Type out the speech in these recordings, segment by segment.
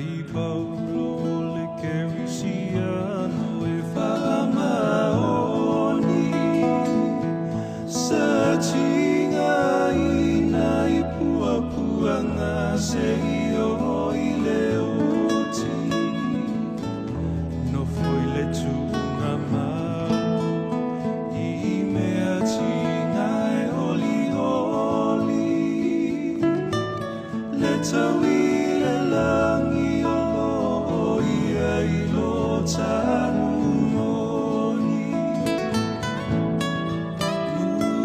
Tai Paulo le Kerisiano e faamaoni, sa tigaina i puapuaga seia oo i le oti, nofo i le tuugamau i mea tiga e olioli, le tau i le lagi o lo o i ai lo tanu moni.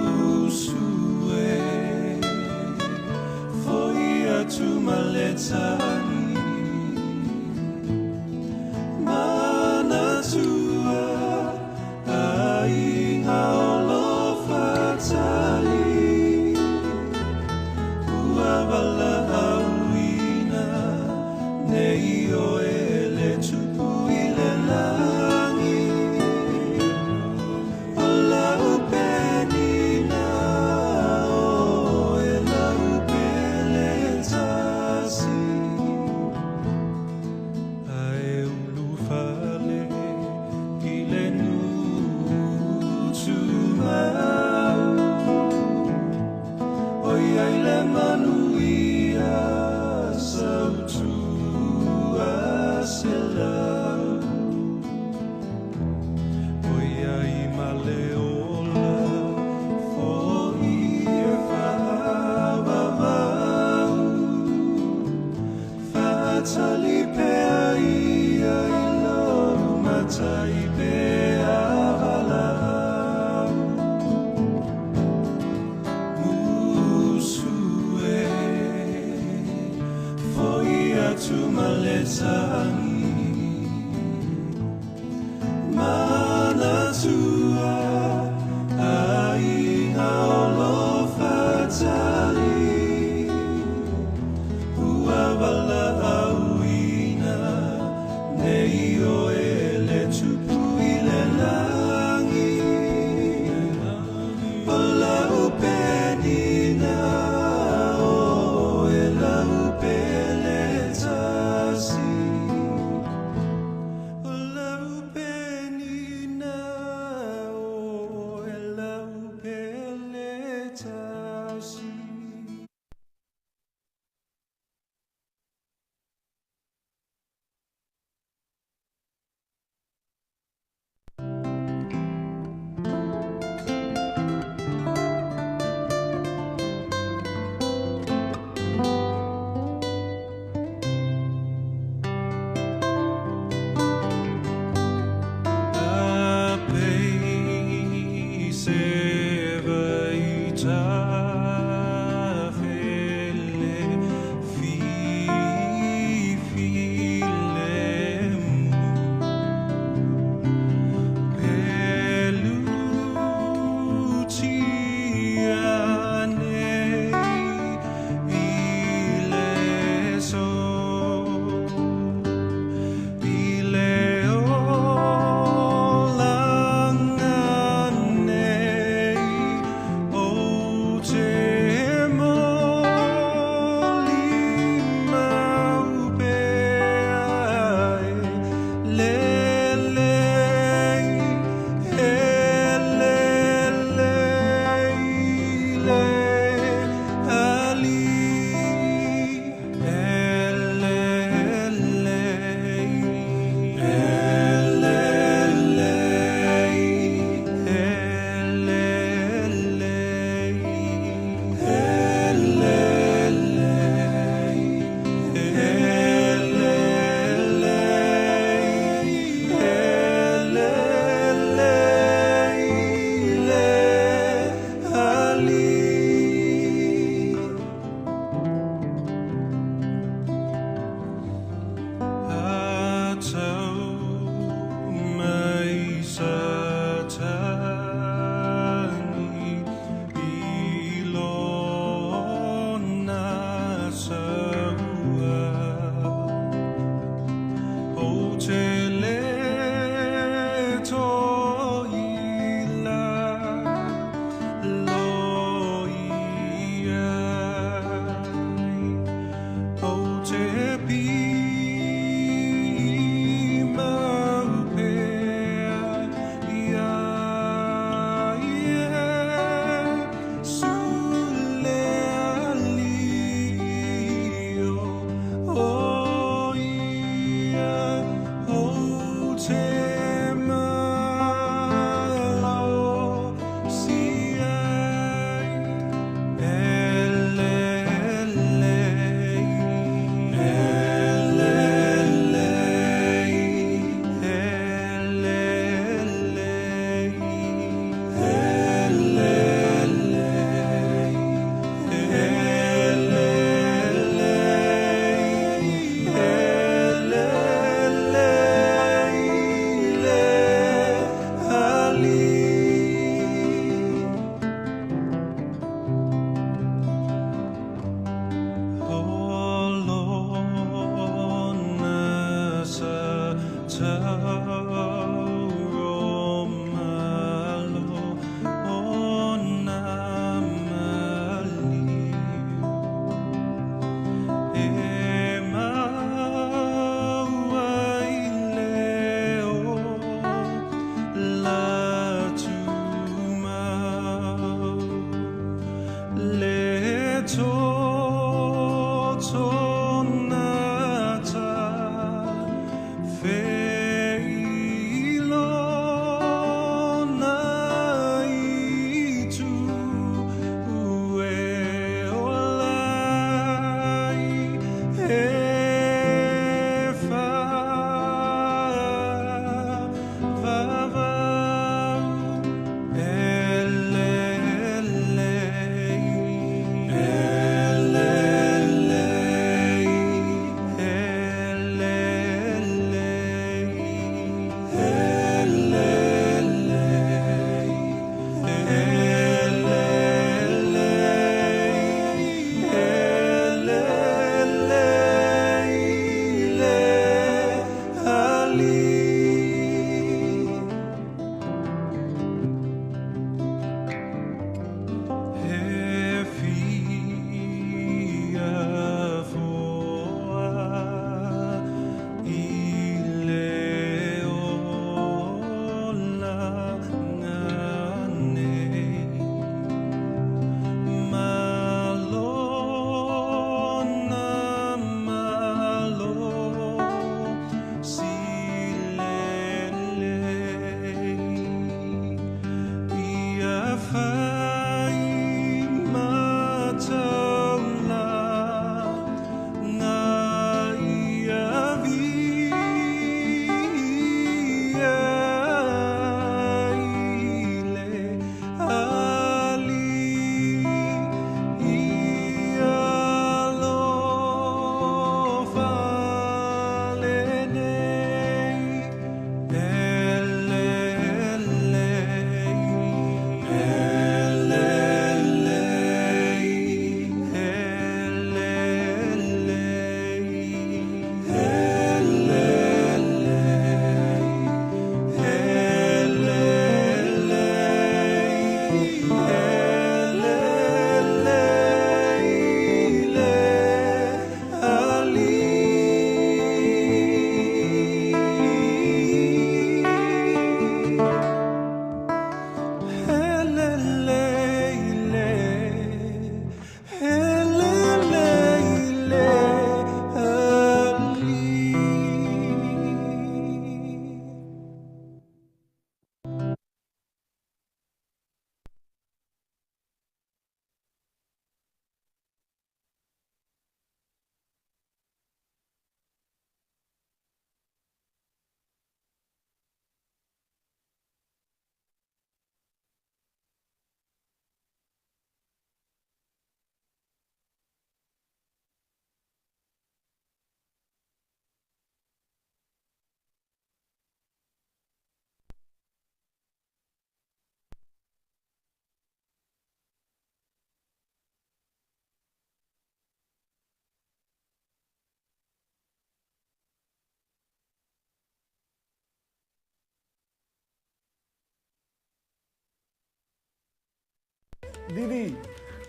Musu e, fo'i atu ma le tagi, manatua aiga o lo fatali, ua valaauina nei oe le Tupu i le lagi. O lau penina o oe lau pele e tasi, ae ulufale i le nuu tumau, o i ai le manuia sautua selau, o i ai ma le ola fo'i e faavavau, faatali pea ia i lou matai pe a valaau. Musu e, fo'i atu ma le tagi, manatua aiga o lo fatali, ua valaauina nei oe le Tupu i le lagi. O lau penina o oe lau pele e tasi. Didi,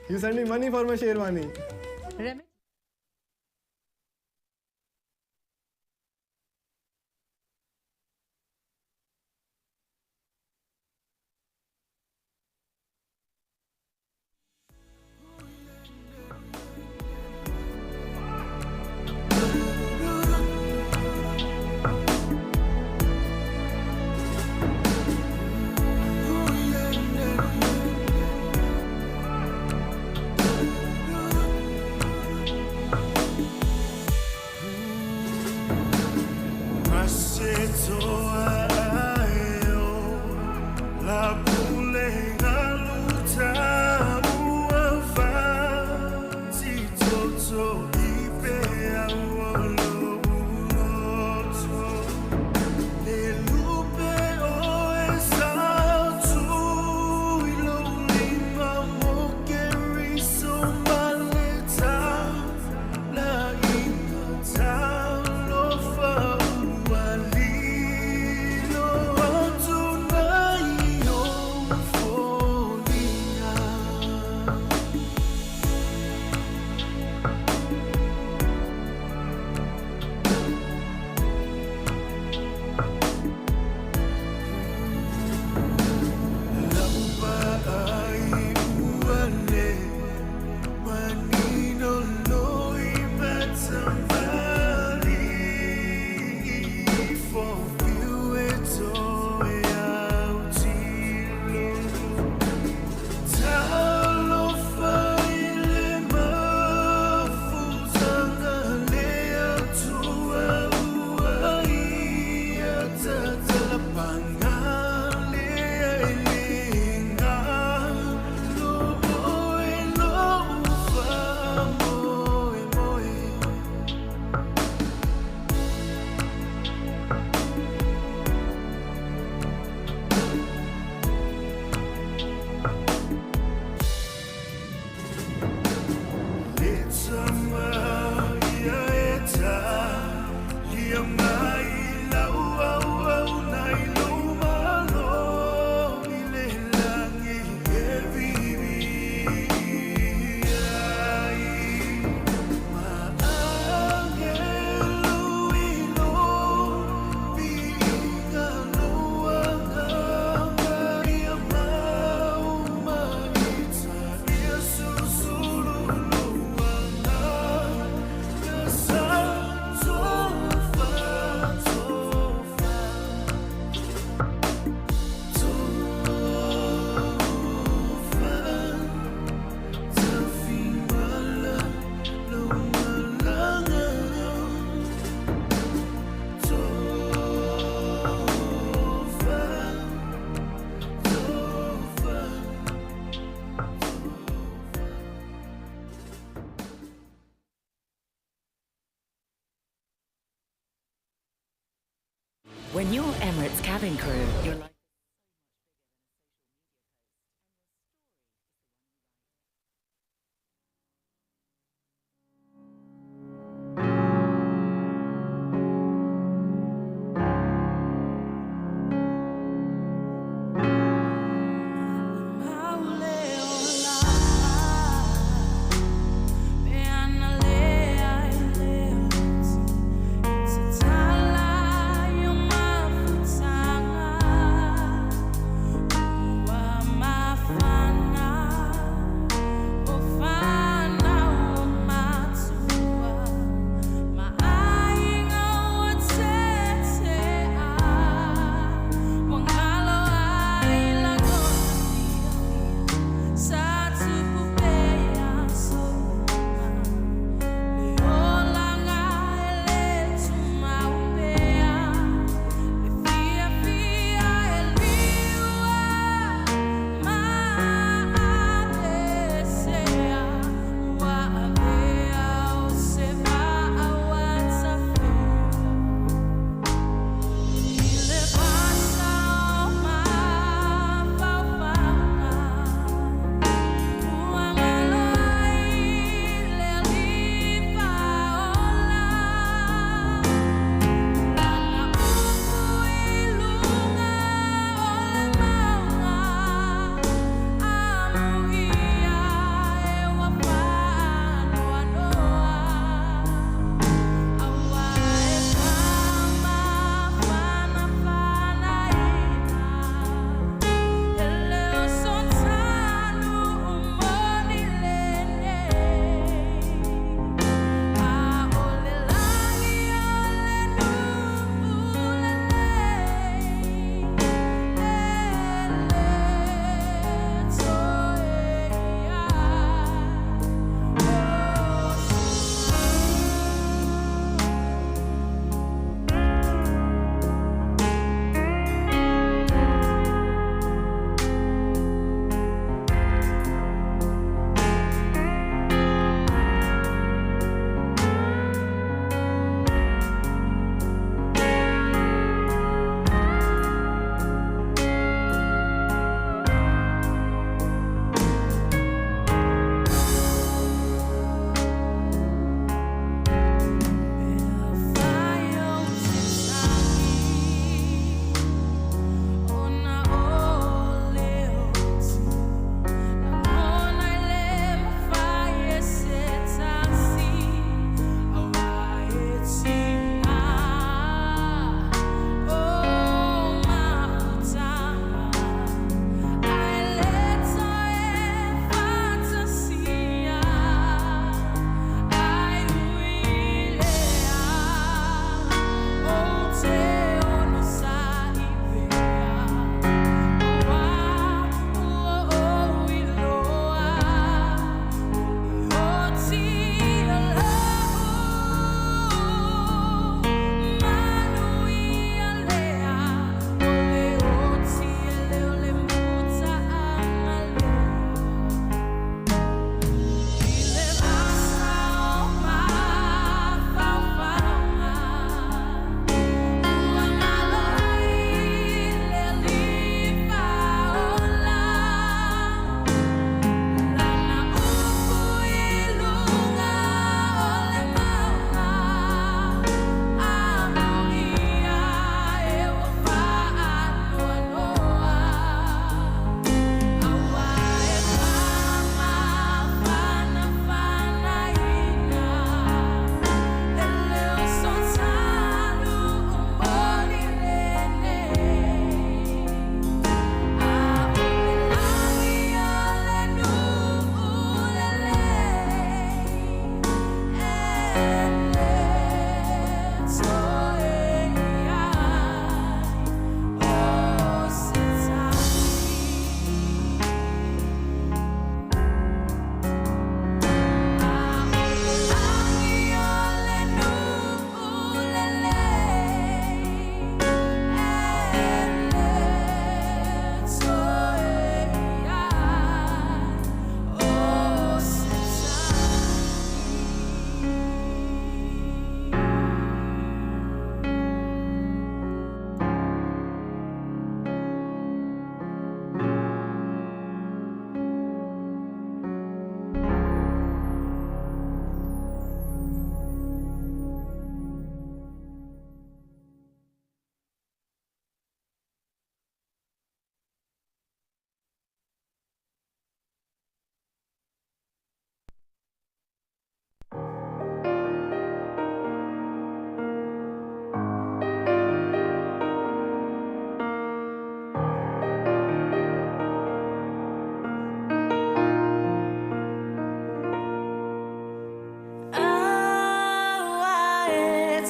you send me money for my sherwani. Remit. When you're Emirates cabin crew, you're like.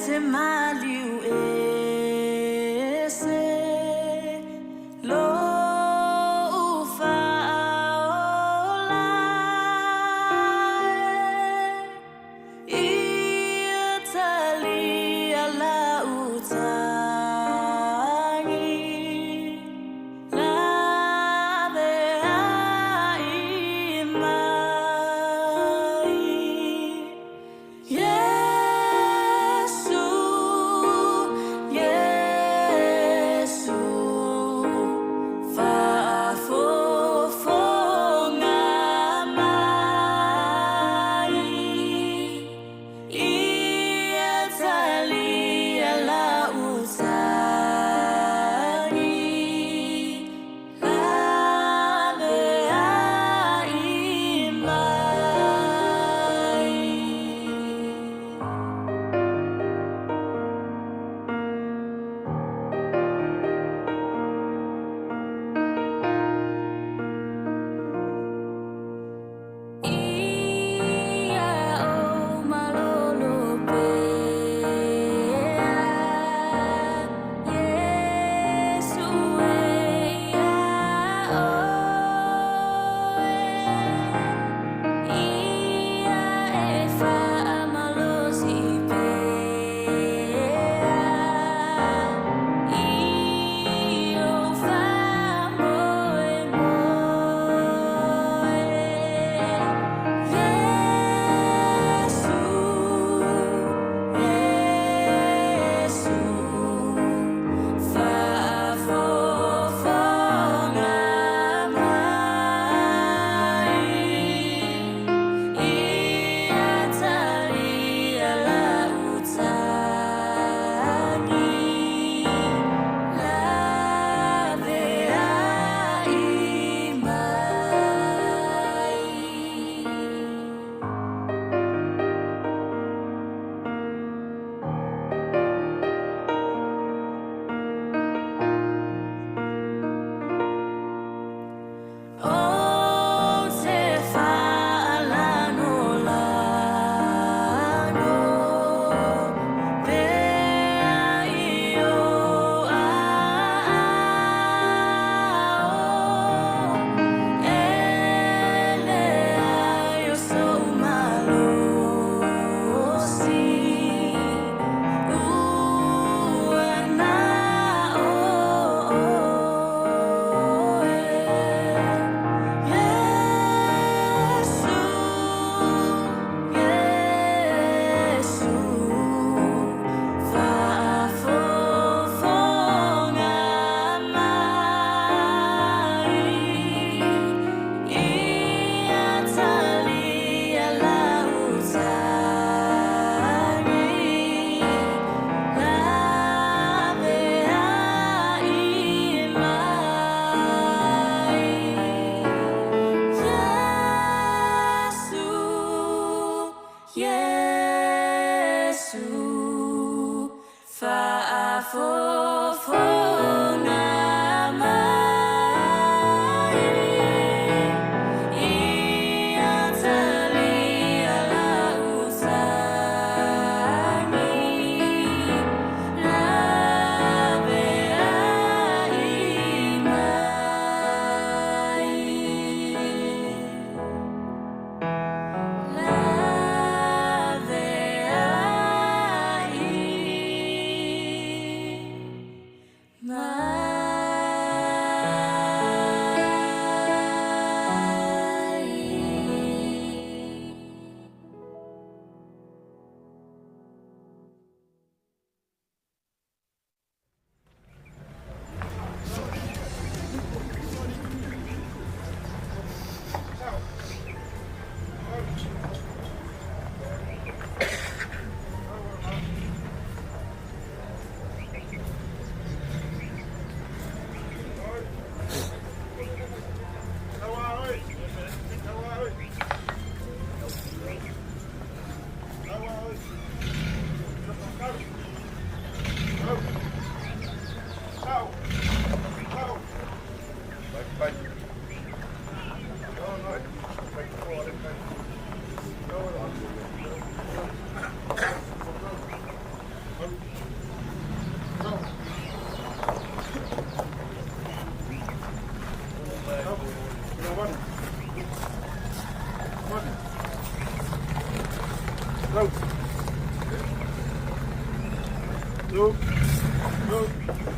te maliu ese lou faaola e. Ia talia lau tagi, laveai mai. Iesu, Iesu, faafofoga mai. Ia talia lau tagi, laveai mai. Ia ou malolo pea, Iesu e iā oe. Ia e faamalosi pea i ou faamoemoe. Iesu, Iesu, faafofoga mai. Ia talia lau tagi, laveai mai. Ou te faalagolago pea i ou aao, e leai o sou malosi ua na o oe. Iesu, Iesu, faafofoga mai. Ia talia lau tagi, laveai mai. Iesu, Iesu, faafofoga mai. Ia talia lau tagi, laveai mai. Laveai.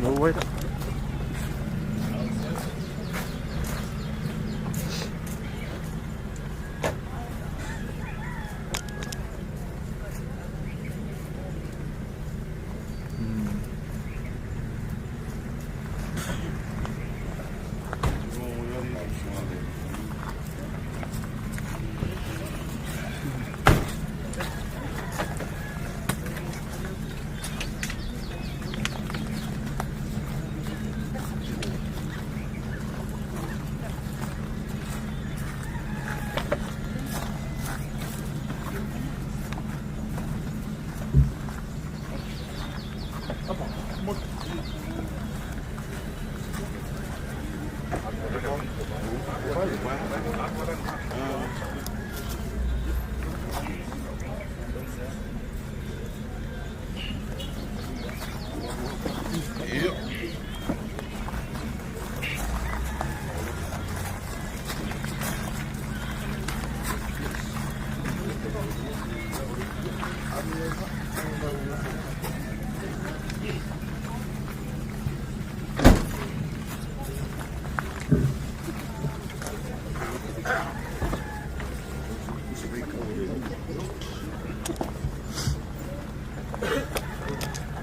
No, wait.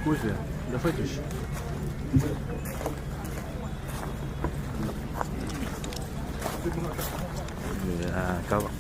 Кофе. Давайте еще. Ya, acaba.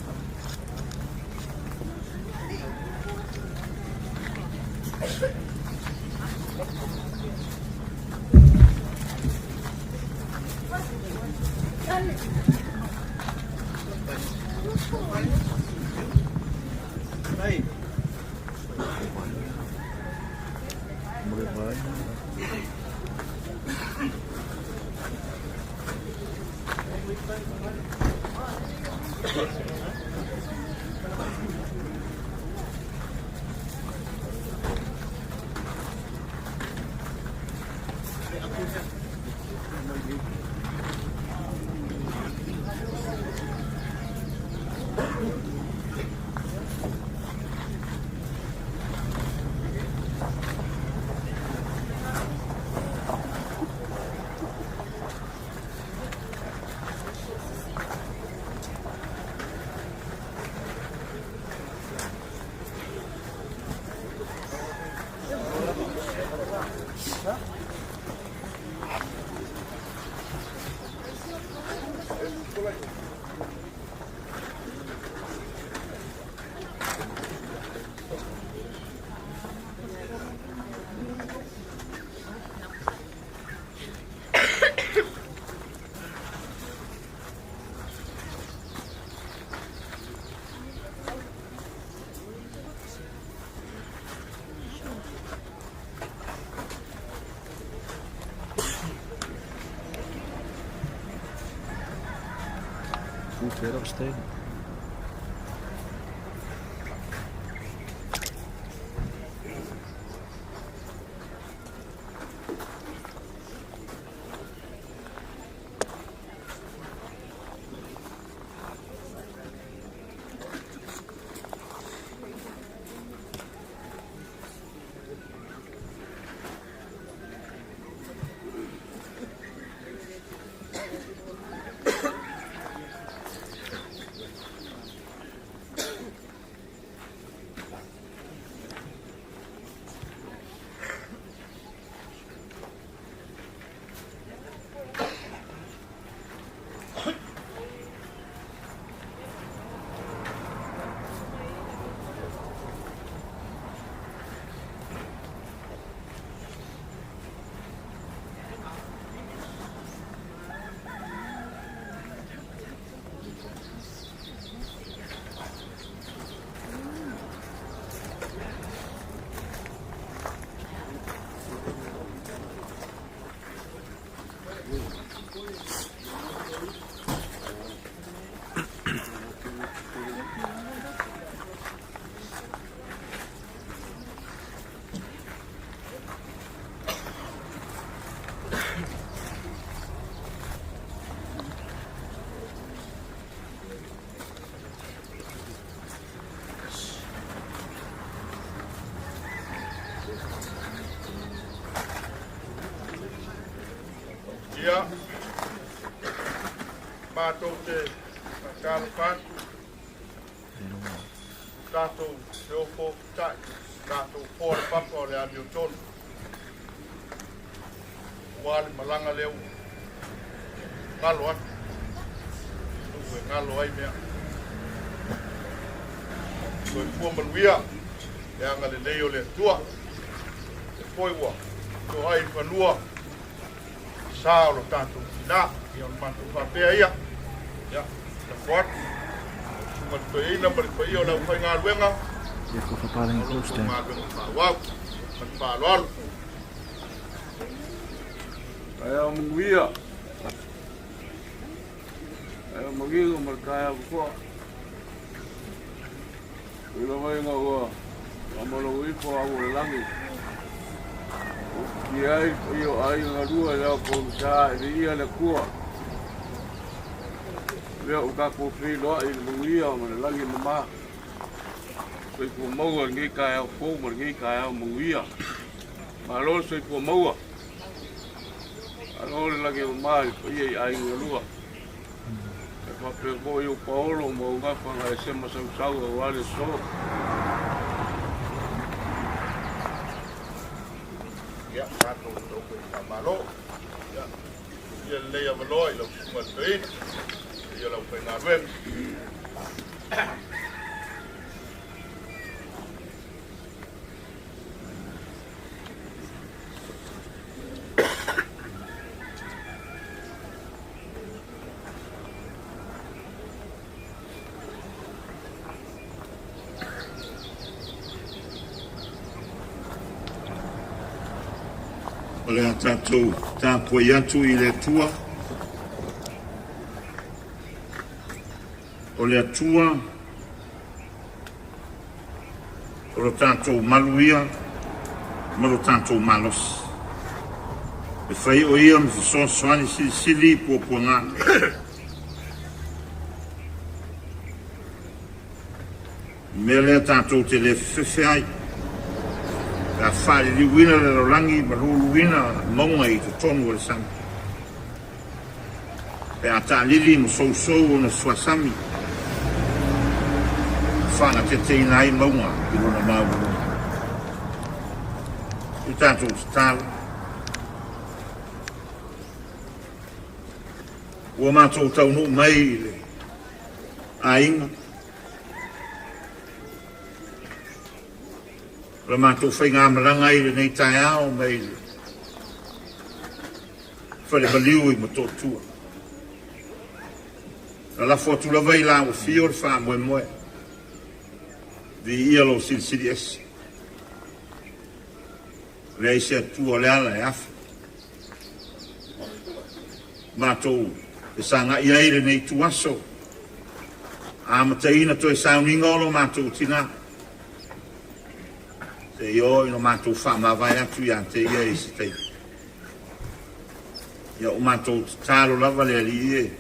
Goed weer afsteken. Ia, matou te faatalofa atu i tatou feofo ta'i, tatou foa le papa o le amiotonu, aua le malaga lea ua galo atu, nuu e galo ai mea. Soifua manuia le agalelei o le Atua, e foi ua toai i fanua sa o lo tatou tina. Ia o le matou faapea ia, ia, lafo atu, susuga i le toeaina ma le paia o le aufaigaluega, Careful for piling o lo close outou down. galuega faaauau ma le faaaloalo. Taeao manuia. Taeao manino ma le taeao totoa. Ui lava ina ua faamalau ifo au o le lagi. Ua ufitia ai le paia o aiga na lua i le ao pogisa e viia le Atua. Lea ua tatou feiloai i le manuia ma le lagi e mama. Soifua maua i lenei taeao fou ma lenei taeao manuia. Malo le soifua maua. Malo le lagi e mama i le paia i aiga na lua. E faapea foi ou paolo ma ou gafa na ese masausau aua le aso. Ia, tatou taufai faamalo. Ia, ia lelei avanoa i lau susuga i le toeaina, ia le aufaigaluega. O le a tatou tapuai atu i le Atua. O le Atua o lo tatou malu ia ma lo tatou malosi. E fai o ia ma fesoasoani silisili i puapuaga. O le mea lea tatou te le fefefe ai, pe a faaliliuina le lalolagi ma luluina mauga i totonu o le sami. Pe a taalili ma sousou ona suasami, faagateteina ai mauga i lona maualuga. I tatou tatalo, ua matou taunuu mai i le aiga, o le matou faigamalaga i lenei taeao mai le Fale maliu i Motootua. Na lafo atu lava i la ua fio le faamoemoe. Viia lou silisili ese. Leai se Atua o le ala e afe. Matou fesagai ai i lenei ituaso, amataina toe sauniga o lo matou tina, seia oo ina matou faamavae atu ia te ia i se taimi. Ia o matou tatalo lava le Alii e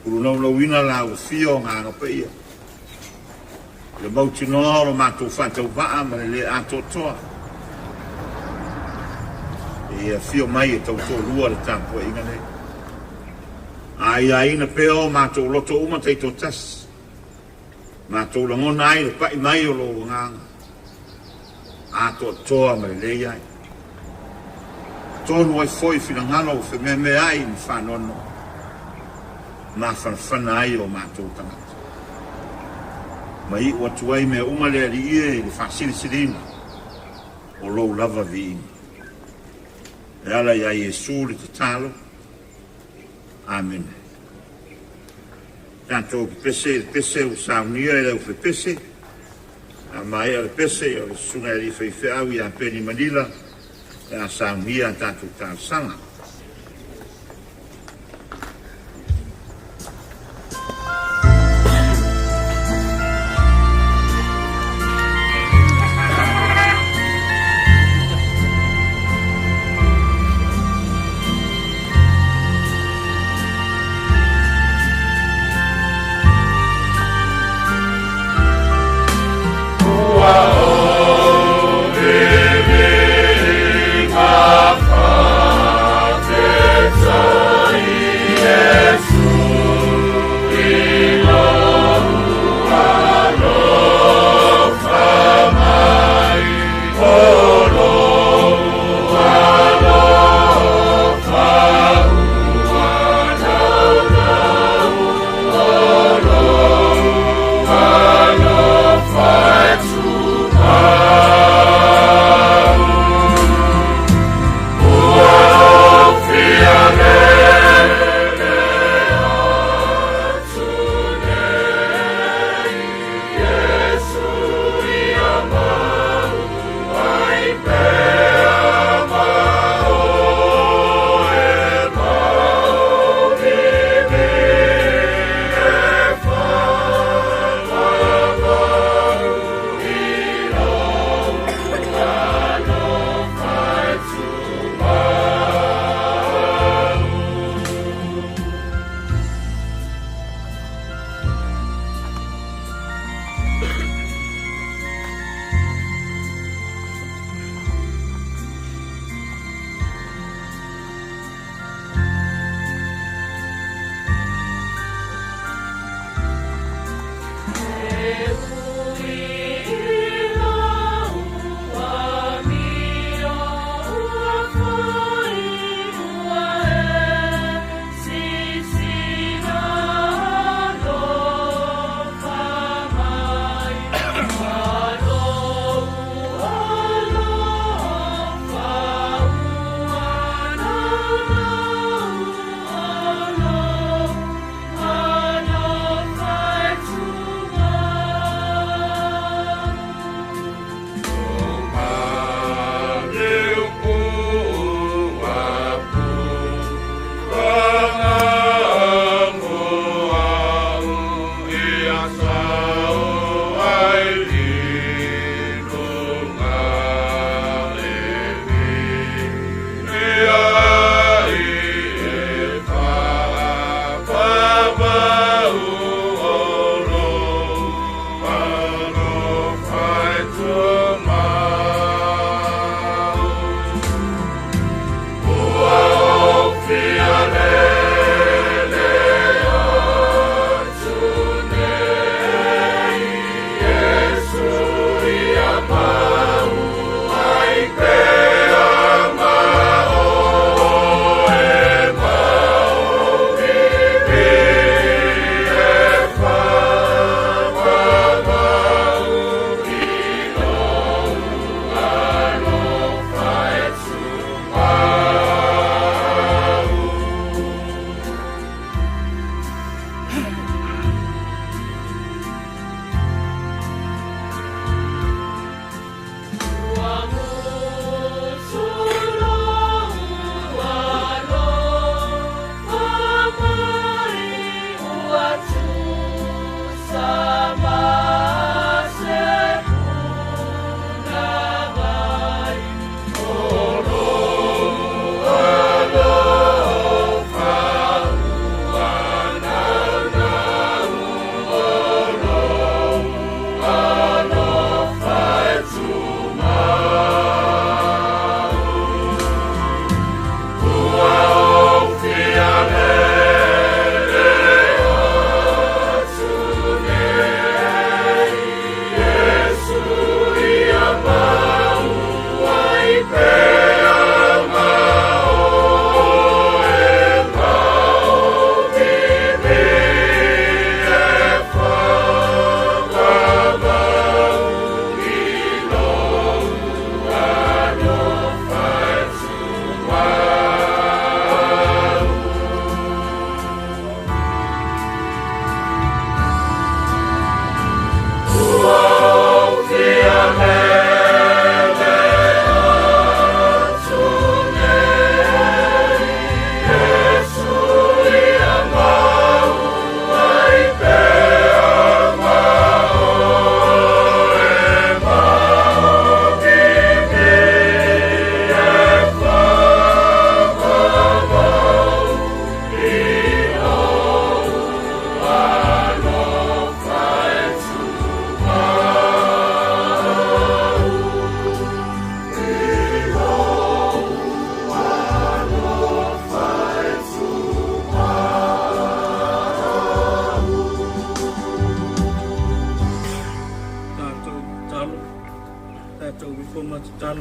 ulunaunauina la ua fia o agaga paia, i le mautinoa o lo matou faatauvaa ma le le atoatoa, e afio mai e tautoalua le tapuaiga nei. A aiaina pea o matou loto uma taitoatasi, matou lagona ai le pai mai o lou agaga atoatoa ma lelei ai. Tonu ai foi finagalo ua femeameai ma faanoanoa, mafanafana ai o matou tagata. Ma iu atu ai mea uma le Alii e i le faasilisiliina o lou lava viiga. E ala iā Iesu le tatalo. Amene. Tatou pepese i le pese ua saunia e le aufepese. A maea le pese, o le Susuga i Alii Faifeau ia Peni Manila e a saunia a tatou talosaga. Ua o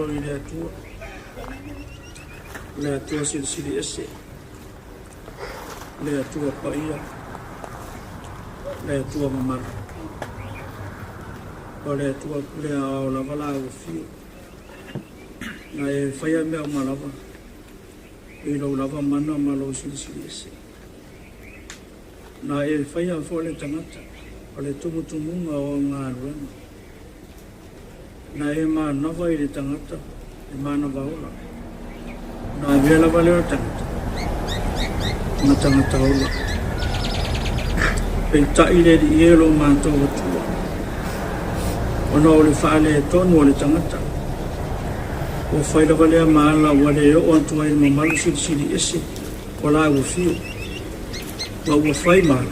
i le Atua, le Atua silisili ese, le Atua paia, le Atua mamalu. O le Atua pule aoao lava la ua afio, na e faia mea uma lava i lou lava mana ma lou silisili ese. Na e faia foi le tagata o le tumutumuga o au galuega. Na e manava i le tagata e manava ola. Ona avea lava lea o le tagata ma tagata ola. Peitai le Alii e lo matou Atua, ona o le faaletonu o le tagata, ua fai lava lea ma ala ua le oo atu ai i le mamalu silisili ese o la ua fiu, ma ua fai ma ala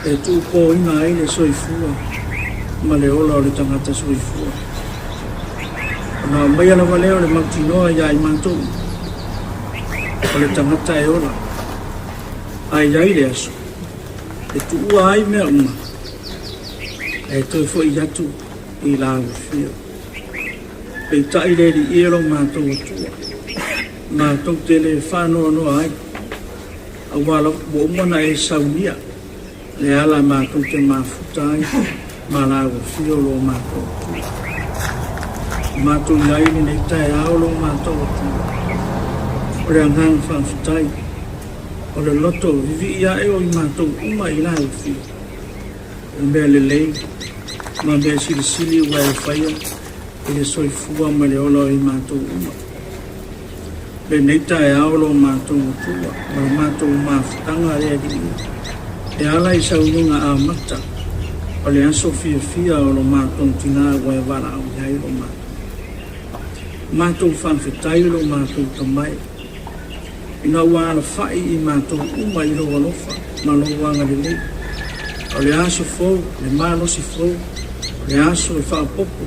e tuupōina ai le soifua ma le ola o le tagata soifua. Ona aumaia lava lea o le mautinoa iā i matou, o le tagata e ola, a i ai le aso e tuua ai mea uma, ae toe foʻi atu i la ua fiu. Peitai le Alii e lo matou Atua, matou te le faanoanoa ai, aua lava ua uma ona e saunia le ala matou te mafuta ai ma la ua fia o lo matou Atua. Ua matou i ai lenei taeao lo matou Atua, o le agaga faafetai, o le loto vivii ae o i matou uma i la ua fia, o mea lelei ma mea silisili ua e faia i le soifua ma le ola o i matou uma. Lenei taeao lo matou Atua ma le matou mafutaga le Alii e ala i sauniga amata o le aso fiafia o lo matou tina ua e valaau i ai lo matou. Matou faafetai lo matou Tamae ina ua alafai i matou uma i lou alofa ma lou agalelei. O le aso fou, le malosi fou, o le aso e faaopoopo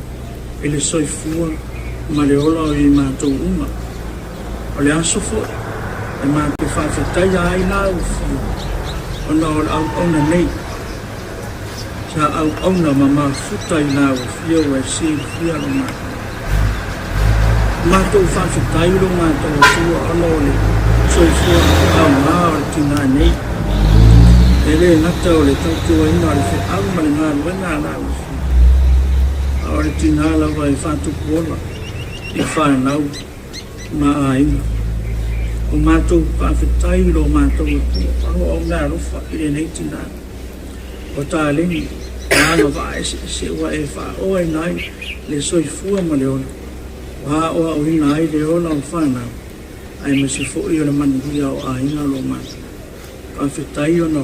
i le soifua ma le ola o i matou uma. O le aso foi e matou faafetaia ai la ufio ona o le auauna nei sa auauna ma mafuta i la ufio ua e silafia lo matou. Matou faafetai lo matou Atua ona o le soifua aoga o le tina nei. E le gata o le tautuaina o le feau ma le galuega a la ufio, a o le tina lava e faatupu ola i fanau ma aiga. O matou faafetai i lo matou Atua ona o meaalofa i lenei tina. O taleni ma agavaa eseese ua e faaoaina ai le soifua ma le ola, ua aoaoina ai le ola o fanau, aemaise foi o le manuia o aiga o lo matou. Faafetai ona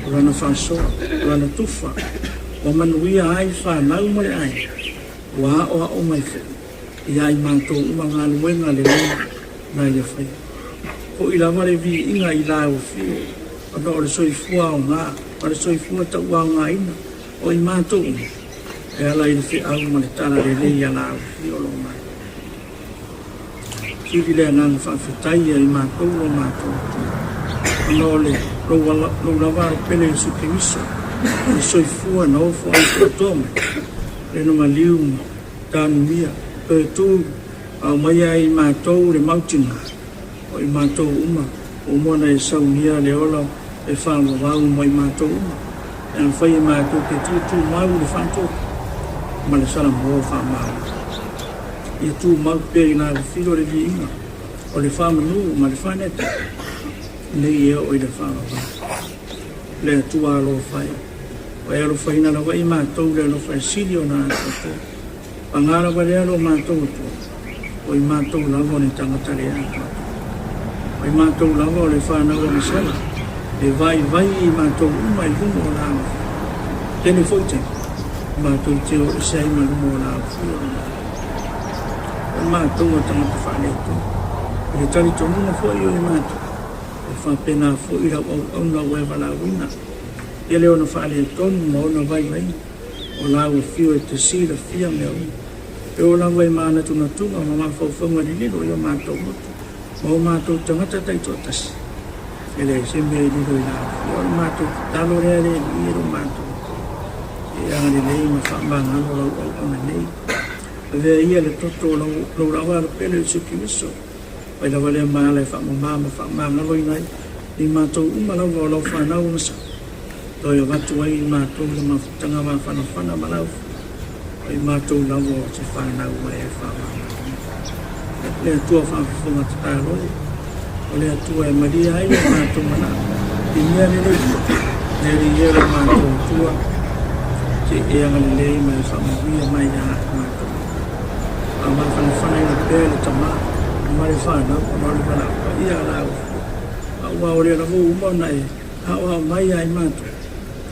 o lana faasoa, o lana tufa, ua manuia ai fanau ma le aiga, ua aoao mai foi ia i matou uma galuega lelei na ia faia. Foi lava le viiga i la ua fiu ona o le soifua aoga ma le soifua tauaogaina o i matou uma e ala i le feau ma le talalelei ia la ua fiu o lo matou. Sili le agaga faafetai ia i matou lo matou Atua ona o le lou lava alopele Iesu Keriso le soifua na ofo ai toatoa mai lena maliu ma Tanumia, toe tu aumaia ai matou le mautina o i matou uma, ua uma ona e saunia le ola e faavavau mo i matou uma, e afai e matou te tutumau i le faatoto ma le salamo faamaoni. Ia tumau pea i lau filo le viiga o le faamanu ma le faaneta, nei e oo i le faavavau. Le Atua alofa e, ua e alofaina lava i matou le alofa e sili ona atoatoa. Paga lava lea lo matou Atua, o i matou lava o ni tagata le atoatoa. O i matou lava o le fanau a Misela, e vaivai i matou uma i luma o la afio. Tele foi taimi, matou te o ese ai ma luma o la afio o matou. O matou o tagata faaletonu. I le talitonuga foi o i matou, E faapena foi lau auauna ua e valaauina, tele ona faaletonu ma ona vaivaiga, o lau afio e te silafia mea uma. E oo lava i manatunatuga ma mafaufauga lililo i o matou motu ma o matou tagata taitoatasi, e leai se mea e lilo i lau afio. O le matou tatalo lea le Alii e lo matou Atua, e agalelei ma faamagalo lau auauna nei. Avea ia le toto o lau, lou lava Alo Pele o Iesu Keriso, mai lava lea ma ala e faamama ma faamagaloina ai i matou uma lava o lau fanau agasala, toe avatu ai i matou le mafutaga mafanafana ma laufi, o i matou lava o se fanau ua e faamagaloina. Le Atua faafofoga tatalo e, o le Atua e malia ai o matou manao i mea lelei, le Alii e lo matou Atua, se i e agalelei ma e faamanuia mai ia matou. Faamafanafanaina pea le Tama ma le fanau ona o le valaau paia a la ua Aua o lea lava ua uma ona e aoao mai ia i matou,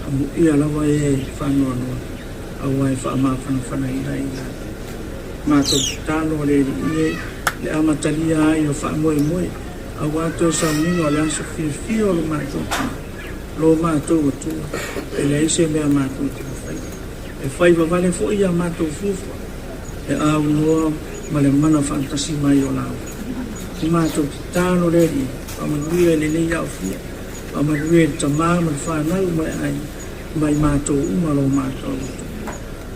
amuia lava e faanoanoa, aua e faamafanafanaina ai i latou. Matou tatalo le Alii e, le amatalia ai o faamoemoe, aua toe sauniga o le aso fiafia o lo matou Tama, lo matou Atua, e leai se mea matou te mafaia. E fai vavale foi ia matou fuafua, e aunoa ma le mana faatasi mai o la outou. I matou tatalo le Alii, faamanuia i lenei aofia, faamanuia i le tama ma le fanau ma le aiga, ma i matou uma lo matou Atua.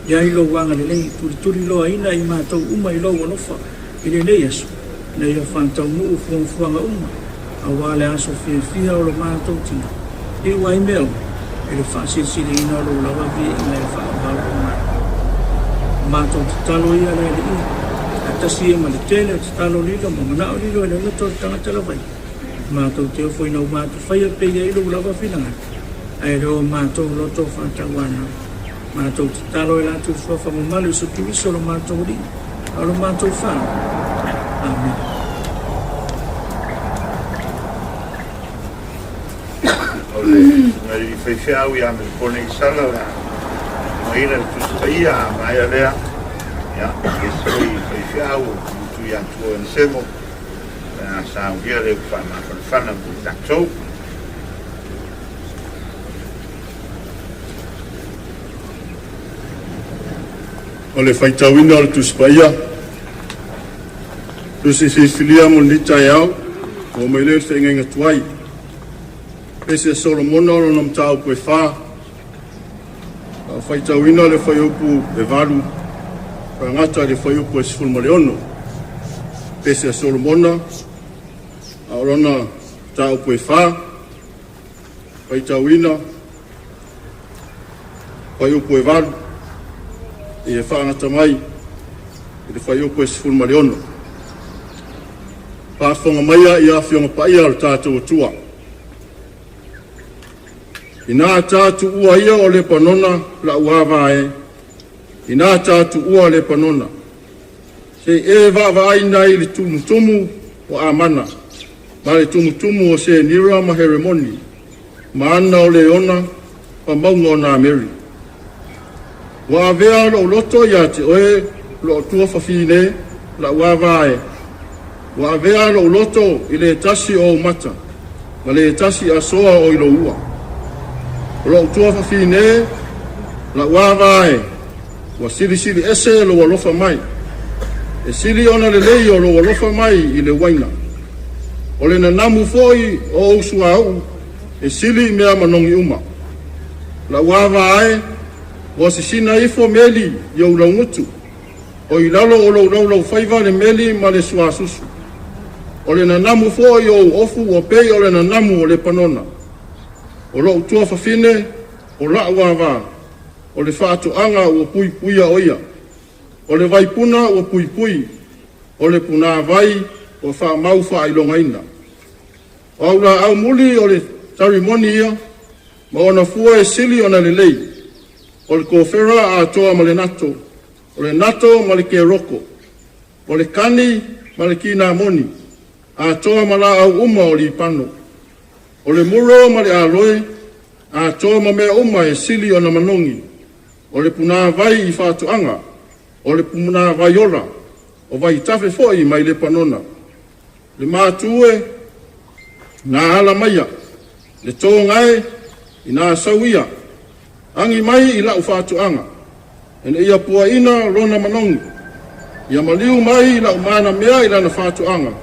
I ai lou agalelei, tulituliloaina i matou uma i lou alofa i lenei aso, ina ia faataunuu fuafuaga uma, aua le aso fiafia o lo matou tina, iu ai mea uma i le faasilisiliina o lou lava viiga e faaauau i matou. O matou tatalo ia le Alii, faatasi ia ma le tele o tatalo lilo ma manao lilo i le loto o le tagata lava ia, matou te ofo ina ua matou faia pea i lou lava finagalo, ae le o matou loto faatauanau. Matou tatalo i latou suafa mamalu Iesu Keriso lo matou Alii a o lo matou Faavae. Amene. O le susuga i le faifeau ia Melekone Isala o le a aumaina le Tusi Paia a maea lea, ia, le isi foi faifeau o le Tuiatua Enesemo o le a saunia le upu faamafanafana mo i tatou. O le faitauina o le Tusi Paia, Tusi filifilia mo lenei taeao, ua mai lea le feagaiga tuai. Pese a Solomona o lona mataupu e fa, a faitauina le fuaiupu e 8, faagata i le fuaiupu e 16. Pese a Solomona, a o lona mataupu e fa, faitauina fuaiupu e 8 ia faagata mai i le fuaiupu e 16. Faafofoga maia i Afioga Paia o le tatou Atua. Ina ta tuua ia o Lepanona la'u ava e, ina ta tuua Lepanona, se i e vaavaai ai i le tumutumu o Amana, ma le tumutumu o Senira ma Heremoni, ma ana o Leona ma mauga o Nameri. Ua avea lou loto ia te oe loo tua fafine la'u ava e, ua avea lou loto i le tasi o ou mata, ma le tasi asoa o i lou ua. O lou tua fafine la'u ava e, ua silisili ese lou alofa mai, e sili ona lelei o lou alofa mai i le uaina. O le nanamu foi o ou suauu e sili i mea manogi uma. La'u ava ae, ua sisina ifo meli i ou laugutu, o i lalo o lou laulaufaiva le meli ma le suasusu. O le nanamu foi o ou ofu ua pei o le nanamu o Lepanona. O lo'u tuafafine, o la'u ava, o le faatoaga ua puipuia o ia. O le vaipuna ua puipui, o le punāvai ua faamau faailogaina. O au laau muli o le tarimoni ia, ma ona fua e sili ona lelei, o le kofera atoa ma le nato, o le nato ma le keroko, o le kani ma le kinamoni, atoa ma laau uma o Lipano. O le muro ma le aloe, atoa ma mea uma e sili ona manogi, o le punāvai i faatoaga, o le punāvai ola, o vaitafe foi mai Lepanona. Le matue na ala maia, le tōgae i nā sau ia, agi mai i la'u faatoaga, ina ia puaina lona manogi, ia maliu mai i la'u manamea i lana faatoaga,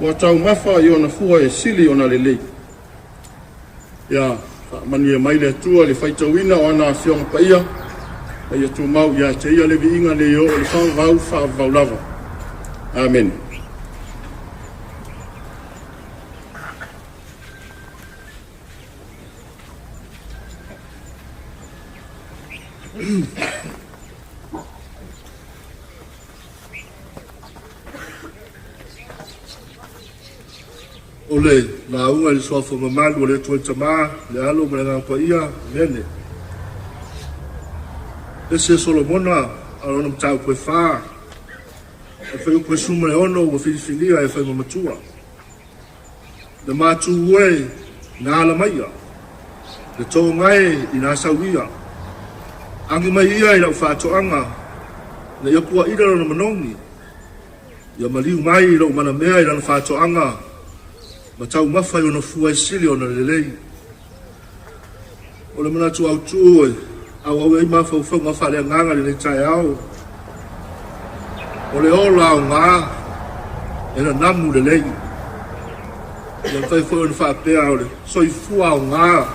ua taumafa i ona fua e sili ona lelei. Ia faamanuia mai le Atua i le faitauina o ana Afioga Paia. Ma ia tumau ia te ia le viiga nei oo i le faavavau faavavau lava. Amene. O le lauga i le suafa mamalu o le Atua le Tama, le Alo ma le Agaga Paia. Amene. Pese a Solomona a o lona mataupu e fa, o le fuaiupu e 16 ua filifilia e fai ma matua. Le matū e ina ala maia, le toga e ina sau ia. Agi mai ia i lau faatoaga, ina ia puaʻila lona manogi. Ia maliu mai i lou manamea i lana faatoaga, ma taumafa i ona fua e sili ona lelei. O le manatu autu e auau ai mafaufauga faaleagaga i lenei taeao, o le ola aoga e nanamu lelei. Ia mafai foi ona faapea o le soifua aoga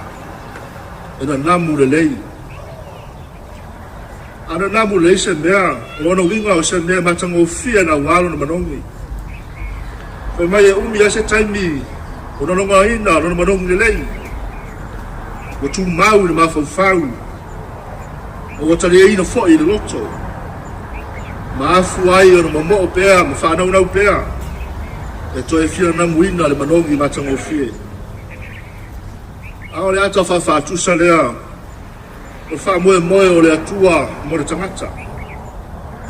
e nanamu lelei. A nanamu lelei se mea, o lona uiga o se mea e matagofie na aoga lona manogi. Fai mai e umi ai se taimi o lalogaina lona manogi lelei, ua tumau i le mafaufau, ma ua taliaina foi i le loto, ma afua ai ona momoo pea ma faanaunau pea e toe fia namuina le manogi matagofie. A o le ata faafaatusa lea o le faamoemoe o le Atua mo le tagata,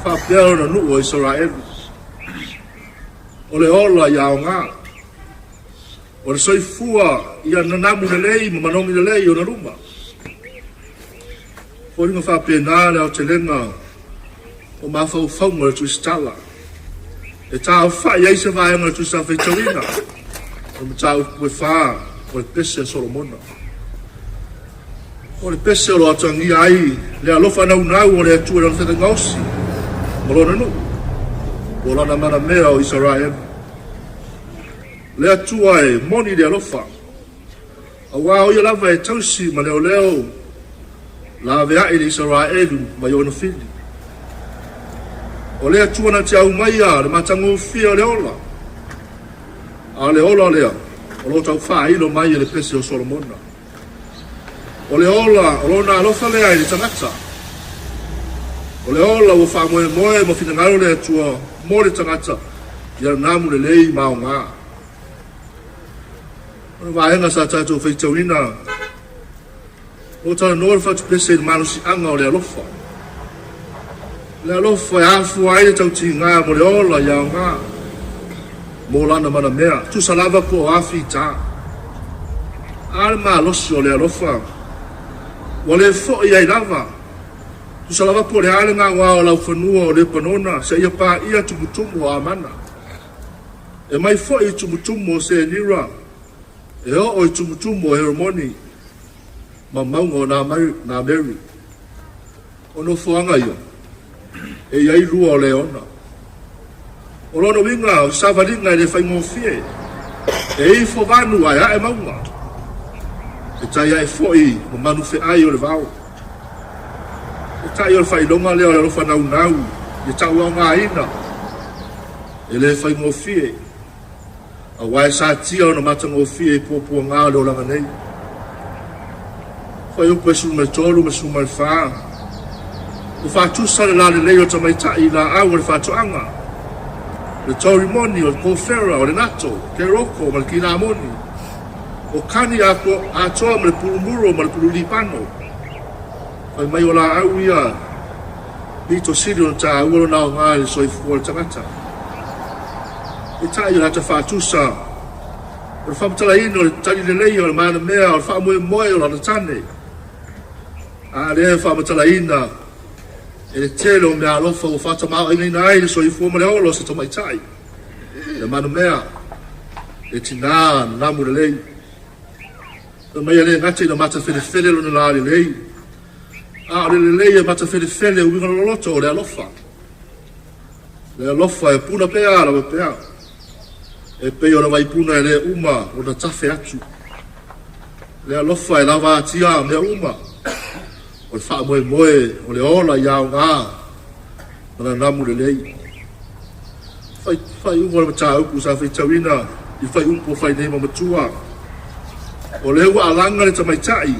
faapea lona nuu o Isaraelu. O le ola ia aoga, o le soifua ia nanamu lelei ma manogi lelei ona luma. Foliga faapena le aotelega o mafaufauga o le Tusitala e taaofai ai se vaega o le Tusitala faitauina o le mataupu e fa o le pese a Solomona. O le pese o lo o atagia ai le alofa naunau o le Atua i lana feagaigaosi ma lona nuu, po o lana manamea o Isaraelu. Le Atua e moni le alofa, aua o ia lava e tausi ma leoleo laveai le Isaraelu mai ona fili. O le Atua na te aumaia le matagofie o le ola, a o le ola lea o lo o tau faailo mai e le pese o Solomona. O le ola o lona alofa lea i le tagata. O le ola ua faamoemoe ma finagalo le Atua mo le tagata ia namu lelei ma aoga. O le vaega sa tatou faitauina, o talanoa le fatupese i le malosiaga o le alofa. Le alofa e afua ai le tautiga mo le ola i aoga mo lana manamea, tusa lava po o a fita. A le malosi o le alofa, ua le foi ai lava, tusa lava po o le a le gaoa o laufanua o Lepanona seia paia tumutumu o Amana. E mai foi i tumutumu o Senira, e oo i tumutumu o Heremoni ma mauga o Nameri. O nofoaga ia, e i ai lua o Leona. O lona uiga, o se savaliga e le faigofie, e ifo vanu ae ae mauga, e tai ae foi ma manu feai o le vao. E tai o le faailoga lea o le alofa naunau i le tauaogaina e le faigofie. Aua e satia ona matagofie i puapuaga o le olaga nei. Fuaiupu e 13 ma le 14, Ua faatusa le lalelei o tamaitai i laau o le faatoaga, o le torimoni, o le kofera, o le nato, keroko ma le kinamoni, o kani atoa ma le pulumuro ma le pululipano. Fai mai o laau ia pito sili ona taua lona aoga i le soifua o le tagata. Peitai, o le ata faatusa o le faamatalaina o le tali lelei o le manamea o le faamoemoe o lana tane, a lea e faamatalaina e le tele o meaalofa ua faatamaoaigaina ai le soifua ma le ola o se tamaitai, le manamea, le tinā nanamu lelei. Fai mai e le gata ina matafelefele lona lalelei, a o le lelei e matafelefele uiga loloto o le alofa. Le alofa e puna pea lava pea, e pei o le vaipuna e le uma ona tafe atu. Le alofa e lava atia mea uma. O le faamoemoe o le ola i aoga ma nanamu lelei. Fai, faaiuga o le mataupu sa faitauina i faaiupu o fai nei ma matua. O lea ua alaga le tamaitai,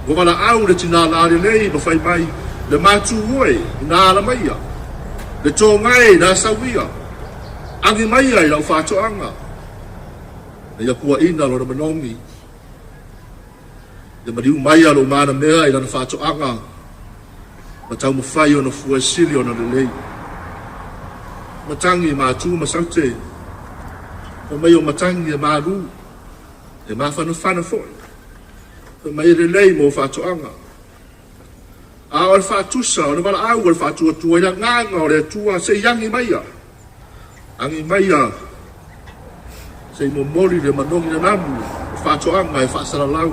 ua valaau le tinā lalelei ma fai mai, le matu oe ina ala maia, le togae ina sauia, agi maia i lau faatoaga, na ia puaina lona manogi. Ia maliu maia lou manamea i lana faatoaga, ma taumafai ona fua e sili ona lelei. Matagi matu ma saute, fai mai o matagi e malu, e mafanafana foi, fai mai e lelei mo faatoaga. A o le faatusa o le valaau o le faatuatua i le agaga o le Atua se i agi maia, agi maia se i momoli le manogi nanamu o faatoaga e faasalalau.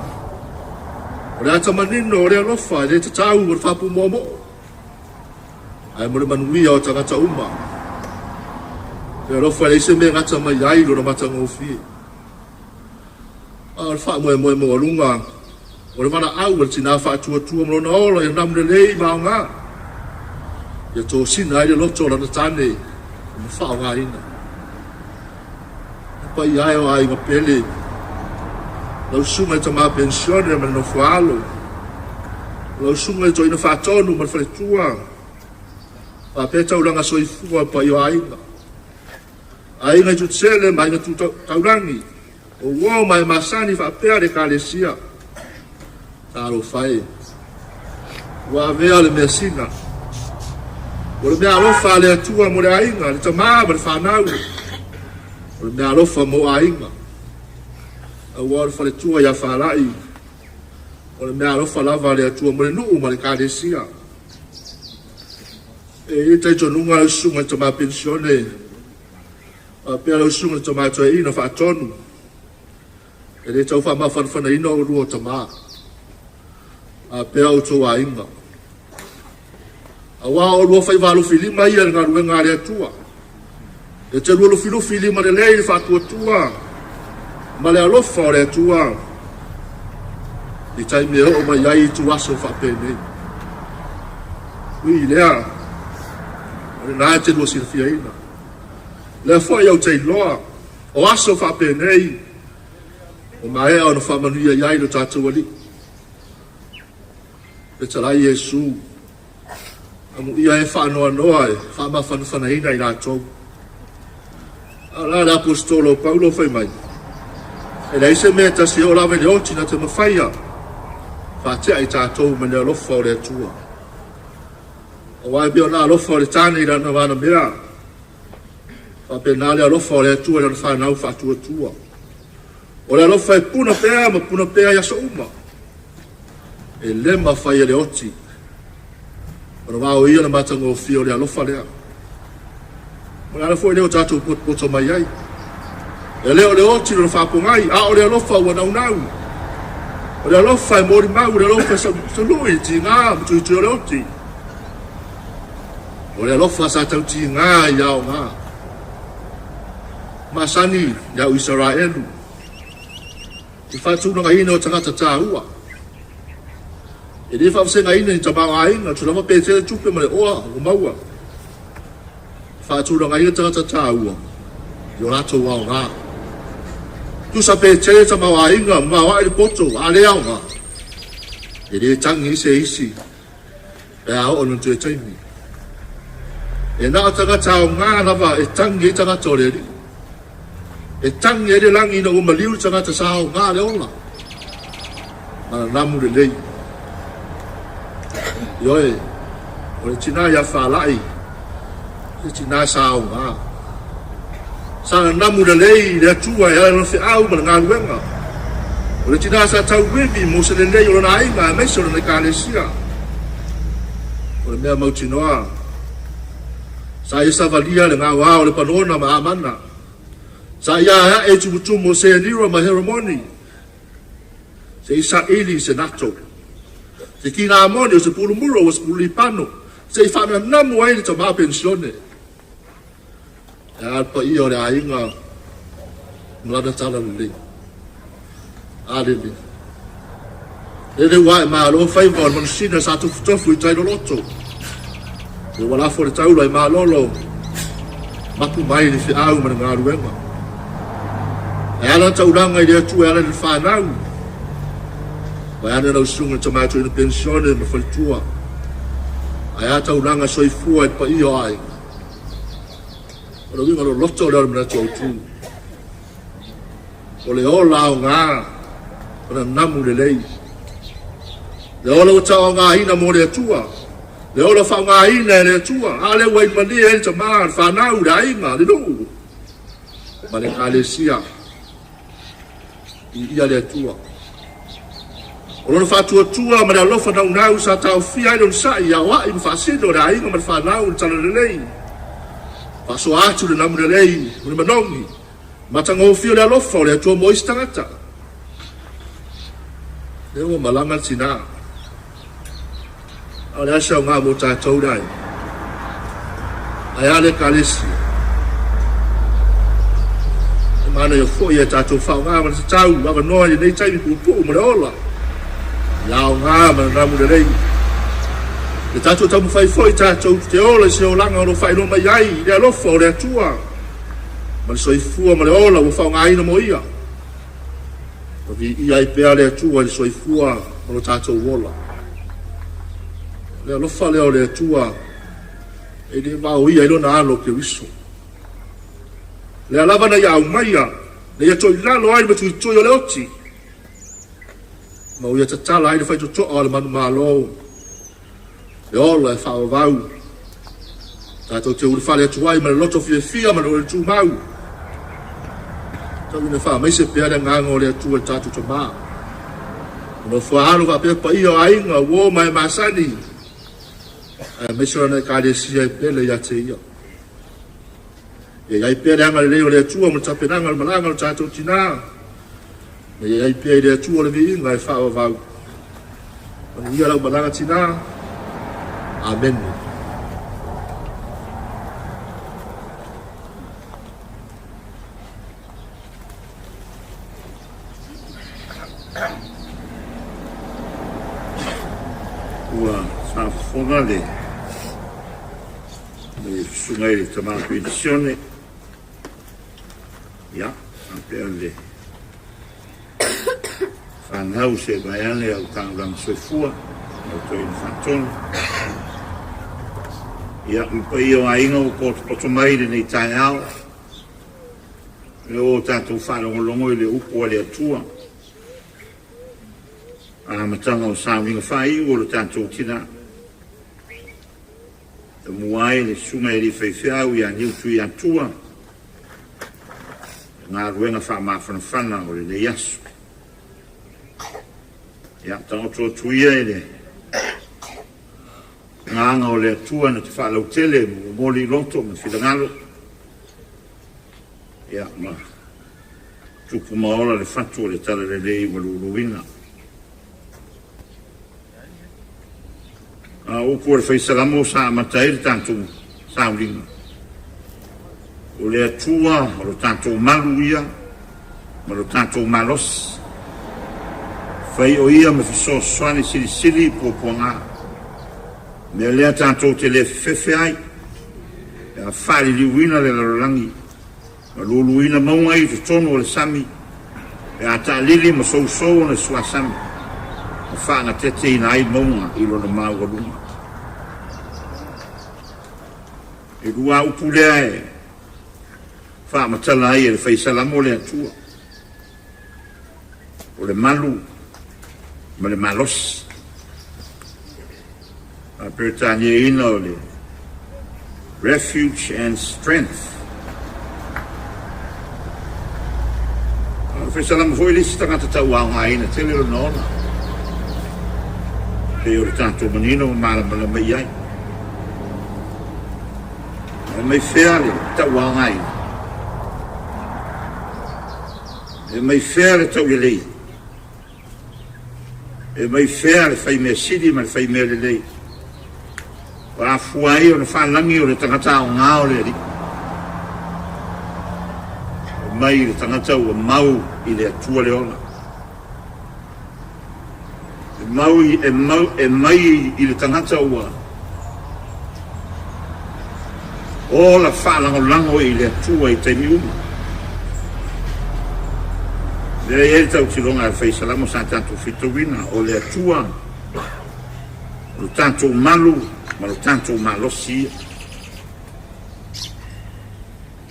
O le ata manino o le alofa e le tatau o le faapumoomoo, ae mo le manuia o tagata uma. Le alofa e leai se mea e gata mai ai lona matagofie. A o le faamoemoe maualuga o le valaau a le tinā faatuatua ma lona ola ia namu lelei ma aoga, ia tosina ai le loto o lana tane ma faaaogaina. E paia ai o aiga pele, lau susuga i tama penisione ma le nofo alo, lau susuga i toeaina faatonu ma le faletua, faapea taulaga soifua paia o aiga. Aiga i Tutusele ma Aiga Tu Taulagi, o uo ma e masani faapea le Ekalesia. Talofa e, ua avea le measina. O le mea alofa a le Atua mo le aiga, le tamā ma le fanau. O le mea alofa mo aiga. Aua o le faletua ia Falai, o le mea alofa lava a le Atua mo le nuu ma le Ekalesia. E i ai le talitonuga lau susuga i le tama penisione faapea lau susuga i le tama toeaina faatonu, e le tau faamafanafanaina oulua o tama faapea outou aiga. Aua o oulua faiva alofilima ia i le galuega a le Atua. E te lua lufilufi lima lelei i le faatuatua ma le alofa o le Atua i taimi e oo mai ai ituaso faapenei. Ui i lea, o lena e te lua silafiaina. Lea foi ou te iloa, o aso faapenei, ua maea ona faamanuia i ai lo tatou Alii. Fetalai Iesu, Amuia e faanoanoa e faamafanafanaina i latou. A o la le Aposetolo o Paulo fai mai, E leai se mea e tasi e oo lava i le oti na te mafaia faatea i tatou mai le alofa o le Atua. Aua e pei ona alofa o le tane i lana vanamea, faapena le alofa o le Atua i lana fanau faatuatua. O le alofa e puna pea ma puna pea i aso uma. E le mafai e le oti ona vaoia le matagofie o le alofa lea. O le ala foi lea o tatou potopoto mai ai. E le o le oti lona faapogai, a o le alofa ua naunau. O le alofa e molimau, o le alofa e salui i tiga ma tuitui o le oti. O le alofa sa tau tiga i aoga. Masani i au Isaraelu i faatulagaina o tagata taua. E le faavasegaina ni tamaoaiga, tulaga pe tele tupe ma le oa ua maua. E faatulagaina tagata taua i o latou aoga. Tusa pe tele tamaoaiga ma maoae le poto a le aoga, e le tagi ai se isi pe a oo lona toe taimi. E na o tagata aoga lava e tagi ai tagata o le Alii. E tagi ai le lagi ina ua maliu le tagata sa aoga le ola ma nanamu lelei. Ioe, o le tinā ia Falai, se tinā sa aoga. Sa nanamu lelei i le Atua e ala i lona feau ma le galuega. O le tinā sa tauivi mo se lelei o lona aiga aemaise o lona ekalesia. O le mea mautinoa, sa ia savalia le gaoa o Lepanona ma Amana. Sa ia aeae i tumutumu o Senira ma Heremoni, se i saili i se nato. Se kinamoni o se pulumuro ua se pululipano, se i faananamu ai le tamā penisione. E a le paia o le aiga ma lana tala lelei. A lele. Lele ua ae malo faiva o le manusina sa tofutofu i tai loloto. Le ua lafo le taula i malolo, mapu mai le feau ma le galuega. E ala taulaga i le Atua e ala i le fanau. Vaeane lau susuga i le tama toeaina penisione ma faletua. Ae a taulaga soifua i le paia o aiga. O le uiga loloto lea o le manatu autu. O le ola aoga o le namu lelei. Le ola ua tauaogaina mo le Atua. Le ola faaaogaina e le Atua. A lea ua imalie ai le tama, le fanau, le aiga, le nuu ma le Ekalesia. Viia le Atua. O lona faatuatua ma le alofa naunau sa taofia ai le onosai, aoai ma faasino le aiga ma le fanau i le talalelei. Faasoa atu le namu lelei o le manogi, matagofie o le alofa o le Atua mo isi tagata. Lea ua malaga le tina. A o le a se aoga mo tatou le aiga? Ae a le Ekalesia? E manaia foi e tatou faaaoga ma le tatau avanoa i lenei taimi puupuu ma le ola i aoga ma le namu lelei. E tatou taumafai foi tatou te ola i se olaga o lo o faailoa mai ai i le alofa o le Atua ma le soifua ma le ola ua faaaogaina mo ia. Ma viia ai pea le Atua i le soifua ma lo tatou ola. O le alofa lea o le Atua e le vaoia ai lona alo o Keriso. Lea lava na ia aumaia, na ia toilalo ai le matuitui o le oti, ma ua ia tatala ai le faitotoa o le manumalo, le ola e faavavau. Tatou te ulufale atu ai ma le loto fiafia ma le oe tumau. Tau ina faamaise pea le agaga o le Atua i le tatou Tama. O nofo alo faapea paia o aiga, uo ma e masani, aemaise lana Ekalesia e pele ia te ia. Ia i ai pea le agalelei o le Atua ma le tapenaga o le malaga o le tatou tina. Ma ia i ai pea i le Atua le viiga e faavavau. Manuia lau malaga tina. Amene. Ua faafofoga le le susuga i le tama penisione, ia, faapea le fanau se vaeane au taulaga soifua, au toeaina faatonu. Ia, ma paia o aiga ua potopoto mai i lenei taeao, e o tatou faalogologo i le upu a le Atua, amataga o sauniga faaiu o le tatou tina. Tamua ai le Susuga i Alii Faifeau ia Niu Tuiatua i galuega faamafanafana o lenei aso. Ia, taoto atu ia i le agaga o le Atua na te faalautele ma momoli i loto ma finagalo, ia, ma tupu ma ola le fatu o le talalelei ua luluina. A o upu a le Fai Salamo sa amata ai le tatou sauliga, O le Atua o lo tatou malu ia ma lo tatou malosi, fai o ia ma fesoasoani silisili i puapuaga. Mea lea tatou te le fefefe ai, pe a faaliliuina le lalolagi ma luluina mauga i totonu o le sami, pe a taalili ma sousou ona suasami, ma faagateteina ai mauga i lona maualuga. E lua upu lea e faamatala ai e le Fai Salamo le Atua, o le malu ma le malosi. Faa-Peretaniaina o le Refuge and Strength. O le Faisalama foi le isi tagata tauaogaina tele lona ola. Pei o le tatou manino ma malamalama i ai. E mai fea le tauaogaina? E mai fea le taulelei? E mai fea le faimea sili ma le faimea lelei? Ua afua ai ona faalagi o le tagata aoga o le Alii. E mai le tagata ua mau i le Atua le ola. Mau e mau e mai i le tagata ua ola faalagolago i le Atua i taimi uma. Lea e i ai le tautiloga a le Faisalamo sa tatou fitauina, o le Atua o lo tatou malu ma lo tatou malosi ia.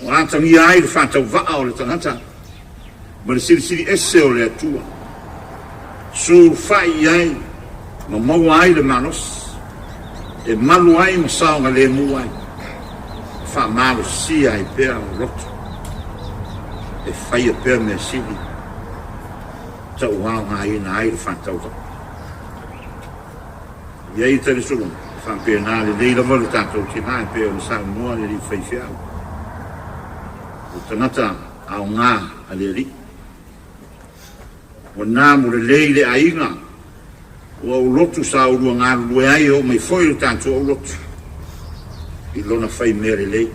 Ua atagia ai le faatauvaa o le tagata ma le silisili ese o le Atua, sulufai i ai ma maua ai le malosi e malu ai ma saogalemu ai, ma faamalosia ai pea o loto e faia pea mea sili tauaogaina ai le faatauvaa. I ai talisuluga, e faapena lelei lava lo tatou tina e pei ona saunoa le alii faifeau, o tagata aoga a le alii. Ua na mo lelei le aiga, ua ou lotu sa ulua galulue ai e oo mai foi lo tatou ou lotu i lona fai mea lelei.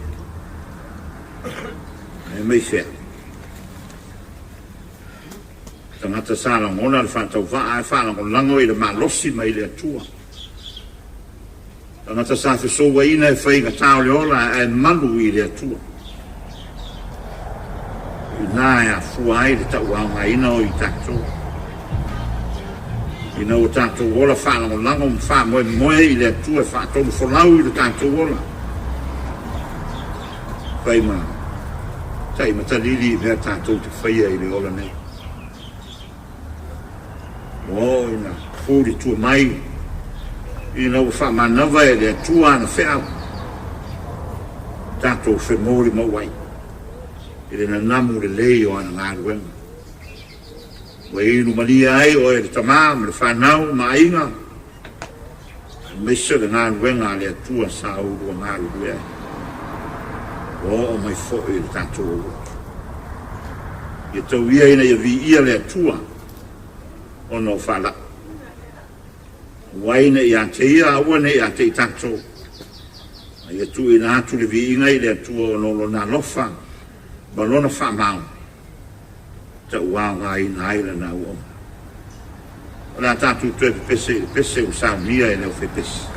Ae mai fea? Tagata sa lagona le faatauvaa ae faalagolago i le malosi mai le Atua. Tagata sa fesouaina e faigata o le ola ae malu i le Atua. O ina e afua ai le tauaogaina o i tatou. Ina ua tatou ola faalagolago ma faamoemoe i le Atua e faatonufolau i lo tatou ola, fai ma taimatalili i mea tatou te faia i le ola nei. Ua oo ina fulitua mai ina ua faamanava e le Atua ana feau, tatou femolimau ai i le nanamu lelei o ana galuega. Ua inu malie ai oe le tama ma le fanau ma aiga, aemaise o le galuega a le Atua sa ulua galulue ai. Ua oo mai foi i le tatou aulotu. Ia tau ia ina ia viia le Atua ona o faala'u. Aua ina ia te ia, aua ne i ia te i tatou. A ia tuuina atu le viiga i le Atua ona o Lona alofa ma Lona faamaoni. Tauaogaina ai lana auauna. O le a tatou toe pepese i le pese ua saunia e le aufaipese.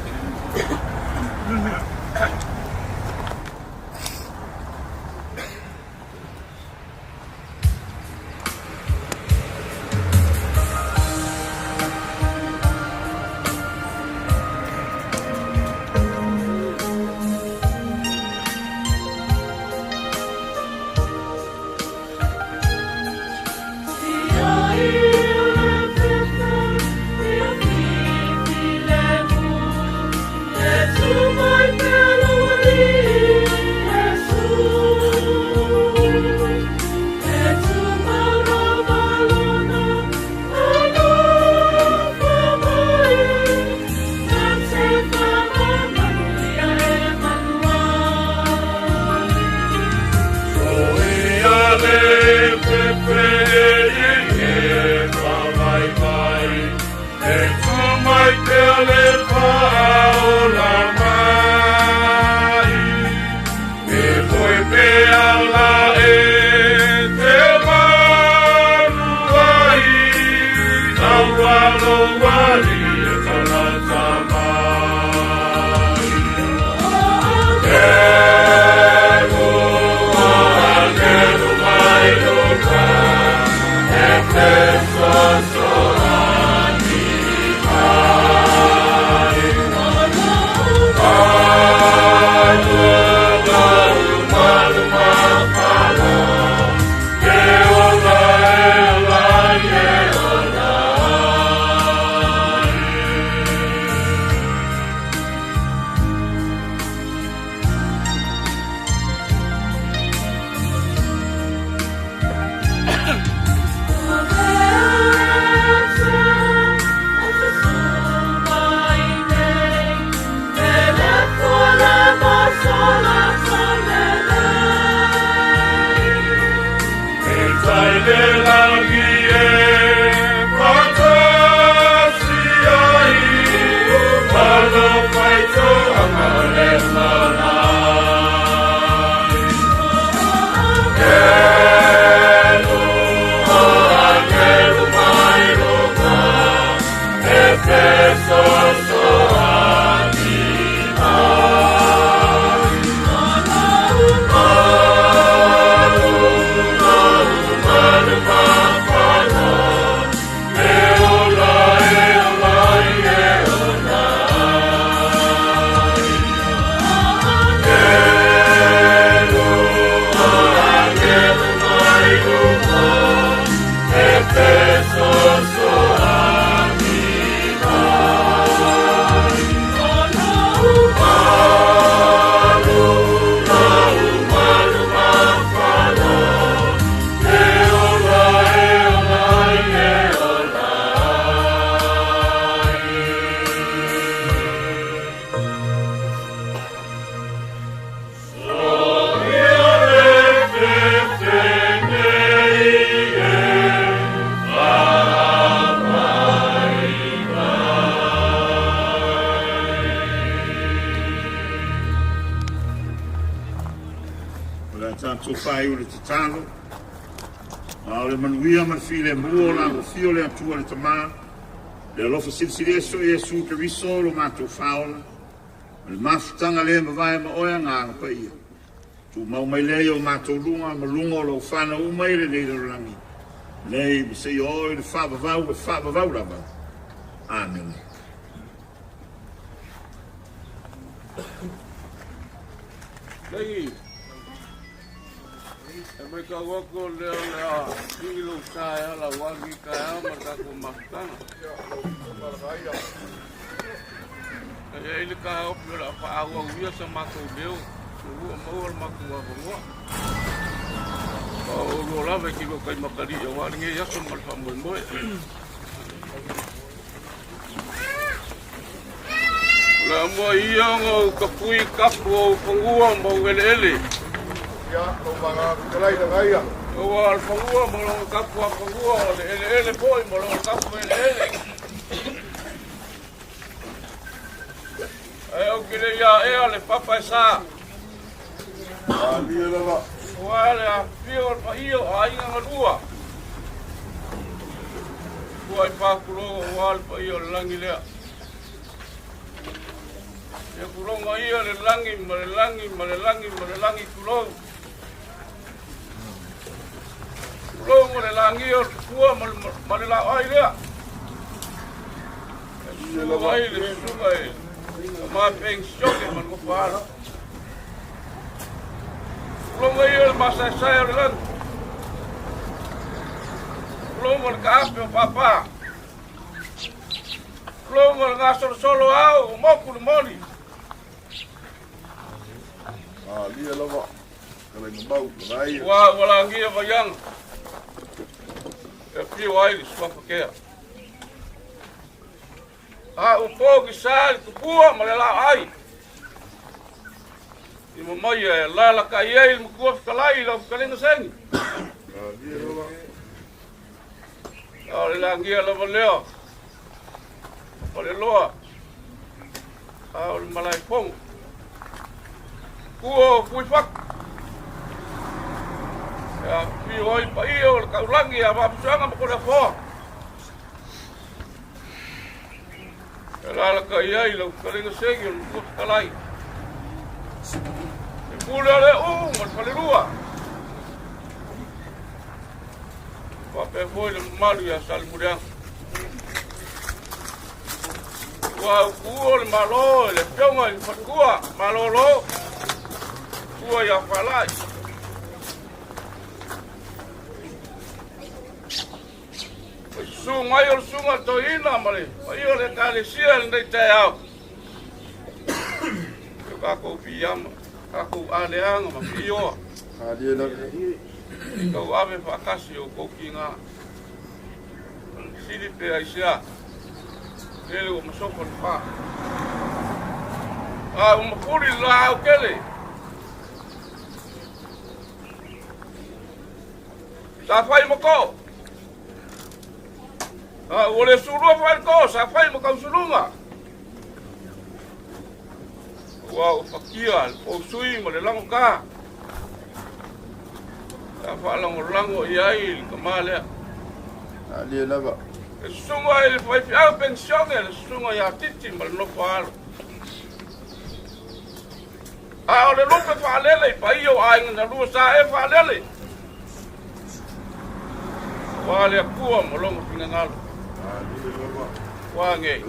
Matou faaiu i le tatalo, a o le manuia ma le filemu o le alofia o le Atua le Tama, le alofa silisili ese o Iesu Keriso lo matou Faaola, ma le mafutaga le mavae ma oe Agaga Paia, tumau mai lea i o matou luga ma luga o lau fanau uma i lenei lalolagi, nei ma seia oo i le faavavau e faavavau lava. Amene. Lagi, e matau atu o lea o le a sii lou sa e ala aua lenei taeao ma le tatou mafutaga. E i ai le taofi o le a faaauau ia sa matou leo, ua maua le matou avanoa. A o oulua lava e te lua taimatalii aua lenei aso ma le faamoemoe. O le a mua ia ona ou tapui kapu o ou fanua ma ou eleele. Ia, lou vana fetalai lagaia. Aua o le fanua ma lona tapu a fanua, o le eleele foi ma lona tapu eleele. Ae ou te le i aea le papa e sa. Malie lava. Aua le afifio o le paia o aiga na lua. Ua i pākulou aua le paia o le lagi lea. Ia kuloga ia le lagi ma le lagi ma le lagi ma le lagi tulou. Tulou ma le lagia o le tupua ma le laoai lea. E susu ai le susuga i Tama Peng Sioke ma le Nofo-a-alo. Tuloga ia le masaesae o le lagi. Tuloga le kaape o pāpā. Tuloga le gasolosolo ao o moku le moni. Malie lava. Kalaiga mau, lagaia. Ua ua lagia vaiaga. E afio ai le suafa kea. A ua po ki sa le tupua ma le laoai. I mamaia e alalakai ai le matua fetalai i lau fetalaiga seni. A o le lagia lava lea o le loa a o le malaefono. Tua o Fuifatu. E afifio ai paia o le taulagi ia Vaafusuaga ma Toleafoa. E alalatai ai lau fetalaiga seni o le Matua Fetalai. E pule o le uu ma le falelua. Faapea foi le mamalu ia Salemuliaga. Ua utuua le Malo i le afioga i le faletua malolo, tua ia Falai. O le susu mai o le susuga i le toeaina ma le paia o le Ekalesia i lenei taeao. O tatou piiama, tatou aleaga ma piioa. I tau ave faatasi o outou tiga. Sili pe aisea, lele ua masofa le fa. A ua mafuli le laau tele. Sa fai ma ko. A ua le sulua fai ko, sa fai ma kausuluga. Ua ua fakia le pousui ma le lagoka. Sa faalagolago i ai le tama lea. Alie lava. Le susuga i le faifeau penisione, le susuga ia Titi ma le nofo a alo. A o le lupe faalele i paia o aiga na lua sa e faalele. Aua le Atua ma lona finagalo. Ua nei.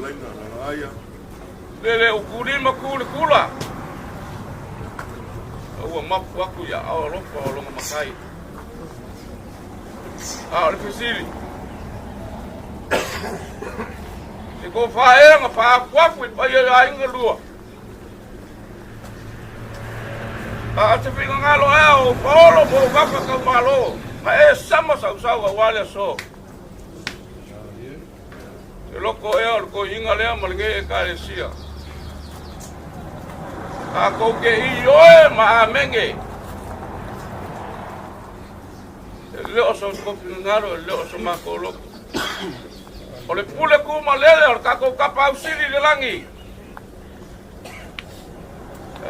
Lele ukulima ku le kula. Ua mapu aku ia ao alofa o lona matai. A o le fesili. Se ko whaenga whaakuaku i paia i aiga lua. A te whingangalo ea o Paolo mo Vafa Taumalo, ma e sama sausau aua le aso. Te loko ea o le koiinga lea ma lenei Ekalesia. Tatou ke i oe ma amenge. E le o so finagalo, e le o so matou loto. O le pule ku ma lele o le tatou kapa ausili i le lagi.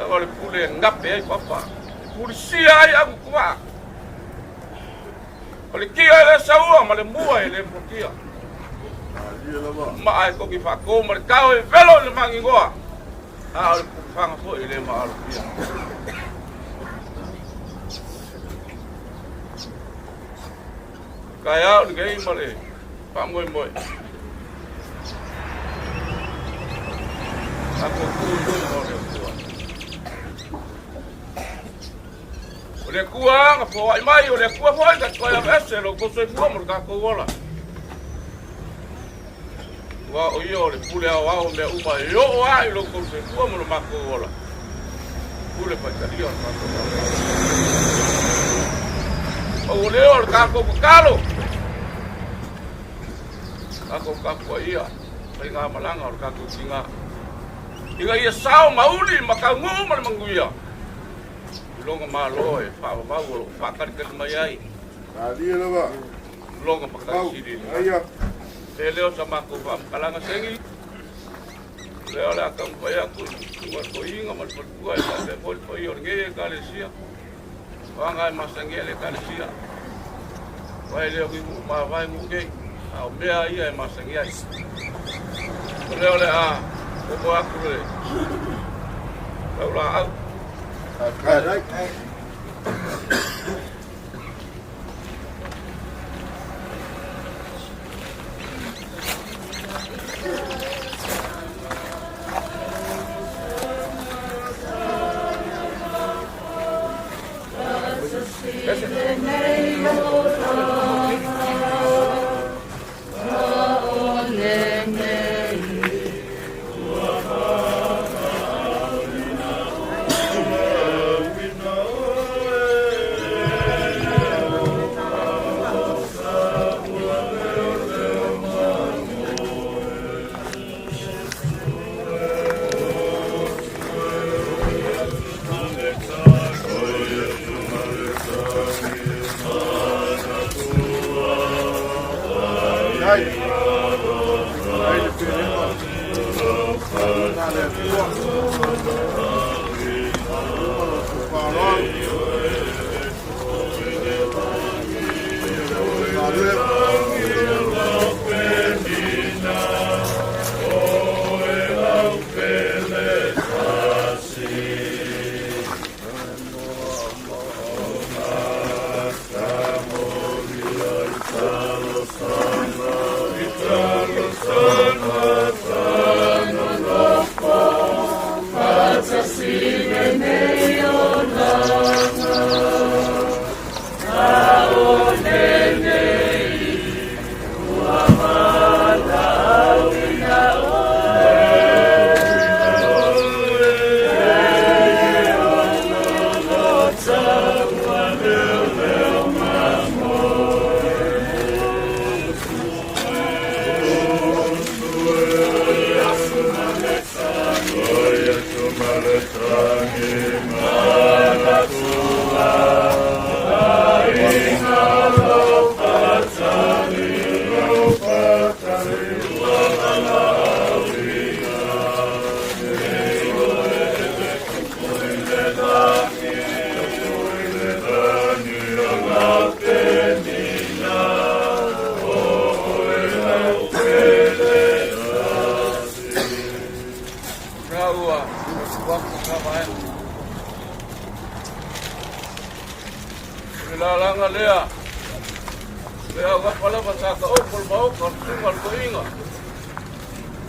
O le pule e gape ai papa. Tulisia ai augutuvaa. O le kia e le saua ma le mua e le fuatia. Maa e togi faako ma le tao e velo i le magigoa. A o le pufaga foi e le maalofia. Taeao lenei ma le faamoemoe. Tatou tu i luma o le Atua. O le Atua na foai mai, o le Atua foi na toe aveese lo outou soifua ma lo tatou ola. Aua o ia o le pule aoao o mea uma e oo lava i lo outou soifua ma lo matou ola. Pule faitalia o le matou ola. Pau o lea o le tatou tatalo. Tatou tapuaia faigamalaga o le tatou tiga. Ina ia sao ma uli ma taunuu ma le manuia i lona Malo e faavavau o lo o faatalitali mai ai. Malie lava. Lona Matai Sili. E le o sa matou faamatalaga segi. Lea o le a taumafai atu i le toeaina ma le faletua e faapea foi le paia o lenei Ekalesia. O aga e masani ai le Ekalesia. Aua e le o ni nuu mavae nuu nei, a o mea ia e masani ai. O lea o le a momo atu le laulaau. Ua atu ka vaega. O le lalaga lea, le augafa lava sa taoto le maota o le susuga o le toeaina,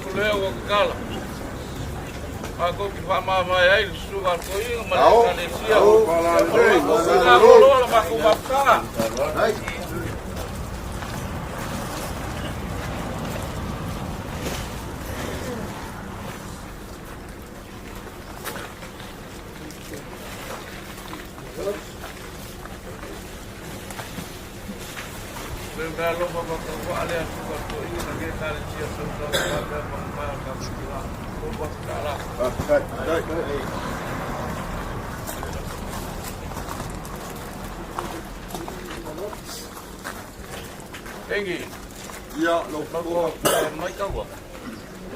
o lea ua tatala. Matou te faamavae ai le susuga a le toeaina ma le ekalesia. O le matou faigamalo, le matou mafutaga. Le mea alofa whakawaa lea suka toeaina na ke ekalesia sausau faapea whakamae o tatou tina. $300. Tengi. Ia, lau Lau mai taua.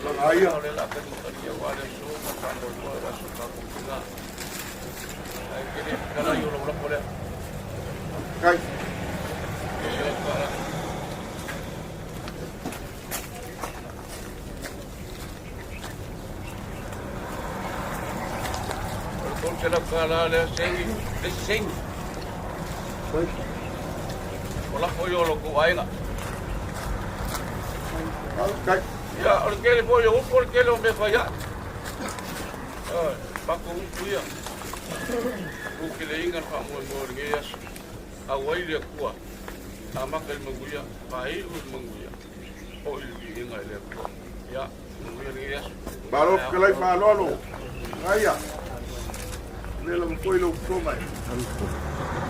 Lagaia. O le la ka makalia wa le so ma ka mo mo wa so ka ko tina. Ae te le fetalai o lau lafo lea. Kai. O le $300 lea segi, le segi. O lafo ia o lo tou aiga. Ia, o le tele foi o upu, o le tele o mea fai ai. Ioe, matou upu ia. Pukeleina le faamoemoe o lenei aso. Auai le Atua, amata i le manuia, faaiu i le manuia, foi le viiga i le Atua. Ia, manuia lenei aso. Malo fetalai faaaloalo. Aia. Le lava foi lau fofoga e.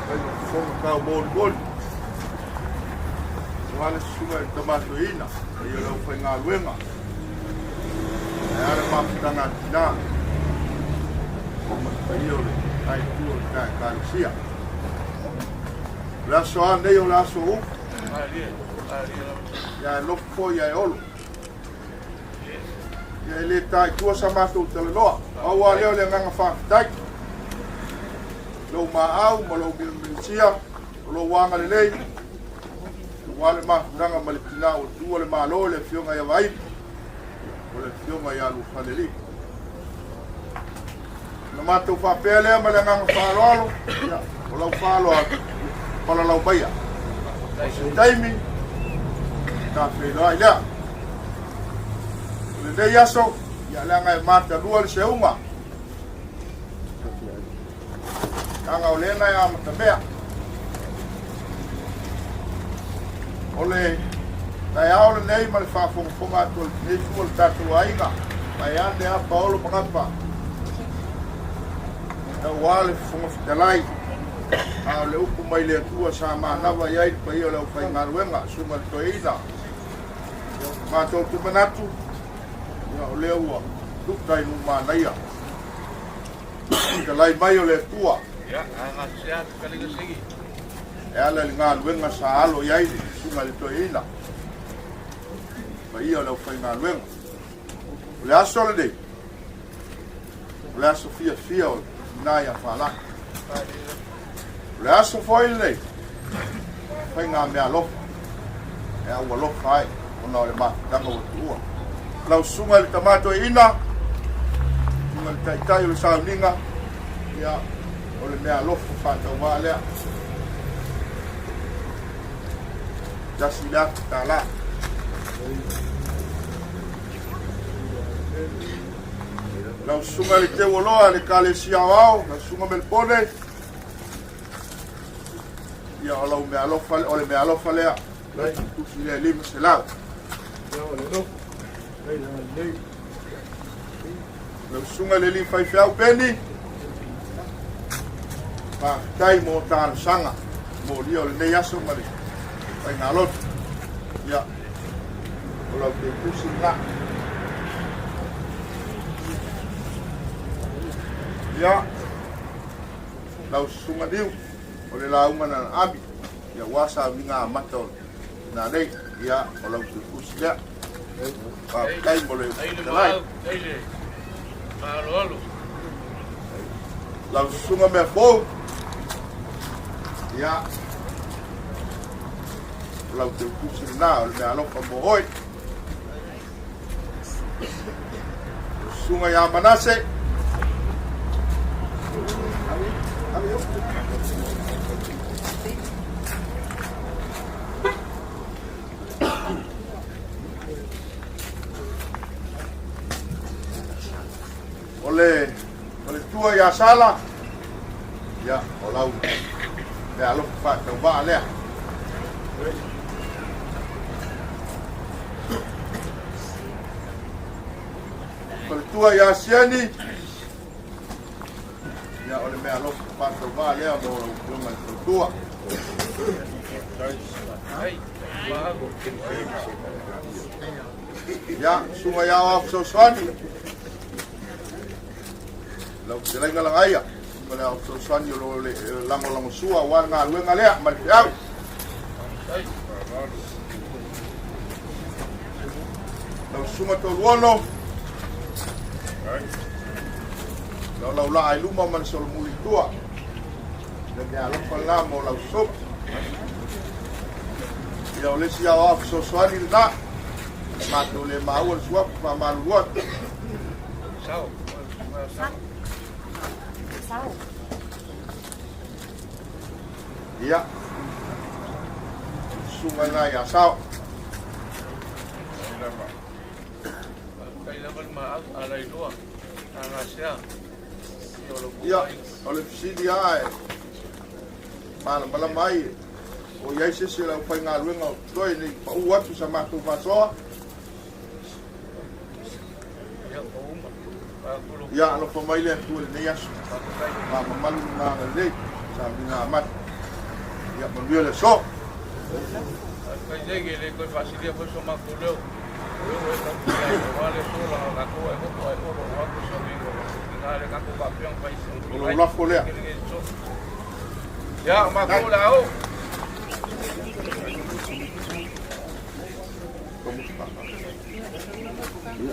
Fai ma fofoga tau molimoli. Aua le susuga i le Tama Toeaina, paia o le aufaigaluega. Ae a le mafutaga a tina. Ma le paia o le itu o le ta Ekalesia. O le aso lava lenei o le aso o upu. Ia e lofu foi ae olo. Ia e le ta i tua sa matou talanoa. Pau lava lea o le agaga faafetai. Lou maau ma lou milamilisia, o lou agalelei, aua le mafutaga ma le tina ua tuua le Malo i le Afioga ia Vaili, o le Afioga ia Luafalelii. Ona matou faapea lea ma le agaga faaaloalo, ia, o lau faaaloalo, palalau maia. O se taimi, ta feiloai lea. O lenei aso, ia leaga e matalua le seuga. Leaga o lea na e amatamea. O le taeao lenei ma le faafogafoga atu a lenei itu o le tatou aiga, vaeane a Paolo ma Gapa, tauā le Fofoga Fetalai, a o le upu mai le Atua sa manava i ai le paia o le aufaigaluega, Susuga i le Toeaina. Matou te manatu, ia o lea ua luta i lumanaia. Fetalai mai o le Atua. E ala i le galuega sa alo i ai le Susuga i le Toeaina, paia o le aufaigaluega. O le aso lenei, o le aso fiafia o tina ia Falai. O le aso foi lenei, faiga meaalofa, e aualofa ai ona o le mafutaga ua tuua. Lau susuga i le Tama Toeaina, susuga i le Taitai o le sauniga, ia, o le meaalofa faatauvaa lea. $1,000. Lau susuga i le Teuoloa le Ekalesia Aoao, lau susuga Melepone, ia o lau meaalofa, o le meaalofa lea, tusi lea 500. Lau susuga i le alii faifeau Peni, faafetai mo talosaga molia o lenei aso ma le faigalotu. Ia, o lau teutusi lena. Ia, lau susuga Niu, o le lauga na Ami, ia ua sauniga amata o na nei, ia, o lau teutusi lea. Faafetai mo le fetalai. Lau susuga mea fou, ia, o lau teutusi lena, o le meaalofa mo oe. Susuga ia Manase. O le faletua ia Sala, ia, o lau meaalofa faatauvaa lea. Faletua ia Siani, ia, o le meaalofa faatauvaa lea mo lau afioga i le faletua. Ia, susuga ia Aoao Fesoasoani, lau fetalaiga Lagaia, ma le Aoao Fesoasoani o lo o lagolagosua aua le galuega lea ma le feau. Lau susuga Toluono, lau lau laa i luma ma le solomuli i tua. Le mea alofa lena mo lau sopo. Ia o le isi aoao fesoasoani lena. Matou le maua le suafa faamalulu atu. Sao. Sao. Sao. Ia. Susuga lena ia Sao. Faafetai lava le maau alailoa agasea. Ia, o le fesili lava e malamalama ai o i ai se isi o le aufaigaluega o totoe ne i pau atu sa matou faasoa. Ia, alofa mai le Atua i lenei aso. Faamamalu le agalelei, sauniga amata. Ia, manuia le aso. Faafetai nei e le toe faasilia foi so matou leo. O lea ua e tautia ai aua le aso laga tatou ai hopo ai olo o atu sa uiga o ina le tatou faapea ona fai O lou lafo lea. Ia, o matou o le a o.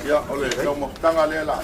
Ia, o le taumafataga lea la.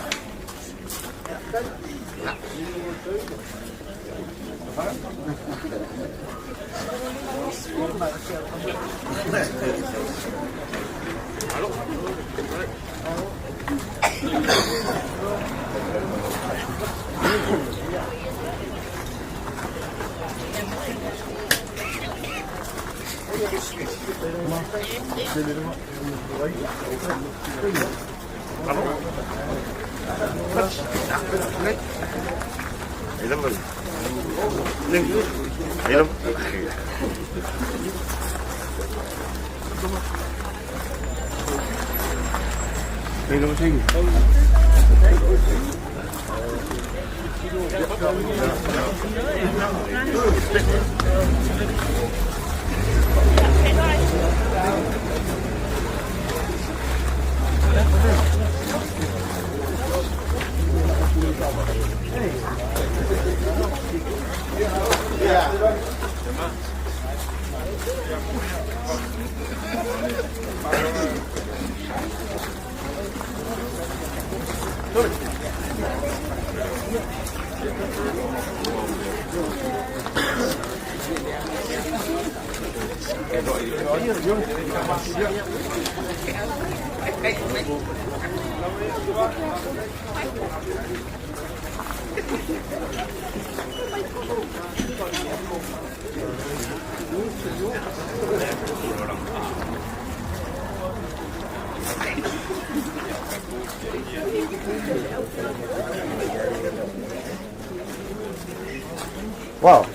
Wow.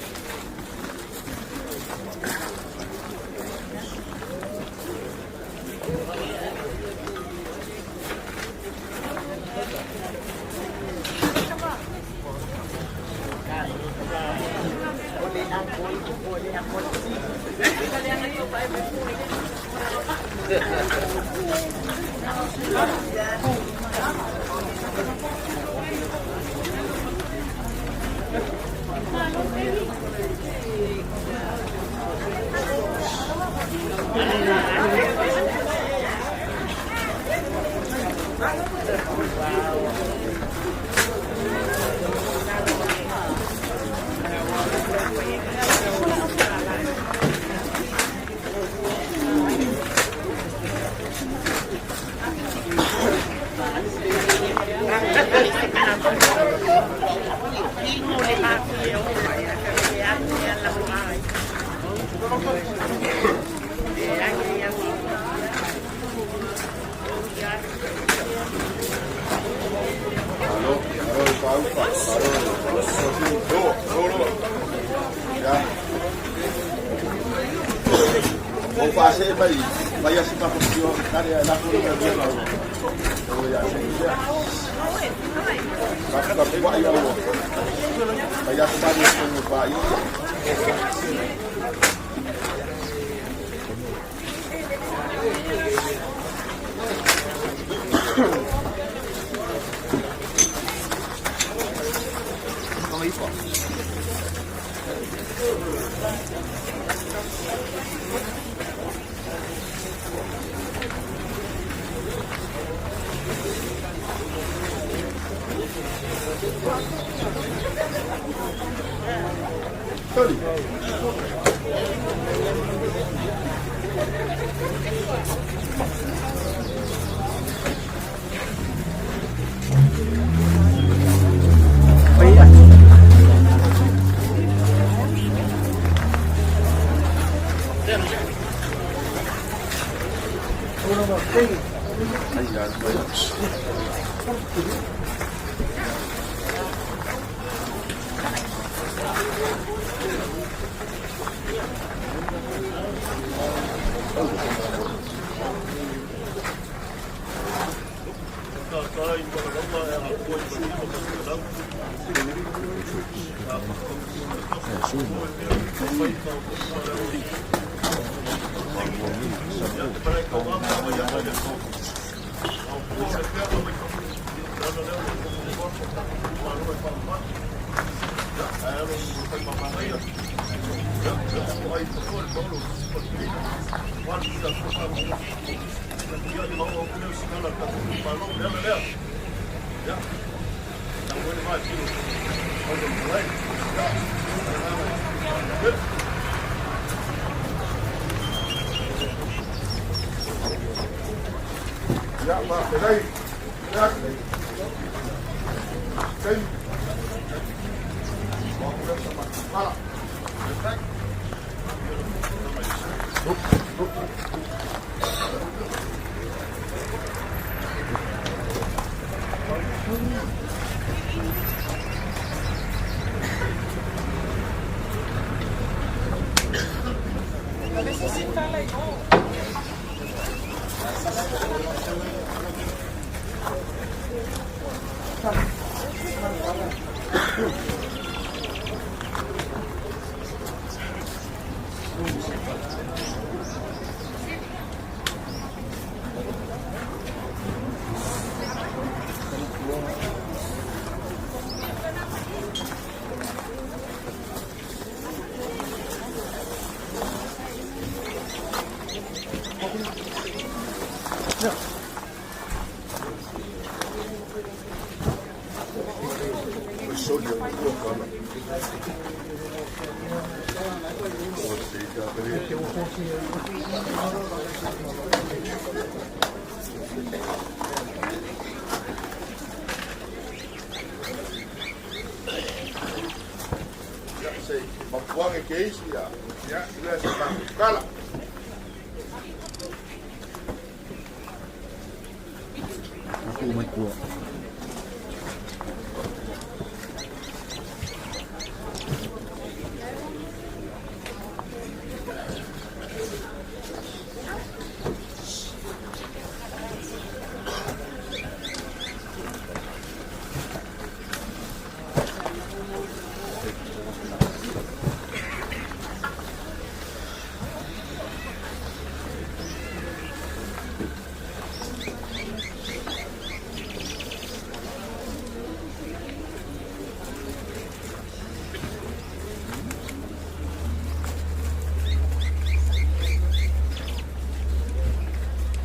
Alo, alo le paaupa, alo le lo, lo, lo. Ia. O paase mai, mai asi ma fokio, kare ai lako le mea lau. O ia se ia. Ka ka pa ia o. Mai asi ma ni ko pa ia.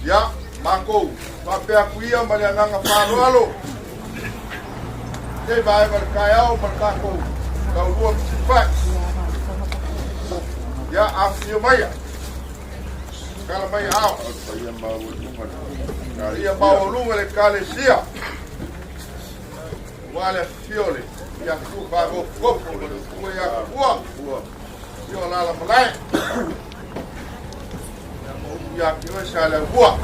Ia, makou, faapea atu ia ma le agaga faaaloalo. Nei vaega o le taeao ma le tatou taulua fesilafai. Ia, afifio maia. Tala mai ao. Ia maualuga le Ekalesia. Aua le afifio o le Atua faagofogofu ma le Atua ia Tupua. Ia o alala malae. Ia ma upu ia te oe Saleaaumua.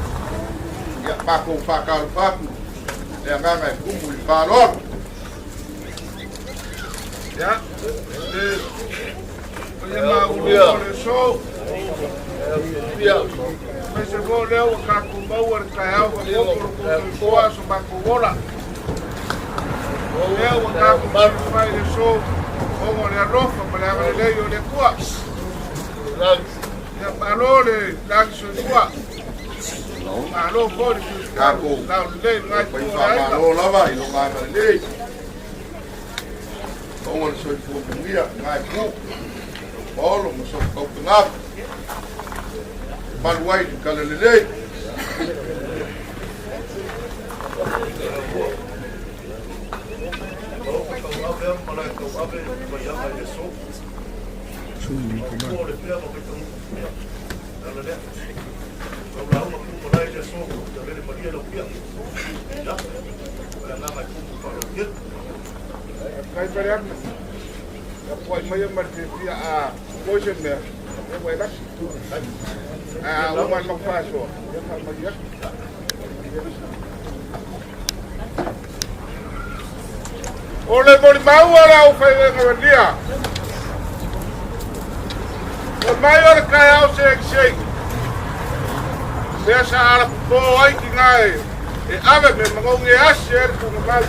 Ia matou faatalofa atu le agaga e tumu i le faaaloalo. Ia, le paia maualuga o le aso. Ia, aemaise foi o lea ua tatou maua le taeao faaopoopo o lo outou soifua so matou ola. O lea ua tatou silafai i le aso ona o le alofa ma le agalelei o le Atua. Ia malo le lagi soifua. Malo foi le Tatou laulelei i lena pai itu o le aiga. faamalo lava i lona agalelei. Maua le soifua manuia lena itu. Paolo ma sou tautugafu. Malu ai i le talalelei. Kai pare atu. Ia puai mai ma le fiafia a poe se mea, ia ua e lasi. A uma le matou faasoa, ia faamalie atu. O le molimau a le aufaigaluega, fai mai o le taeao segisegi, lea sa alapopō ai tinā e ave mea magogi e asi ai le tuugamau.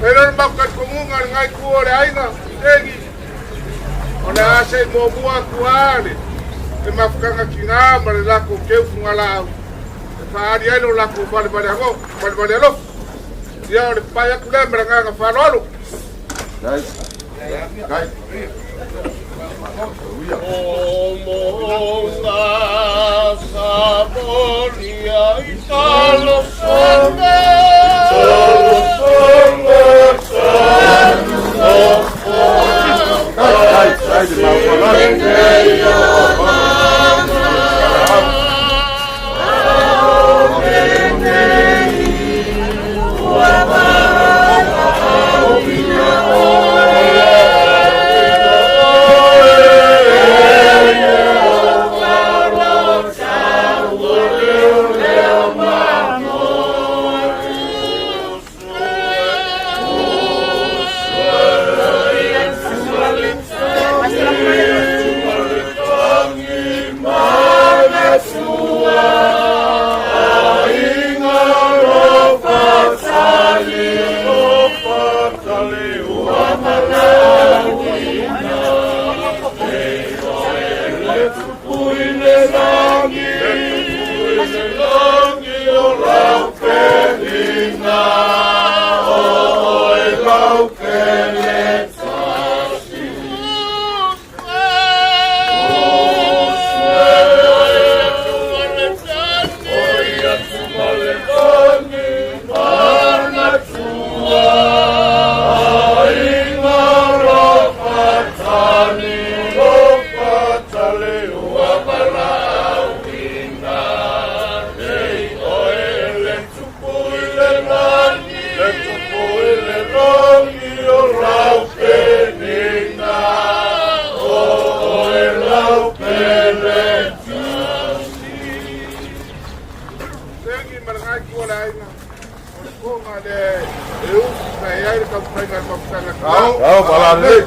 Fai lea o le matou talitonuga i lena itu o le aiga, segi, o le a se i muamua atu lava le mafutaga tinā ma le latou teu fugalaau e faaali ai lo latou valevale alofa. Ia o le papai atu lea ma le agaga faaaloalo. Segi ma le ngai kua le aiga. O le koga le e ufi sa e ai le taumafaiga a le mafutaga tinā. Ao, palalelei.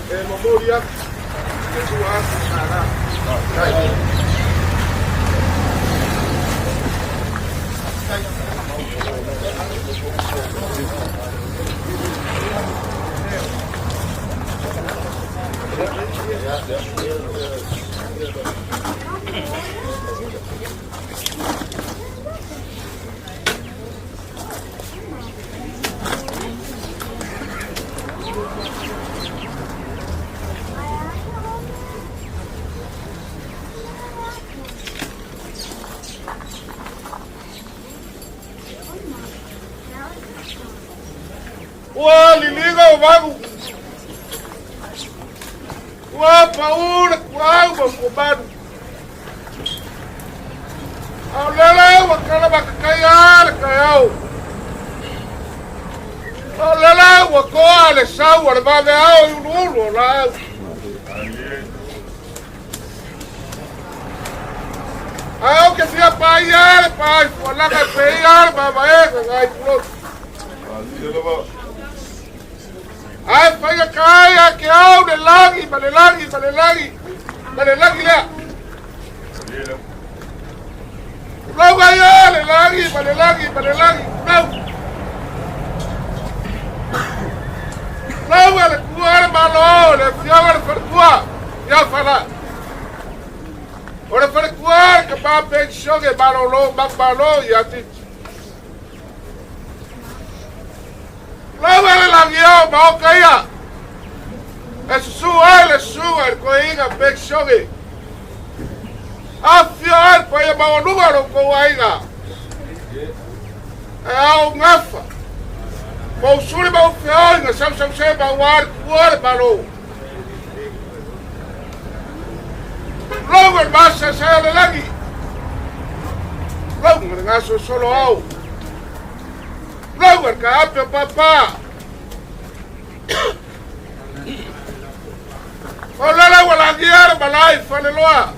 E momoli atu le $2,000. Ua liliga o vagu. Ua paura kuau ma komanu. Ao lele ua kala makakai a le taeao. Ao lele ua toa le sau a le vaveao i uluulu o laau. Ae ou te fia paia le paai fualaga e peia le mavaega ngai pulotu. Ae faiga kai a ke au le lagi ma le lagi ma le lagi ma le lagi lea. Lauga ia le lagi ma le lagi ma le lagi. Lau. Lauga le kua le malo le fioga le faletua. Ia fala. O le faletua le ka pa pensione malolo malo ia titi. Lauga le lagi au ma oka ia. E susu ai le susuga i le toeaina penisione. Afifio ai le paia maualuga o lo outou aiga. E ao gafa, ma usuli ma ufeoiga sausausema aua le tuua le Malo. Tulou le maseasea o le lagi. ma le gasolosolo ao. Tulauga le kaape o papa. O lele ua lagia le malae i Faleloa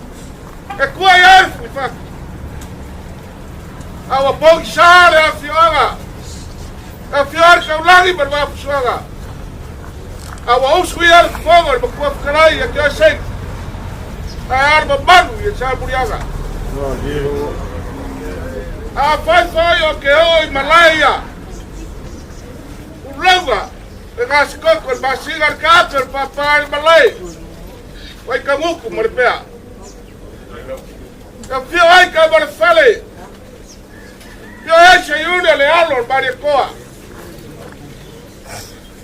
e kua i ai Fuifatu. A ua pogisa le afioaga, afioa le taulagi ma le vafusuaga. A ua usu ia le fofoga o le matua fetalai ia te oe Seni. Ae a le mamalu i Samuliaga. Afai foi o ke oo i malae ia, ulauga le gasikoko le masina le kaape le papa i le malae, Vaikagutu ma le pea. E afio ai ka ma le fale, afio ai Seiuli o le alo o le Malietoa,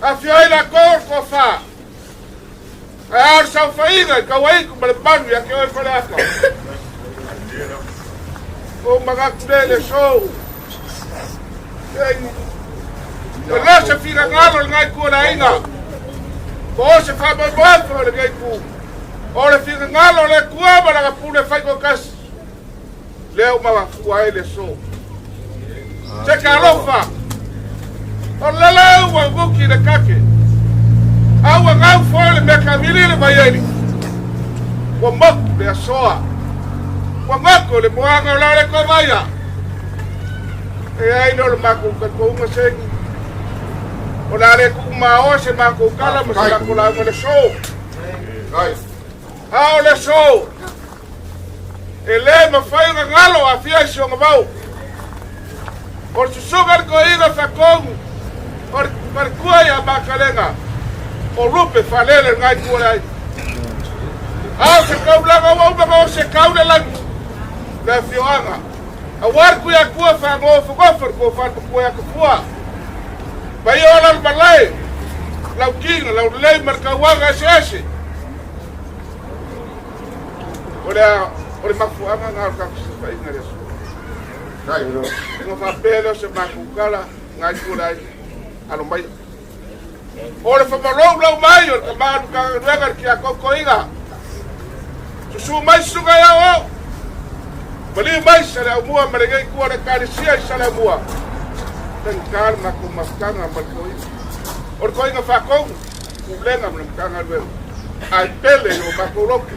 afio ai latou o le toafa, ae a le saofaiga i Tauaitu ma le mamalu ia te oe Faleata. Ou manatu lea i le aso, e le se finagalo o lena itu o le aiga, po o se faamoemoe foi o lenei itu. O le finagalo o le Atua ma lana pule faitoatasi, lea ua mafua ai le aso. Se ke alofa, o lele ua uki le kake, a ua gau foi le mea kamili le vaieli. Ua moku le asoa, ua goto le moaga o la le kovaia. E ai lea o le matou talitonuga seni, o le a le tuumaoa se matou tala ma se matou lauga i le aso. A o le aso, e le mafai ona galo afia i si ona vao. O le susuga i le toeaina faatonu o le faletua ia Makalega, o Lupe Faalele lena itu o le aiga. A o se taulaga ua uma ona ose tau le lagi, le afioaga, aua le Tuiatua faanofonofo le tofa matua ia Tafua. Ma ia ola le malae, lau tiga, lau lelei ma le tauaga eseese. O le, o le mafuaaga lena o le tatou saofaiga i le aso. Ona faapea lea o se matou tala, nai tua le aiga, alo mai. O le whamalou lau mai o le tama o le Matagaluega le Tiakono Toeaina. Susu mai susuga ia o. Maliu mai Saleaaumua ma lenei itu o le Ekalesia i Saleaaumua. Tagita le matou mafutaga ma le toeaina. O le toeaina faatonu, pulega ma le Matagaluega. Ae pele i o matou loto.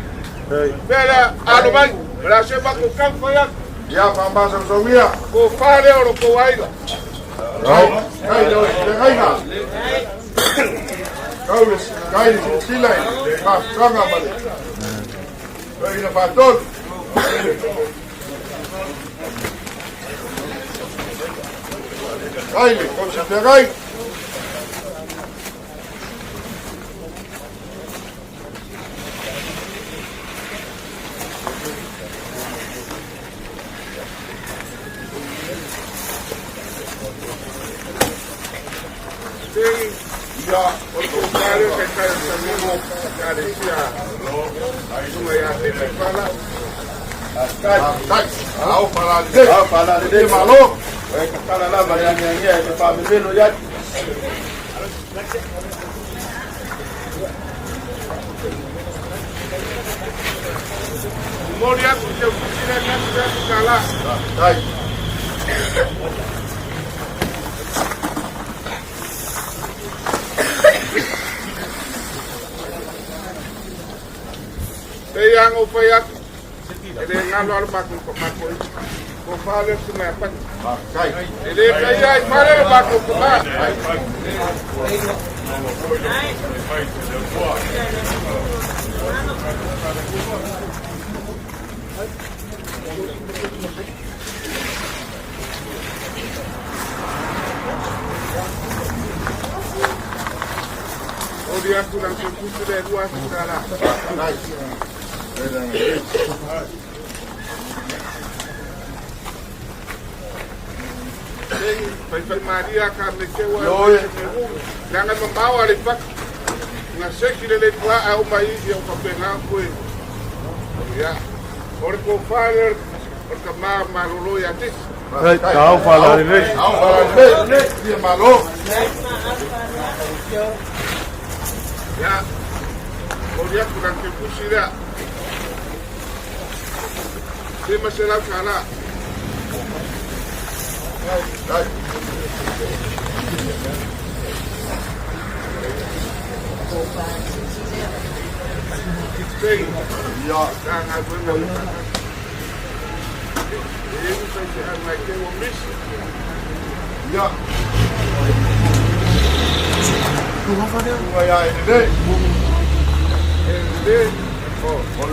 Mea lea, alo mai, o le a se matou taumafai atu. Ia, faamasamasaugia. Tofa lea o lo outou aiga. Kai le aiga. Kau le kai le silasila i le mafutaga ma le toeaina faatolu. Kai le tausi feagai. Ia, o le tofa lea o taitai o le Samoa, Ekalesia, Susuga ia Fifi Fala. Faafetai. Ao faalalelei. Ao faalalelei. Malo. E tatala lava le agiagia e te faamemelo i ai. Momoli atu i teutusi lea ni atu lea tala. Faafetai. Pei lava ona ou fai atu, e le galo lava le matou matou tofa lea o Susuga ia Pati. E le taia ai fale le matou tama. Oli atu la teutusi lea 2000 tala. Sei, faifai maria ka me ke ua Ioe. leaga e mamao Aleipata. Na seki lelei puaa a uma i ia o faapena koe. Ia, o le tofa lea o le tama malolo ia Tisi. Tau faalalelei. Ao faalalelei. Ia malo. Ia, oli atu la teutusi lea. $500. O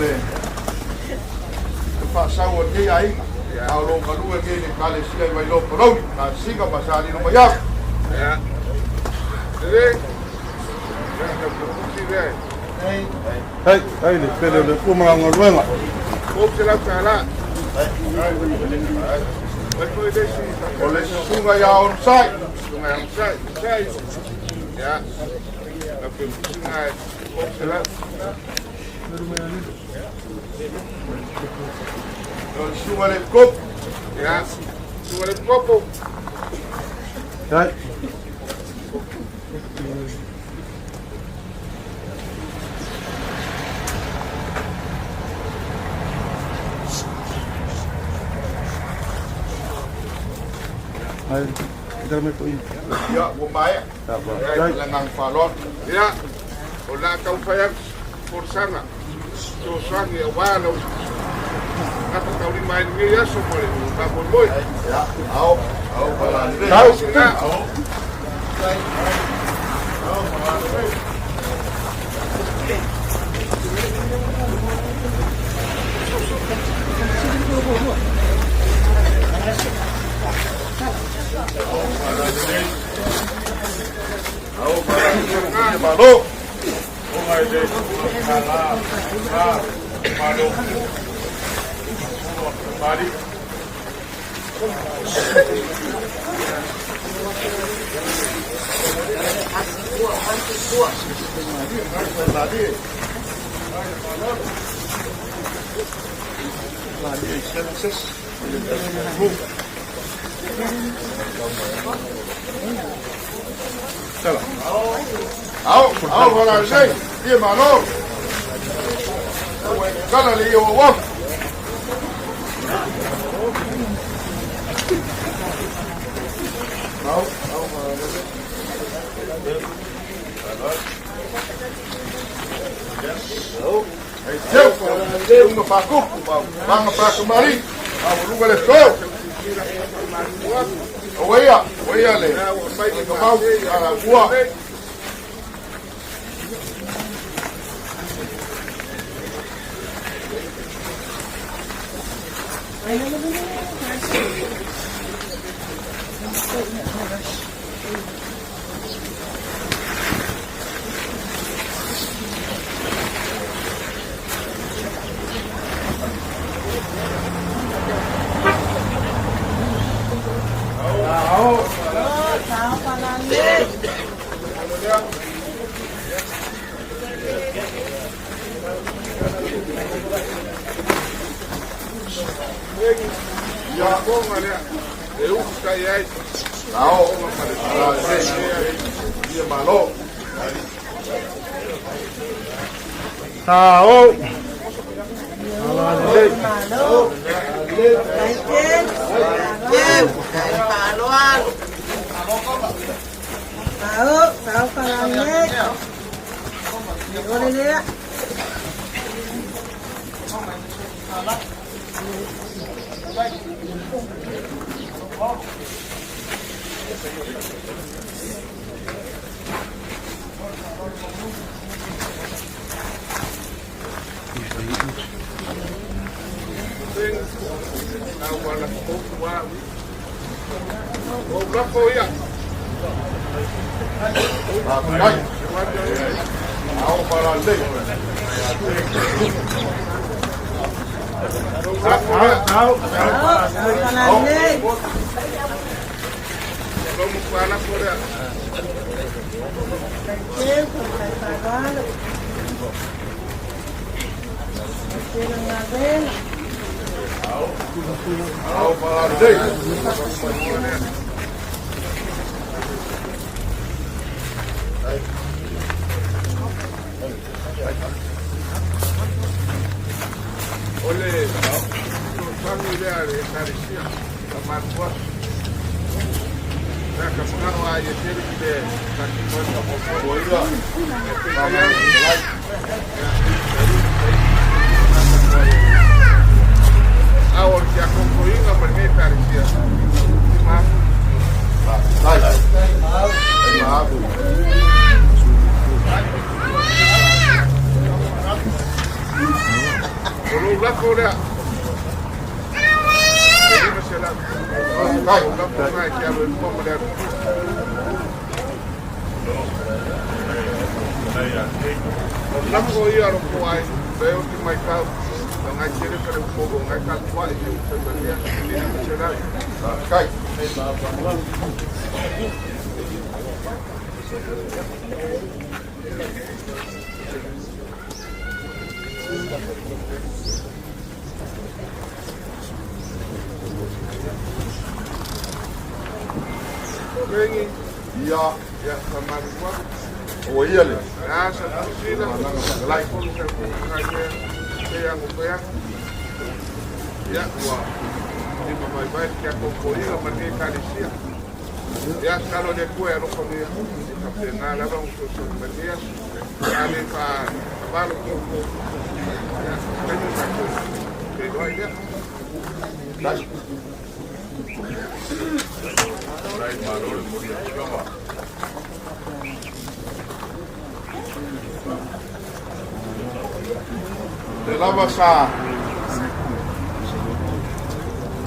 le faasau o lenei aiga, a o lo o galue nei i le Ekalesia i Vailoa Palauli, Tasiga ma Salilo Maiava. Hei, hei le pele o le Atua ma lana galuega. O le susuga ia Onosai. O le susuga i le Epikopo. Hei. Hai, tara mai po i. Ia, ua maea. Hei. Le agaga faaaloalo. Ia, o le a taumafai atu folasaga fesoasoani aua lau gafataulimaina ai lenei aso ma le faamoemoe. Ia, ao, ao falalelei. Tau. Ao. Malo. O ngai le kala, ka, malo, mali. Ao, ao falalelei. Ia malo. Ua e kala le ia ua. Ao, ao falalelei. Ai teu, unga whakupu, wanga whakamari, a waluga le tō. O ia, o ia le, le kamau, a la ua. Ia konga lea, e uku kai ai. Ao, falalelei. Ia malo. Sao. Alalelei. O lafo ia. Ai. Ao falalelei. Sao. Lomu kwa lafo lea. Ao falalelei. O le fesoasoani lea a le Ekalesia, la matua. Ia ka manao a ia tele ki le takino ai faamoemoe. Ua ia. Ia peitai Malo ane. le Ia peitai a o le tiakokoina ma lenei ekalesia i mafu. Faafetai. Faafetai maafu. O lou lafo lea e 500. Faafetai. Lou lafo lena e te alo i luma ma le alu. O lafo ia o lo poai, lea ou te matau, o ngai tele ka le upolu, o ngai tatuai e ufaimalia, e 500. Faafetai. Lengi, Ia. ia faamalu atu. Ua ia le. Asa tusila, Malai. polu ka ngai mea, te ago pea. Ia, ua lima vaivai le tiakokoina ma lenei ekalesia. Ia, tatalo i le Atua e alofagia, e faapena lava ona fesoasoani mai lenei aso. A le faavalo outou, ia, taimi o tatou feiloai lea. Tai. Le lava sa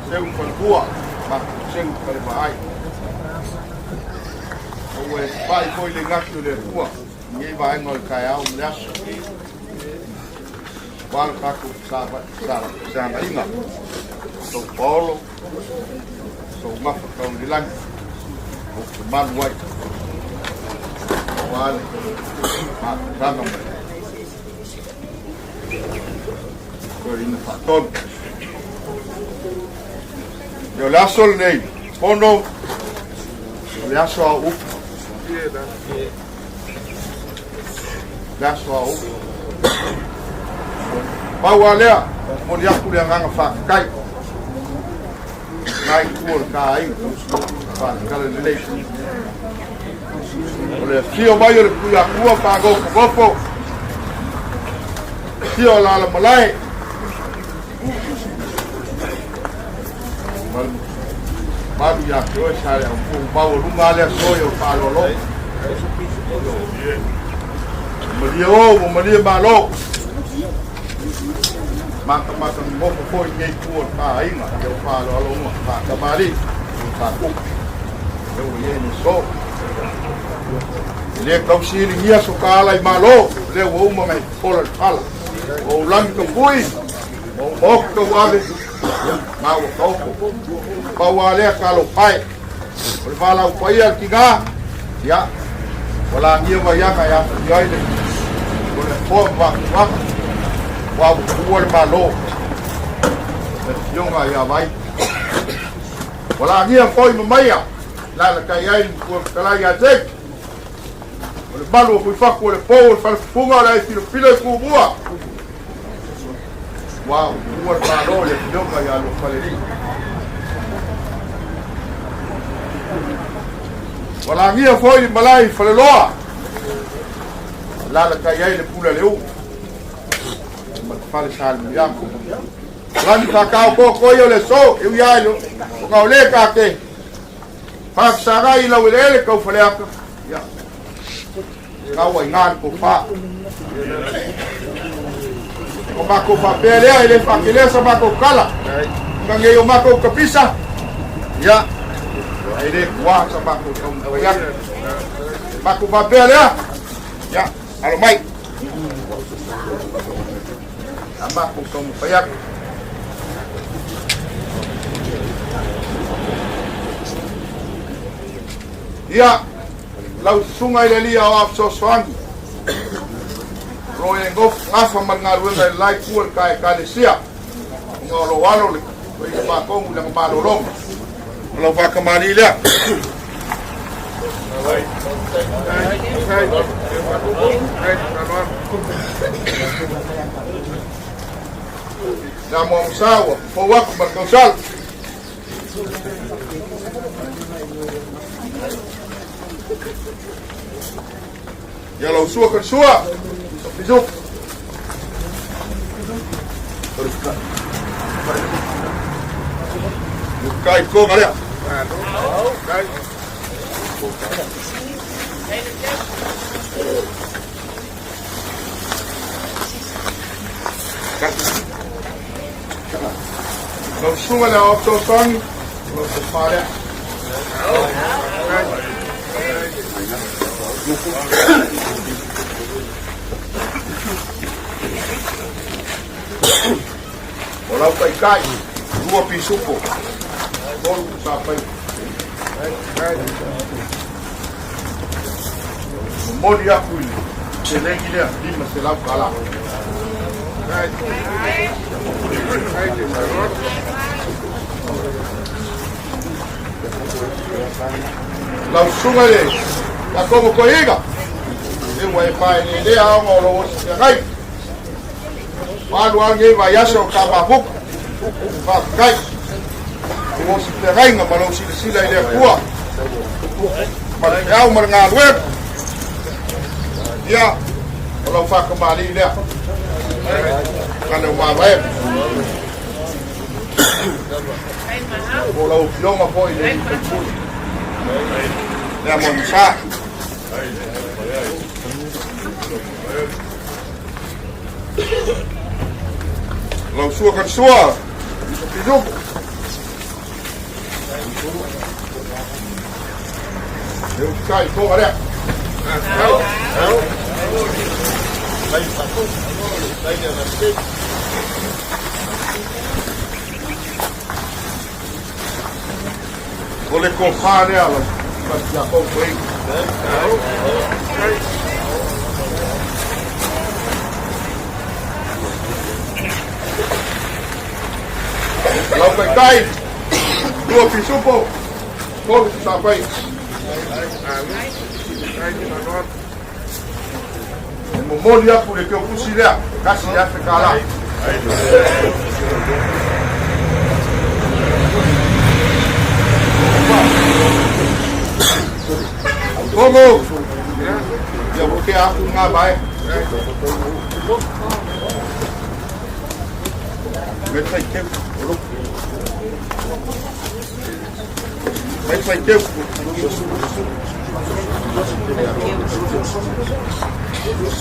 seu faltua ma seu falevaai. Ua e pai foi le gati o le Atua i nei vaega o le taeao ma le aso. Ua le tatou fesagaiga. Sou paolo, sou gafa tau i le lagi, ou te malu ai. Ua le mafutaga ma le toeaina faatonu. Ia o le aso lenei, pono, o le aso ao upu. Le aso ao upu. Pau a lea, momoli atu le agaga faafetai. Ngai itu o le taaiga, faaletala lelei. O le afio mai o le Tuiatua faagofogofo, afio o lala malae. Malu ia te oe sa le au maualuga a le aso e o faaaloalo. Malie o, ua malie malo. Matamata nofo foi nei tu o le taaiga, e o faaaloalo uma, faatamali, faatupu. E ua i ai le so. E le tausiligia so ka ala i malo, le ua uma ngai fola le pala. O ulagi tau pui, o maoki tau ave, ma ua taoto. Pau a lea ka alo pae. O le valaau paia le tiga, ia, ua lagia vaiaga e aafia ai le o le afoa ma vatuvaga, ua ua tuua le malo, le afioga ia Vai. Ua lagia foi ma maia, lalatai ai le matua fetalai ia Jake. O le malu o fuifaku o le pou o le falefufuga o le ai filofilo i Tumua. Ua ua tuua le malo le afioga ia Luafalelii. Ua lagia foi le malae i Faleloa, lalatai ai le pule a le u ma le fale sa le muliaga. Lagi whakao koko i o le so, e ui ai lo, o ka o le ka te, whakasagai i lau ele ele kau whaleaka, ia, kaua i ngā ko wha. O mako whapea lea, e le whakelea sa mako kala, nga ngei o mako kapisa, ia, e le kua sa mako taumawaiaka. Mako whapea lea, ia, alo mai. A mako taumawaiaka. Ia, lau susuga i le alii aoao fesoasoani, o lo o e gafa ma le galuega i le la itu o le ta ekalesia, ona o lo o alo le toeaina faatonu i lana malologa. O lau faatamalii lea. Na mo sa ua fou atu ma le tausala. Ia lau sua ka sua. Pisu. Kai ko ngarea. Kai. Lau suga le ao fesoasoani, o lau tofa lea. O lau taitai, lua pisupo, tolu sapai. Momoli aku i le seleni lea, $500. Lau susuga i le Iakobo Koiga, e ua e paeleelea aoga o lou osi feagai. Ua alu lava lenei vaiaso o ta mafuta. Faafetai i lou osi feagaiga ma lou silasila i le Atua ma le feau ma le galuega. Ia, o lau faatamalii lea. Kale o mavaega. Po o lau afioga foi i le sui usufono. Lea mo Musa. Lau sua ka sua. Piluku. Eu kai ko area. O le kofa lea la la ko koe. Lau taitai, lua pisupo, tolu safai. E momoli aku le keukusi lea, $1,000. Togo, ia ua tea atu lena vaega. Mai faiteu, mai faiteu.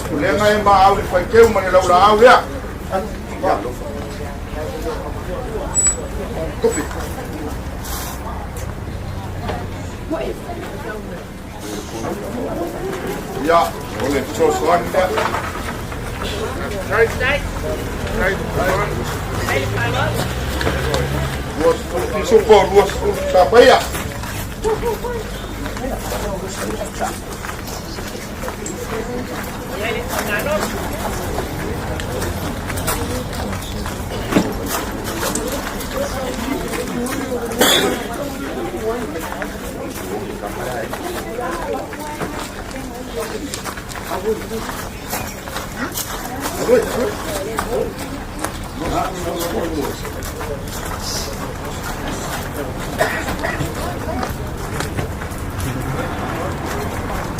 Pulega e maau i faiteu ma le laulaau lea. Tufi. Ia, o le fesoasoani lea. 20 pisupo, 20 sapaia.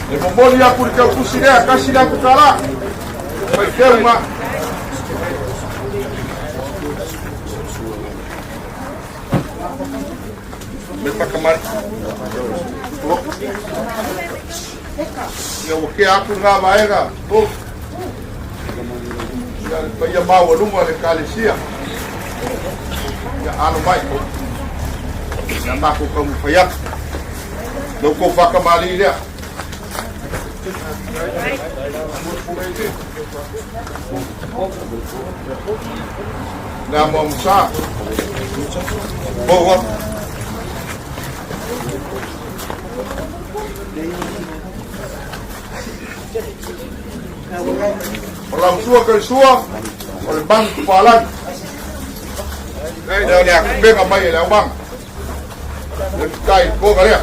E momoli aku le tautusi lea, $1,000. Faiteu ma. Me whakamari. Ia ua kea aku ngā vaega. O. Ia le paia maualuga o le Ekalesia. Ia alo mai. Ia matou taumafai atu. Lau kou whakamali lea. Lea mo Musa. Boa. O lau sua kai sua, o le bangu palagi. Lea o le akupenga mai e le aumanga. Le tai koga lea.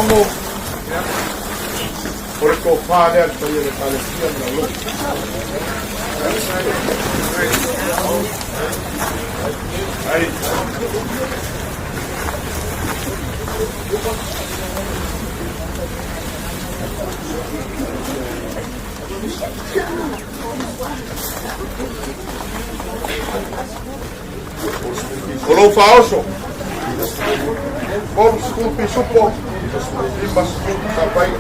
Fogo, o le tofa lea le paia le Ekalesia ma lau lotu. O lou faaoso, 30 pisupo, 50 sapai.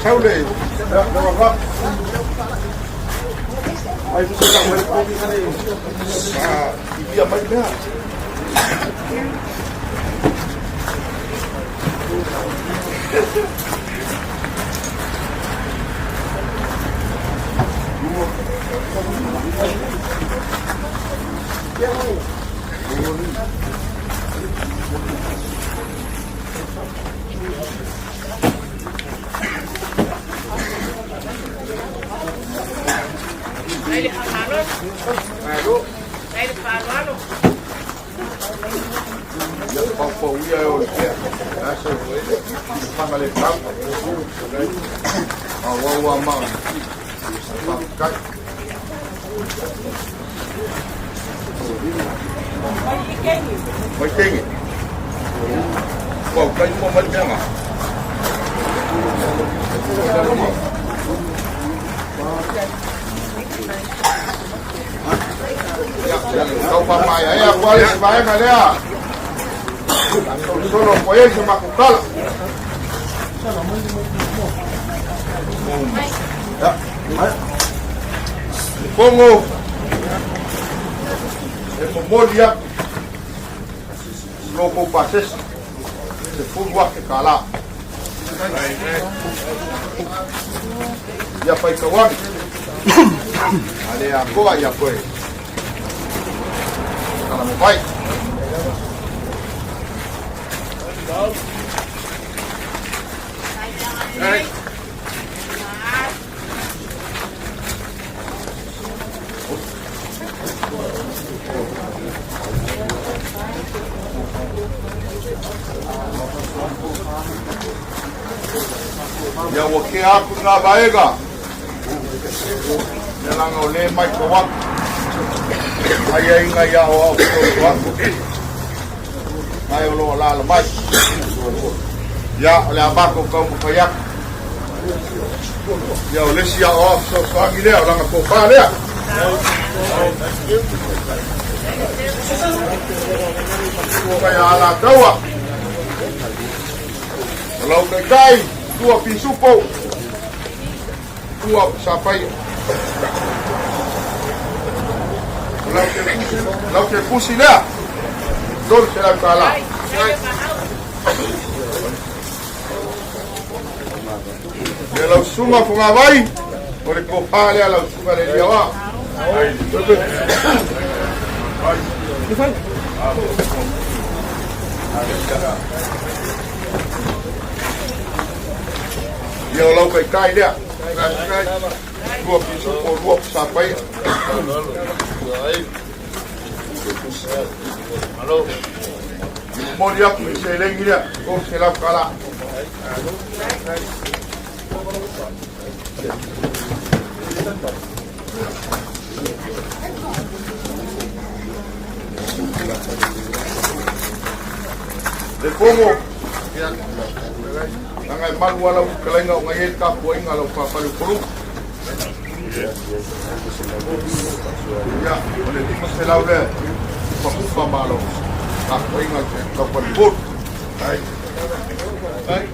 Sau le, le va. Ai tu sa mai ko ah, i via mai mea. Ia paupauia e o le pea. Asa o ele. Panga le pau. A wau a mau. Kai. Mai tenge. Wau kai mo mai mea. Tau whamai ai a kuale se vaega lea. Solo ko e se makukala. Ya, mai. Kongo. E momoli atu. Loko pasesa. Se fulu ake ka la. Ia whai kawani. Ale a koa ia koe. Kala mo vai. Ia ua ke aku ngā vaega. Ia langa o le mai ka waka. Ai ai ngai ia o au ko aku. Mai o lo la la mai. Ia o le abako kau mo kai aku. Ia o lesi ia o au so so angi lea o langa ko pa lea. Kai ala taua. O lau kai kai, tua pisupo. Tua sapai. Lau ke pusi lea. Tolu se lau kala. Ia lau sunga fonga vai. O le kopa lea lau sunga le lia wa. Ia o lau kai kai lea. Lua pisupo, lua sapai. Moli aku i se lengi lea. O se lau kala. Le kongo. Nanga e malu ala u kalainga o ngai e ka puainga lau papale kuru. Ia, o le lima se lau le pakupa malo. Ka puainga ka pale kuru. Ai. Ai.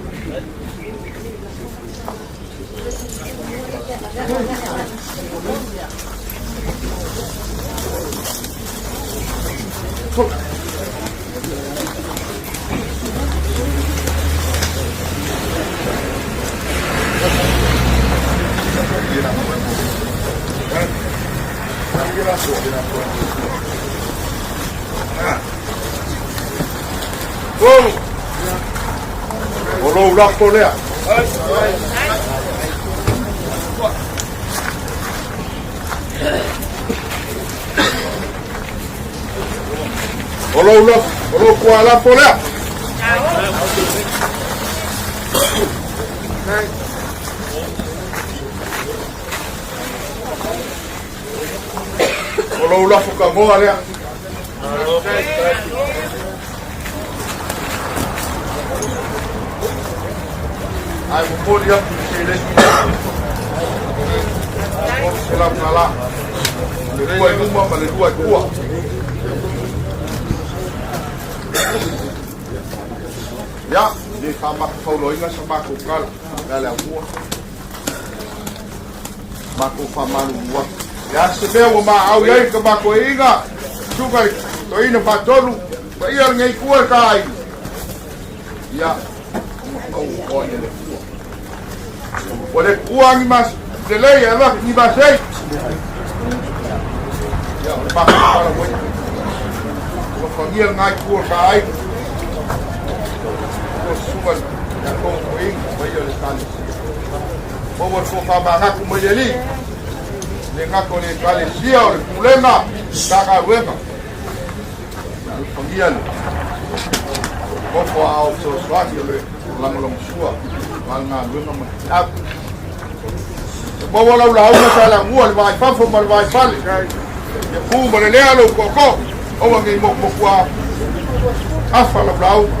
O lou lako lea. O lou lafo, o lou tualafo lea. O lou lafo kagoa lea. Ae momoli atu i seleni $300. Le lua i luma ma le lua i tua. Ia, le faamatafauloaina sa matou tala, le a le aumua. Matou faamalulu atu. Ia se mea ua maau i ai ka matou iiga, suka i toeaina faatolu, paia lenei itu e ka aiga. Ia, au oa ia le Atua. Ua le tuua ni mas lelei e avatu ni masei. Ia, o le matou tala ua ia. Ua fagia lena itu o ka aiga. Ua susuga ia tou toeaina, paia le Ekalesia. Maua le tofamanatu mai le Alii, le gata o le Ekalesia, o le pulega, Matagaluega. Alofagia le nofo aao fesoasoani o le lagolagosua ma le galuega ma le feau. Ia maua lau lauga sa le amua le vaai fafo ma le vaai fale. Ia pu ma le lea lou tootoo, aua nei motumotua afa lau lauga.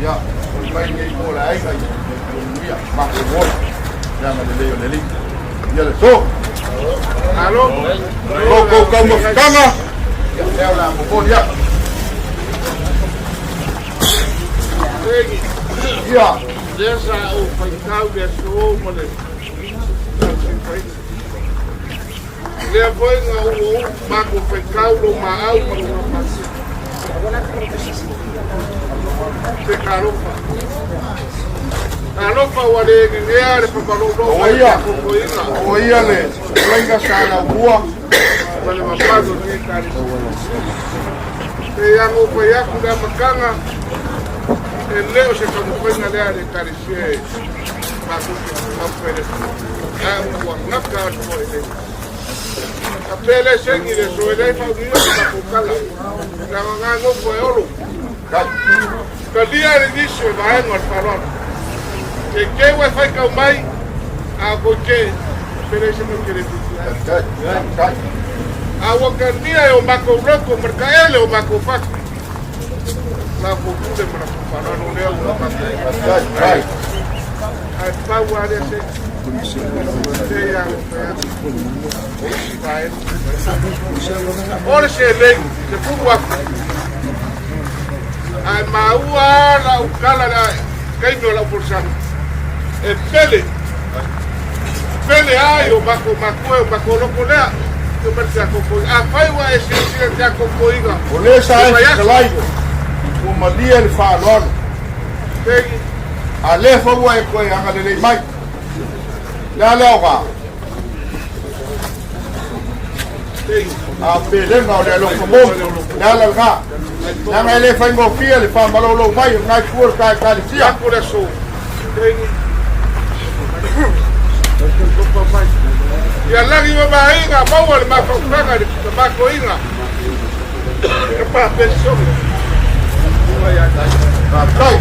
Ia, foi mai lenei mo le aiga ia manuia, matou ola, le agalelei o le Alii. Ia le so. Alo. Lo kou taumafataga, ia lea o le a momoli atu. Segi. Ia. Lea sa ou faitau le aso ma le tausifaina. Lea foi na ou ou matou faitau lou maau ma lou gapasia. Se talofa. Talofa ua le nenea le famalolo O ia, o ia le laina sa laumua. Ma le mamalu o lenei Ekalesia. Pei lava ona ou fai atu i le amataga, e le o se taumafaiga lea a le Ekalesia e matou te taumafai i le Atua, ae ua gata atu foi i le A pea le segi le aso e le faaunuia se matou tala, leaga na nofo e Olo. Talia le nisi o le vaega o le faaaloalo. Te te ua e faitau mai, a ko te pe leai se mea ou te le fiafia ai. A ua talia e o matou loto ma le taele o matou fatu. La kou pule ma la kou faaaloalo lea ua matou. Ae pau lava lea se se ia o isi vaega. O le seleni, le fulu atu. Ae maua lau tala le taimi o lau folasaga. E pele. Pele ai o matou matua o matou loko lea. Te mai te akokoiga. Afai ua e silasila te akokoiga. O le sa e fetalai, ua malie le faaaloalo. Pegi. A le foi ua e toe agalelei mai. Le a le aoga. A pelega o le alofa moni, le ala lena. Leaga e le faigofie le faamalolo mai o lena itu o le ta Ekalesia. Aku le aso. Pegi. Ia lagi ma maaiga, maua le mafaufauga i le makoiga. Ka papesone. Faafetai.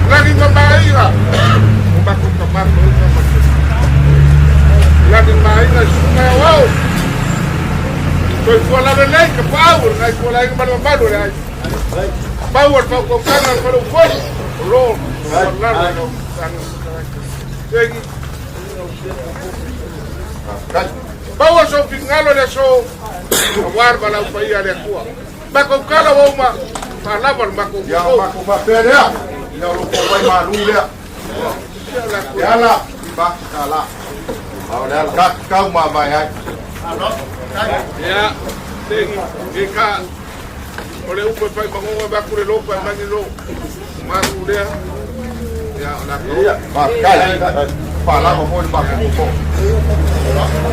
Lagi ma maaiga. O mako ka makoiga ma Lagi maaiga suka e wau. Soifua lalelei ka paau o le ngai fualaina ma le mamalu o le aiga. Pau o le faautautaga o le faleupolu o lo o lalo i lau tanga. Segi. Pau o sou finagalo le aso aua le valaau paia a le Atua. Matou tala ua uma, faalava le matou Ia o matou faapea lea, ia o lo tou vai malu lea. Le ala, i ba ta la. A o le ala, ka tau ma vai ai. Ia, segi, e ka, o le upu e fai magogo e vaku le lopa e mani lo. Malu lea. Ia, o la kou. Ia, faafetai. Faalava foi le matou tootoo.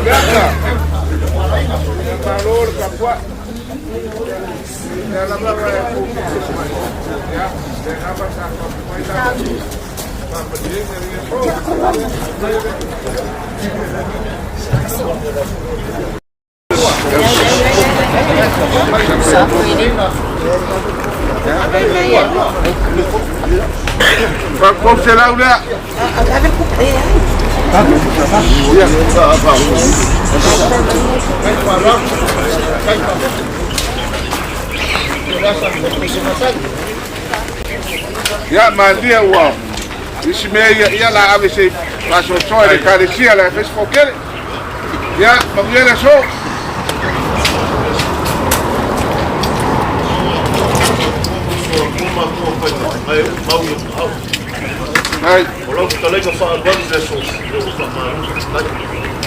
Leaga. Ia malo le tapuai. Ia lava e kou mai. Ia, le lava sa faapumai la. Faamaliega ia po. 300 lea. Ia malia ua isi mea ia ia la ave se faasoasoa i le ekalesia le afe se fautele. Ia manuia le aso. Ai. O lau fetalaiga faaalualu i le aso, ia ua faamalo faafetai.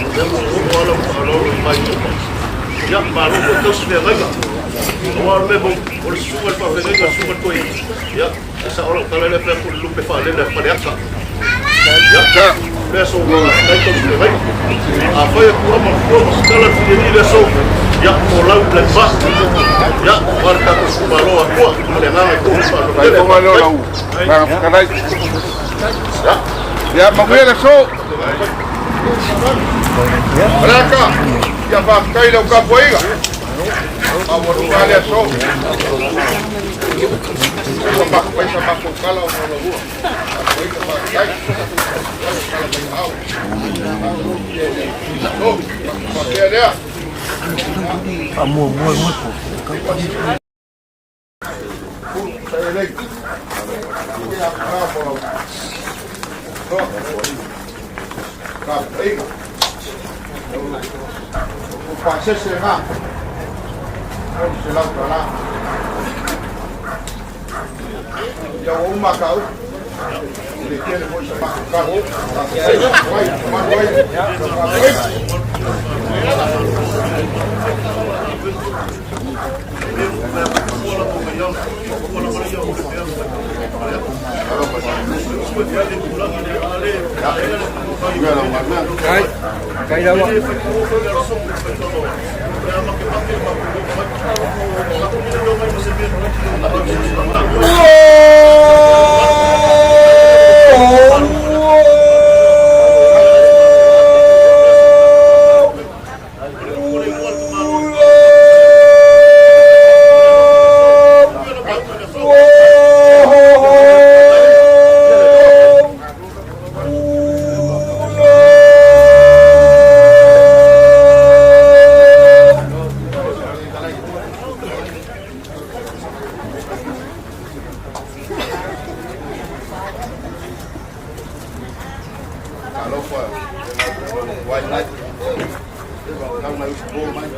O lea ua oo lava lau faaaloalo i mai uma. Ia, malo foi tausi feagaiga. Aua o le mea moni, o le susuga i le faafeagaiga, le susuga i le toeaina, ia, e sao lau tala lea fai atu o le lupe faalele a Faleata. Ia, o le aso, faafetai tausi feagaiga. Afai e tua ma tua ma se tala le filemu i le aso, ia, folau i le va. Ia, aua le tatou itumalo atoa, ma le agaga e to'o le Fai faalototele. foga lea o lau vaega fetalai. Ia manuia le aso. Malaka, ia faafetai i lau tapuaiga. A ua lua le aso. Ua matou fai sa matou tala ona o lau tapuaiga faafetai. Tala mai au. O, faapea lea. Pasese na. $300. Ia ua uma ka upu. E le tele foi sa matou tala. Ai, manu ai. Kai, kai lava. Talofa, wai mai. Tau mai usu po mai.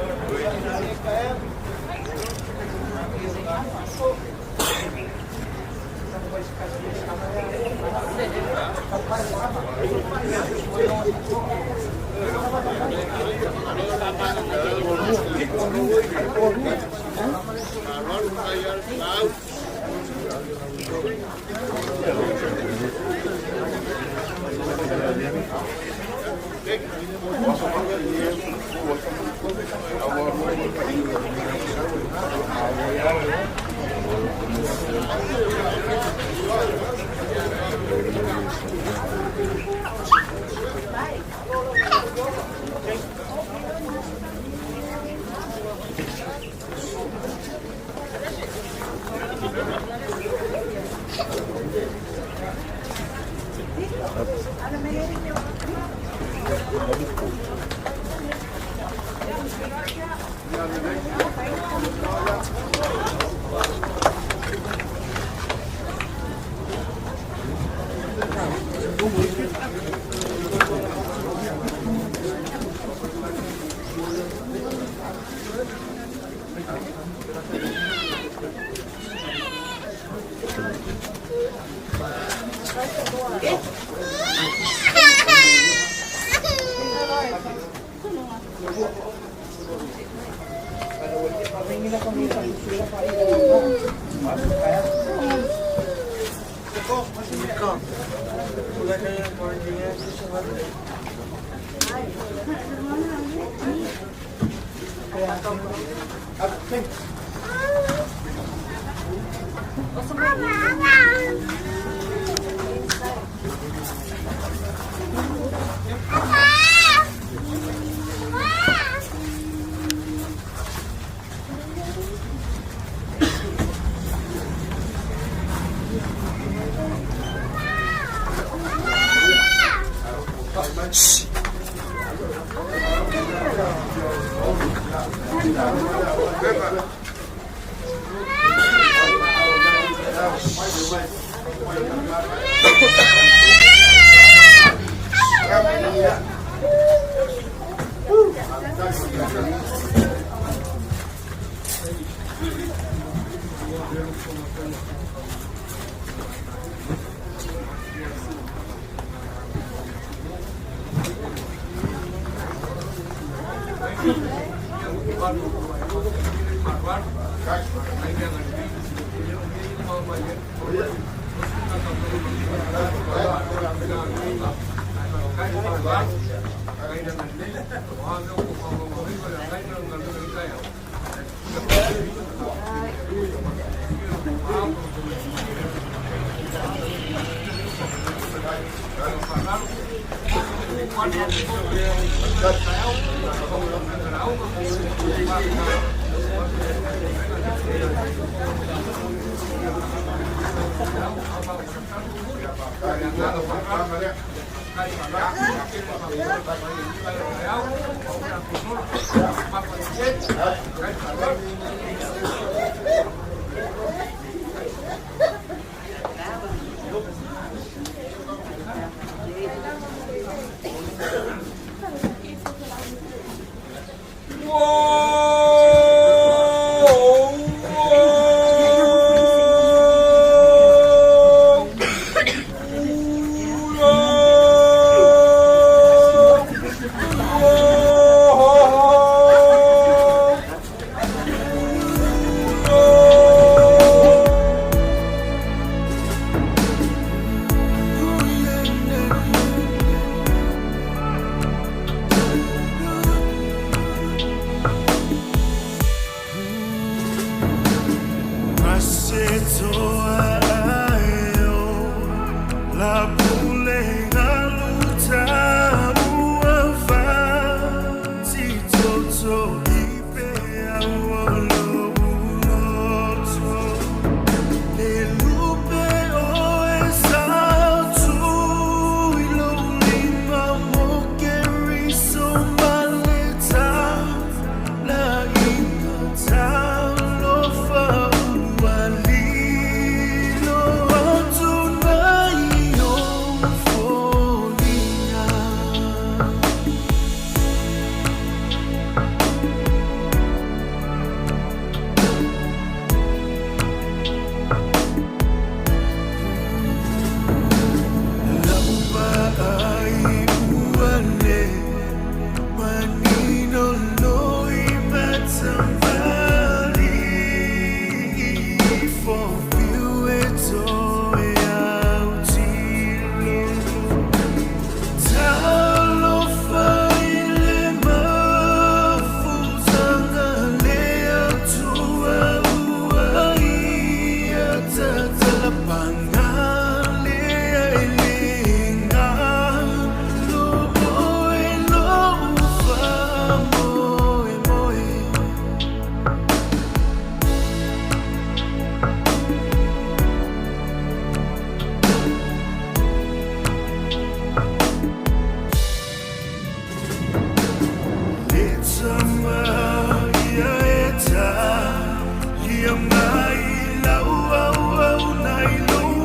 Mai lau au au nai lo.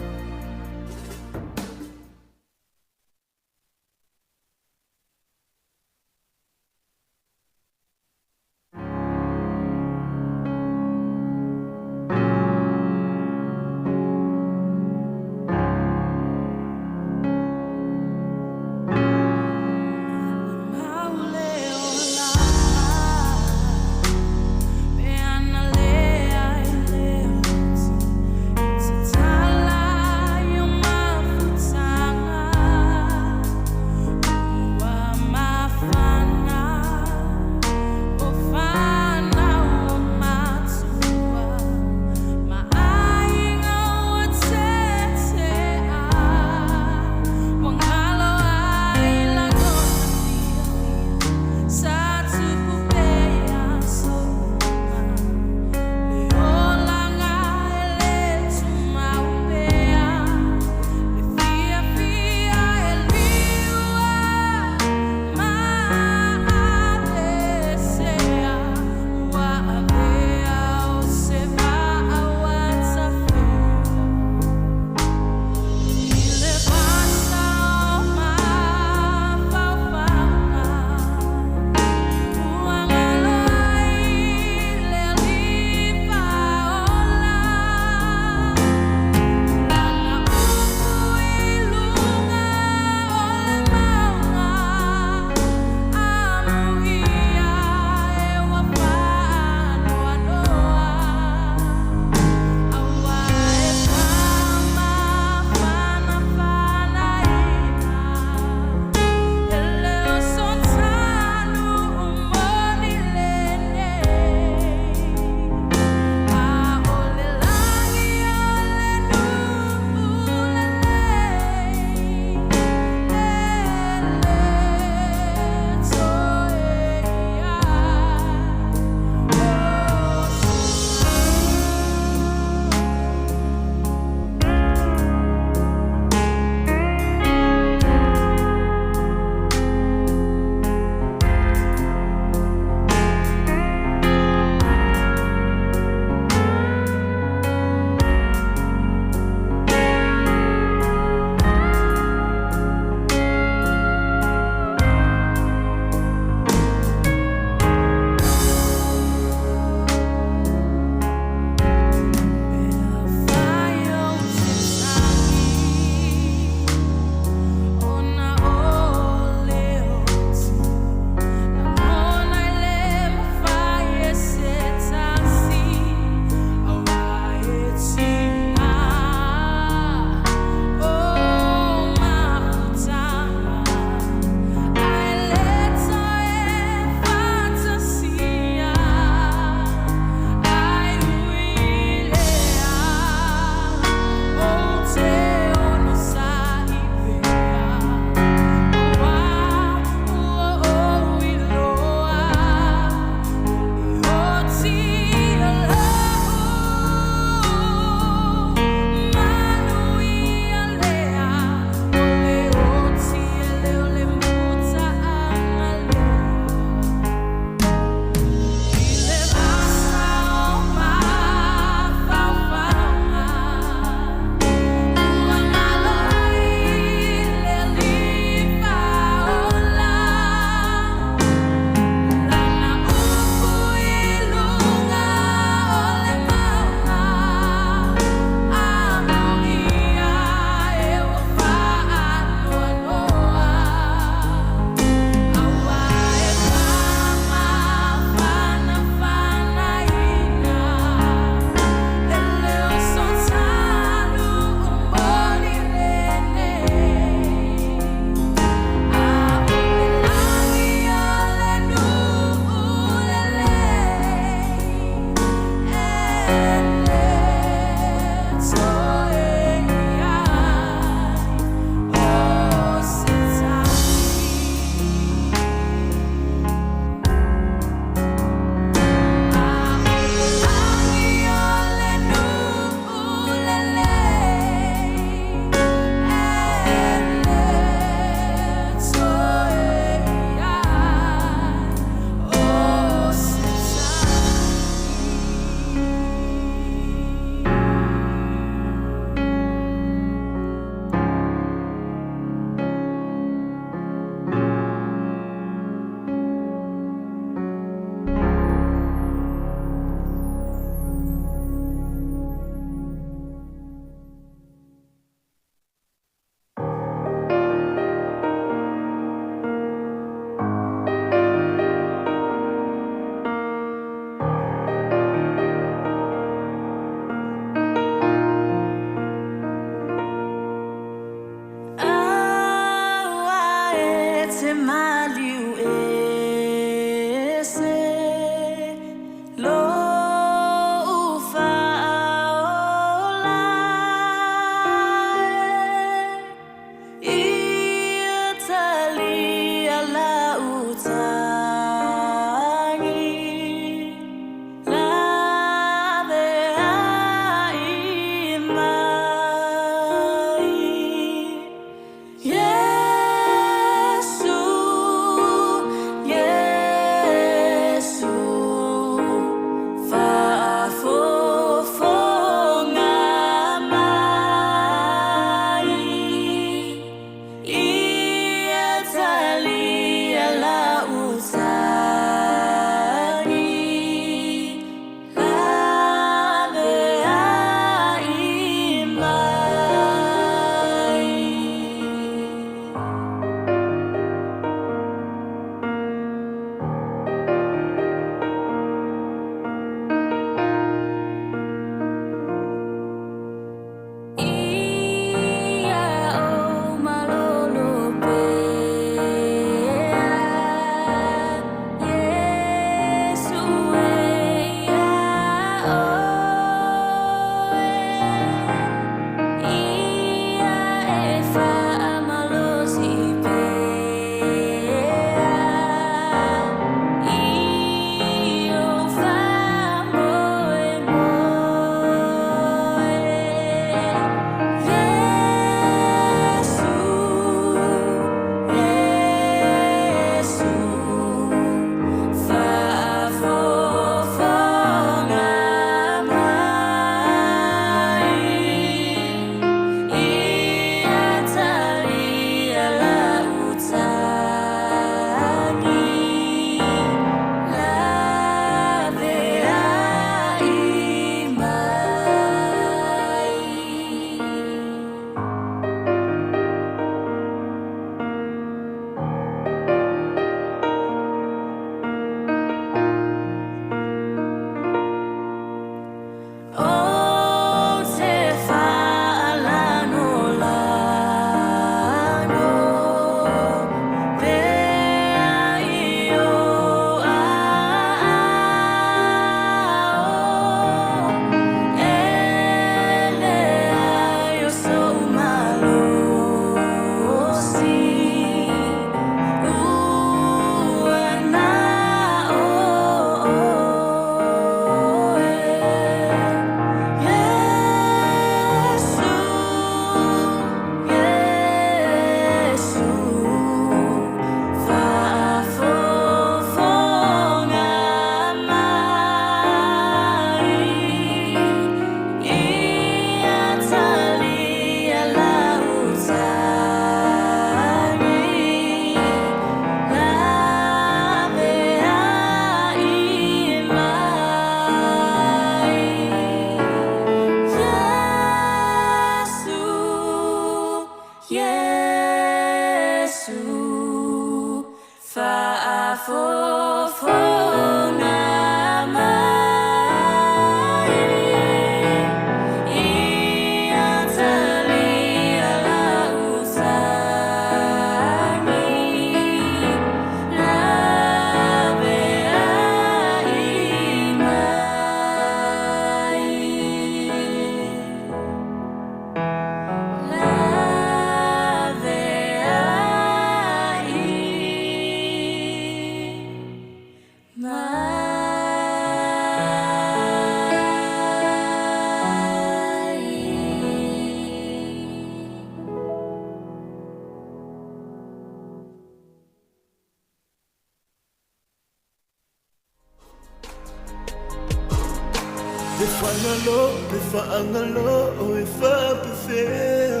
Le fagalo, le faagalo e faapefea.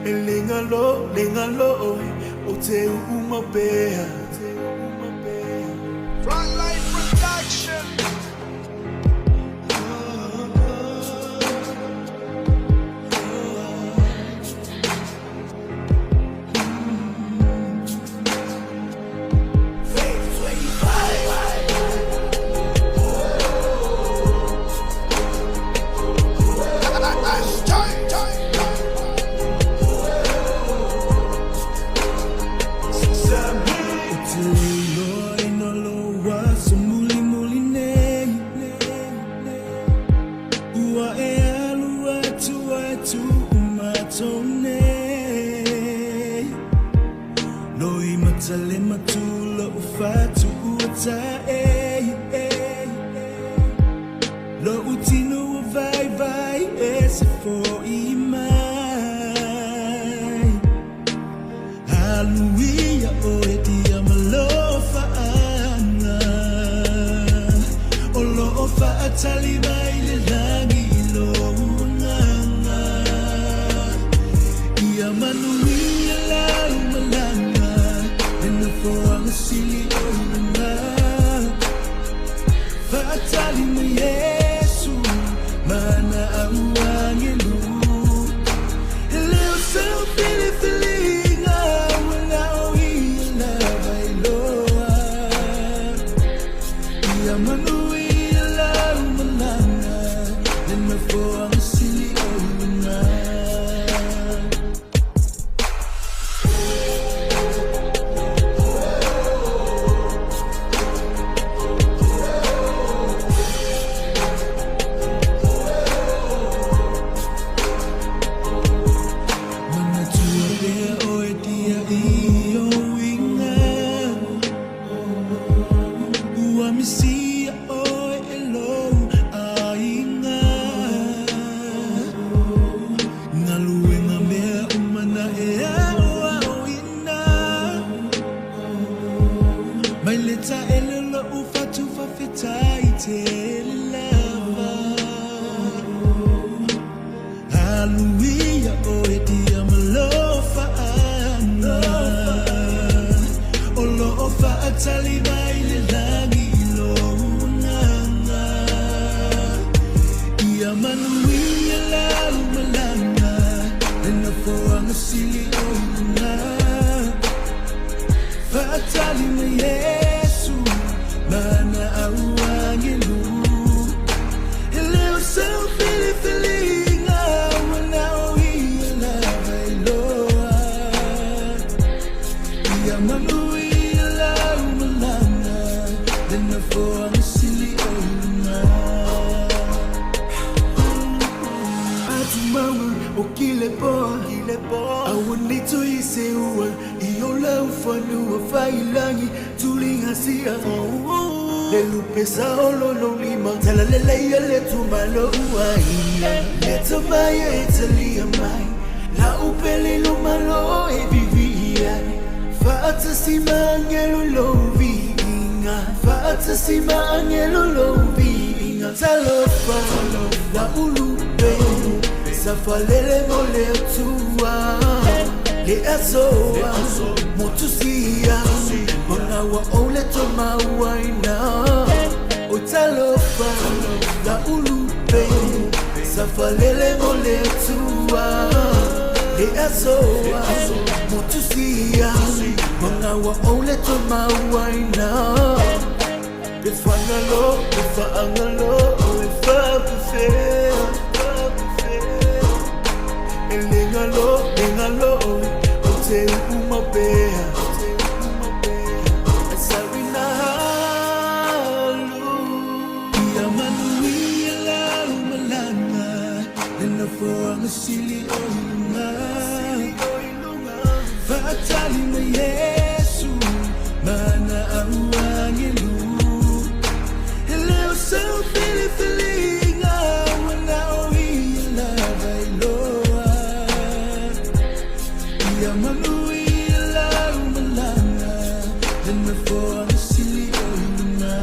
E le galo, le galo oe o te uuma pea. Frontline Production. Ou te le iloaina lou aso mulimuli nei. Ua e alu atu ai tuu matou nei. Loimata le matu lou fatu ua taei. Lou tino ua vaivai e se foʻi mai. Aluia oe dia ma lofaaga. O loo faatali mai le lagi i lou agaga. Ia manuia lau malaga le nofoaga sili o i luga. Faatali mai Iesu ma ana au agelu. E le o sau filifiliga ua na o ia lava e iloa. Ia manuia lau malaga le nofoaga sili o i luga. Manatua pea oe dia i ou uiga. Ua misia oe e lou aiga. Galuega mea uma na e aoaoina. Mai le taele o lou fatu faafetai tele lava. Aluia oe dia ma lofaaga. O loo faatali mai le lagi i lou agaga. Ia manuia lau malaga le nofoaga sili o i luga. Faatali mai Iesu ma ana au agelu. E le o sau filifiliga ua na o ia lava e iloa. Ia manuia lau malaga le nofoaga sili o i luga. Atumaua o kilepoa Aua nei toe seua i o lau fanua faiilagi tuliga sia. Le lupe sa o lona lima talaleleia le tumalo uaia. Le tamaia e talia mai lau pele lo malo e vivii ai. Faatasi ma agelo lou viiga. Faatasi ma agelo lou viiga. Talofa lau lupe sa falele mo le Atua. Le asoa motusia magaua o le tomauaina. O talofa lau lupe sa falele mo le Atua. Le asoa motusia magaua o le tomauaina. Le fagalo, le faagalo e faapefea. E le galo, le galo o te uuma pea. E sarina halu. Ia manuia lau malaga le nofoaga sili o i luga. Faatali mai Iesu ma ana au agelu. E le o sau filifiliga ua na o ia lava e iloa. Ia manuia lau malaga le nofoaga sili o i luga.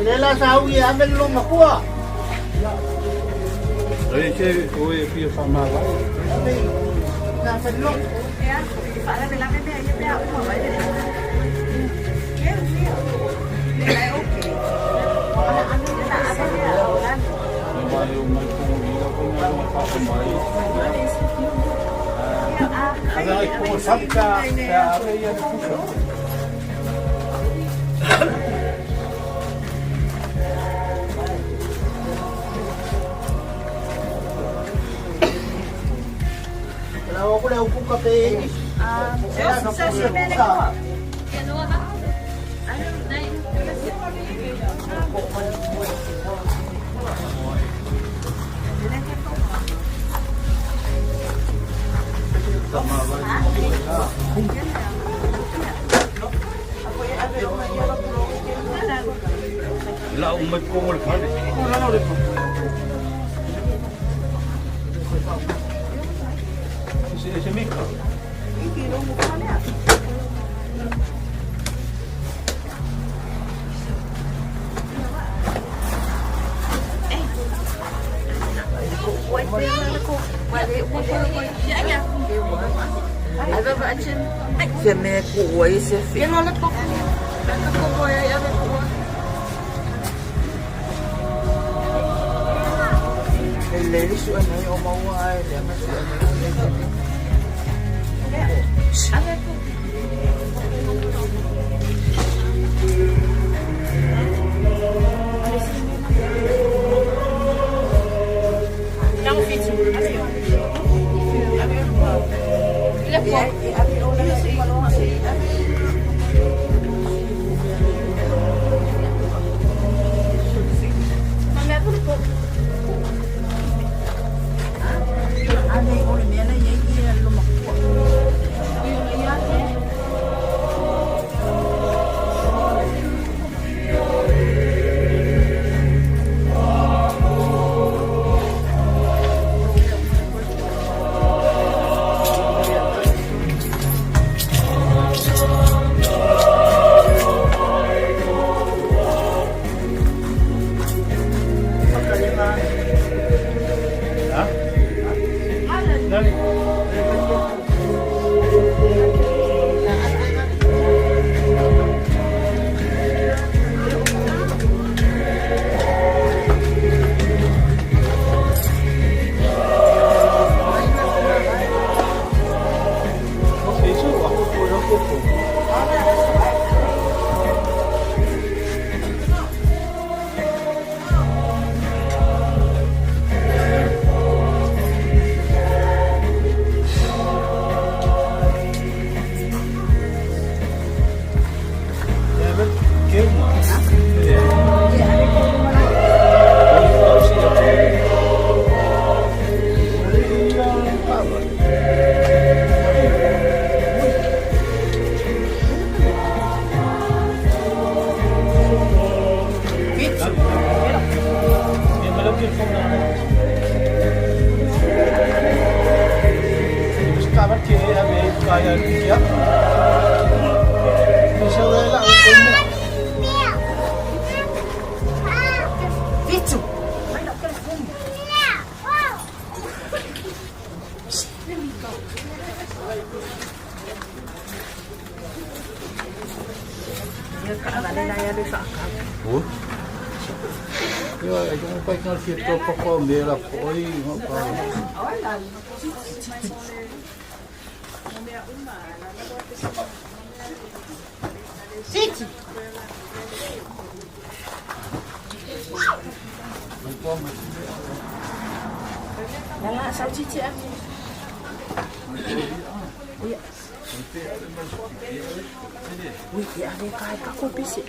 E le la sa ui e ave le matua. E se o e fia whamawai. Ave na fe lo. Ia, whaalawe lawe mea ia pea uma mai le. Ia, ia. Ia, okay. Ana anu na ave mea au lani. Mai o mai kongo ni la kongo ma wha mai. Ana ai kongo saka pea ave ia le puka. La o kule upuka pe e. Ah, se se mele ko. Ia noa ha. Anu nai. La o mai kongo le whare. Ko rano le pa. Se se mika. Se me ku ai se fi. Le le su ana o maua ai le ma su ana. Ane o le mea na iai ia lo makua. Fitu. Ia ka vale la ia le fa ka. O? Ia, ai ka pai ka fia tō pako me la poi ma pa. Siti. Lala sau chi chi am. Ui. Ui, ia ave kai ka ko pisi.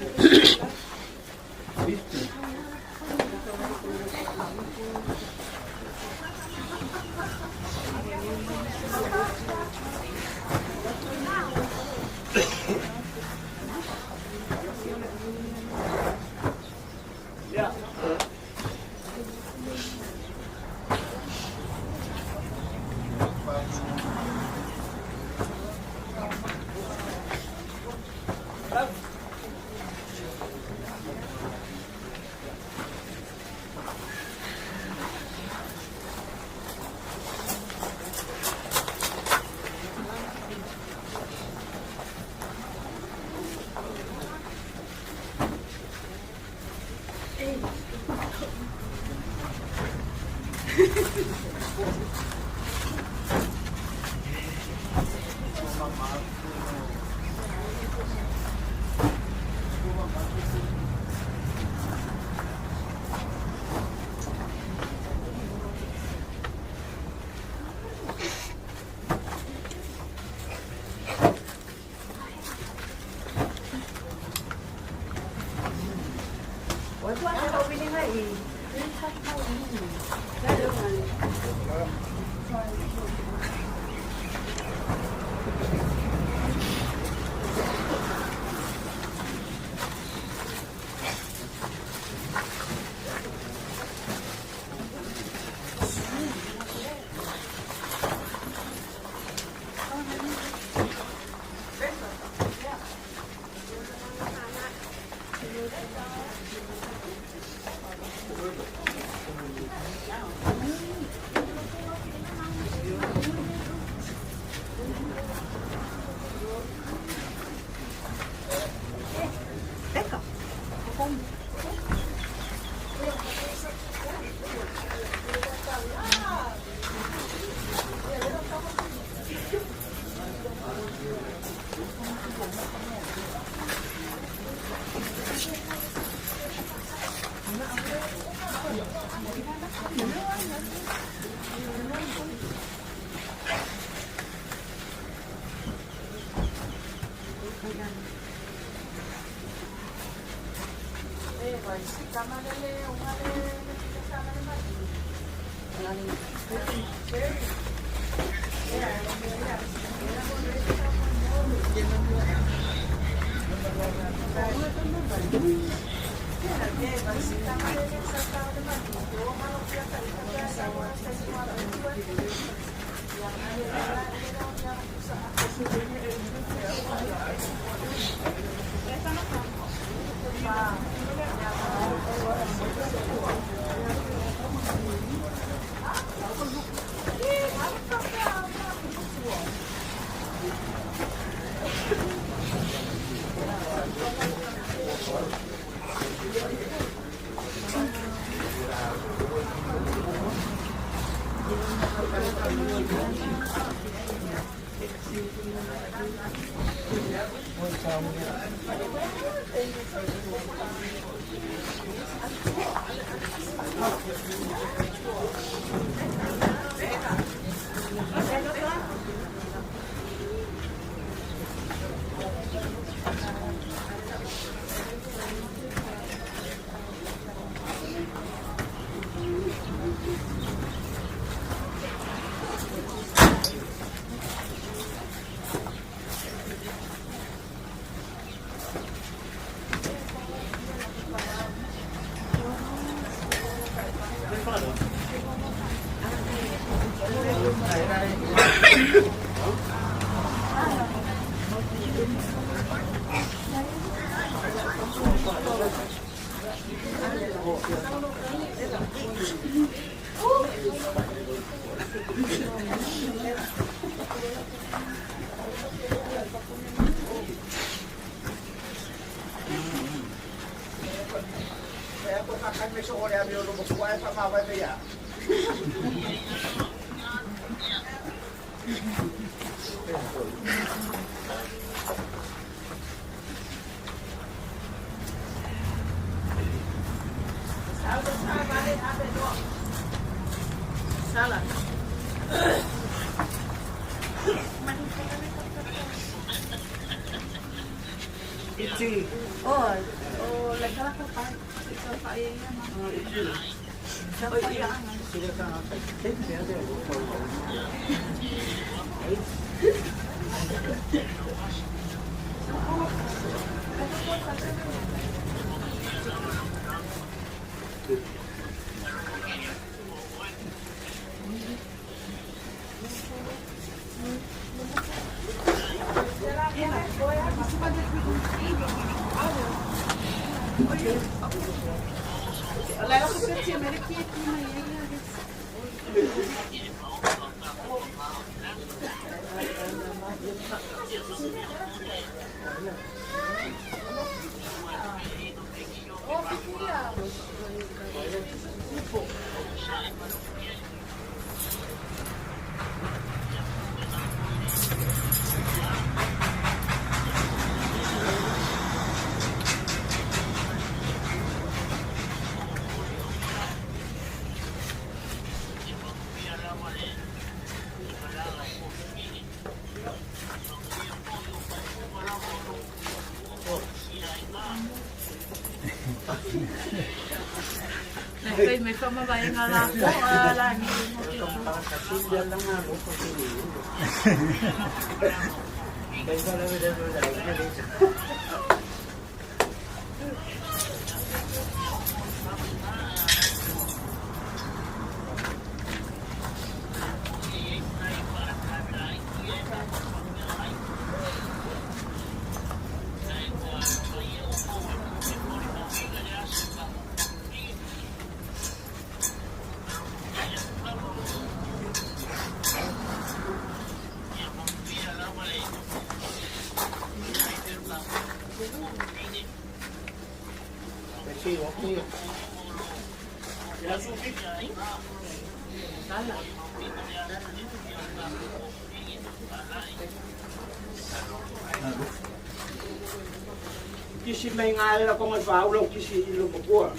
Kisi mai ngai la konga fa ulo kisi ilo mokua.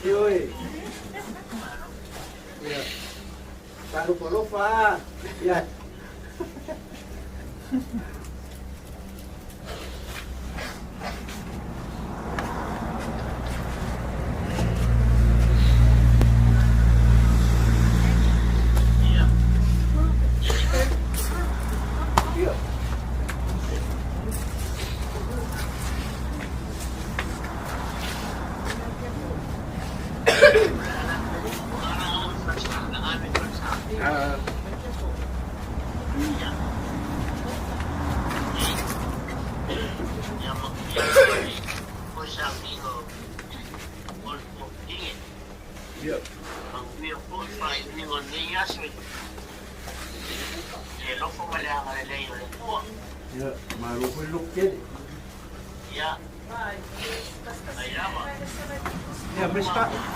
Yoi. Ya. Baru polo fa. Ya. Ia. Ia, malo foi lou tele. Ia,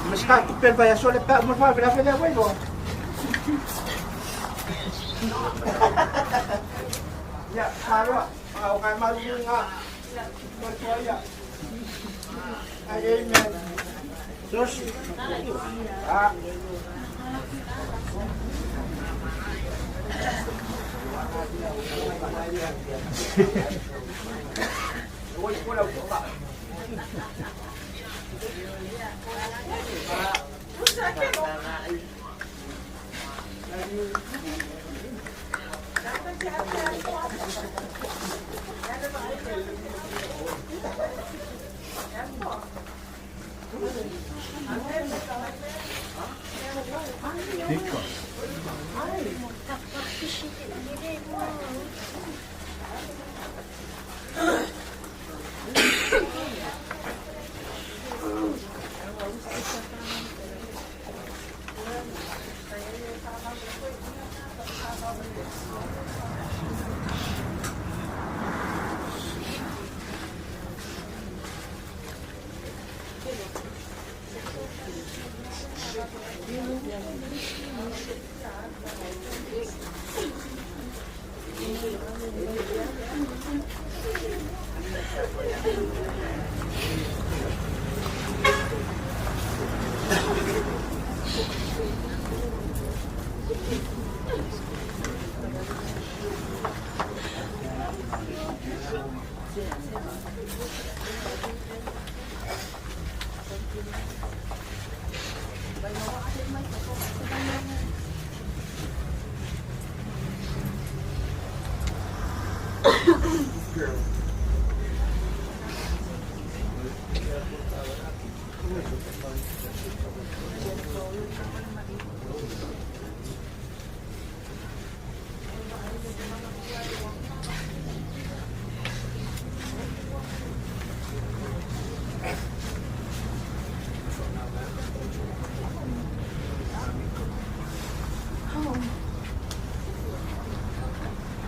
ma se tupe le vaiaso le paa mo le faalavelave lea ua iloa. Ia, maloa, o kai maluluga. Soifua ia. Ai, amen. Sosi. Ah.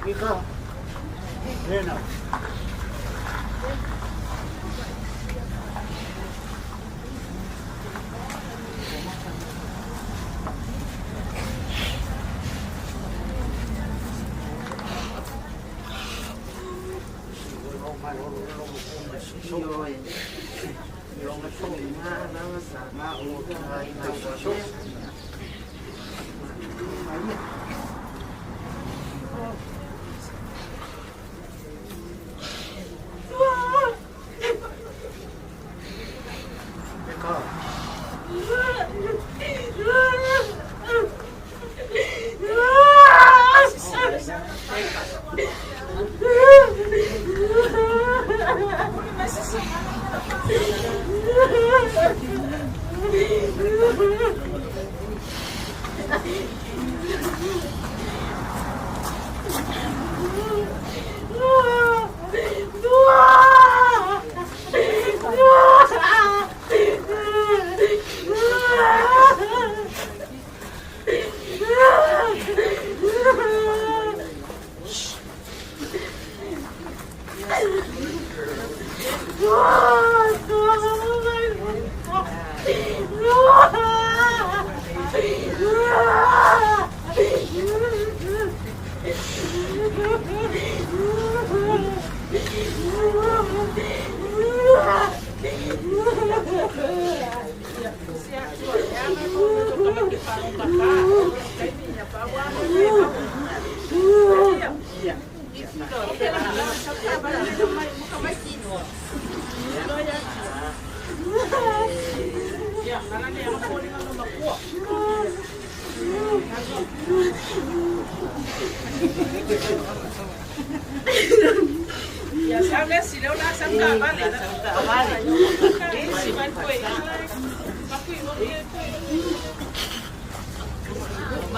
Ika. Lena.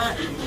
Thank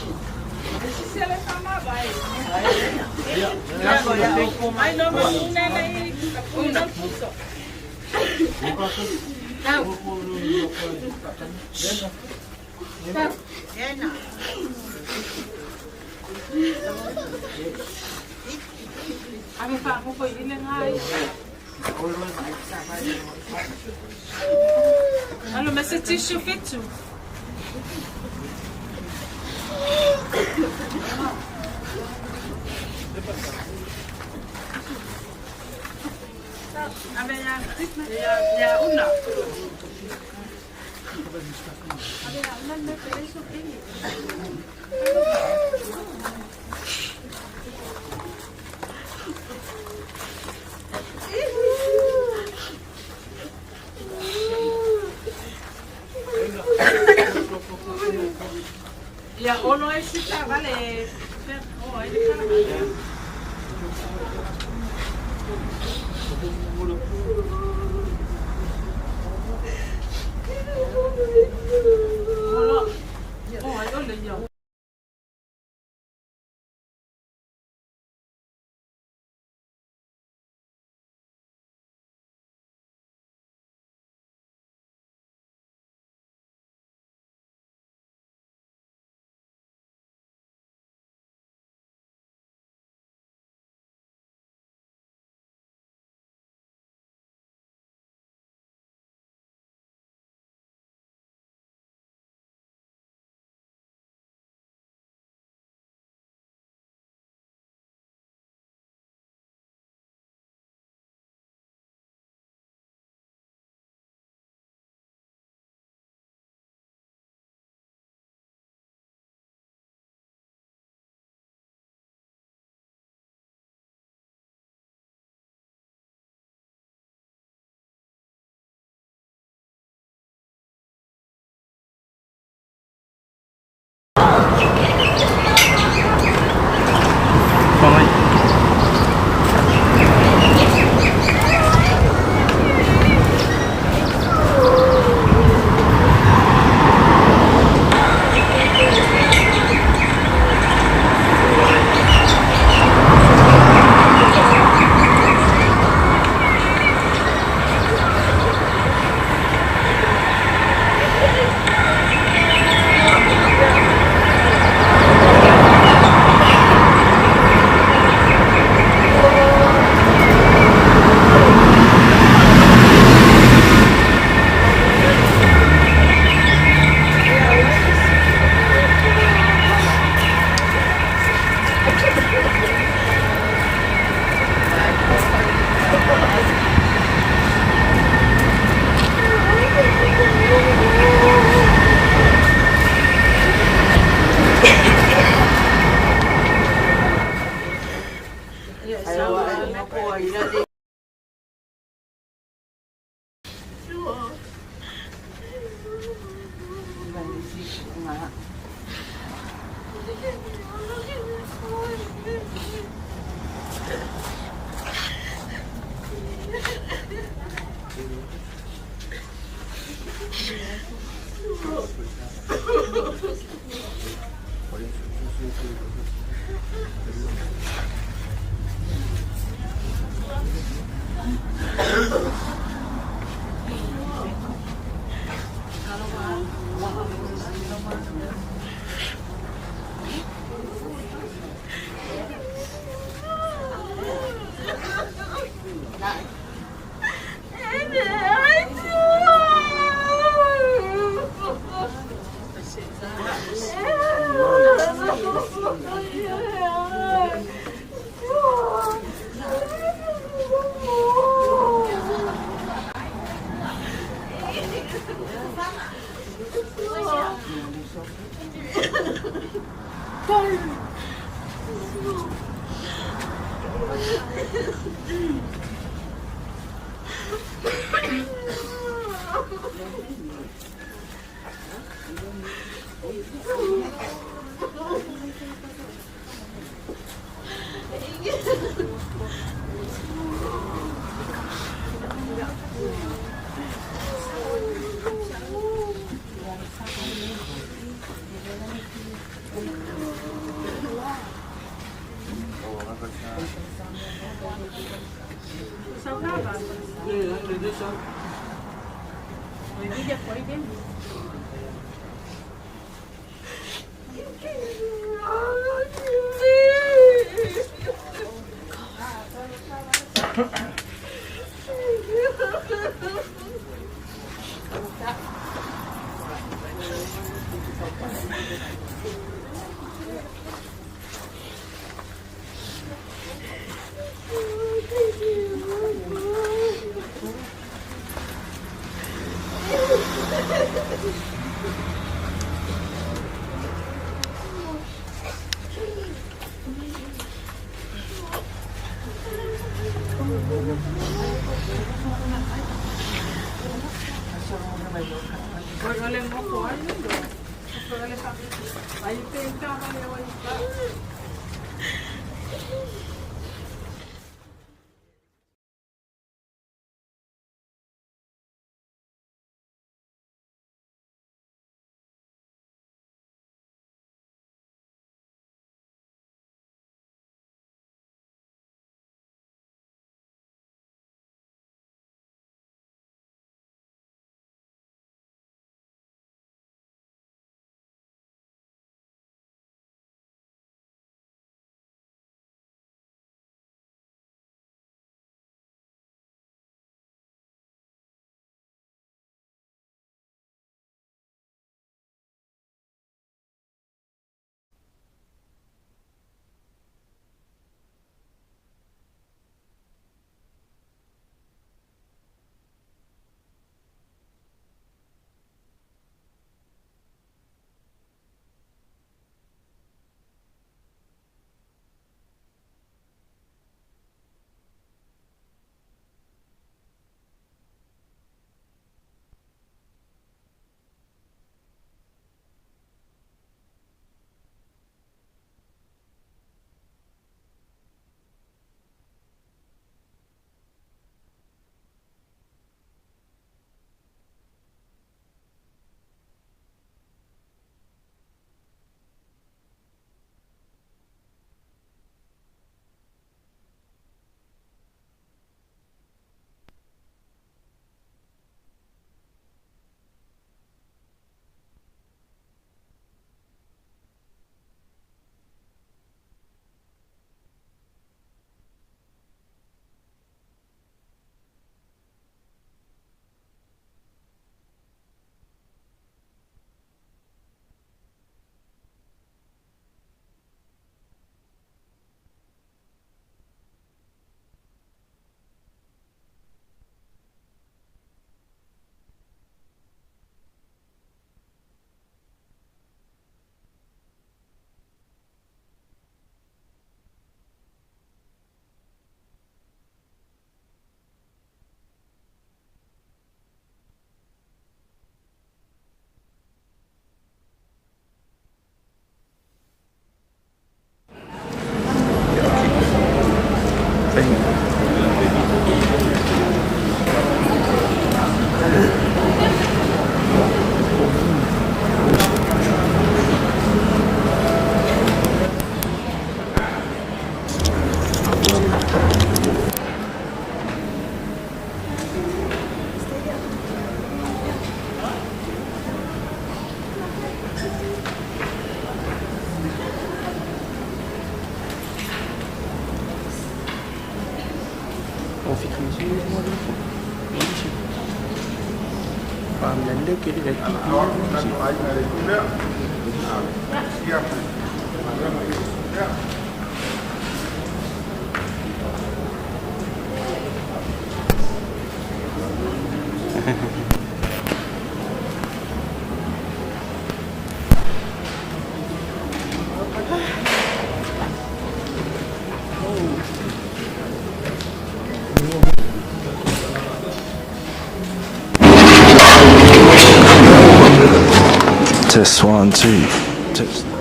Test 1, 2, test.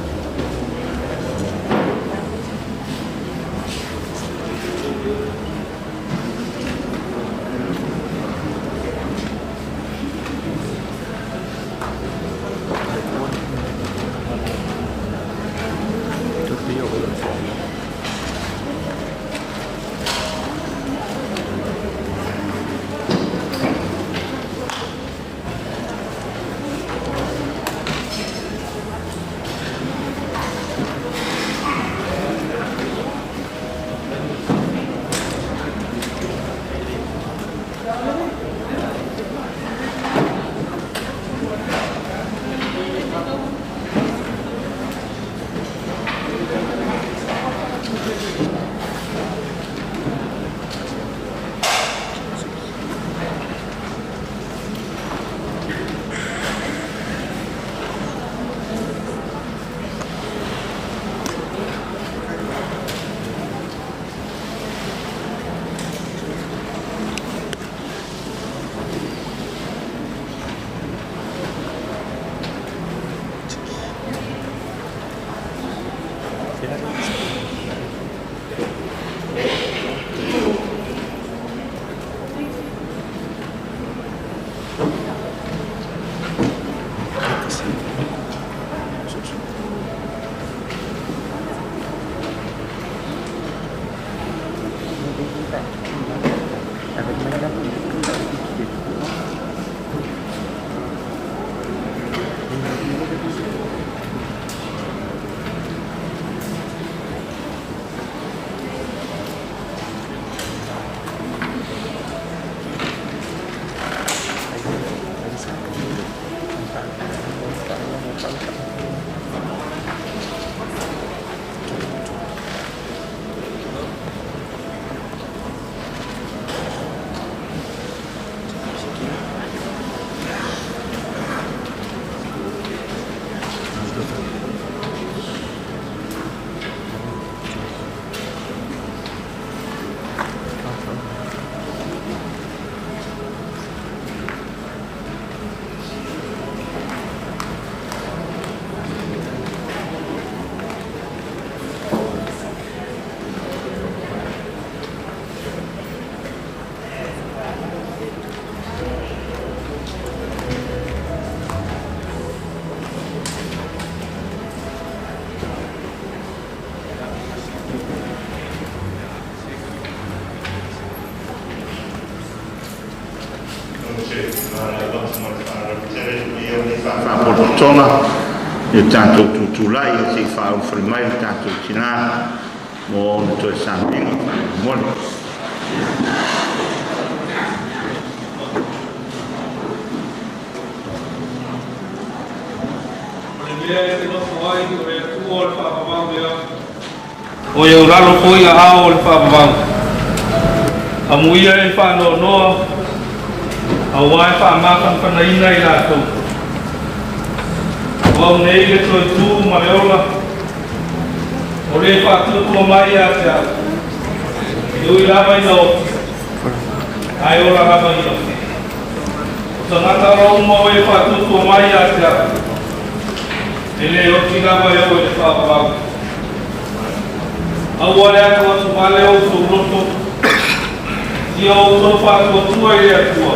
Faalapotopotoga i o tatou tutulai se i faaulufale mai le tatou tinā mo ona toe sauniga faamolemole. O le mea e te nofo ai o le Atua o le faavavau lea, o ia ulalo foi aao o le faavavau. Amuia e faanoanoa, auā e faamafanafanaina i latou. O au nei le toe tū ma le ola, o le faatuatua mai ia te au. E ui lava ina oti, ae ola lava ia. O tagata alo uma o e faatuatua mai ia te au, e lē oti lava e oo i le faavavau. Aua le atu atuvale outou loto, ia outou faatuatua i le Atua,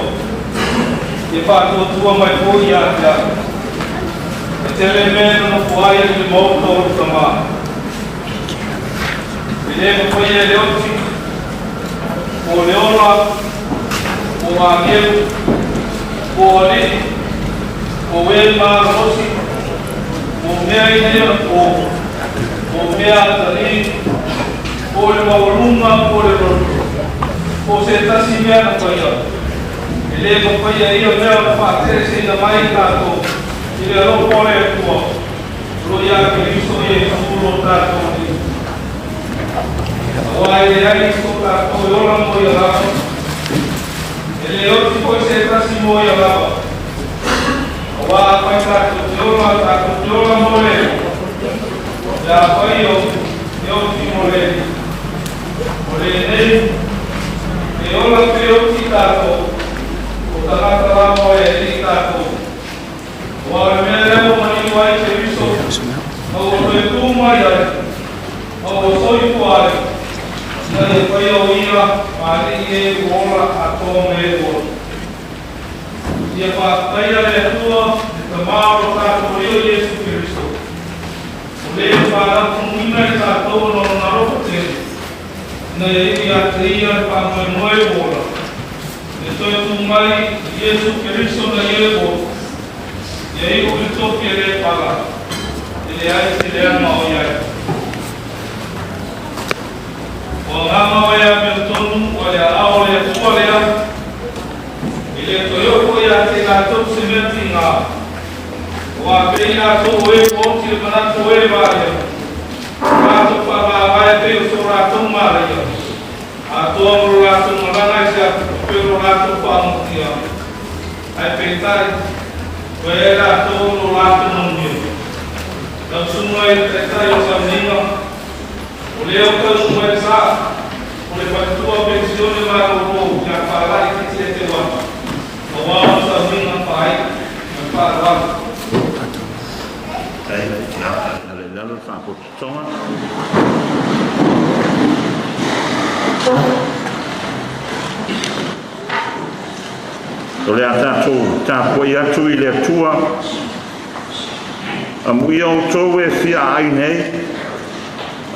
ia faatuatua mai foi ia te au. E tele mea e nonofo ai i le maota o lou Tamā. E lē mafaia e le oti, po o le ola, po o agelu, po o alii, po o e malolosi, po o mea i nei onapō, po o mea atalii, po o le maualuga, po o le loto, po o se tasi mea na faia. E lē mafaia e ia mea ona faateeseina mai i tatou i le alofa o le Atua o lo o iā Keriso Iesu lo tatou Alii. Auā e leai so tatou e ola mo ia lava, e lē oti foi se tasi mo ia lava. Auā afai tatou te ola, tatou te ola mo le Atua. Pe afai e oti, e oti mo le Alii. O lenei, e ola pe oti tatou, o tagata lava o le Alii tatou. Auā o le mea lea ua maliu ai Keriso, ma ua toe tū mai ai, ma ua soifua ai, ina ia faia o ia ma alii e ua ola atoa ma e ua oti. Ia faafetaia le Atua, le Tamā o lo tatou Alii o Iesu Keriso, o le e faalautumuina i tatou ona o lona alofa tele, ina ia iu ia te ia le faamoemoe ua ola, i le toe tū mai i Iesu Keriso na ia e ua oti, ia iu i le tofi e lē pala, e leai se leaga o i ai. O agaga o e amiotonu ua le aao o le Atua lea, e le toe oo foi ia te latou se mea tigā, auā pei latou o e ua oti le manatu o e valea, ua latou faamavae pei o so latou malaia, atoa ma lo latou malaga i se atutupe o lo latou faamotia, ae peitai, ua i ai latou lo latou manuia. Lau Susuga i le Taitai o Sauniga, o lea ua taunuu mai le sa, o le faletua penisione malolo ia Faala'i Titiete Uafa, aua ona sauniga faai'a ma le faaaloalo. Faafetai. Ia, ala i lalo le faapoto. Tonga. O le a tatou tapuai atu i le Atua. Amuia outou e fia aai nei,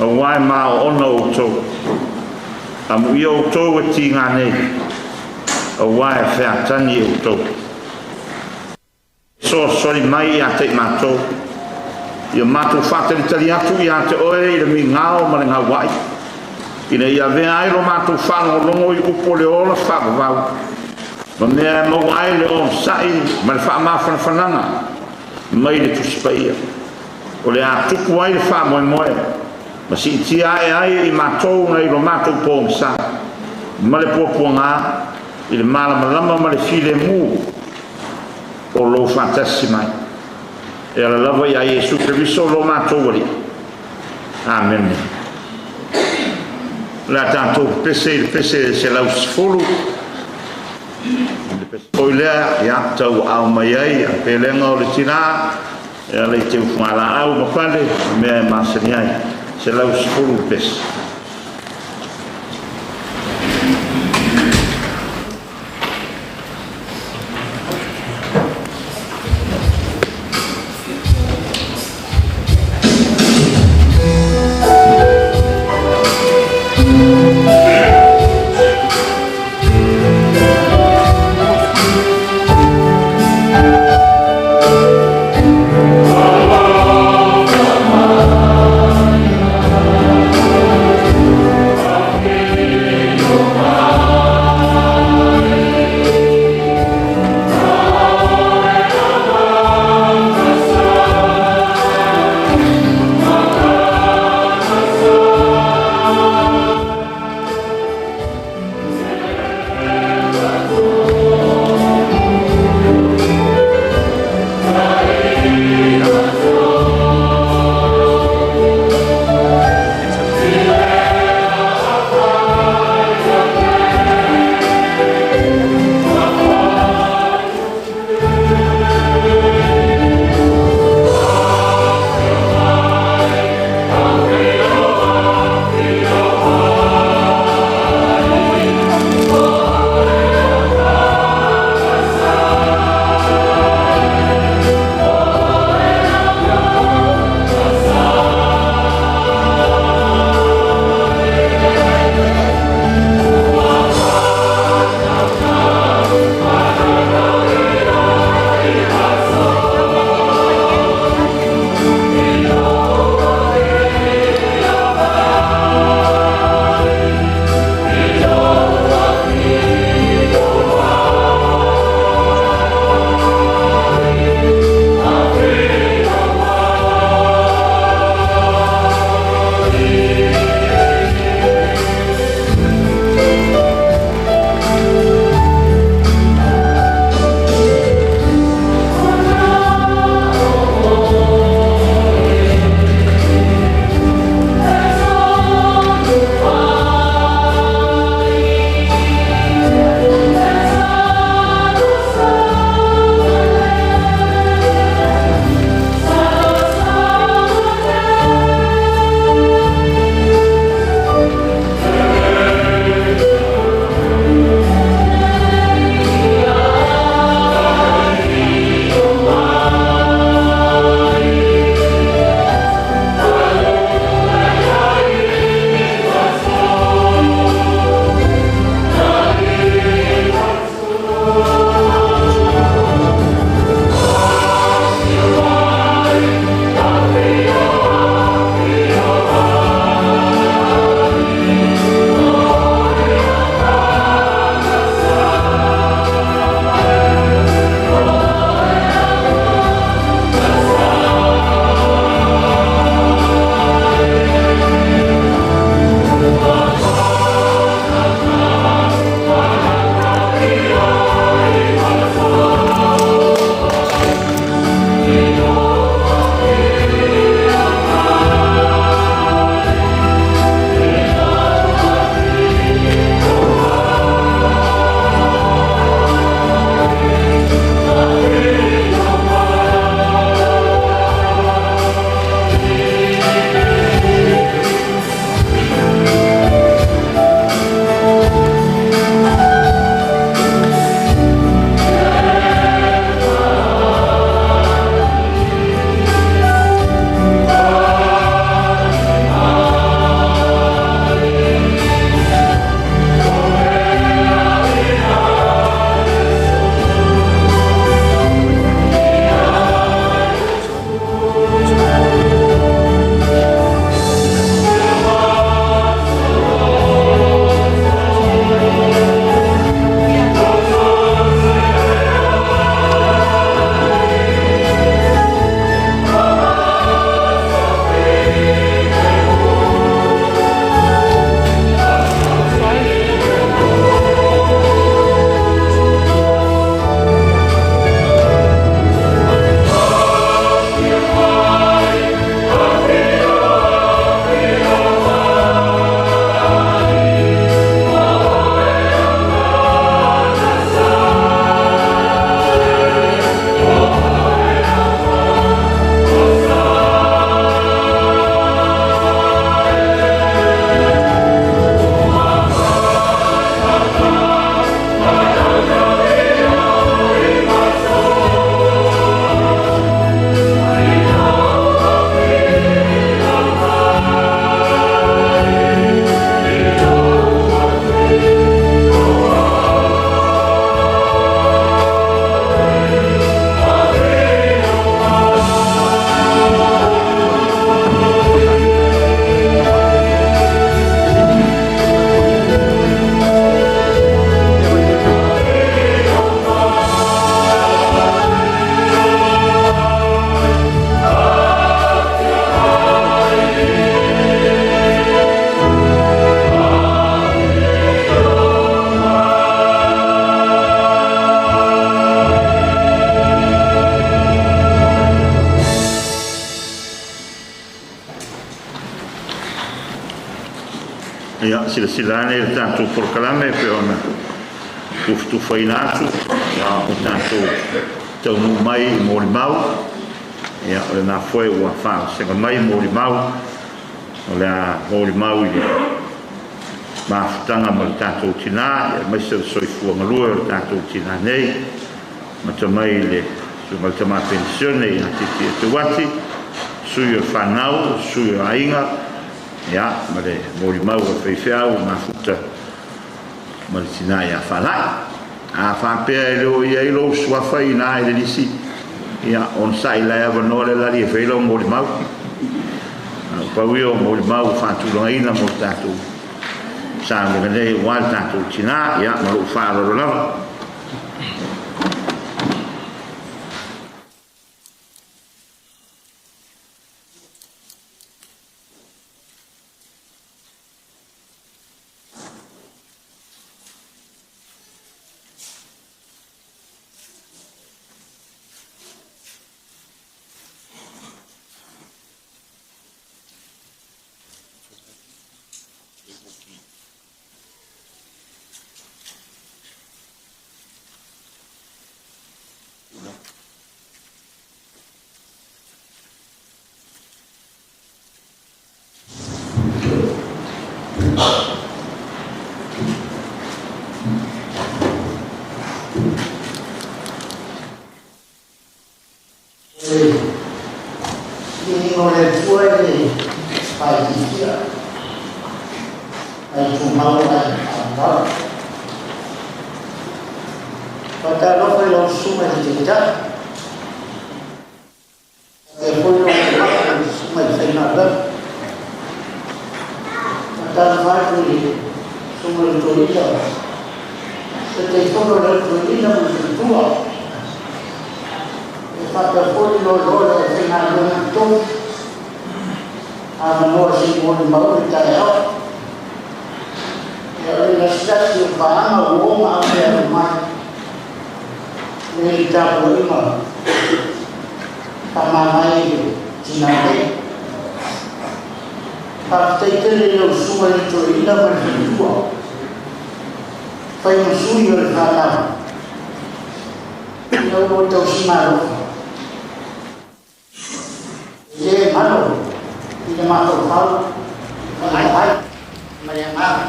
auā e maoona outou. Amuia outou e tigā nei, auā e featani outou. Fesoasoani mai ia te i matou, ia matou faatalitali atu ia te Oe i le migao ma le gauai, ina ia avea ai lo matou faalogologo i upu o le ola faavavau, ma mea e maua ai le onosai ma le faamafanafanaga mai le Tusi Paia, o le a tupu ai le faamoemoe ma siitia ae ai e i matou nai lo matou pogisa ma le puapuaga i le malamalama ma le filemu o lou faatasi mai. E ala lava iā Iesu Keriso lo matou Alii. Amene. O le a tatou pepese i le pese 110. Le pese foi lea, ia, tauaao mai ai a pelega o le tinā, e ala i teufuga laau ma pale, ma mea e masani ai. 110 le pese. Ia, silasila ane i le tatou polokalame e pei ona tufatufaina atu, ia, ua tatou taunuu mai i molimau. Ia, o lena foi ua faavasega mai molimau, o le a molimau i le mafutaga ma le tatou tina, ia, aemaise o le soifua galue o le tatou tina nei, amata mai i le susuga i le tama penisione ia Titi Eteuati, sui o le fanau, sui o aiga, ia, ma le molimau a le faifeau ua mafuta ma le tina ia Falai. A faapea e le o i ai lou suafa i ina i le lisi, ia, onosai la e avanoa le lali e fai lau molimau. A o pau ia o molimau ua faatulagaina mo le tatou sauniga nei aua le tatou tina, ia, ma lou faaaloalo lava. Viiga o le Atua e le faaitiitia, ae tumau ae faamalalo. Faatalofa i lau Susuga i le Taitai, faapea foi lau Afioga i le Susuga i le Faigaluega. Faatalofa atu i le Susuga i le Toeaina, Taitaifono o le Au Toeaina ma le Faletua, e faapea foi le loaloa o le aufaigaluega totofi, avanoa se i molimau le taeao. Ia, o le lasilasi o paaga ua o ma amealu mai nei le tapuaiga faamamae i le tina nei. Faafetai tele i lau susuga i le toeaina ma le faletua, fai ma sui o le fanau i la ulua tausiga alofa. E le galo i le mafaufau ma le vaai ma le agaga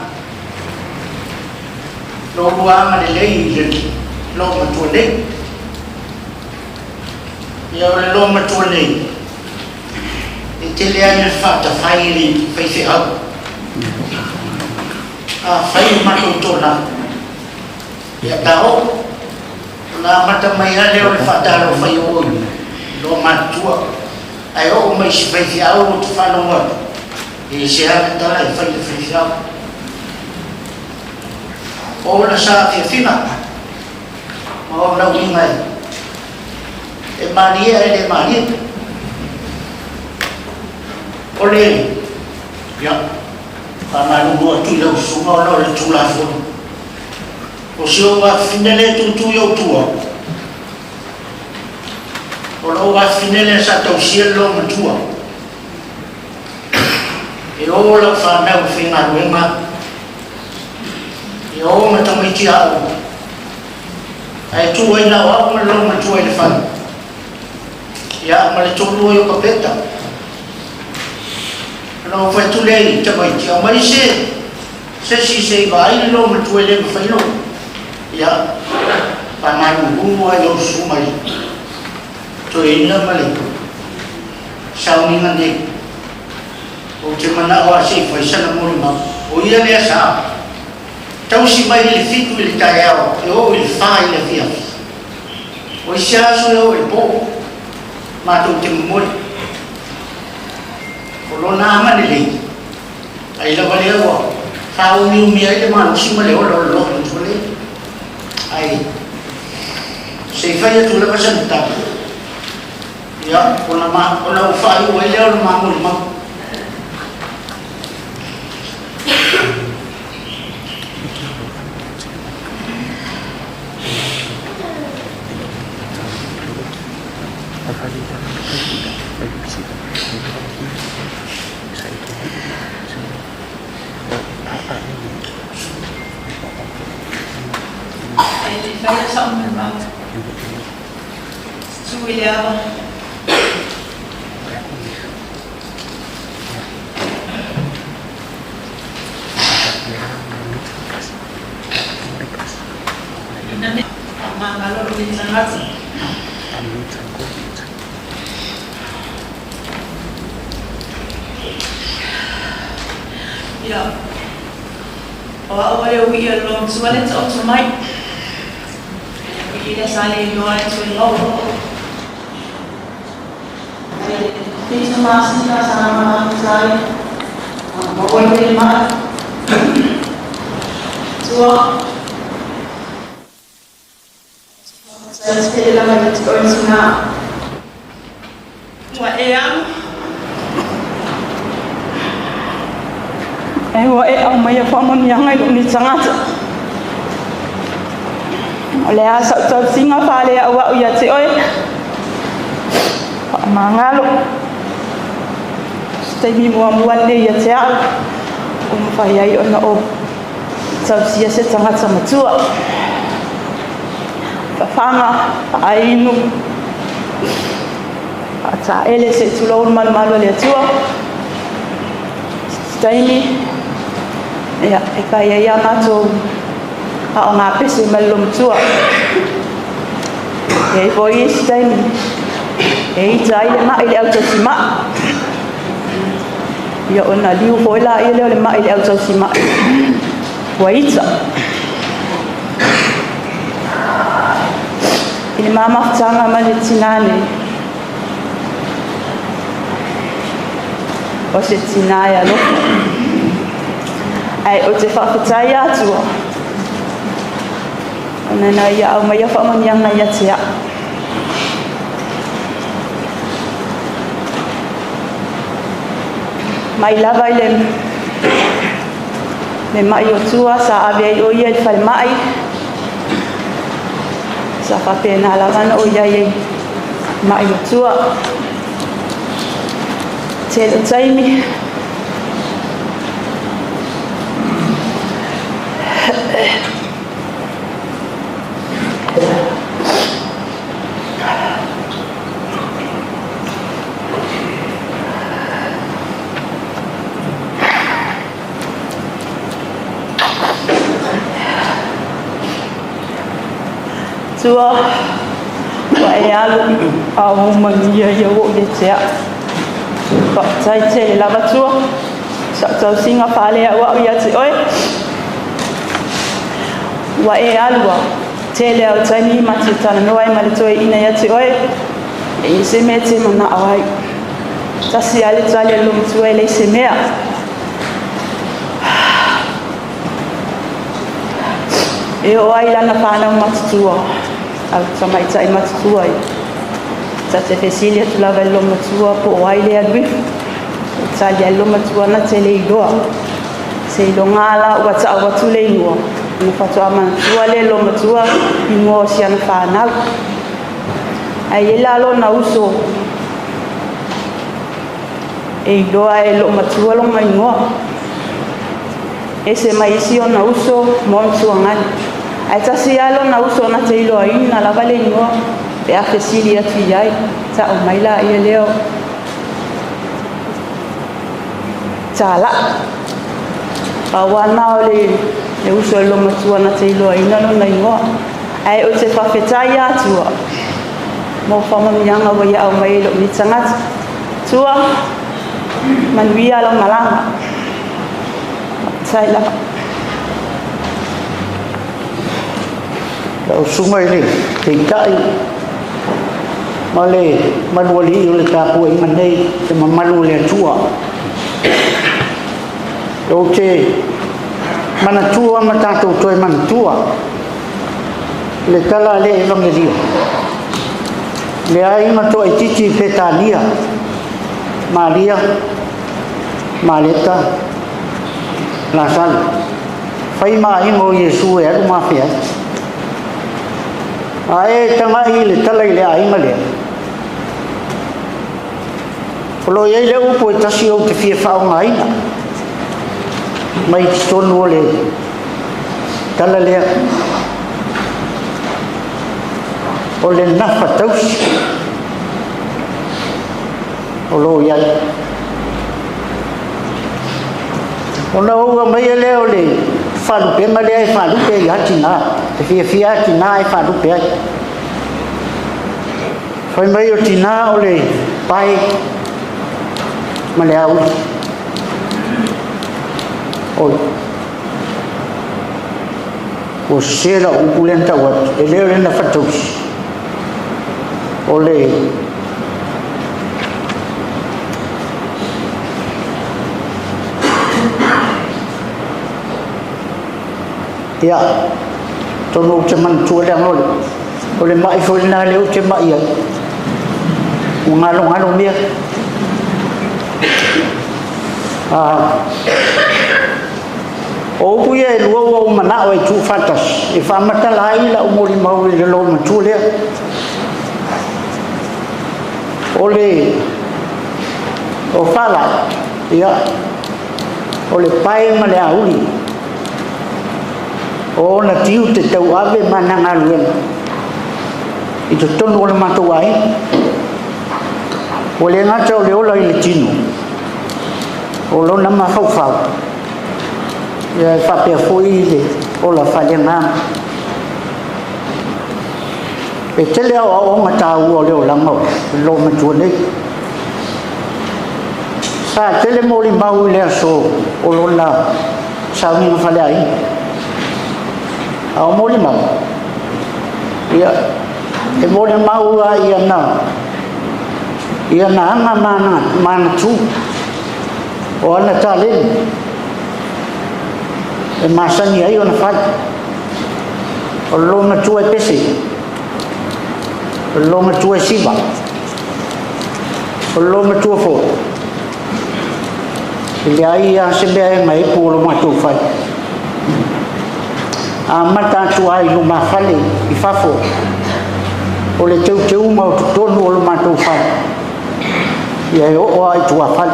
lo oulua agalelei i le loomatua nei. Ia, o le loomatua nei, e tele ai le faatafai i le faifeau. Afai o matou tola, ia ta oo, ona amata mai lava lea o le faatalofa i o i loomatutua, ae oo mai i si faifeau ou te faalogo atu, e ese lava le tala e fai i le faifeau. O ona saafiafiga ma ona uiga e malie ae le malie. O le, ia, faamalulu atu i lau susuga ona o le Tulafono. O si ou afafine lea e tutu i ou tua, o lou afafine lea sa tausia le loomatua. E o lau fanau i faigaluega, e o ma tamaiti aoga, ae tu ai na o au ma le loomatua i le fale, ia, ma le toalua i Okapeta. Ona ou fai atu lea i tamaiti, aumai se se isi se i vaai le loomatua e le mafai ona, ia, faamalulu lava i lau susuga i le toeaina ma le sauniga nei. Ou te manao lava se i fai sana molimau. O ia lea sa tausi mai i le 7 i le taeao e oo i le 4 i le afiafi. O isi aso e oo i le po, matou te momoe. O lona agalelei, ai lava lea ua faaumiumi ai le malosi ma le ola o le loomatua nei. Ae se i fai atu lava sana tala, ia, ona, ma, ona ou faaiu ai lea o le ma molimau. faia sa'u maumau. Susu i le ava. Ina ne faamagalo lou nei tagata. Ia, o a'u o le ui'i o le lomatua le taoto mai. Ui'i lea sa le iloa e toe maua. Ai le 7 masina sa mafuta ai, maua ai le ma'i. Tua. Faafetai tele lava ia te oe tina. Ua e alu. E ua e aumaia faamanuiaga i lou nei tagata. O le a sa'u tausiga faaleauau ia te oe. Faamagalo. Se taimi muamua lenei ia te au ua mafai ai ona ou tausia se tagata matua. Fafaga, faainu, faataele se i tulou le malumalu a le Atua. Se taimi, ia, e fai ai a matou aoga pese ma le lomatua. E ai foi isi taimi, e ita ai le ma'i le autausima'i. Ia ona liu foi laia lea o le ma'i i le autausima'i. Ua ita. I le ma mafutaga ma le tinā nei, o se tinā e alofa. Ae ou te faafetai ia Atua, ona na ia aumaia faamanuiaga ia te au. Mai lava i le le ma'i o tua sa ave ai o ia i le falemai, sa faapena lava ona o i ai ma'i o tua. Tele o taimi Tua, ua e alu a ua manuia ia ua ou ia te au. Faafetai tele lava Tua, sa'u tausiga faaleauau ia te oe. Ua e alu a tele au taimi ma te talanoa ai ma le toeaina ia te oe, e i ai se mea e te manao ai. Tasi lava le tali a le lomatua e leai se mea. E oo ai lana fanau matutua, au tamaitai matutua ia. Ta te fesili atu lava i le lomatua po o ai le alu ifo. E tali ai le lomatua na te le iloa. Seiloga la ua ta'u atu le igoa, ona faatoa manatua lea e le lomatua igoa o si ana fanau. Ae i ai la lona uso e iloa e loomatua lona igoa. Ese mai isi ona uso ma ona tuagani. Ae tasi lava lona uso na te iloaina lava le igoa pe a fesili atu i ai, ta'u mai laia lea o Tāla'i. Pau lava na o le le uso i le loomatua na te iloaina lona igoa. Ae ou te faafetai ia Atua mo faamanuiaga ua ia aumai ai i lou nei tagata. Tua, manuia lau malaga. Faafetai lava. Lau susuga i le Taitai ma le malualii o le tapuaiga nei, le mamalu o le Atua. Ou te manatua ma tatou toe manatua le tala a le Evangelio, le aiga toaitiiti i Petania, Maria, Mareta, Lasalo, fai ma aiga o Iesu e alu ma afe ai. A e tagai i le tala i le aiga lea, o lo o i ai le upu e tasi ou te fia faaaogaina mai totonu o le tala lea. O le nafa tausi o lo o i ai. Ona ou aumaia lea o le faalupega lea e faalupe ai tinā, e fiafia lava tinā e faalupe ai. Fai mai o tinā o le pae ma le auli. Oi. Ua sese lau upu lea na tau atu, e le o le nafa tausi. O le Ia, atonu ou te manatua leaga o le, o le mai foi lena lea ou te mai ai. Ua galogalo mea. Ah, o upu ia e lua ua ou manao e tuufaatasi e faamatala ai lau molimau i le loomatua lea. O le o Fala, ia, o le pae ma le auli o ona tiute tauave ma ana galuega i totonu o le matou aiga. Ua le gata o le ola i le tino, o lona mafaufau, ia e faapea foi le ola faaleagaga. E tele aoaoga taua o le olaga o le loomatua nei. Sa tele molimau i le aso o lona sauniga faleaiga. A o molimau, ia, e molimau lava i ana, i ana aga ma ana, ma ana tu, o ana taleni e masani ai ona fai. O le loomatua e pese, o le loomatua e siva, o le loomatua foi, e leai lava se mea e gaepu o lo matou fale. Amata atu lava i lumafale i fafo, o le teuteuga o totonu o lo matou fale, ia e oo lava i tuafale.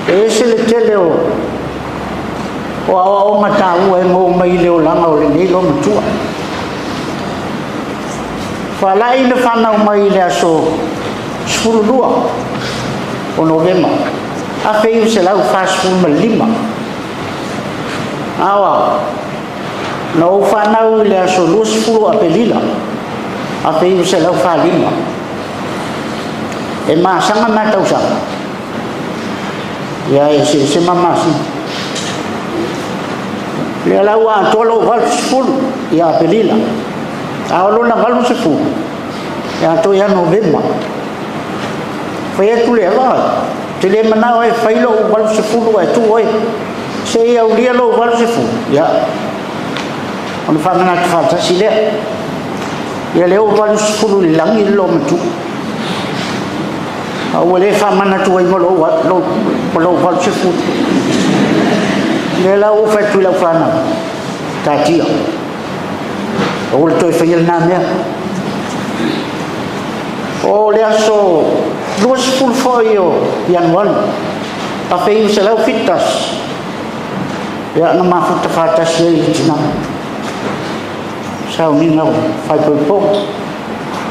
E ese le tele o o aoaoga taua e maua mai i le olaga o lenei loomatua. Faala'i na fanau mai i le aso 12 o Novema 1945. A o au, na ou fanau i le aso 20 o Aperila 1945. E masaga ma tausaga. Ia e eseese ma masina. Lea la ua atoa lou 80 ia Aperila. A o lona 80, e atoa ia Novema. Fai atu lea, vaai, te le manao e fai lou 80 ae tuu oe. Se i aulia lou 80, ia, ona faamanatu faatasi lea. Ia lea ua 80 i le lagi le loomatua. A ua le faamanatu ai ma lou, lou, ma lou 80. Lea la ua fai atu i lau fanau, taatia. Aua le toe faia lena mea. O le aso 20 foi o Ianuari, 1971, ia na mafuta faatasi ai le tina. Sauniga o faaipoipoga.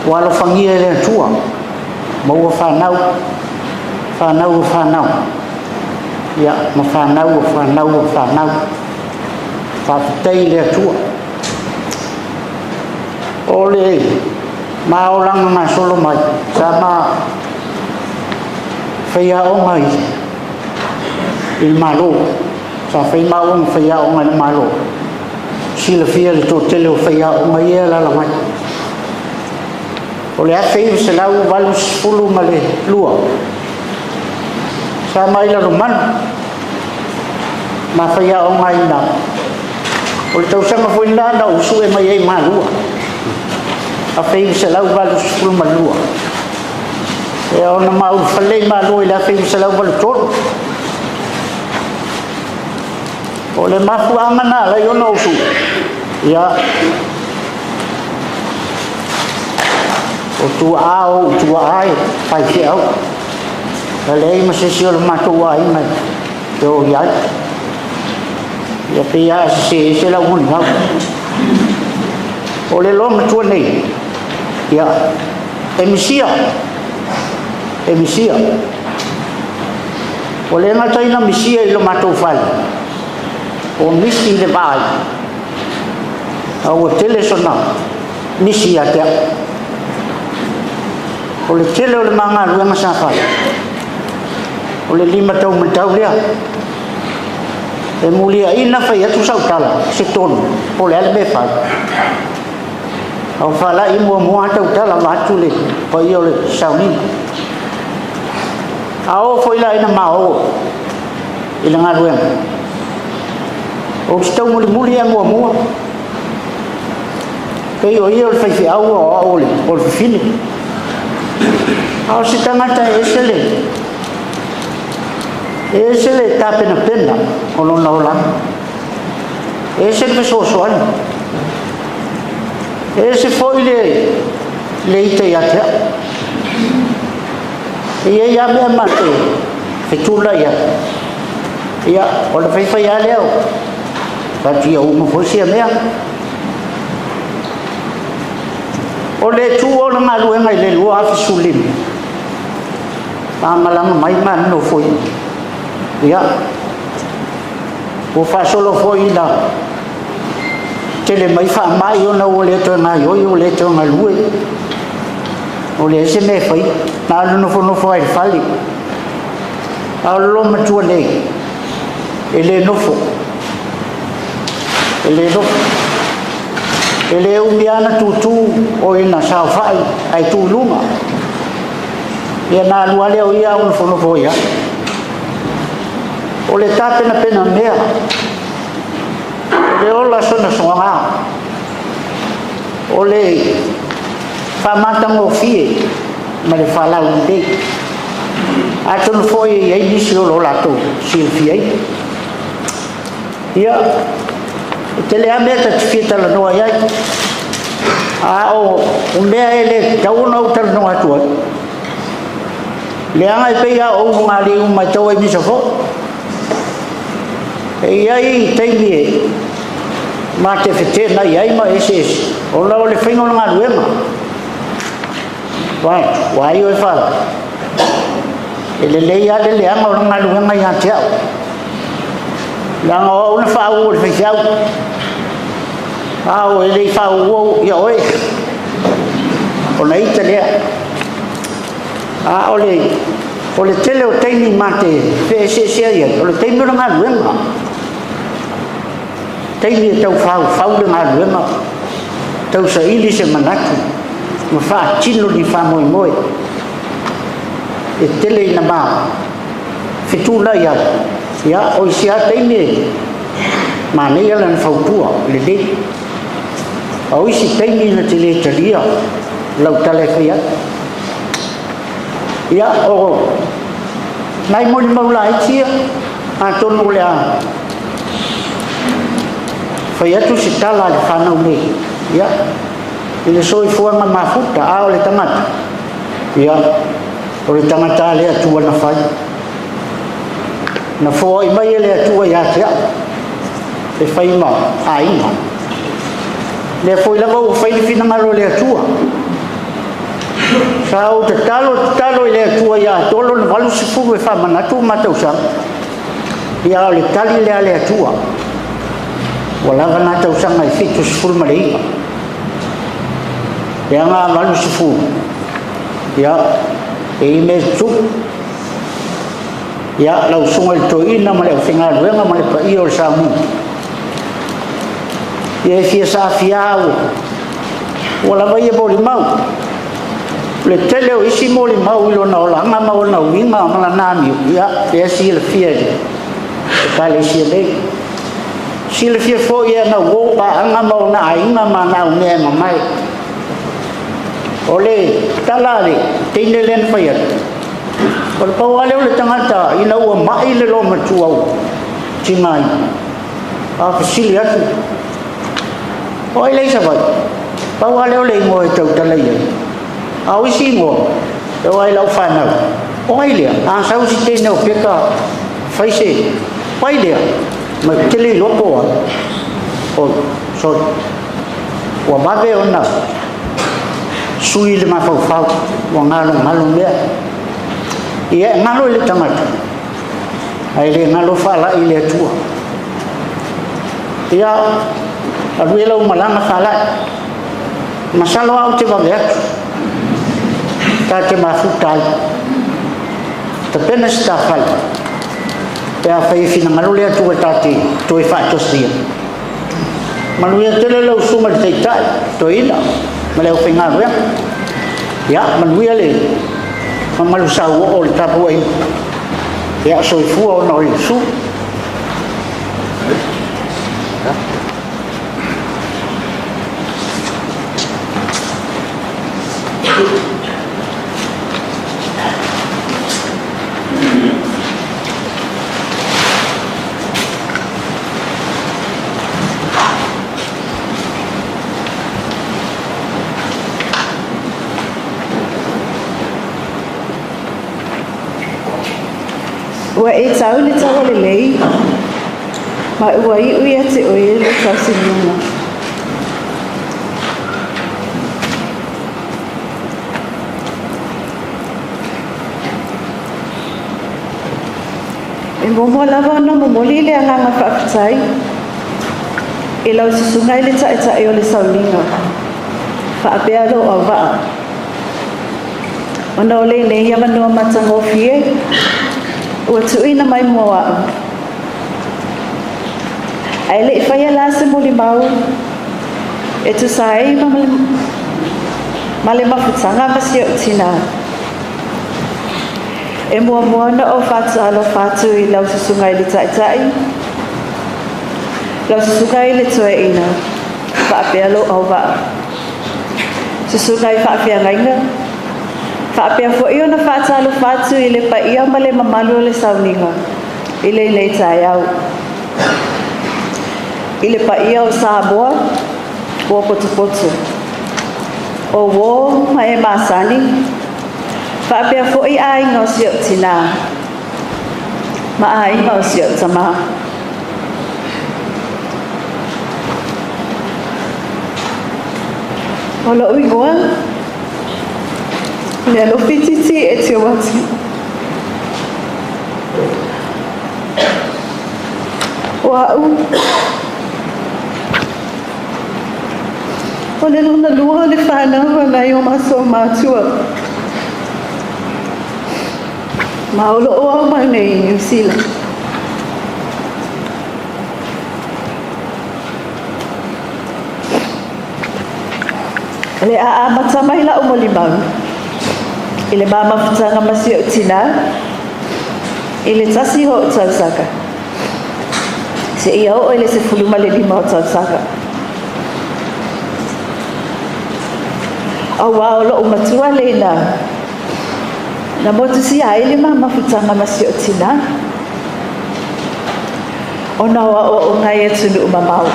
Ua alofagia e le Atua, maua fanau, fanau o fanau, ia, ma fanau o fanau o fanau. Faafetai i le Atua. O le ma olaga gasolo mai, sa ma faiaoga i, i le Malo. Sa fai maua ma faiaoga i le Malo. Silafia le toatele o faiaoga ia e alaala mai. O le 1982, sa ma i Lalomanu, ma faiaoga ai i ina. O le tausaga foi lena na ou sue mai ai i Malua, 1982. Ia ona ma ulufale i Malua i le 1983. O le mafuaaga na ala ai ona ou sue, ia, o tuaa o ou tuaa e faifeau. E leai ma se isi o le matou aiga e o i ai. Ia pei lava sese ese lau molimau. O le lōmatua nei, ia, e misia, e misia. Ua le gata ina misia i lo matou fale, ua misi i le vaai, a ua tele sona misi ia te au. O le tele o le ma galuega sa fai, o le limataumatau lea. E muliaina fai atu sau tala, se tonu, po o le a le mea e fai. A o faala'i muamua lava tautala vaeatu le paia o le sauniga. A oo foi la ina ma oo i le galuega, ou te taumulimuli lava muamua, pei o ia o le faifeau a o au o le fafine. A o se tagata e ese le, e ese le tapenapena o lona olaga. E ese le fesoasoani. E ese foi le, le ita ia te au. E i ai lava mea ma te fetulai ai. Ia, o le faifai lava lea, fai atu ia uma foi sia mea. O le tuua o le galuega i le 2015, ma malaga mai ma nofo ia, ua faasolo foi ina tele mai faamai ona ua le toe gaoioi, ua le toe galue, ua leai se mea e faia, na o le nofonofo lava i le fale. A o le lōmatua nei, e le nofo, e le nofo. E le umi lava na tutū o ina saofai ae tu i luga. Ia na alu lava lea o ia a o nofonofo ai lava. O le tapenapena mea, o le ola sogasoga, o le faamatagofie ma le faalaulelei. Atonu foi e i ai nisi o lo o latou silafia ai. Ia, e tele lava mea ta te fia talanoa i ai, a o mea e le tatau ona ou talanoa atu ai, leaga e pei lava o ulugalii uma e tau ai misa foi. E i ai taimi e ma te feteenai ai ma eseese, ona o le faiga o le galuega. Vaeatu, ua ai oe fala. E lelei lava le leaga o le galuega ia te au. Leaga o au na faauu e le faifeau. A o e le i faauua ia oe. Ona ita lea. A o le, o le tele o taimi ma te feeseeseai ai, o le taimi o le galuega. Taimi e tau faufau le galuega, tau saili se manatu, ma faatino ni faamoemoe. E tele ina ma fetulai ai, ia, o isi lava taimi e manaia lana fautua lelei. A o isi taimi na te le talia lau tala e fai atu. Ia, o nai molimau laiti ia, atonu o le a fai atu se tala a le fanau nei, ia, i le soifuaga mafuta, a o le tagata, ia, o le tagata a le Atua na fai. Na foai mai e le Atua ia te au, e fai ma aiga. Lea foi lava ua fai le finagalo o le Atua. Sa ou tatalo tatalo i le Atua ia atoa lona 80 e faamanatu ma tausaga. Ia o le tali lea a le Atua. Ua lava na tausaga e 79. Leaga a 80, ia, e i mea tutupu. Ia, lau susuga i le toeaina ma le aufaigaluega ma le paia o le sauniga. Ia e fia saafia ua, ua lava ia molimau. O le tele o isi molimau i lona olaga ma ona uiga ma lana amio, ia, lea silafia e le Ekalesia nei. Silafia foi e ana uo, paaga ma ona aiga ma ana aumea e mamae. O le tala a le teine lea na fai atu, o le pau lava lea o le tagata ina ua mai le lōmatua ua tigaina, a fesili atu, o ai lea i Savaii? Pau lava lea o le igoa e tautala i ai. A o isi igoa, e oo lava i lau fanau, o ai lea? A sau si teine o Peka fai se, o ai lea? Ma ou te le iloa po o ai. Oi, sorry. Ua vave ona sui le mafaufau, ua galogalo mea. Ia e galo i le tagata, ae le galo faala'i i le Atua. Ia, alu ia lau malaga faala'i. Masalo au te vave atu. Ta te mafuta ai. Tapena se tafale. Pe afai e finagalo le Atua ta te toe faatasi ai. Manuia tele lau susuga i le Taitai, Toeaina ma le aufaigaluega. Ia, manuia le mamalu sauoo o le tapuaiga. Ia, soifua ona o Iesu. Ua e tau le taua lelei, ma ua iu ia te oe le tausiliga. E muamua lava ona momoli le agaga faafetai i lau susuga i le Taitai o le Sauniga faapea lou auvaa, ona o lenei avanoa matagofie ua tuuina mai mo a'u. Ae le'i faia la se molimau e tusa ai ma le mafutaga ma si o'u tinā. E muamua ona ou faatalofa atu i lau susuga i le Taitai, lau susuga i le Toeaina, faapea lou auvaa, susuga i faafeagaiga, faapea foi ona faatalofa atu i le paia ma le mamalu o le sauniga i lenei taeao. I le paia o Samoa ua potopoto, o uō ma e masani, faapea foi aiga o si o'u tinā ma aiga o si o'u tamā. O lo'u igoa, o le Alofi Titi e Tioati. O a'u, o le lona lua o le fanau a nai o matou matua. Ma o lo'o aumau nei i Niu Sila. O le a amata mai la'u molimau i le ma mafutaga ma si o'u tinā i le 1 o o'u tausaga seia oo i le 15 o tausaga. Auā o lo'u matua lena na motusia ai le ma mafutaga ma si o'u tinā ona o a'oa'oga i atunuu mamao.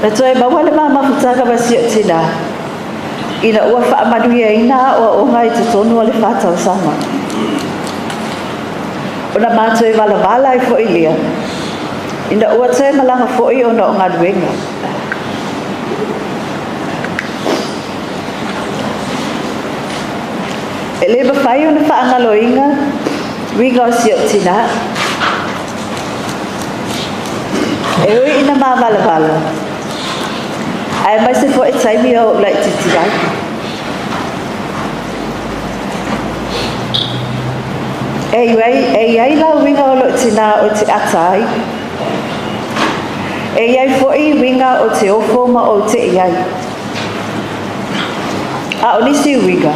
Na toe maua le ma mafutaga ma si o'u tinā ina ua faamanuiaina a'oa'oga i totonu o le 4 tausaga. Ona matou valavala ai fo'i lea ina ua toe malaga fo'i ona o galuega. E lē mafai ona faagaloina uiga o si o'u tinā. E ui ina mavalavala, ae maise fo'i taimi o o'u laitiiti ai. E i ai la uiga o lo'u tinā o te ata ai. E i ai fo'i uiga o te ofo ma ou te'i ai. A o nisi uiga,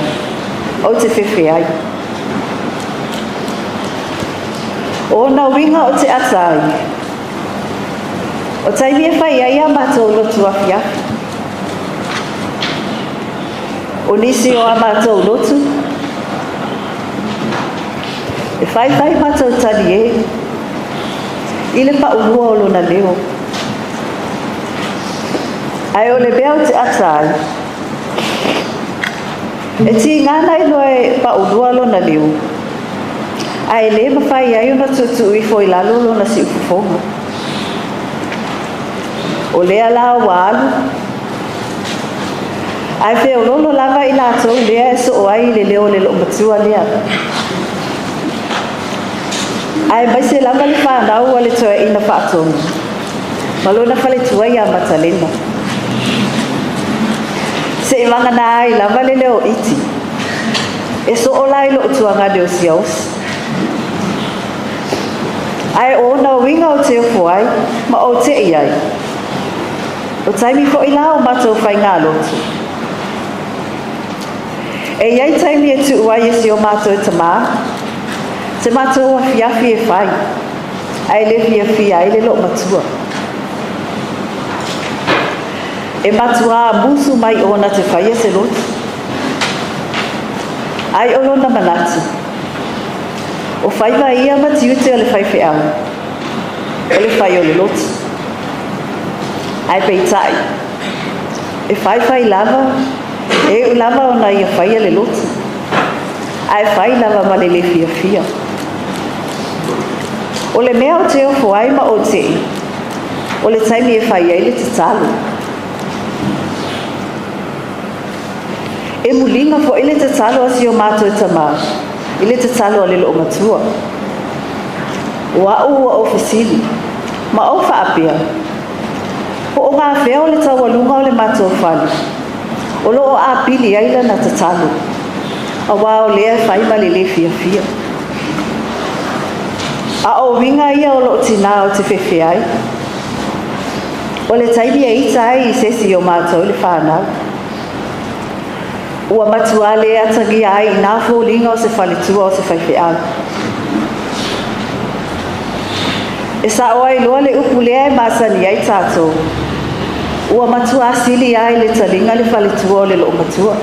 ou te fefe ai. O ona uiga o te ata ai, o taimi e fai ai a matou lotu afiafi. O nisi o a matou lotu, e faifai matou taliē i le pa'ulua o lona leo. Ae o le mea o te ata ai, e tigā ona iloa e pa'ulua lona leo, Ae le mafai ai ona tuutuu ifo i lalo lona siufofoga. O lea la ua alu, ae feoloolo lava i latou lea e soo ai i le leo o le loomatua lea. Aemaise lava le fanau a le toeaina faatonu ma lona faletua ia Matalena. Se'i vagana ai lava le leo iti e soo la i loo tuagane o Siaosi. Ae o ona uiga o te ofo ai ma ou te'i ai. O taimi fo'i la o matou faigalotu. E i ai taimi e tuu ai e si o matou tamā se matou afiafi e fai, ae le fiafia ai le loomatua. E matuā musu mai ona te faia se lotu. Ai o lona manatu, o faiva ia ma tiute o le faifeau, o le fai o le lotu. Ae peitai, e faifai lava, e iu lava ona ia faia le lotu, ae fai lava ma le le fiafia. O le mea ou te ofo ai ma ou te'i, o le taimi e fai ai le tatalo. E muliga foi le tatalo a si o matou tamā i le tatalo a le loomatua. O a'u ua ou fesili, ma ou faapea, po o gafea o le taualuga o le matou fale, o loo apili ai lana tatalo, auā o lea e fai ma le lē fiafia. A o uiga ia o loo tinā o te fefe ai, o le taimi e ita ai i se isi o matou le fanau. Ua matuā lē atagia ai i nā foliga o se faletua o se faifeau. E sa'o ai loa le upu lea e masani ai tatou. Ua matuā sili ai le taliga le faletua o le loomatua.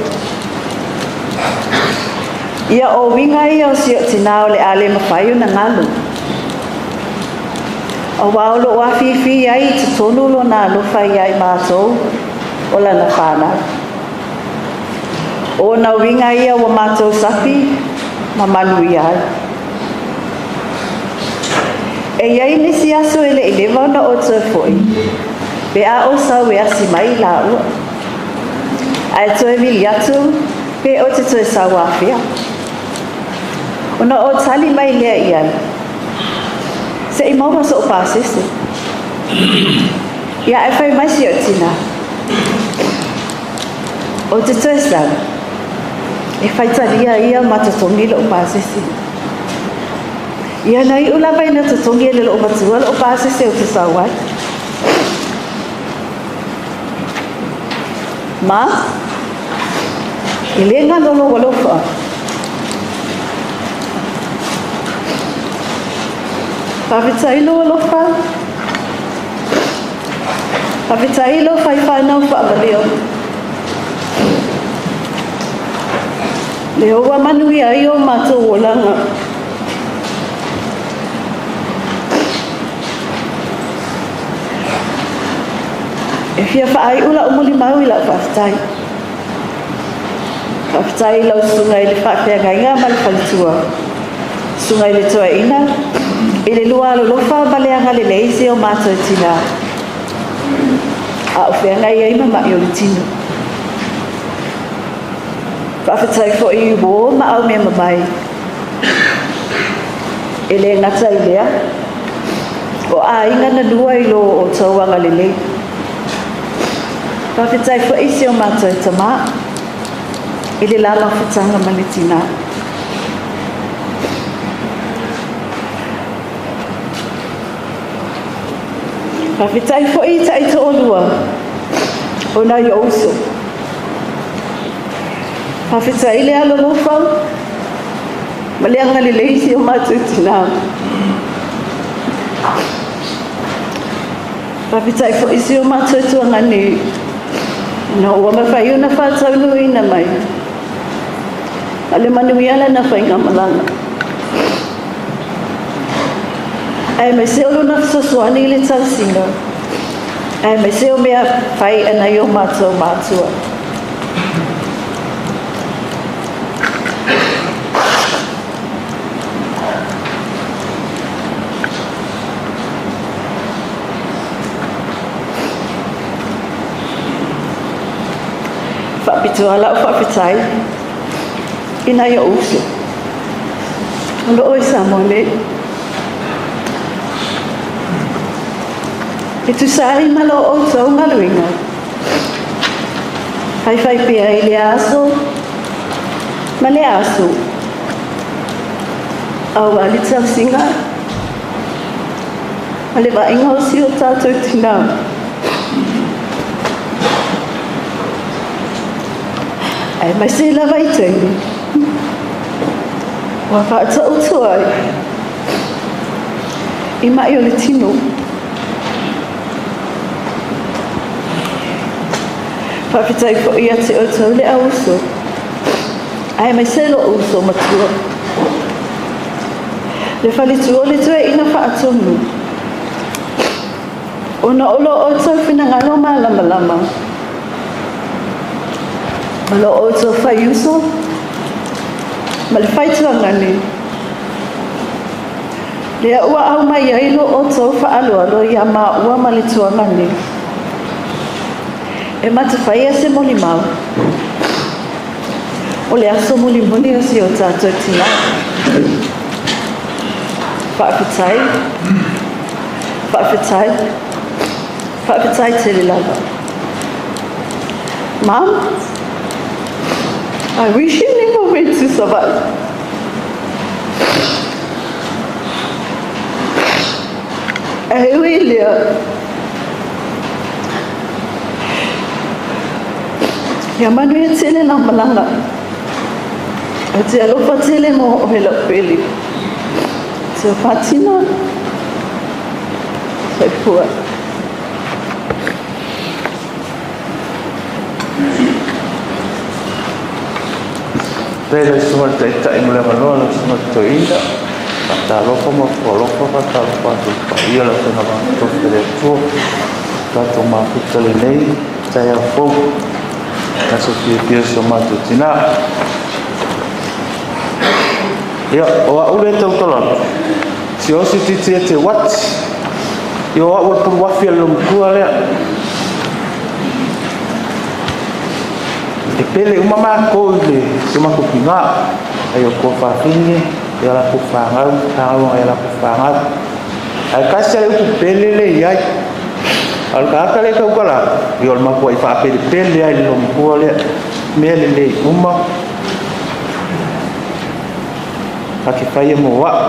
Ia o uiga ia o si o tinā o le a le mafai ona galo. Auā o loo afifi ai i totonu lona alofa ia i matou o lana fanau. O ona uiga ia ua matou sapi ma manuia ai. E iai nisi aso e le'i leva ona ou toe fo'i, pe a ou sau e asi mai laua. Ae toe vili atu pe ou te toe sau afea. Ona ou tali mai lea i ai, se'i maua so'u pasese. Ia ae fai mai si o'u tinā. Ou te toe sau, e faitalia ia ma totogi lo'u pasese. Ia na iu lava ina totogi e le loomatua lo'u pasese ou te sau ai. Ma, e lē galo lou alofa. Faafetai lou alofa. Faafetai lou faifanau faavalea. Lea ua manuia ai o matou olaga. E fia faai'u la'u molimau i la'u faafetai. Faafetai i lau susuga i le faafeagaiga ma le faletua. Susuga i le toeaina, i le lua alolofa ma le agalelei i si o matou tinā. A o feagai ai ma ma'i o le tino. Faafetai foi i uō ma au mea mamae. E lē gata i lea, o aiga na lua i lo outou agalelei. Faafetai foi i si o matou tamā i le la mafutaga ma le tinā. Faafetai foi i taitoalua o nai ou uso. Faafetai le alolofa ma le agalelei i si o matou tinā. Faafetai foi i si o matou tuagane na ua mafai ona faataunuuina mai ma le manuia lana faigamalaga. Aemaise o lona fesoasoani i le tausiga, aemaise o mea fai a nai o matou matua. Faapitoa lau faafetai i nai ou uso o loo i Samoa nei. E tusa ai ma lo outou galuega faifai pea i lea aso ma lea aso aua le tausiga ma le vaaiga o si o tatou tinā. Aemaise lava i taimi ua faataoto ai i ma'i o le tino. Faafetai foi ia te outou le au uso, aemaise lo'u uso matua, le faletua o le toeaina faatonu, ona o lo outou finagalo malamalama ma lo outou faiuso ma le faituagani lea ua aumai ai lo outou faaaloalo iā maua ma le tuagani e matafaia se molimau o le aso mulimuli o si o tatou tinā. Faafetai, faafetai, faafetai tele lava. Mom, I wish you never went to Savaii. Ae ui lea, ia manuia tele lau malaga. Ou te alofa tele mo oe lau pele. Te fatina. Soifua. Faafetai lau Susuga i le Taitai mo le avanoa lau Susuga i le Toeaina. Faatalofa ma ofo alofa, faatalofa atu i le paia o le aufaigaluega totofi a le Atua ua tatou mafuta i lenei taeao fou, aso fiafia o si o matou tina. Ia, o au lea e tautala atu, si osi titi e te wati. Ia o au o le puluafi a le loomatua lea. E pele uma makou i le si o matou tina, ai o kua fafine, i a latou fanau, fanau a latou fanau. Ae tasi lava le upu pele lea e i ai. A o le tagata lea e tautala atu, ia o le matuai faapelepele lava i le loomatua lea. Mea lelei uma ta te faia mo au.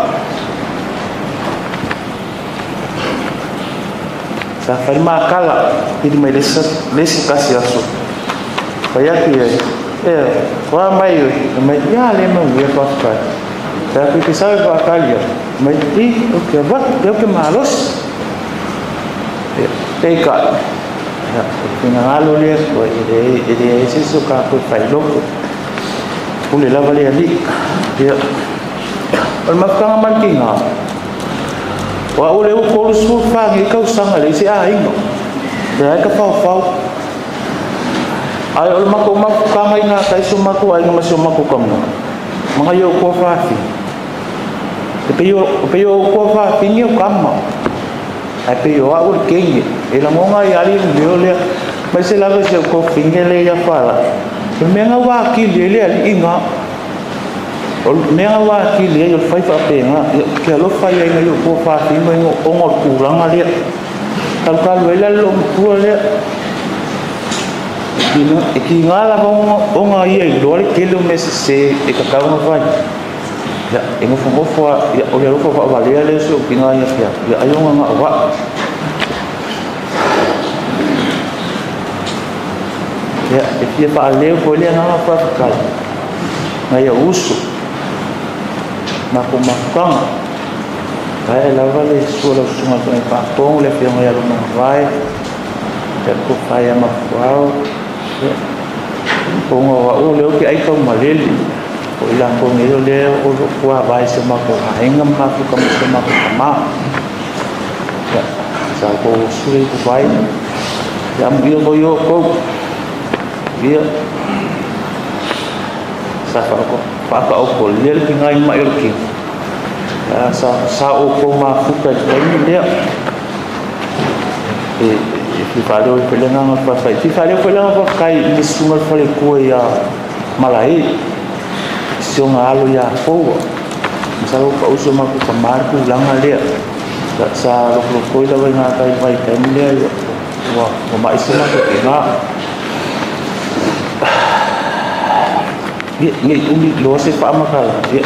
Sa fai le makala, pili mai le isi tasi aso. Fai atu i ai, e, o a mai oe? Mai, ia le manuia faafetai. Fai atu, ke sawe faakali atu. Mai, i, ou te alu atu, lea ou te malosi. Peitai, ia, o le finagalo lea, e leai se isi o tatou e failoto. Pule lava le Alii. Ia, o le mafutaga ma le tiga, o au lea ua 34 nei tausaga e leai se aiga, lea e tafaofao. Ae o le matou mafutaga i gatai si o matou aiga ma si o matou tama, ma nai ou tuafafine, e pei o, e pei o ou tuafafine o tama, ae pei o au o le teine. E lagona ai lava le leo lea, aemaise lava si ou tuafafine lea ia Farah. O le mea na ua atili ai le alii na. O le mea na ua atili ai o le fai faapena, ia ou te alofa i ai i nai ou tuafafine ona o le tulaga lea. Talutalu ai la le loomatua lea. E tiga lava ona ia iloa le tele o mea sese e tatau ona fai. Ia, e nofonofo lava, ia, o le alofa faavalea lea o si ou tina ia te au, ia ai ona na o au. Ia, e fia faaleo foi le agaga faafetai nai ou uso, matou mafutaga, vae lava le susu o lau susuga i le Tamaitai Faatonu, le Afioga ia Lomanavae, le Tofa ia Mafuao, ia, ona o au o lea ou te ai taumalele, o i latou nei o lea o lo o tuavae i si o matou aiga ma mafuta ma si o matou tama. Ia, sa outou usu le ipuvai, ia amuia foi outou, ia, sa faataotolia le tiga i mai o le tino, sa outou mafuta i le taimi lea. E E faaleo ai foi le agaga o le faafetai. E fia faaleo foi le agaga faafetai i le susuga i le faletua ia Malae, si ona alo ia Poua. Masalo ua pau si o matou tama le tulaga lea. Sa lokolokoi lava i gatai i le vaitaimi lea, ua ma'i si o matou tina. Ia, ne i umi loa se faamatalaga, ia,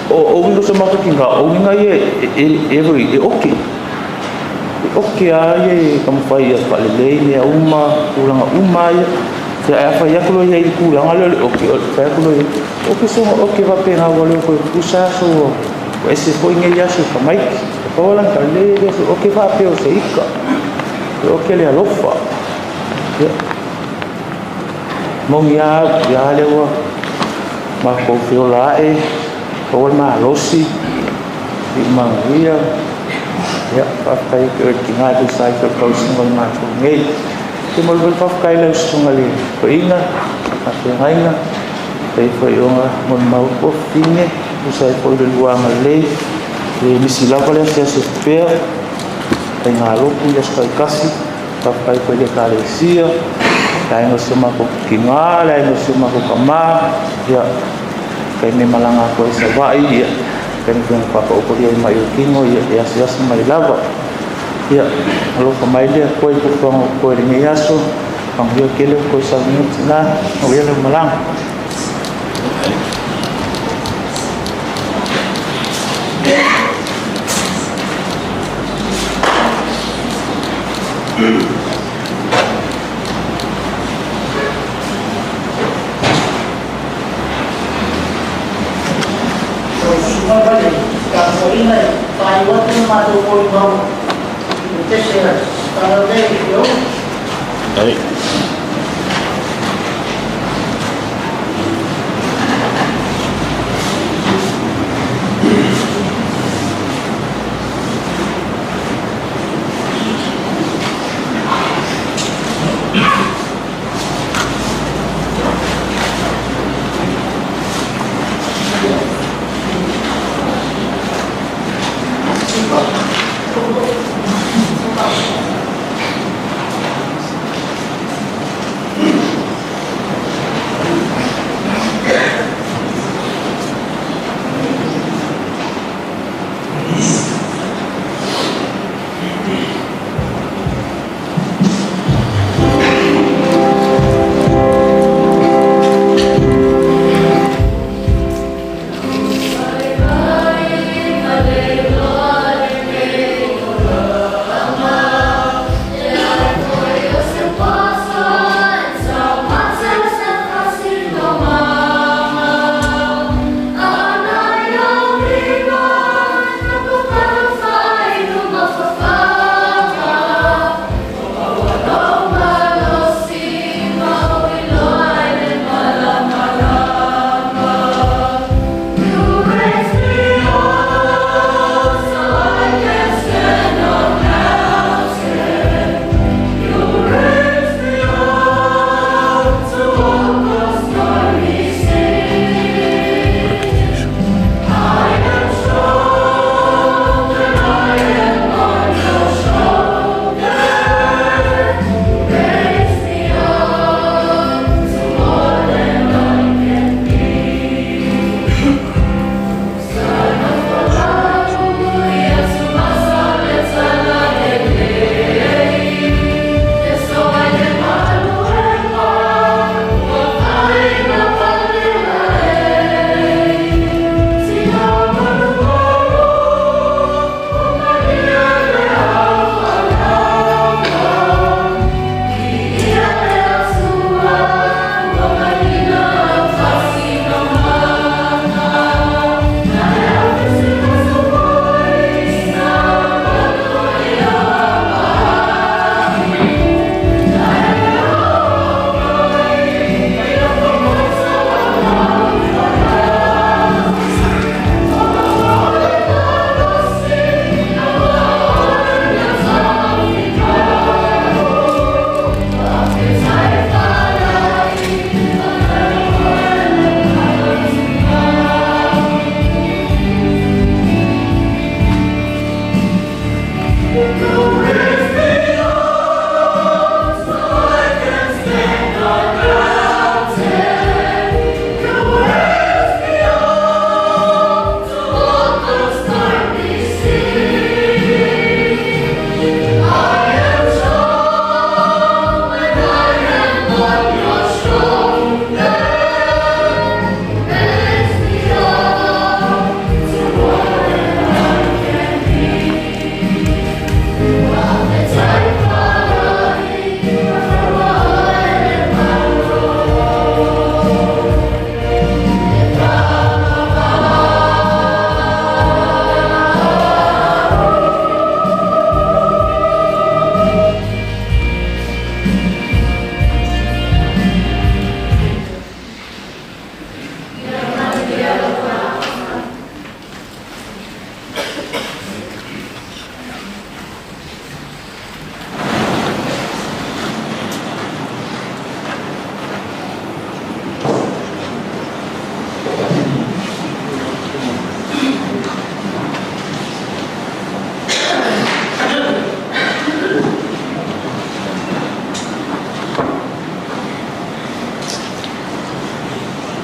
o uiga o si o matou tina, o uiga ia e oke. E oke lava ia e taumafai ia faalelei mea uma, tulaga uma lava ia. Ia, ae a fai atu loa ia i le tulaga lea o le oke, fai atu loa ia, oke soga oke faapena ua le toe tutusa aso ua ese foi nei aso i tamaiti. E pau lava lana tala, leai e le o se oke faapea o se ika, o le oke le alofa. Ia, moni lava au, ia lea ua matou feola ae, maua le malosi, manuia. Ia, faafetai atu i le tina e tusa ai foi o le tausiga o le matou nei. Te momoli foi le faafetai i lau susuga i le toeaina, faafeagaiga, faafetai foi ona molimau tuafafine, tusa ai foi o le lua agalelei, le misi lava le asiasi atu pea, faigalotu i aso taitasi, faafetai foi i le Ekalesia, le aiga o si o matou tina, le aiga o si o matou tama, ia, taimi e malaga atu ai i Savaii, ia, taimi foi na faataotolia ai mai o tino, ia, e asiasi mai lava. Ia, alofa mai le Atua i fuafuaga o totoe i lenei aso, manuia tele o toe saunia tina, manuia le malaga. Lau Susuga ma le tapuaiga e faaiu atu le matou molimau i le pese a Talavei i Fiaui.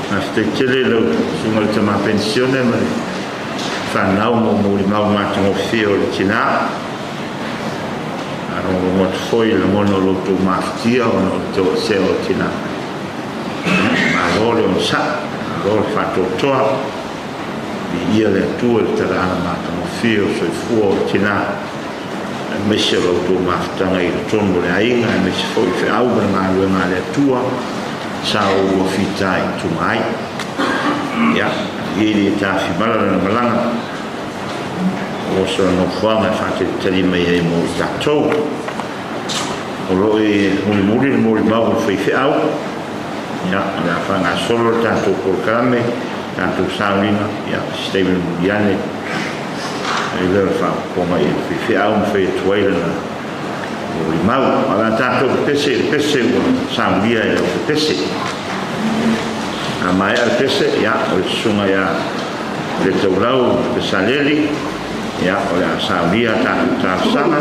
Faafetai tele i lau Susuga i le Tama Penisione ma le fanau mo molimau matagofie o le tina. Faalogologo atu foi i le lagona o lo outou mafatia ona o le toesea o le tina. Malo le onosai, malo le faatoatoa. Viia le Atua i le talaaga matagofie o soifua o le tina, aemaise o la outou mafutaga i totonu o le aiga, aemaise foi o feau ma le galuega a le Atua sa oulua fitaituga ai. Ia, malie le tafimala lana malaga, o sona nofoaga e faatalitali mai ai mo i tatou. O lo o e mulimuli le molimau o le faifeau, ia, o le a faagasolo le tatou polokalame, tatou sauniga, ia, se taimi mulimuli ane, ai lea o le faaopoopoga i le faifeau ma fai atu ai lana molimau. A o le a tatou pepese i le pese ua saunia e le au pepese. A maea le pese, ia, o le susuga ia Letaulau Pesaleli, ia, o le a saunia a tatou talosaga,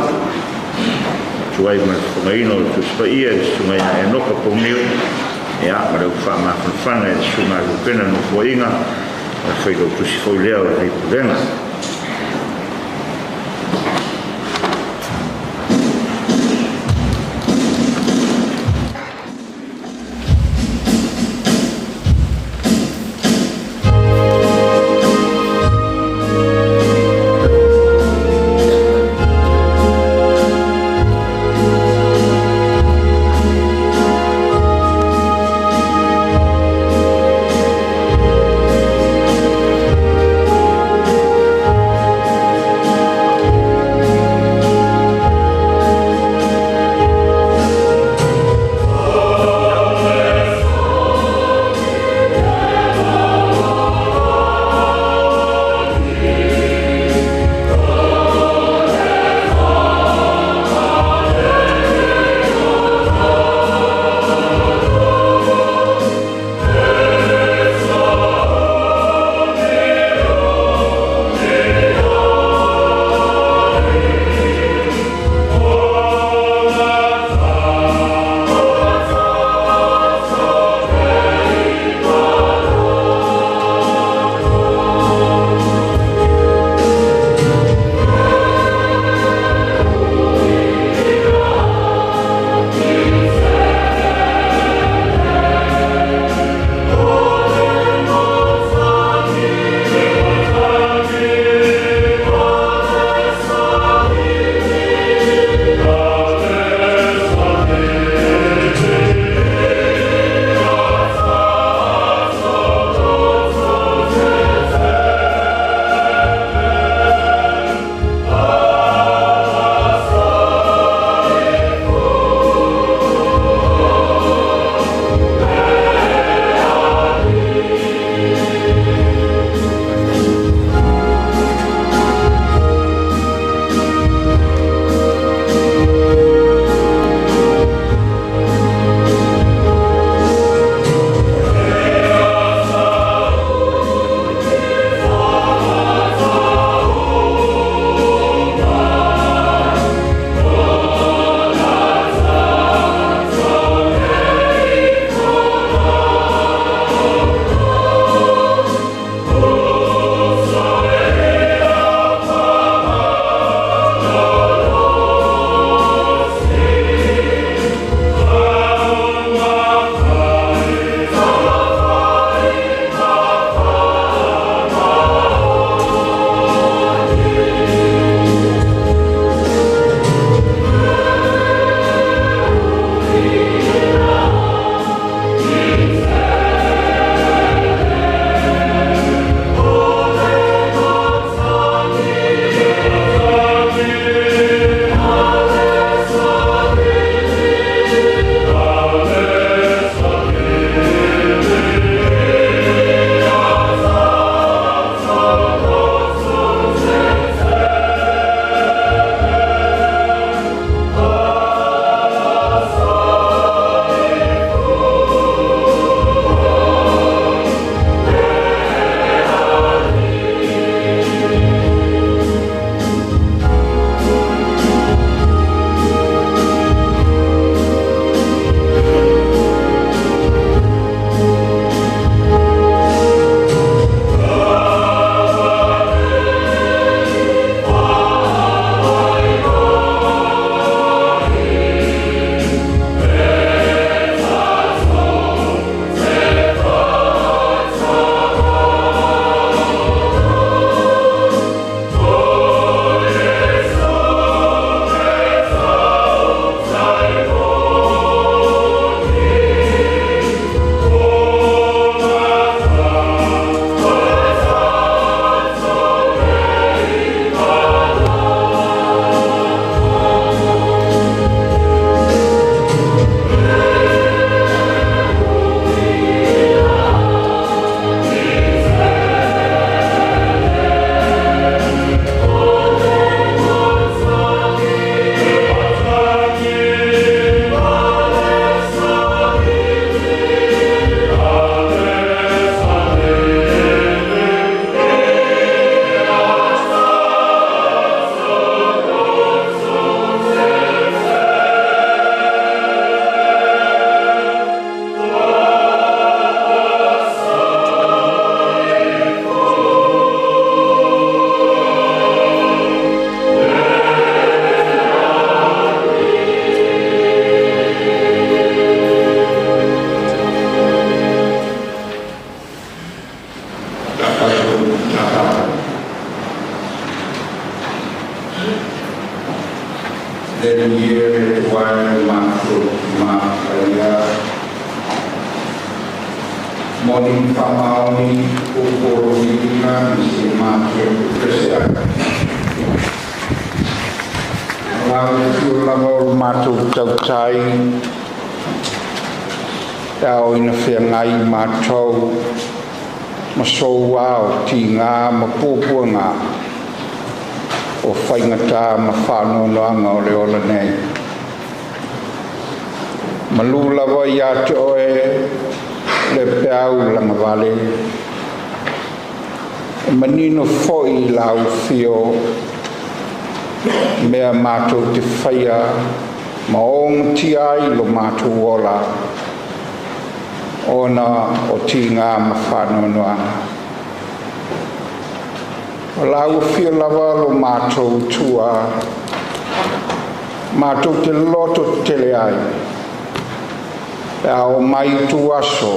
atu ai ma le fofogaina o le Tusi Paia i le susuga ia Enoka Pouniu, ia, ma le upu faamafanafana i le susuga a Lupena Nofoaiga, o le failautusi foi lea o lenei Pulega. Le Alii e le Atua e lo matou mafaia moni faamaoni upu o lou viiga ma se matou pese ai. O lau afio lava o le matou tautai e ao ina feagai matou ma sou ao tigā ma puapuaga o faigata ma faanoanoaga o le ola nei. Malu lava iā te oe le peau lagavale e manino fo'i i lau afio mea matou te faia ma ogatia ai lo matou ola ona o tigā ma faanoanoaga. O lau afio lava lo matou tua matou te loto tele ai pe a oo mai ituaso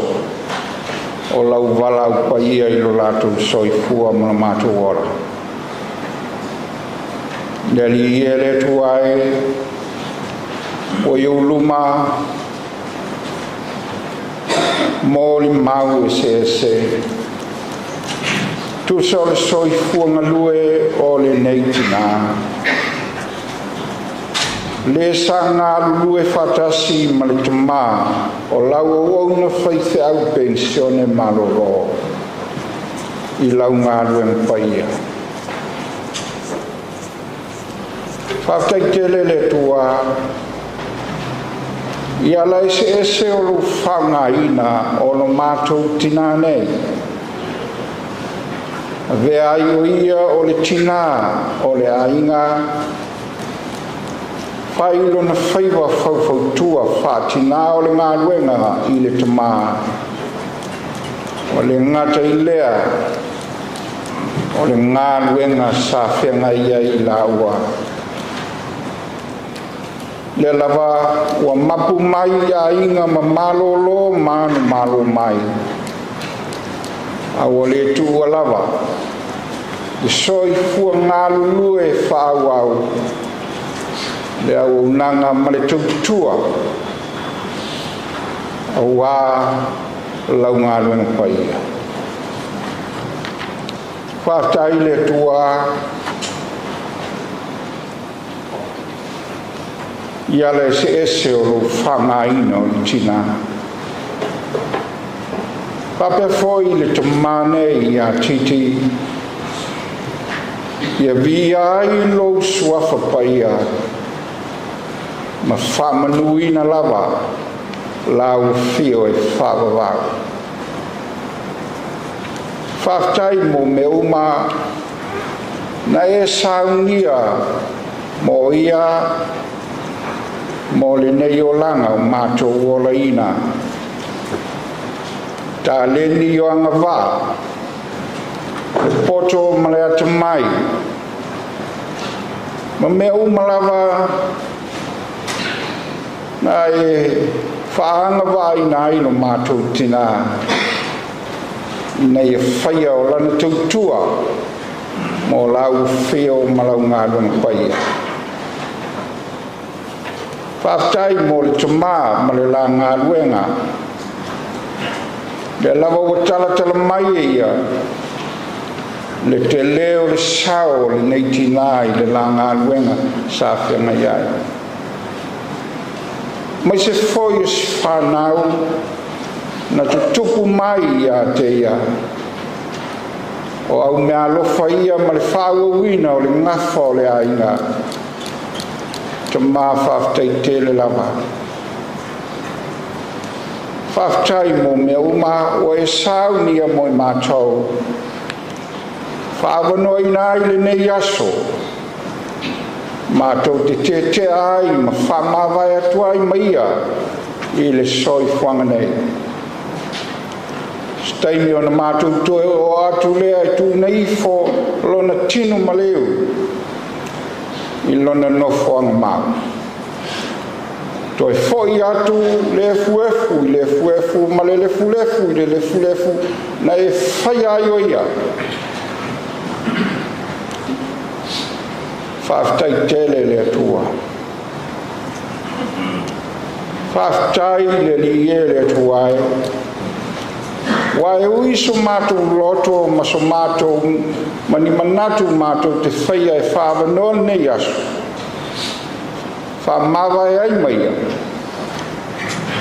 o lau valaau paia i lo latou soifua ma lo matou ola. Le Alii e le Atua e, ua i ou luma molimau eseese tusa o le soifua galue o lenei tinā lē sa galulue faatasi ma le tamā o lau auauna faifeau penisione malōlō i lau galuega paia. Faafetai tele le Atua i ala eseese o lou faaaogaina o lo matou tinā nei. Avea ai o ia o le tinā o le aiga fai lona faiva faufautua faatinā o le galuega i le tamā. Ua le gata i lea o le galuega sa feagai ai i laua. Lea lava ua mapu mai i aiga ma malōlō ma ana malo mai, a ua le tuua lava le soifua galulue faaauau le auaunaga ma le tautua auā lau galuega paia. Faafetai le Atua i ala eseese o lou faaaogaina o le tinā. Faapea foi le tamā nei iā Titi, ia viia ai lou suafa paia ma faamanuina lava lau afio e faavavau. Faafetai mo mea uma na e saunia mo ia mo lenei olaga o matou olaina. Taleni o agavaa, le poto ma le atamai, ma mea uma lava na e faaagavaaina ai lo matou tinā ina ia faia o lana tautua mo lau afio ma lau galuega paia. Faafetai mo le tamā ma le la galuega. Lea lava ua talatala mai e ia le telē o le sao o lenei tinā i le la galuega sa feagai ai. Aemaise foi o se fanau na tutupu mai ia te ia. O au meaalofa ia ma le faaauauina o le gafa o le aiga. Tamā faafetai tele lava. Faafetai mo mea uma ua e saunia mo i matou. Faaavanoaina ai lenei aso matou te tetea ai ma faamavae atu ai ma ia i le soifuaga nei. Se taimi ona matou toe oo atu lea e tuuina ifo lona tino maleu i lona nofoaga mau. Toe fo'i atu le efuefu i le efuefu ma le lefulefu i le lefulefu na e faia ai o ia. Faafetai tele le Atua. Faafetai i le Alii e le Atua e, ua e ui so matou loto ma so matou ma ni manatu matou te faia e faaavanoa lenei aso, faamavae ai ma ia,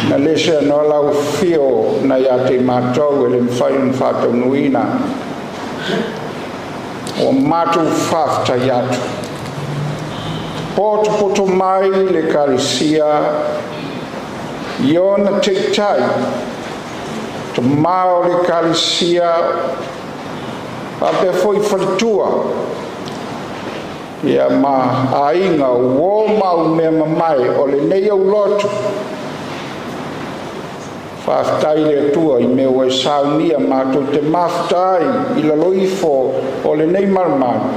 na le seanoa lau afio na ia te i matou e le mafai ona faataunuuina. Ua matou faafetai atu. Potopoto mai le Ekalesia i ona taitai, tamā o le Ekalesia, faapea foi faletua, ia ma aiga, uō ma aumea mamae o lenei aulotu. Faafetai i le Atua i mea ua e saunia matou te mafuta ai i lalo ifo o lenei malumalu,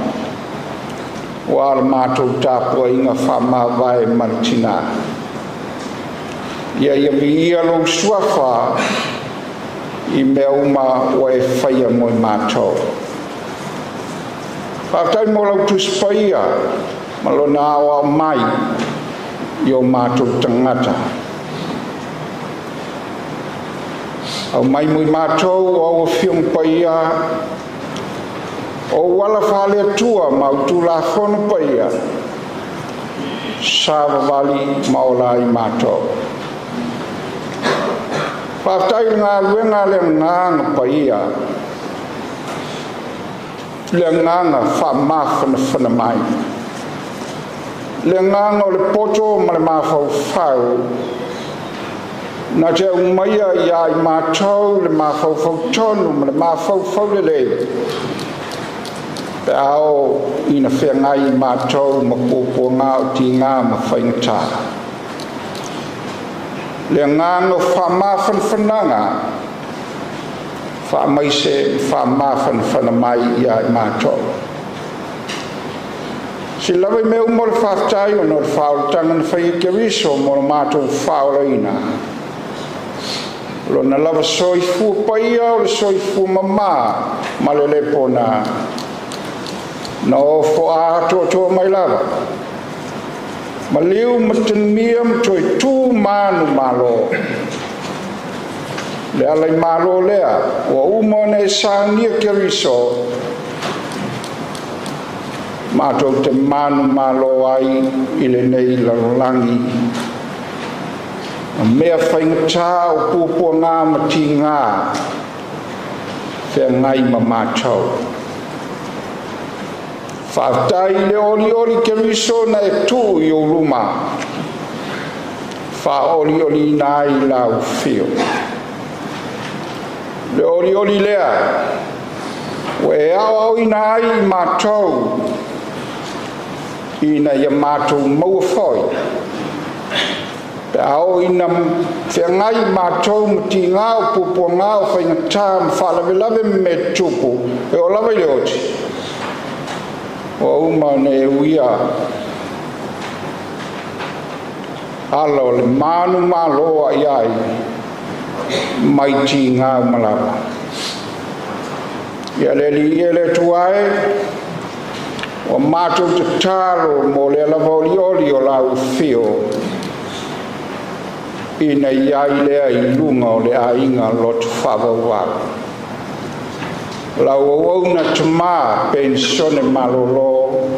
ua le matou tapuaiga faamavae ma le tinā. Ia ia viia lou suafa i mea uma ua e faia mo i matou. Faafetai mo lau Tusi Paia ma lona aoao mai i o matou tagata. Aumai mo i matou o au Afioga Paia, o ou ala faale-Atua ma au Tulafono paia, savavali ma ola ai matou. Faafetai i le galuega a le Agaga Paia, le agaga faamafanafana mai, le agaga o le poto ma le mafaufau, na te aumaia ia i matou le mafaufau tonu ma le mafaufau lelei, pe a oo ina feagai i matou ma puapuaga o tigā ma faigata. Le agaga o faamafanafanaga, faamaise ma faamafanafana mai ia i matou. Sili lava i mea uma o le faafetai ona o le faaolataga na faia e Keriso mo le matou faaolaina. Lona lava soifua paia o le soifua mamā ma le lē pona, na ofo atoatoa mai lava, maliu ma tanemia ma toe tu manumalo. Le ala i malo lea ua uma ona e saunia Keriso, matou te manumalo ai i lenei lalolagi ma mea faigata o puapuaga ma tigā feagai ma matou. Faafetai i le olioli Keriso na e tuu i ou luma, faaolioliina ai lau afio. Le olioli lea ua e aoaoina ai i matou, ina ia matou maua foi, pe a oo ina feagai matou ma tigā o puapuaga o faigata ma faalavelave ma mea tutupu e oo lava i le oti, ua uma ona e uia ala o le manumalo a i ai mai tigā uma lava. Ia le Alii e le Atua e, ua matou tatalo mo lea lava olioli o lau afio, ina i ai lea i luga o le aiga loto faavauvau. Lau auauna tamā penisione malolo,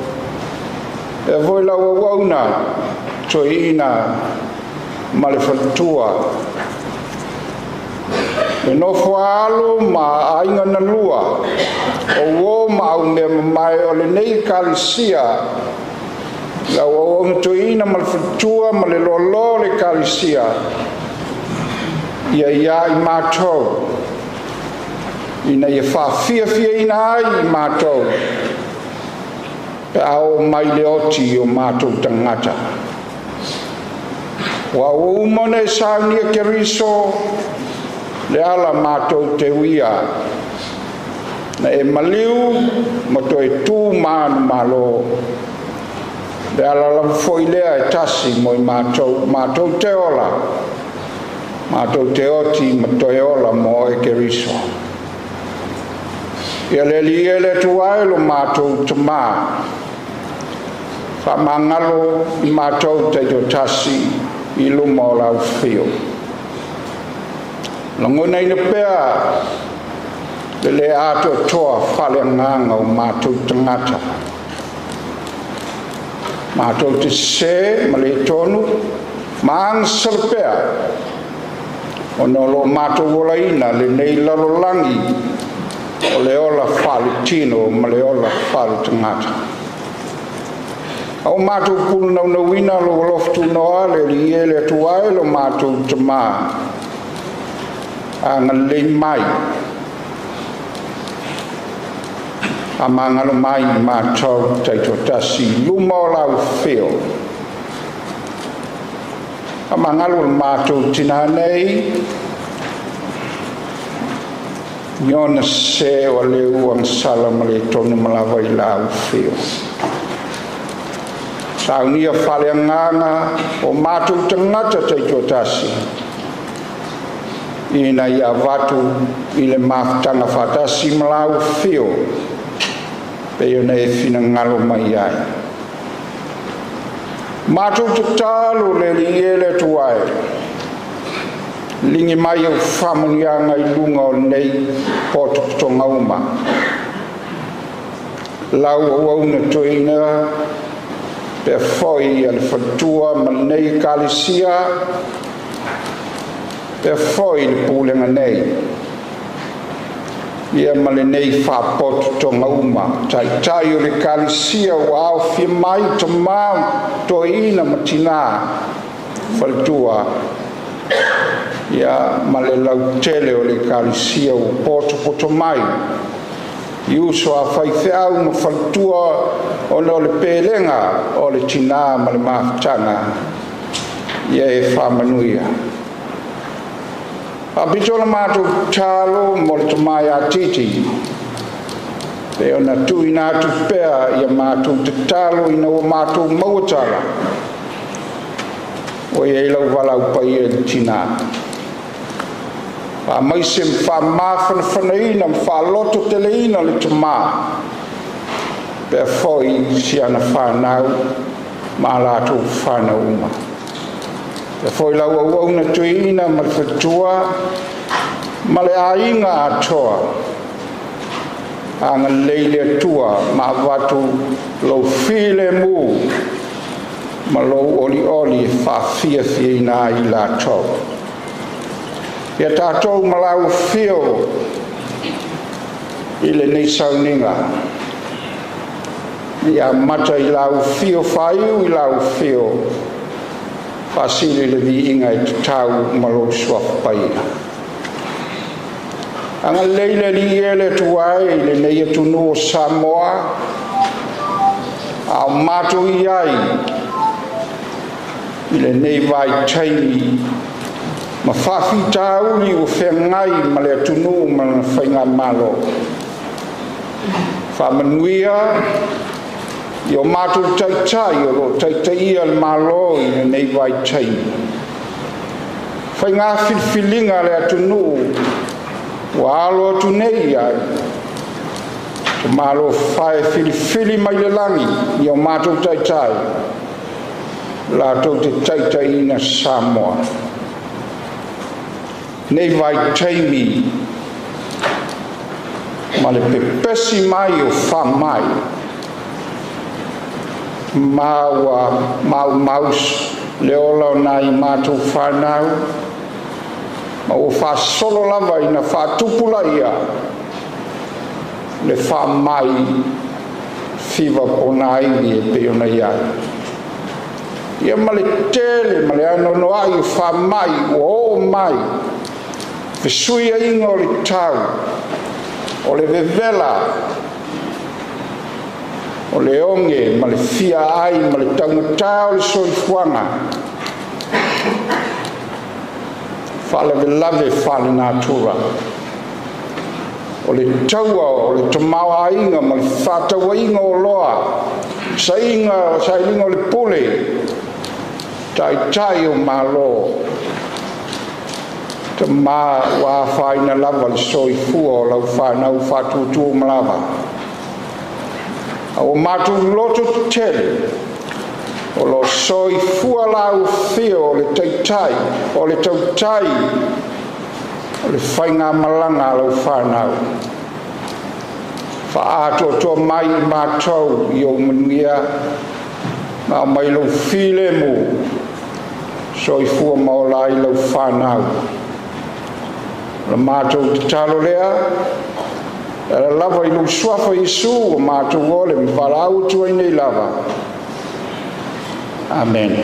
e foi lau auauna toeaina ma le faletua, le nofo a alo ma aiga na lua, o uō ma aumea mamae o lenei Ekalesia, lau auauna toeaina ma le faletua ma le loaloa o le Ekalesia, ia ia i matou, ina ia faafiafiaina ai i matou, pe a oo mai le oti o matou tagata. Ua uma ona e saunia Keriso, le ala matou te uia, na e maliu ma toe tu manumalo. Le ala lava foi lea e tasi mo i matou, matou te ola, matou te oti ma toe ola mo oe Keriso. Ia le Alii e le Atua e lo matou tamā, faamagalo i matou taitoatasi i luma o lau fio. Lagona ina pea le le atoatoa faaleagaga o matou tagata. Matou te sesē ma le tonu ma agasala pea ona o loo matou olaina lenei lalolagi o le ola faaletino ma le ola faaletagata. Au matou pulanaunauina lou alofa tunoa le Alii e le Atua e lo matou Tamā, agalelei mai, faamagalo mai i matou taitoatasi i luma o lau feo. Faamagalo le matou tinā nei i ona sesē o leu agasala ma le tonu ma lava i lau feo. Saunia faaleagaga o matou tagata taitoatasi ina ia avatu i le mafutaga faatasi ma lau fio pei ona e finagalo mai ai. Matou tatalo le Alii e le Atua e, ligi mai au faamanuiaga i luga o lenei potopotoga uma. Lau auauna toeaina pea foi a le faletua ma lenei Ekalesia, pea foi le pulega nei, ia ma lenei faapotopotoga uma, taitai o le Ekalesia ua aofia mai tamā, toeaina ma tinā, faletua, ia ma le lautele o le Ekalesia ua potopoto mai i uso a faifeau ma faletua ona o le pelega o le tinā ma le mafutaga, ia e faamanuia. Faapito la matou tatalo mo le tamā ia Titi, pe ona tuuina atu pea ia matou tatalo ina ua matou maua tala, ua i ai lau valaau paia i le tinā. Faamaise ma faamafanafanaina ma faalototeleina le tamā, pea foi si ana whanau ma latou whanau uma. Pea foi lau auauna toeaina ma le faletua ma le aiga atoa. Agalelei le Atua ma avatu lou filemu ma lou olioli e faafiafiaina ai i latou. Ia tatou ma lau afio i lenei sauniga. Ia mata i lau fio faaiu i lau fio, faasili le viiga e tatau ma lou suafa paia. Agalelei le Alii e le Atua e i lenei atunuu o Samoa, a o matou i ai i lenei vaitaimi ma faafitauli ua feagai ma le atunuu ma lana faigamalo. Faamanuia i o matou taitai o loo taitaia le Malo i lenei vaitaimi. Faiga filifiliga a le atunuu ua alo atu nei ai, te Malo fae filifili mai le lagi i o matou taitai, latou te taitaiina Samoa. Nei vaitaimi ma le pepesi mai o faamai, ma ua maumau le ola o nai matou whanau, ma ua faasolo lava ina faatupulaia le faamai fiva ponaivi e pei ona i ai. Ia ma le tele ma le anoanoai o faamai ua oo mai, fesuiaiga o le tau, o le vevela, o le oge ma le fia ai ma le taugatā o le soifuaga, faalavelave faalenatura, o le taua o le tamaoaiga ma le fefaatauaiga o oloa, sailiga o le pule, taitai o Malo, tamā ua afaina lava le soifua o lau whanau faatuatua ma lava. A ua matou loto tetele O lo soifua lau fio o le taitai, o le tautai, o le faigamalaga a lau fanau. Faaatoatoa mai i matou i ou manuia, ma aumai lou filemu, soifua ma ola ai lau fanau. O le matou tatalo lea, e ala lava i lou suafa Iesu ua matou ole ma valaau atu ai nei lava. Amene.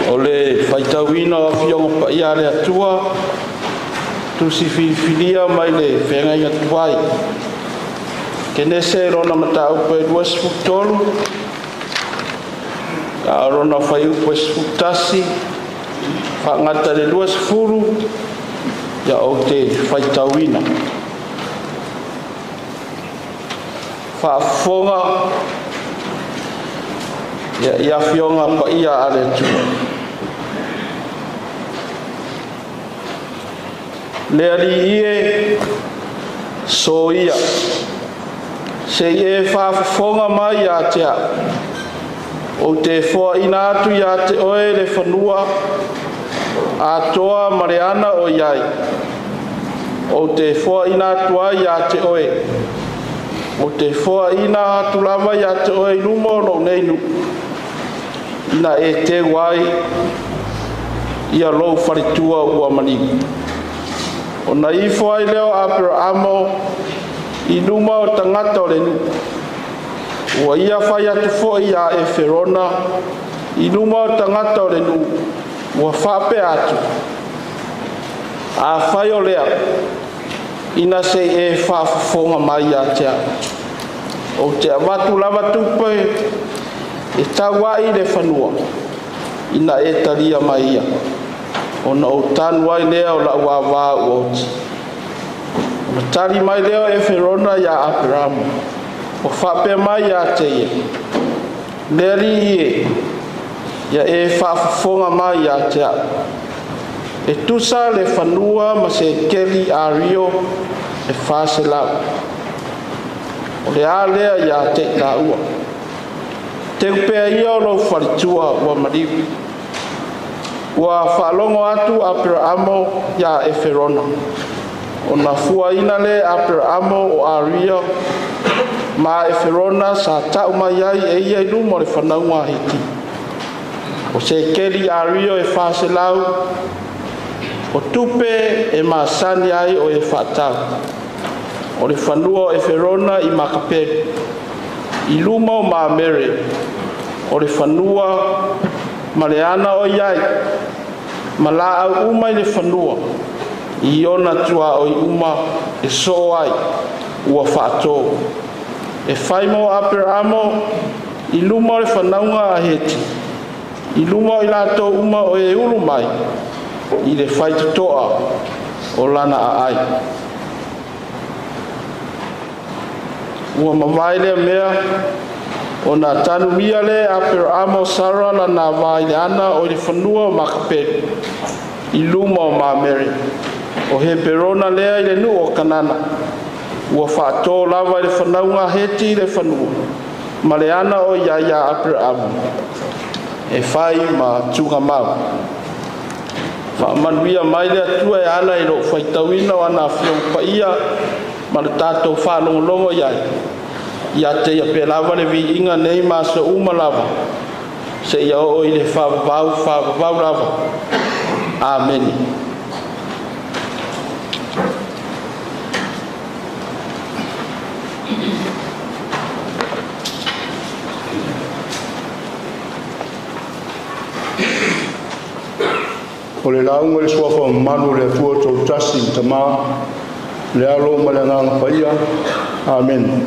O le faitauina o Afioga Paia a le Atua, tusi filifilia mai le feagaiga tuai. Kenese lona mataupu e 23, a o lona fuaiupu e 11, faagata i le 20, ia ou te faitauina. Faafofoga ia, i Afioga Paia a le Atua. Le Alii e, soia, se i e faafofoga mai ia te au. Ou te foaina atu ia te oe le fanua atoa ma le ana o i ai. Ou te foaina atu ai ia te oe. Ou te foaina atu lava ia te oe i luma o lou nei nuu, ina e teu ai ia lou faletua ua maliu. Ona ifo ai lea o Aperaamo i luma o tagata o le nuu. Ua ia fai atu foi ia Eferona i luma o tagata o le nuu, ua faapea atu, Afai o lea, ina se i e faafofoga mai ia te au. Ou te avatu lava tupe e tau ai le fanua, ina e talia mai ia, ona ou tanu ai lea o lau avā ua oti. Ona tali mai lea o Eferona iā Aperamo, ua faapea mai ia te ia, Le Alii e, ia e faafofoga mai ia te au. E tusa le fanua ma sekeli ario e 400. O le a lea ia te i taua? Teu pea ia o lou faletua ua maliu. Ua faalogo atu Aperaamo iā Eferona. Ona fuaina lea e Aperaamo o Aria ma Eferona sa tau mai ai e ia i luma o le fanauga a Hiti. O sekeli ario e 400, o tupe e masani ai o e faatau. O le fanua o Eferona i Makapelu, i luma o Mamere, o le fanua ma le ana o i ai, ma laau uma i le fanua, i ona tuaoi uma e soo ai, ua faatō. E fai mo Aperamo i luma o le fanauga a Heti, i luma o i latou uma o e ulu mai i le faitotoa o lana aai. Ua mavae lea mea, ona tanumia lea e Aperamo o Sara lana va i le ana o i le fanua o Makapelu, i luma o Mamere, o Heperona lea i le nuu o Kanana. Ua faatō lava e le fanauga a Heti le fanua ma le ana o i ai iā Aperamo e fai ma tuugamau. Faamanuia mai le Atua e ala i lou faitauina o ana Afioga Paia ma le tatou faalogologo i ai. Ia te ia pea lava le viiga nei ma aso uma lava, seia oo i le faavavau faavavau lava. Amene. O le lauga i le suafa mamalu o le Atua Toatasi, le Tama, le Alo ma le Agaga Paia. Amene.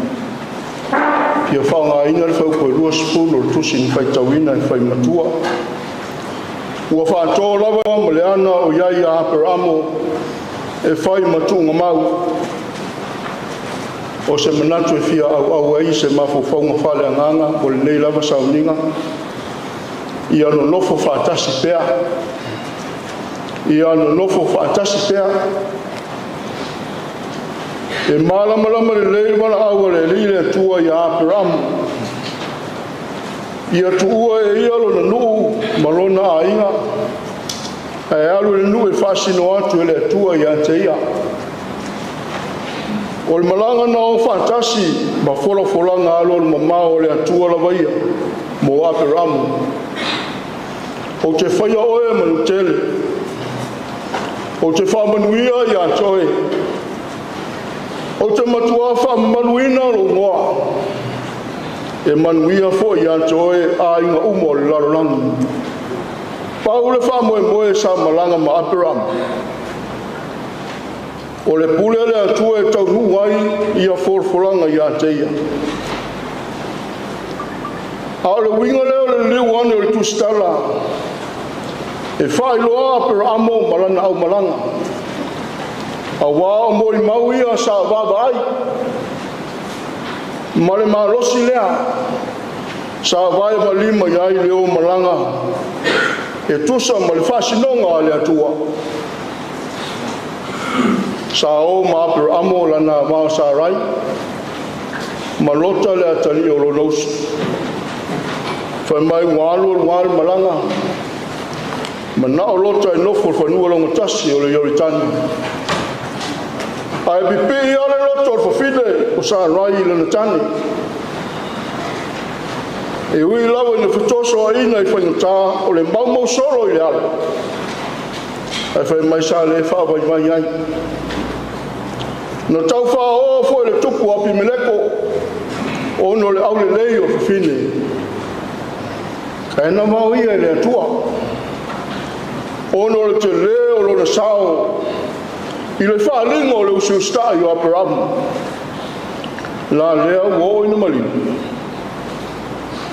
Fia faaaogaina le fuaiupu e 20 o le tusi na faitauina e fai matua. Ua faatō lava ma le ana o i ai ia Aperamo e fai ma tuugamau. O se manatu e fia auau ai se mafaufauga faaleagaga o lenei lava sauniga, ia nonofo faatasi pea. Ia nonofo faatasi pea. E malamalama lelei valaau a le Alii le Atua ia Aperamu. Ia tuua e ia lona nuu ma lona aiga, ae alu i le nuu e faasino atu e le Atua ia te ia. O le malaga na o faatasi ma folafolaga alualumamao a le Atua lava ia mo Aperamu. Ou te faia oe manutele. Ou te faamanuia ia te oe. Ou te matua faamamaluina lou igoa. E manuia foi ia te oe aiga uma o le lalolagi. Pau le faamoemoe sa malaga ma Aperamu. O le pule a le Atua e taunuu ai ia folafolaga ia te ia. A o le uiga lea o le liliu ane o le tusitala e faailoa Aperaamo ma lana aumalaga. Auā o molimau ia sa vaavaai ma le malosi lea sa vae ma lima i ai le o malaga e tusa ma le faasinoga a le Atua. Sa o ma Aperaamo lana vao Sarai ma Lota le atalii o lona uso. Fai mai ua alu alu lava le malaga, manao Lota e nofo i le fanua laugatasi o le Ioritani. Ae pipii lava le loto o le fafine o Sarai i lana tane. E ui lava ina fetosoaina i faigata o le maumau solo i le ala, ae fai mai sa le faavaivai ai. Na tau faaoo foi le tupu o Apimeleko ona o le aulelei o le fafine. Ae na vao ia e le Atua ona o le telē o lona sao i le faaaliga o le usiusita'i o Aperamu. La lea ua oo ina maliu,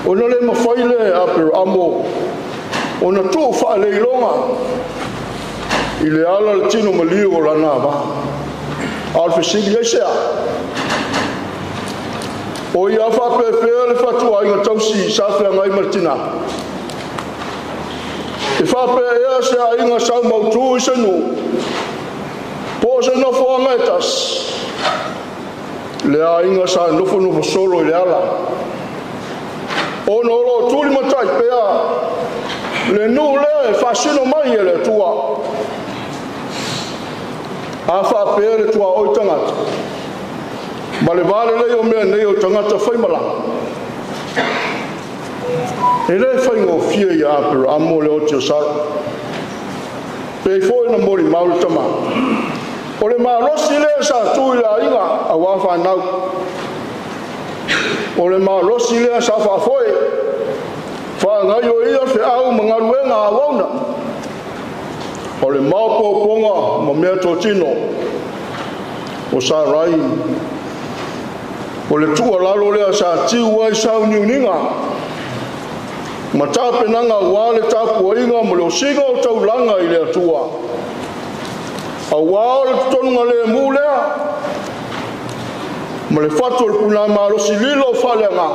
ona le mafai lea e Aperamu ona tuu faaleiloga i le ala le tino maliu o lana ava. A o le fesili, aisea? O ia faapefea le fatuaiga tausi sa feagai ma le tinā? E faapea ea se aiga sau mautū i se nuu, po o se nofoaga e tasi, le aiga sa nofonofo solo i le ala, ona o lo o tulimatai pea le nuu lea e faasino mai e le Atua. A faapea le tuaoi tagata, ma le va lelei o mea nei o tagata faimalaga, e le faigofie ia Aperaamo le oti o Sara. Pei foi na molimau le tama. O le malosi lea sa tu i le aiga auā fanau. O le malosi lea sa faafoe, faagaioia feau ma galuega auauna. O le maopoopoga ma mea totino o Sarai. O le tuualalo lea sa tiu ai sauniuniga ma tapenaga auā le tapuaiga ma le osiga o taulaga i le Atua. Auā o le totonuga lemu lea ma le fatu o le punā malosi lilo o faaleagaga,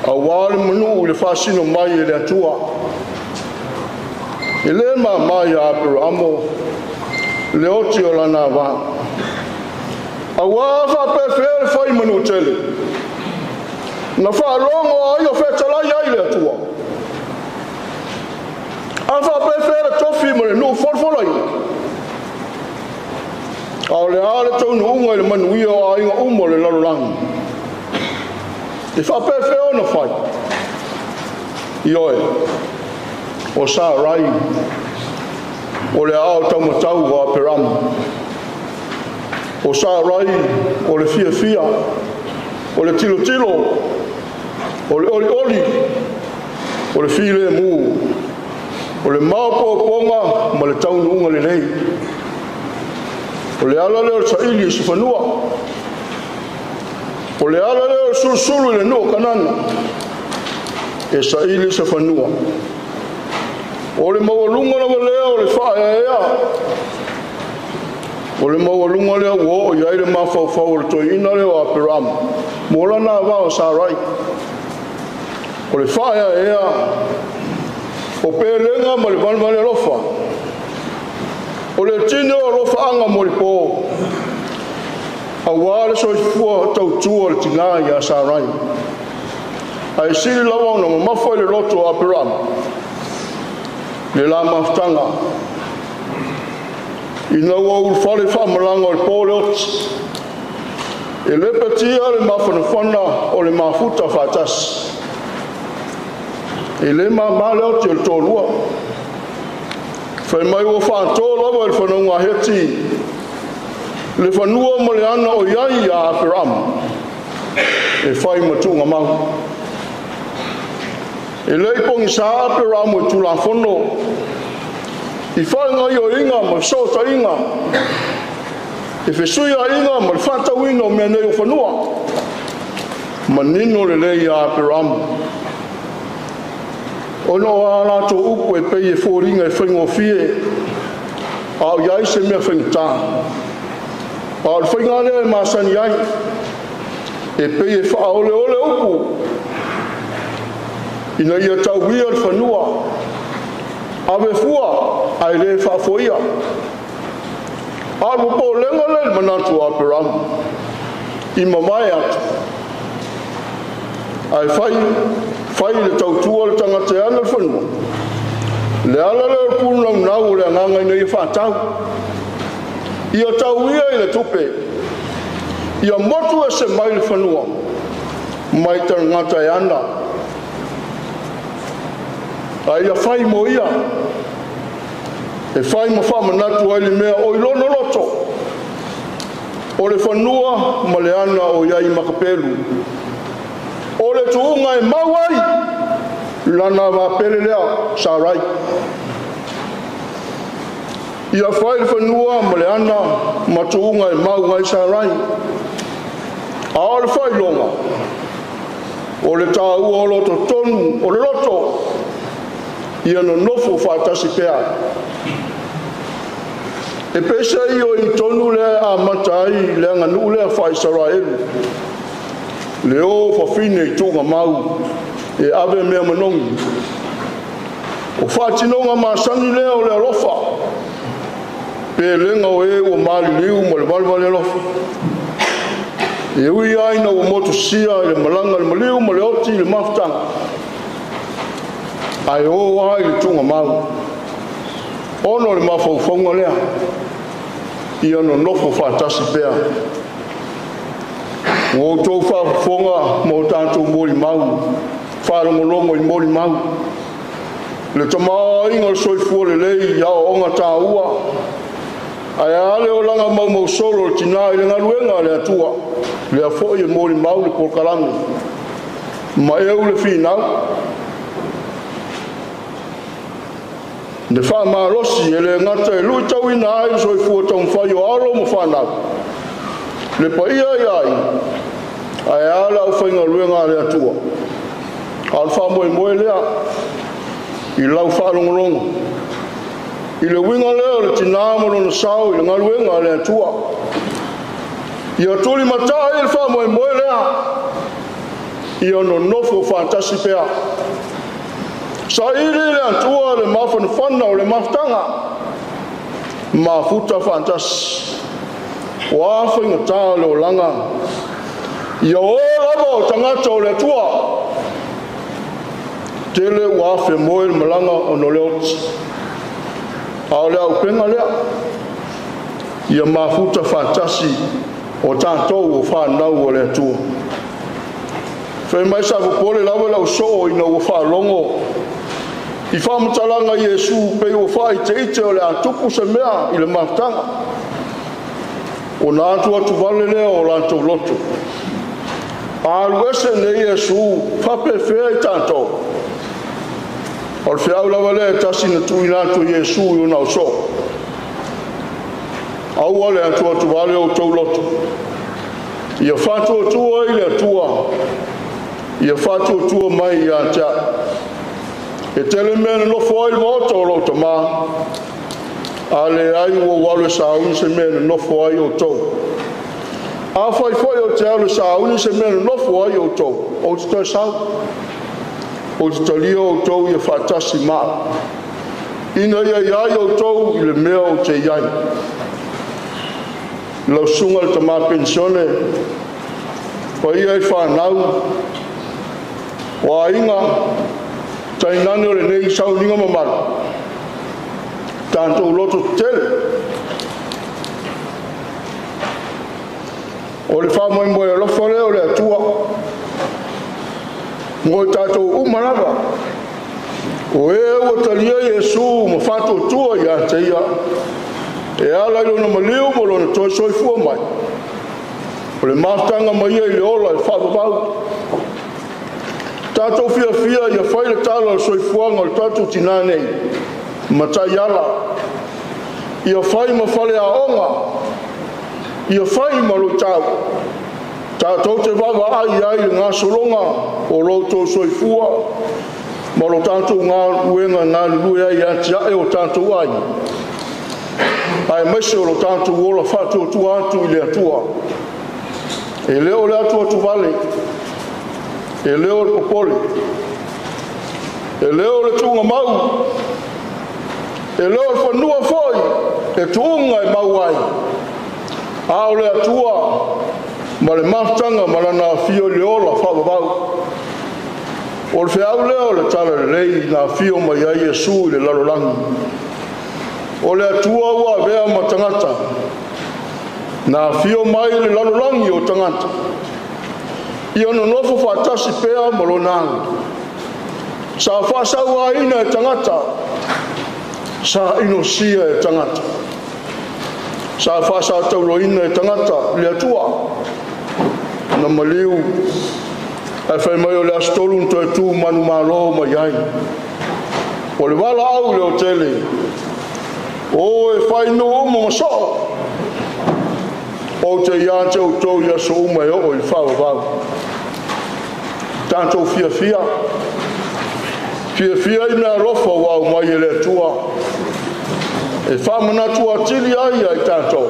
auā le manuu i le faasino mai e le Atua. E le māmā ia Aperaamo le oti o lana ava. Auā faapefea le fai manutele na faalogo ai o fetalai ai le Atua. A faapefea le tofi ma le nuu folafolaina. A o le a le taunuuga i le manuia o aiga uma o le lalolagi. E faapefea ona fai. Ioe, o Sarai, o le aao taumatau o Aperamu. O Sarai, o le fiafia, o le tilotilo, o le olioli, o le filemu, o le maopoopoga ma le taunuuga lelei. O le ala lea o le saili i se fanua. O le ala lea o le sulusulu i le nuu o Kanana, e saili se fanua. O le maualuga lava lea o le faaeaea. O le maualuga lea ua oo i ai le mafaufau o le toeaina lea o Aperamu mo lana ava o Sarai. O le faaeaea o pelega ma le valevale alofa. O le tino o alofaaga mo le pō, auā le soifua tautua o le tinā iā Sarai. Ae sili lava ona mamafa i le loto o Aperamo le la mafutaga ina ua ulufale faamalaga o le pō le oti e lepatia le mafanafana o le mafuta faatasi. E lē māmā le oti o le toalua. Fai mai ua faatō lava i le fanauga a Heti le fanua ma le ana o i ai iā Aperamo e fai ma tuugamau. E le i pogisā Aperamo i Tulafono i faagaoioiga ma fesootaiga e fesuiaiga ma le faatauina o mea nei o fanua. Manino lelei iā Aperamo ona o a latou upu e pei e foliga e faigofie a o i ai se mea faigata. A o le faiga lea e masani ai, e pei e faaoleole upu ina ia tauia le fanua, ave fua ae lē faafoia. A o le popolega lea i le manatu o Aperamo i mamae atu ae fai fai le tautua le tagata e ana le fanua. Le ala lea o le punaunau o le agaga ina ia faatau, ia tauia i le tupe, ia motu ese mai le fanua mai tagata e ana, a ia fai mo ia, e fai ma faamanatu ai le mea o i lona loto, o le fanua ma le ana o i ai i Makapelu. O le tuuga e mau ai lana vapele lea Sarai. Ia fai le fanua ma le ana ma tuuga e mau ai Sarai. A o le faailoga o le tāua o loto tonu o le loto, ia nonofo faatasi pea. E pese i o i tonu lea e amata ai le aganuu lea faa-Isaraelu, le o fafine i tuugamau e ave mea manogi. O faatinoga masani lea o le alofa, pelega o e ua maliliu ma le valevale alofa. E ui ai na ua motusia i le malaga le maliu ma le oti i le mafutaga, ae o ai i le tuugamau. Ona o le mafaufauga lea, ia nonofo faatasi pea. Ua outou faafofoga ma o tatou molimau, faalogologo i molimau, le tamaoaiga o le soifua lelei i aoaoga taua, ae a le olaga maumausolo o le tinā i le galuega a le Atua, lea foi e molimau le polokalame ma eu le finau. Le faamalosi e le gata e luitauina ai le soifua taumafai o alo ma fanau, le paia i aiga, ae a le aufaigaluega a le Atua. A o le faamoemoe lea i lau faalogologo i le uiga lea o le tinā ma lona sao i le galuega a le Atua. Ia tulimatai le faamoemoe lea, ia nonofo faatasi pea. Saili le Atua le mafanafana o le mafutaga, mafuta faatasi. O a faigata le olaga, ia o lava o tagata o le Atua. Tele ua afe moe le malaga ona o le oti. A o le auupega lea, ia mafuta faatasi o tatou o fanau o le Atua. Fai mai sa popole lava lau soo ina ua faalogo i faamatalaga Iesu pei ua faaiteite o le a tupu se mea i le mafutaga. Ona atu atu vale lea o latou loto. A alu ese nei Iesu, faapefea i tatou. O le feau lava lea e tasi na tuuina atu e Iesu i ona ausoo. Aua le atu atu vale o outou loto. Ia faatuatua i le Atua, ia faatuatua mai ia te au. E tele mea nonofo ai le maota o lou tamā, a leai ua ou alu e sauni se mea e nonofo ai outou. Afai foi ou te alu e sauni se mea e nonofo ai outou, ou te toe sau. Ou te talia outou ia faatasi ma au. Ina ia iai outou i le mea ou te iai. Lau susuga i le tamā penisione, paia i fanau, o aiga, tainane o lenei sauniga mamalu, tatou loto tetele. O le faamoemoe alofa lea o le Atua mo i tatou uma lava, o e ua talia Iesu ma faatuatua ia te ia, e ala i lona maliu ma lona toe soifua mai. O le mafutaga mai ia i le ola e faavavau. Tatou fiafia ia fai le tala o le soifuaga o le tatou tinā nei, ma taiala, ia fai ma faleaoga, ia fai ma luitau. Tatou te vaavaai ai i le gasologa o lo outou soifua ma lo tatou galuega galulue ai e atiae o tatou aiga, aemaise o lo tatou ola faatuatua atu i le Atua. E le o le atuatuvale, e le o le popole, e le o le tuugamau, e le o le fanua foi e tuuga e mau ai, a o le Atua ma le mafutaga ma lana afio i le ola faavavau. O le feau lea o le tala lelei na afio mai ai Iesu i le lalolagi. O le Atua ua avea ma tagata, na afio mai i le lalolagi o tagata, ia nonofo faatasi pea ma lona alo. Sa faasauaina e tagata, sa inosia e tagata, sa faasatauloina e tagata le Atua, na maliu, ae fai mai o le aso tolu na toe tu manumalo mai ai. O le valaau i le otele, o e fai nuu uma ma soo, ou te ia te outou i aso uma e oo i le faavavau. Tatou fiafia, fiafia i mea alofa ua aumai e le Atua, e faamanatu atili ai ia i tatou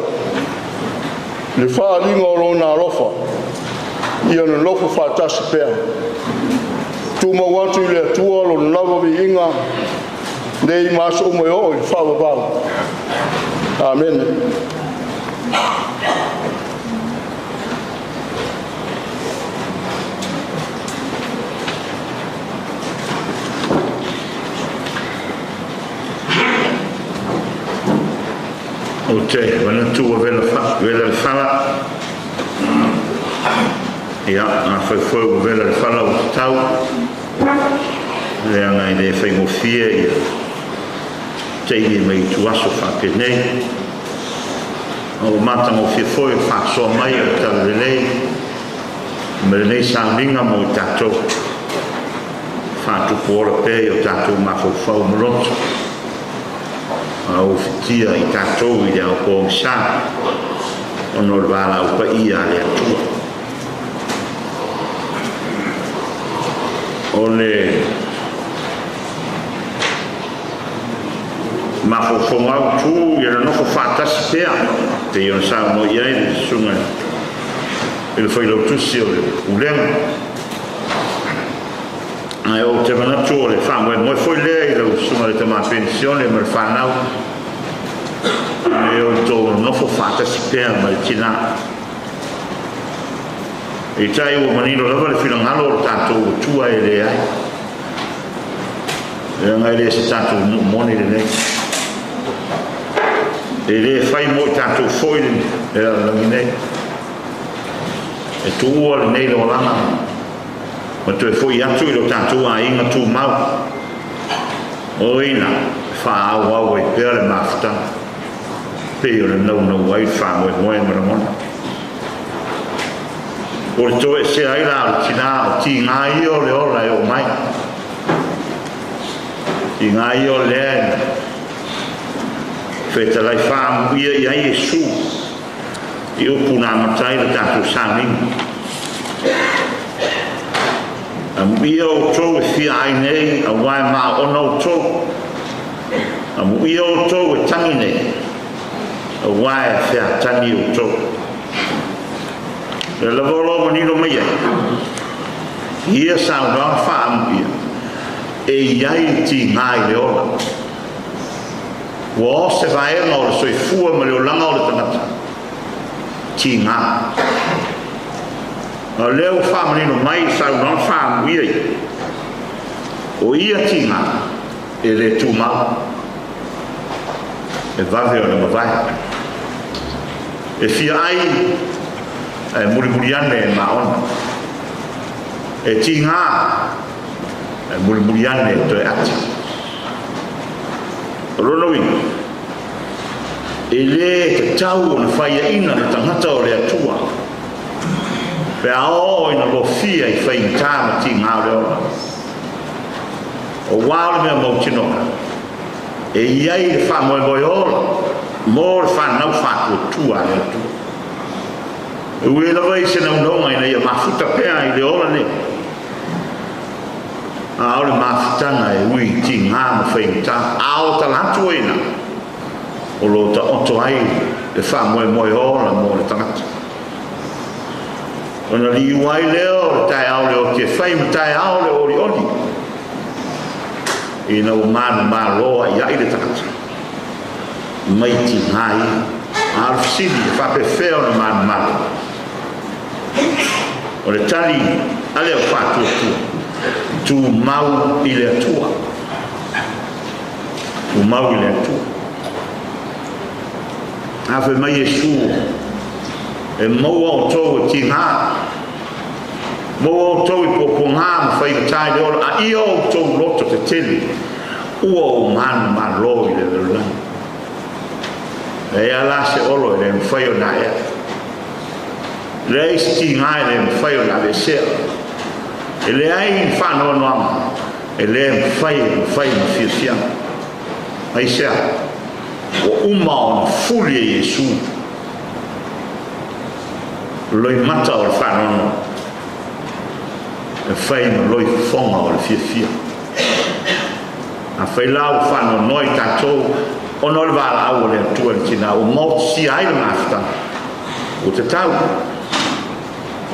le faaaliga o lona alofa, ia nonofo faatasi pea. Tumau atu i le Atua lona lava viiga, nei ma aso uma e oo i le faavavau. Amene. Ou te manatu ua vela vela le fala. Ia, afai foi ua vela le fala ua tatau, leaga e le faigofie ia taimi mai ituaso faapenei. A ua matagofie foi le faasoa mai o le talalelei ma lenei sauniga mo i tatou. Faatupu ola pea i o tatou mafaufau ma loto, a ua fitia i tatou i le ao pogisa ona o le valaau paia a le Atua. O le mafaufauga autu ia nonofo faatasi pea, pei ona saunoa i ai le susuga i le failautusi o le Pulega. Ae ou te manatu o le faamoemoe foi lea i lau susuga i le tama penisione ma le fanau, e outou nonofo faatasi pea ma le tinā. Peitai ua manino lava le finagalo o le tatou Atua e leai, leaga e le se tatou nuu moni lenei. E le fai mo i tatou foi le lalolagi nei. E tuua lenei lolaga ma toe foi atu i lo tatou aiga tumau. O ina e faaauau ai pea le mafutaga, pei o le naunau ai le faamoemoe ma lagona. O le toesea ai la o le tinā, o tiga ia o le ola e oo mai. Tiga ia o lea e fetalai faamuia i ai Iesu i upu na amata ai le tatou sauniga. Amuia outou e fia ai nei, auā e maoona outou. Amuia outou e tagi nei, auā e featagi outou. O lea lava o lo o manino mai ai i ia saunoaga faaamuia, e i ai le tiga i le ola. Ua o se vaega o le soifua ma le olaga o le tagata tigā. A o lea ua faamanino mai i saunoaga faaamuia ia, o ia tigā e le tumau, e vave ona mavae. E fia ai ae mulimuli ane e maona. E tigā ae mulimuli ane e toe ati. O lona uiga, e lē tatau ona faiaʻina le tagata o le Atua pe a oo ina lofia i faigata ma tigā o le ola. Auā o le mea mautinoa, e i ai le faamoemoe ola mo le fanau faatuatua a le Atua. E ui lava i se naunauga ina ia mafuta pea i le ola nei, a o le mafutaga e ui i tigā ma faigata, a o tala atu ai ina o lo o taoto ai le faamoemoe ola mo le tagata. Ona liu ai lea o le taeao le oti e fai ma taeao le olioli, ina ua manumalo aiai le tagata mai tigā ia. A o le fesili, e faapefea ona manumalo? O le tali a le au faatuatua, tumau i le Atua. Tumau i le Atua. A fai mai Iesu, e maua outou e tigā, maua outou i puapuagā ma faigata i le ola, a ia outou loto tetele, ua ou manumalo i le lalolagi. Leai lava la se olo e le mafai ona aea. Leai se tigā e le mafai ona aveesea. E leai ni faanoanoaga e le mafai ona fai ma fiafiaga. Aisea? Ua uma ona fuli e Iesu loimata o le faanoanoa e fai ma loi fofoga o le fiafia. Afai la ua faanoanoa i tatou ona o le valaau a le Atua i le tina ua maotisia ai le mafutaga, ua tatau.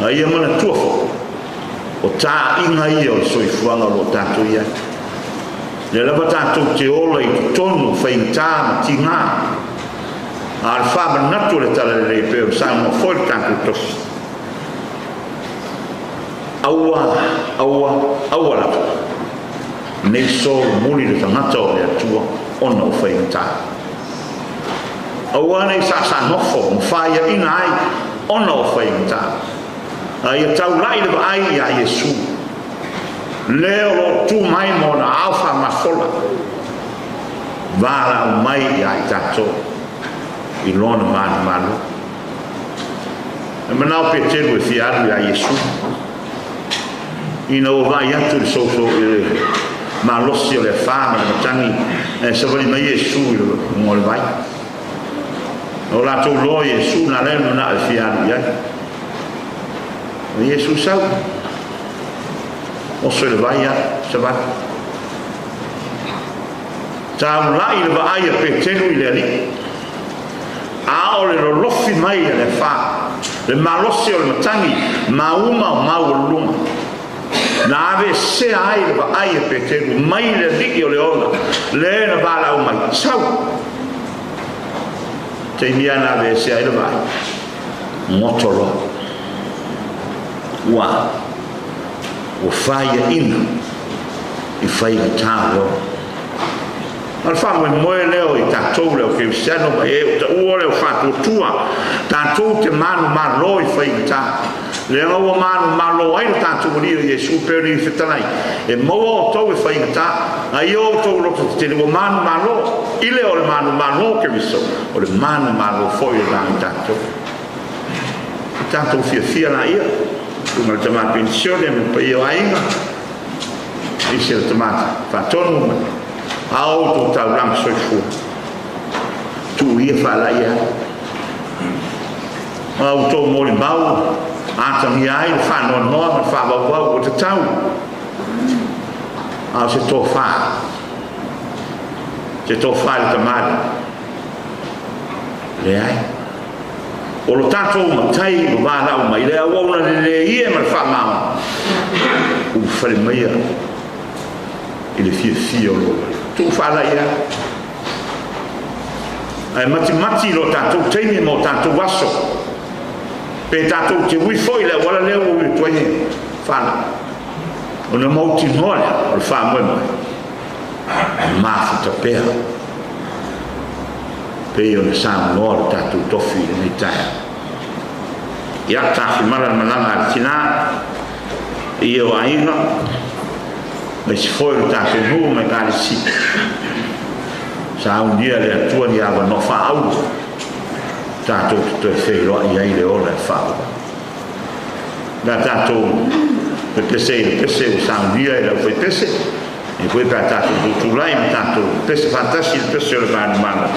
A ia manatua foi, o taaiga ia o le soifuaga o lo o tatou i ai. Lea lava tatou te ola i totonu o faigata ma tigā. A o le faamanatu o le Talalelei pei ona saunoa foi le tatou tofi, aua, aua, aua lava nei solomuli le tagata o le Atua ona o faigata. Aua nei saasaanofo ma faiaʻina ai ona o faigata. A ia taulaʻi le vaai iā Iesu, le o lo o tu mai ma ona ao faamafola, valaau mai iā i tatou i lona manumalo. E manao Peteru e fia alu iā Iesu, ina ua vaai atu i le sousou i le malosi o le afā ma le matagi, ae savali mai Iesu i luga o le vai. O latou loa Iesu na ala ai ona manao e fia alu i ai. O Iesu sau, oso i le vai alu, savali. Taulaʻi le vaai a Peteru i le Alii, a o le lolofi mai a le afā, le malosi o le matagi, mauma o maualuluga. Na aveesea ai le vaai a Peteru mai le Alii o le ola, le na valaau mai, sau! Taimi lava na aveesea ai le vaai, goto loa. Ua, ua faiaʻina i faigata o le ola. A o le faamoemoe lea o i tatou le au kerisiano ma e o taua le au faatuatua, tatou te manumalo i faigata. Leaga ua manumalo ai lo tatou Alii o Iesu pei ona ia fetalai, e maua outou e faigata, a ia outou loto tetele ua manumalo, i le o le manumalo o Keriso, o le manumalo foi o na i tatou. I tatou fiafia laia, luga le tama penisione ma le paia o aiga, aemaise le tama faatonu ma a outou taulaga soifua, tuu ia faalaia ai. A outou molimau atagia ai le faanoanoa ma le faavauvau ua tatau, a o se tofa, se tofa i le tamalii, leai. O lo tatou matai ua valaau mai le auauna lelei e ma le faamaoni, ulufale maia i le fiafia o lou Alii. Tuu faalaia ai. Ae matimati i lo tatou taimi ma o tatou aso, pe tatou te ui foi i le auala lea ua ui atu ai e fanau, ona mautinoa lea o le faamoemoe e mafuta pea pei ona saunoa lo tatou tofi i lenei taeao. Ia, tafimala le malaga a le tinā, ia o aiga, aemaise foi o le tatou nuu ma Ekalesia. Saunia le Atua ni avanoa faaauro tatou te toe feiloai ai le ola e faaauau. Na tatou pepese i le pese ua saunia e le aufaipese, e foi pe a tatou tutulai ma tatou pepese faatasi i le pese o le va o Malo.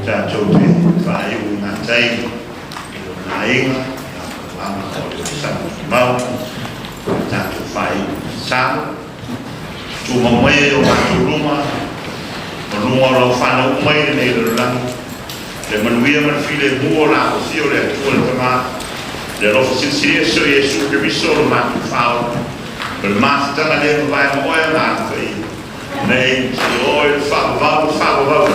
Tatou te faaiu i gatai i lona aiga, na o le sami tumau, tatou faaiu i tatalo. Tumau mai e o matou luma, o luga o lau fanau uma i lenei lalolagi, le manuia ma le filemu o la afifio le Atua le Tama, le alofa silisili ese o Iesu Keriso lo matou Faaola, o le mafutaga le mavae ma oe ma Aga Paia, nei si oe le faavavau le faavavau.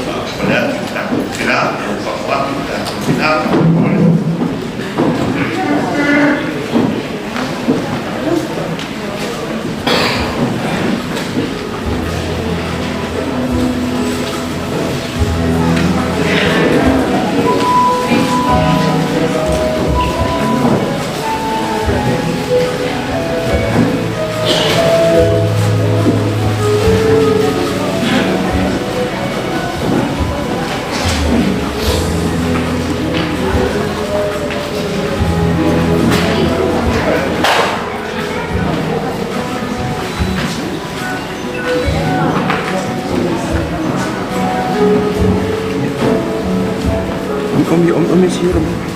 Faafale atu i tatou tina, o fafo atu i tatou tina. Omi, omi, omi si omi.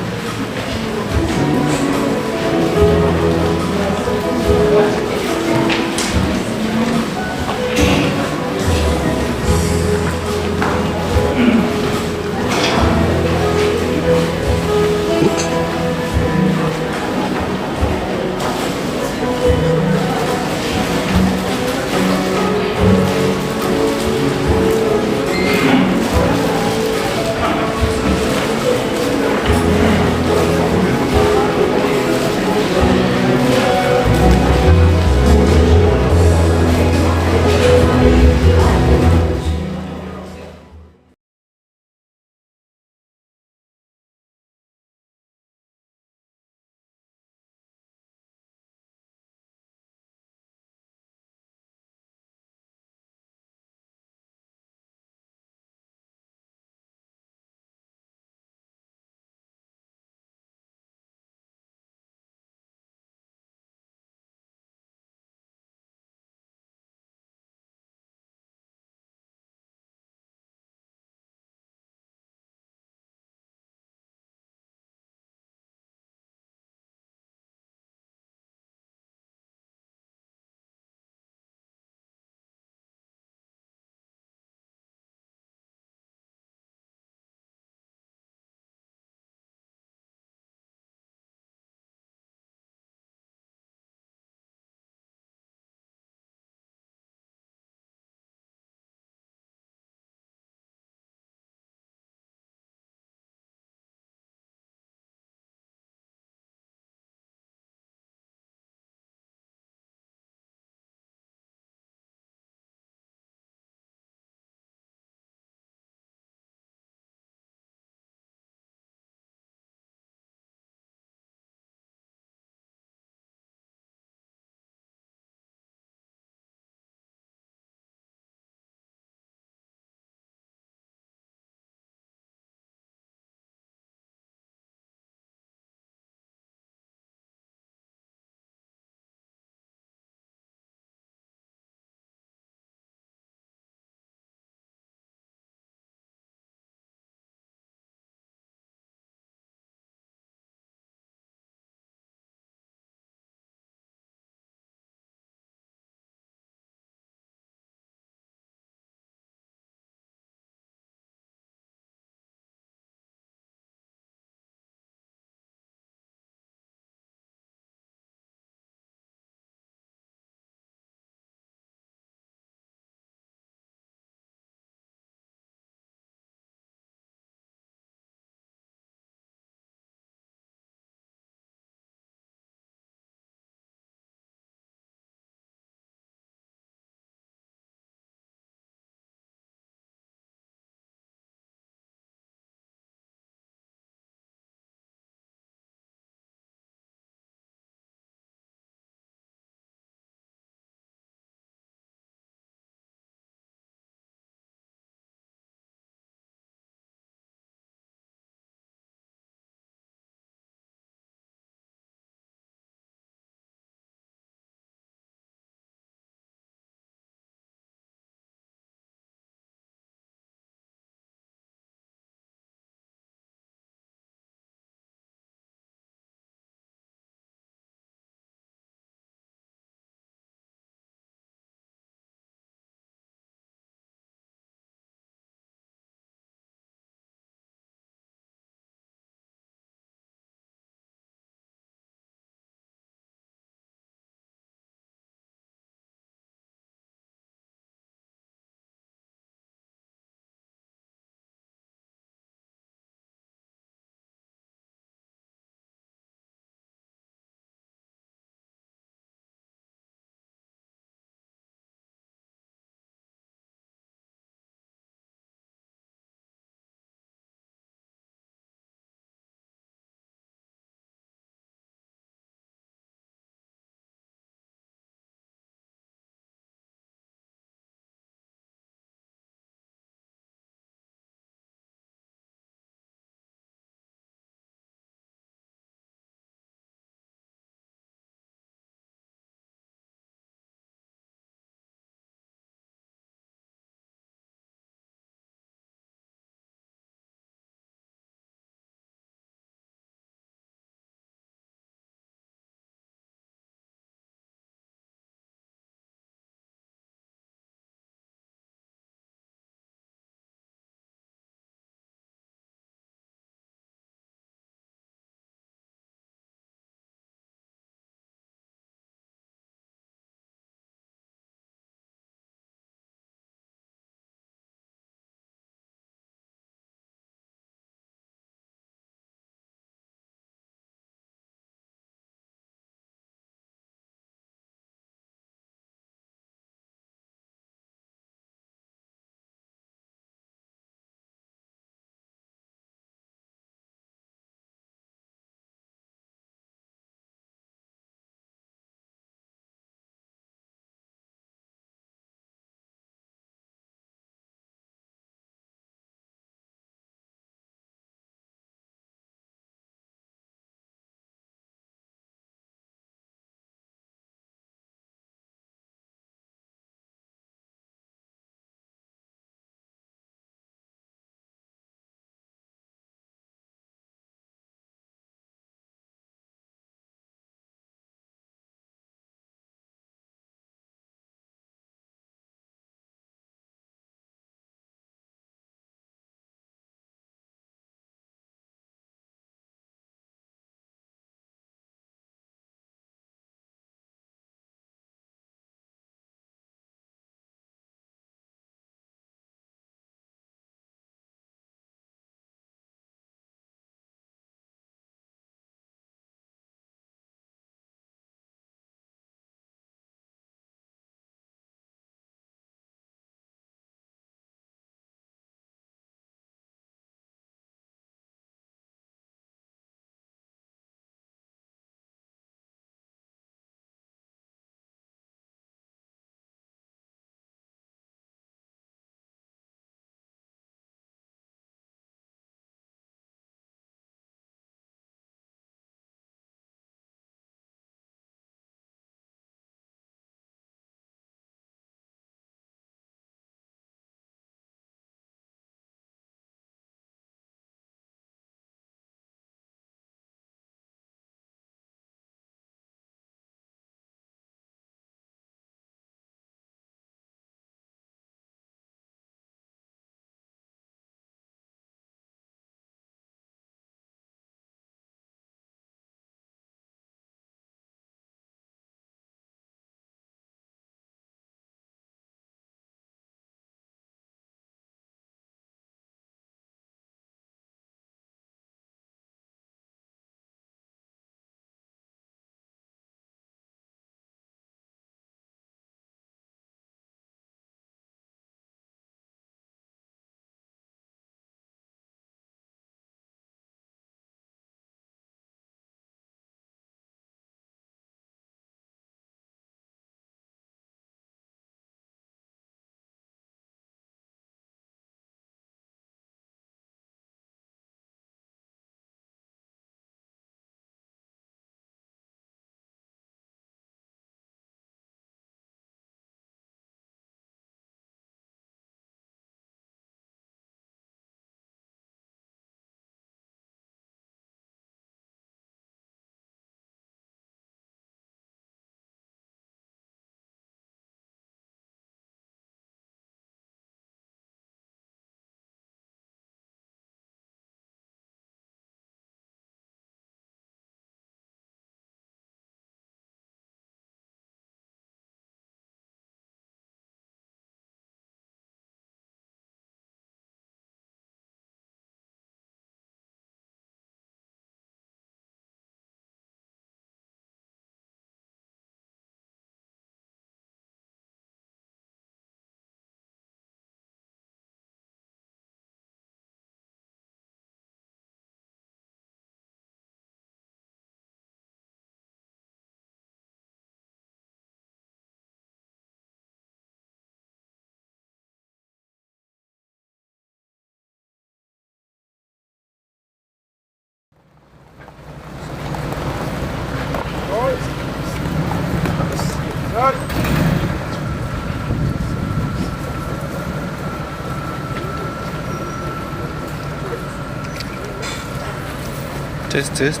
Test test.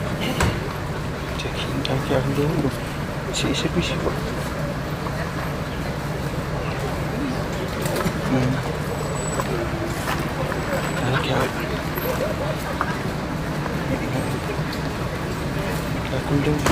Checking kaki aku dulu. Si si si. Aku dulu.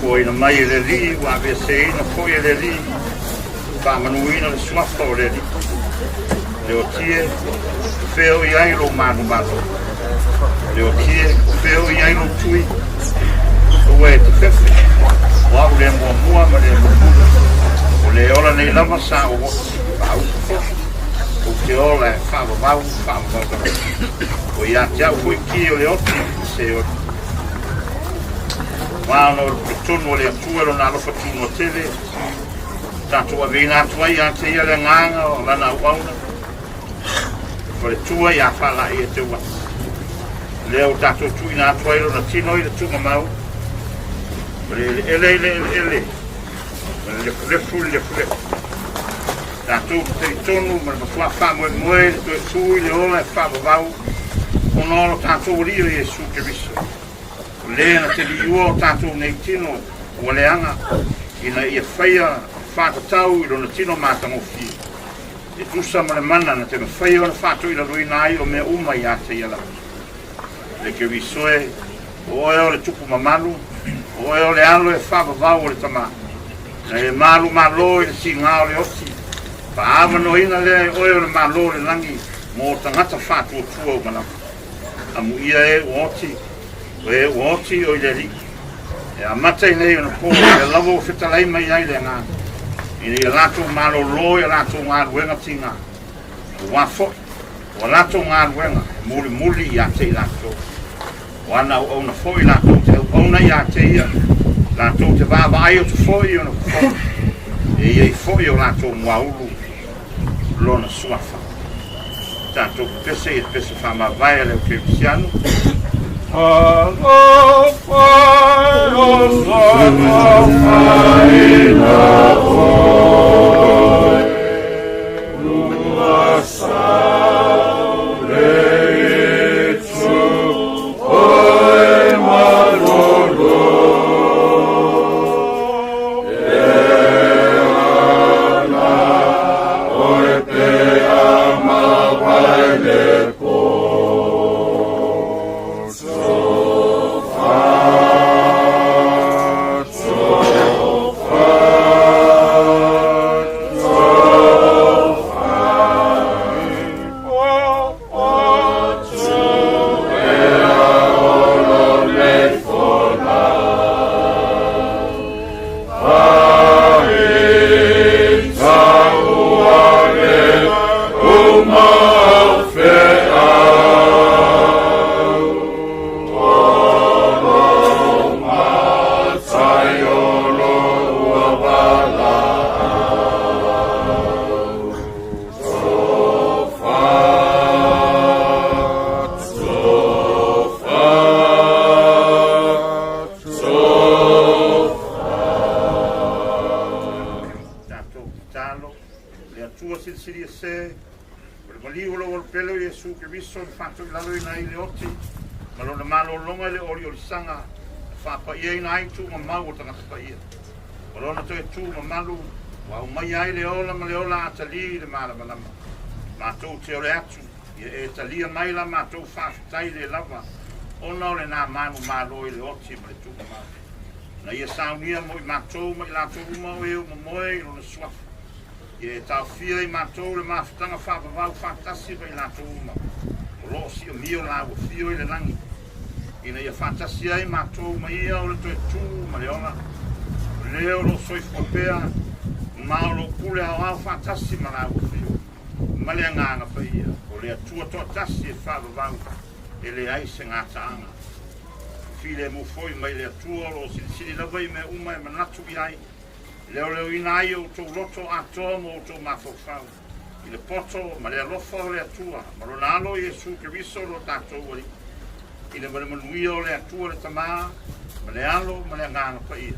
Foaina mai e le Alii ua aveeseina foi e le Alii faamanuina le suafa o le Alii. Leotie, o fea o i ai lou manumalo. Leotie, o fea o i ai lou tui. Aua e te fefe, o au le muamua ma le mulimuli. O le ola nei lava sa ou oti, faaupu foi. Ou te ola e faavavau, faavavau lava. O ia te au foi ki o le oti, se oti. Ua ona o le puletonu o le Atua lona alofa tunoa tele, tatou aveina atu ai ia te ia le agaga o lana auauna. Faletua ia Faalaia Teuata. Lea ua tatou tuuina atu ai lona tino i le tuugamau, ma le eleele i le eleele, ma le lefulefu i le lefulefu. Tatou te talitonu ma le matua faamoemoe i le toe tu i le ola e faavavau, ona o lo tatou Alii o Iesu Keriso. O le na te liua o tatou nei tino ua leaga, ina ia faia faatatau i lona tino matagofie, e tusa ma le mana na te mafai ona faatoilaloina ai o mea uma ia te ia lava. Le Keriso e, o oe o le tupu mamalu, o oe o le alo e faavavau o le Tama, na e malu malo i le sigā o le oti, faaavanoaina lea e oe o le Malo o le lagi mo tagata faatuatua uma lava. Amuia e ua oti, o e ua oti o i le Alii. E amata i nei ona po, lea lava ua fetalai mai ai le Agaga, ina ia latou malōlō i a latou galuega tigā, aua foi o a latou galuega e mulimuli ia te i latou. O ana auauna foi latou te auauna ia te ia, latou te vaavaai atu foi i ona fofoga, e i ai foi o latou muaulu lona suafa. Tatou pepese i le pese faamavae a le au kerisiano. Alofa e o sa oe, ua saule. Le Atua silisili ese, o le maliu o lou Alopele o Iesu Keriso na faatoilaloina ai le oti ma lona malologa i le oliolisaga na faapaiaina ai tuugamau o tagata paia. O lona toe tu mamalu ua aumaia ai le ola ma le ola atalī i le malamalama. Matou te ole atu, ia e talia mai la matou faafetai le lava, ona o lenā manumalo i le oti ma le tuugamau. Na ia saunia mo i matou ma i latou uma o e o momoe i lona suafa. Ia e taofia i matou le mafutaga faavavau faatasi ma i latou uma o loo siomio laua fio i le lagi, ina ia faatasi ai matou ma ia o le toe tū ma le ola, o le o loo soifua pea ma o loo pule aoao faatasi ma laua fio ma le Agaga Paia, o le Atua toatasi e faavavau e leai se gataaga. Filemu foi mai le Atua o loo silisili lava i mea uma e manatu i ai, leoleoina ai o outou loto atoa ma outou mafaufau i le poto ma le alofa o le Atua ma lona Alo Iesu Keriso lo tatou Alii, i le malemanuia o le Atua le Tamā ma le Alo ma le Agaga Paia,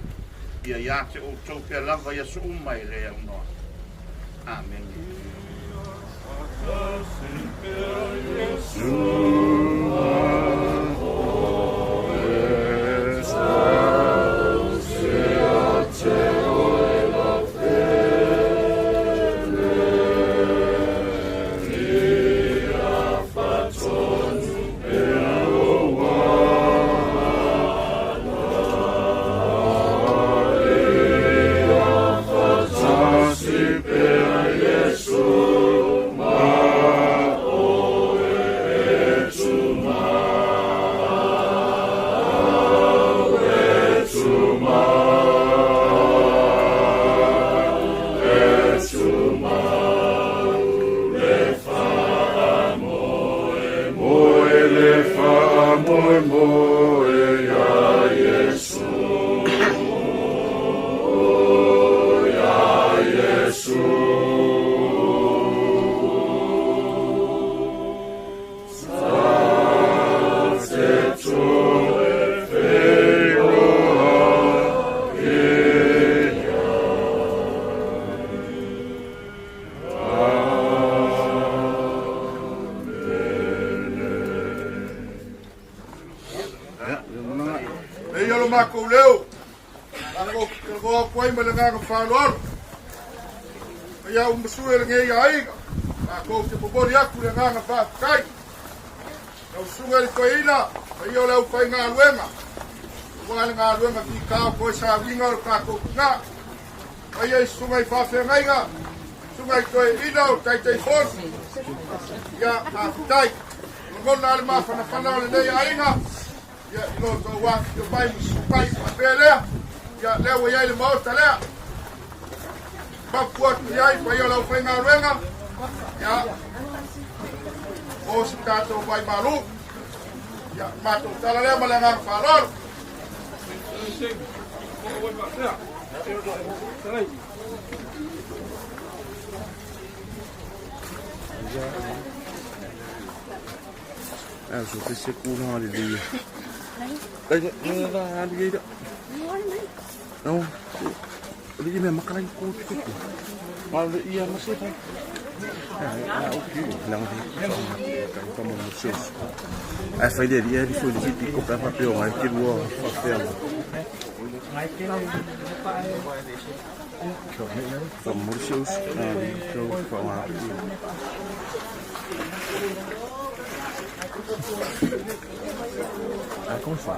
ia iā te outou pea lava i aso uma e le aunoa. Amene. Nei o lo makou leo. Makou talanoa atu ai ma le agaga faaaloalo. Mai au ma sue lenei aiga. Makou te momoli atu le agaga faafetai. Lau susuga i le toeaina, paia o le aufaigaluega, aua le galuega fita o toe sauniga o le tatou tina. Paia i susuga i faafeagaiga, susuga i toeaina o Taitaifono. Ia, faafetai. Lagona lava le mafanafana o lenei aiga, ia, i lo outou afifio mai ma susu mai faapea lea. Ia, lea ua i ai le maota lea. Mapu atu i ai paia o le aufaigaluega, ia, o se tatou vai malu. Ia, matou tala lea ma le agaga faaaloalo. À, rồi cái xe cu nó thì đi. Đây, nó ra đi đó. Đâu? Đi mẹ mắc cái cô chứ. Mà ia ma se. Ah, ok. Lang ka mo se. Ai fai le ia di foi di ko pa pa o ngai ke lua fa fe. Fa mo se us. Ah, ko fa ma. Ah, come fa?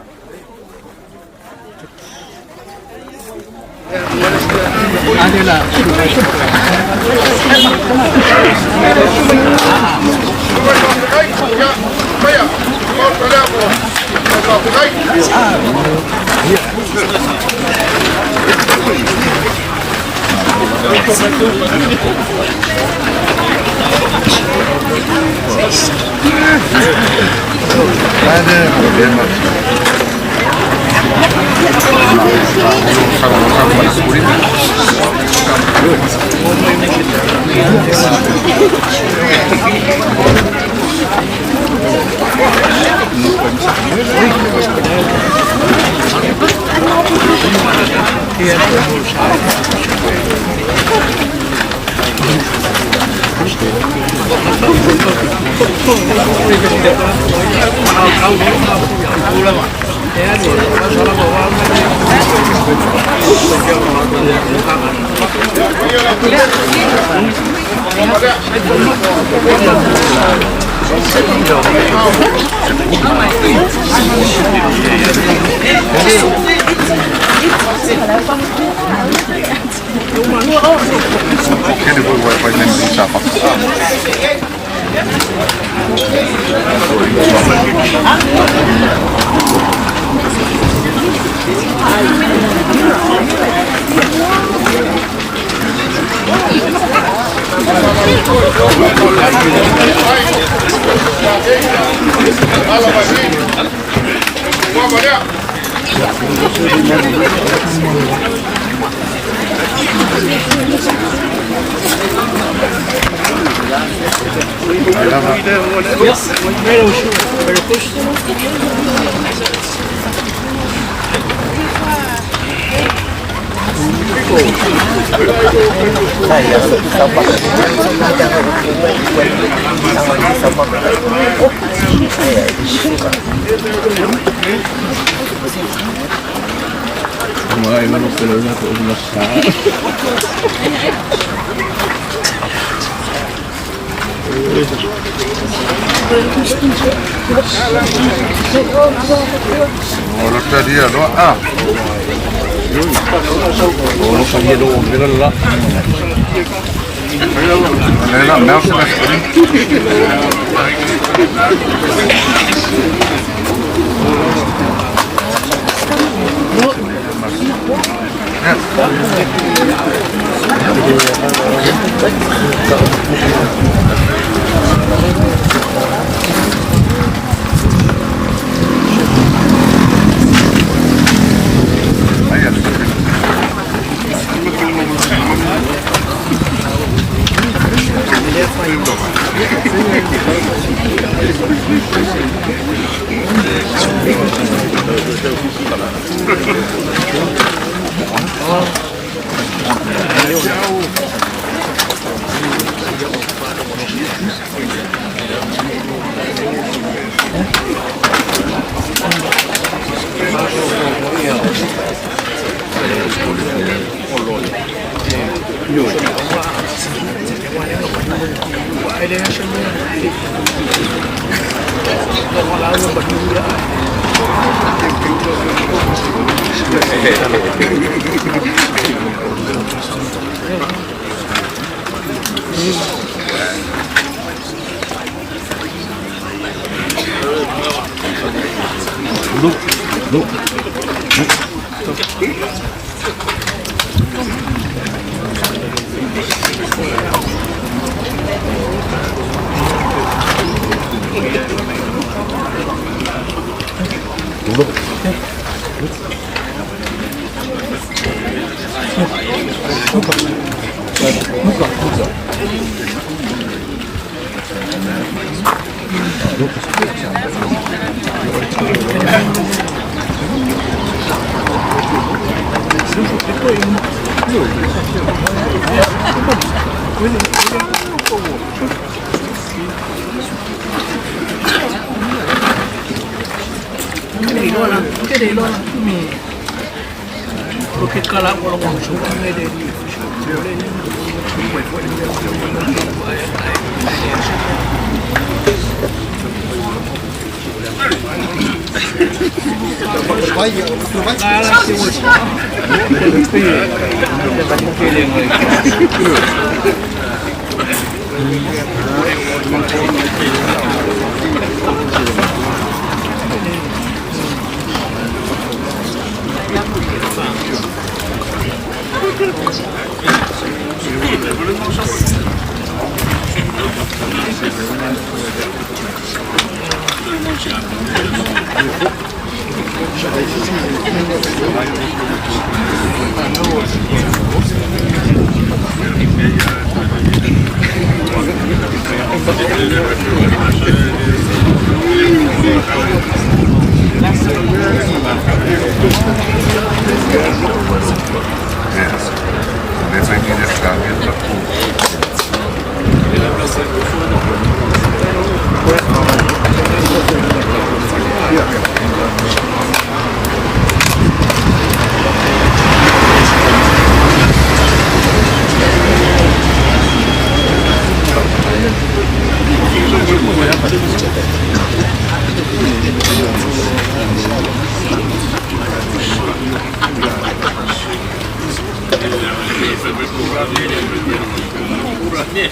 Oi,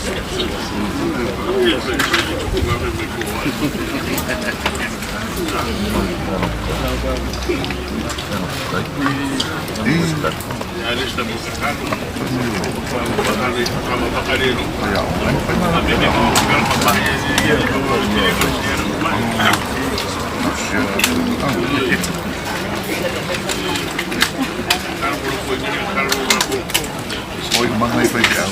mangai fai te au.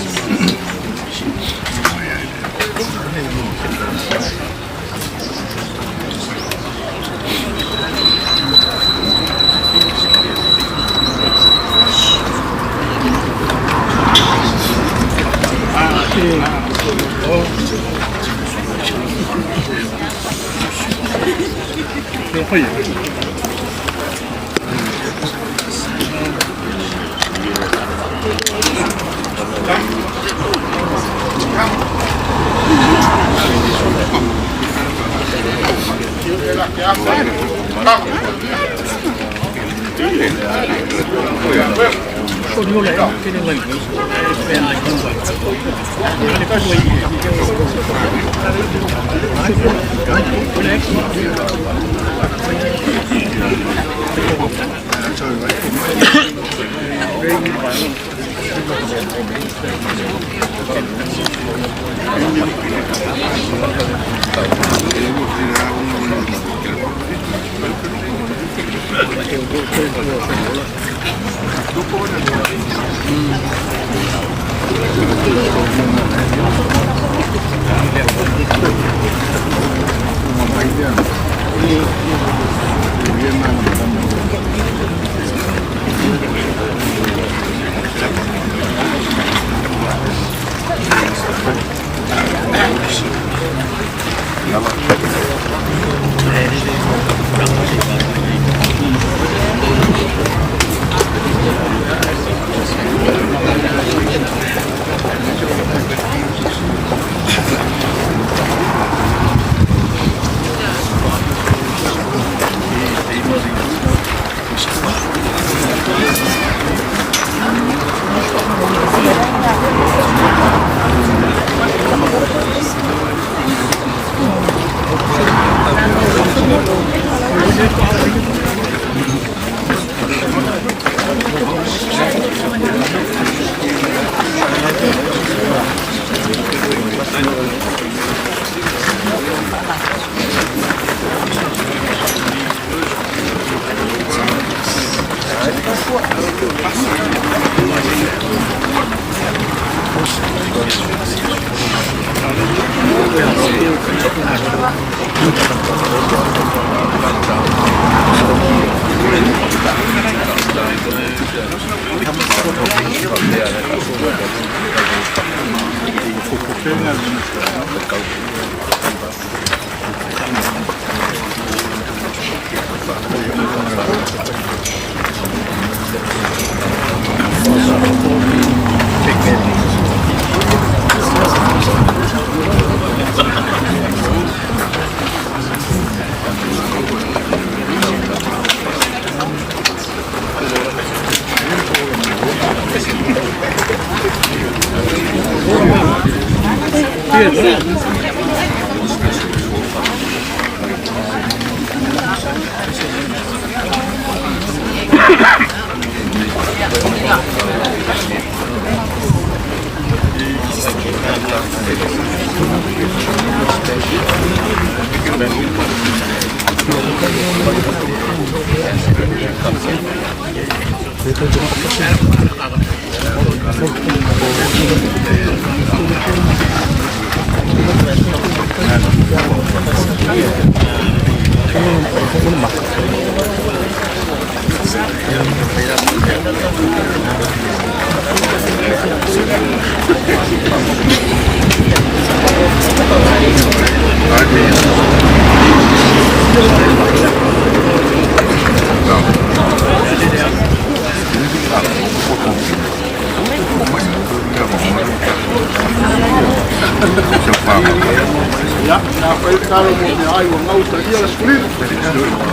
Ia, na fai le talo mo mea ai ua gautalia le asolima.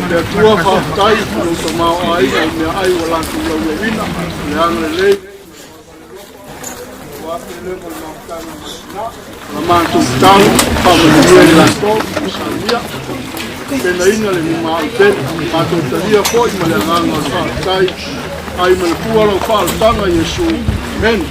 Le Atua faafetai i lou tamaoaiga i meaai ua latou laulauina, le agalelei. La matou tatalo, faamanuia i latou ma saunia, penaina le mumaau tele. Matou talia foi ma le agaga o le faafetai, ai ma le pua lau faaolataga Iesu. Amene.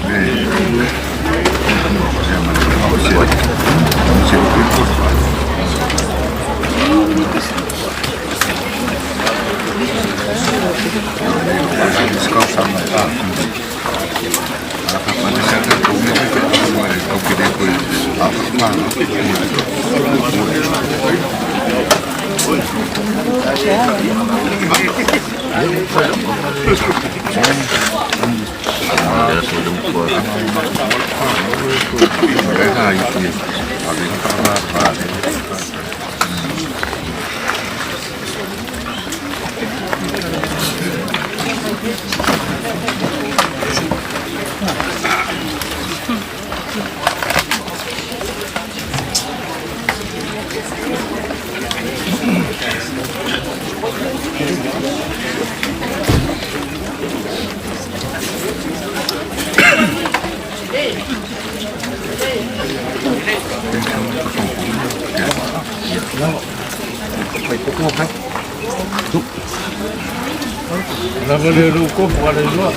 Lava le lou kofu ala iloa.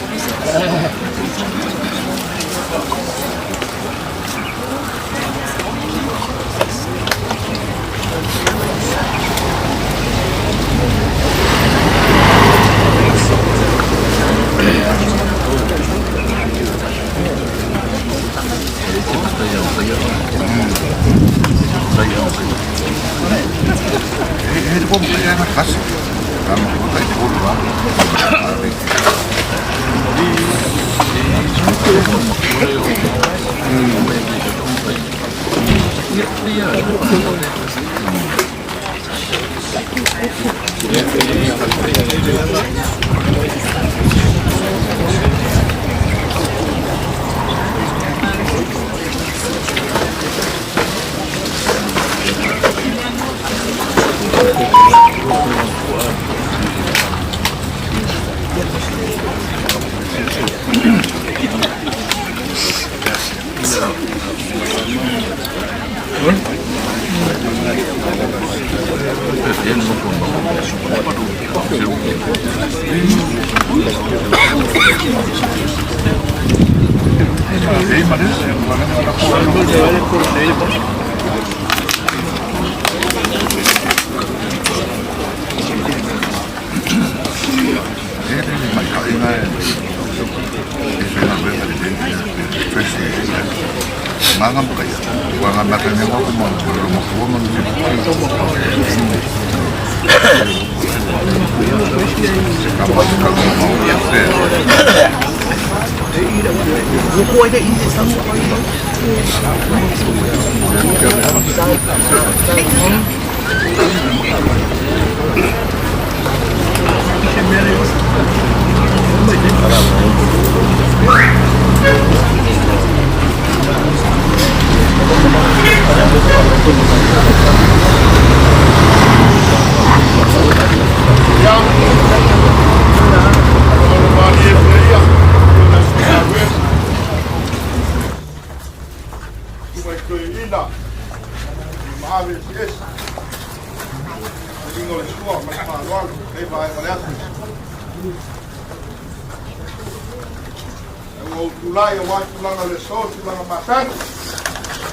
Tulai o tulaga o le aso, tulaga masani.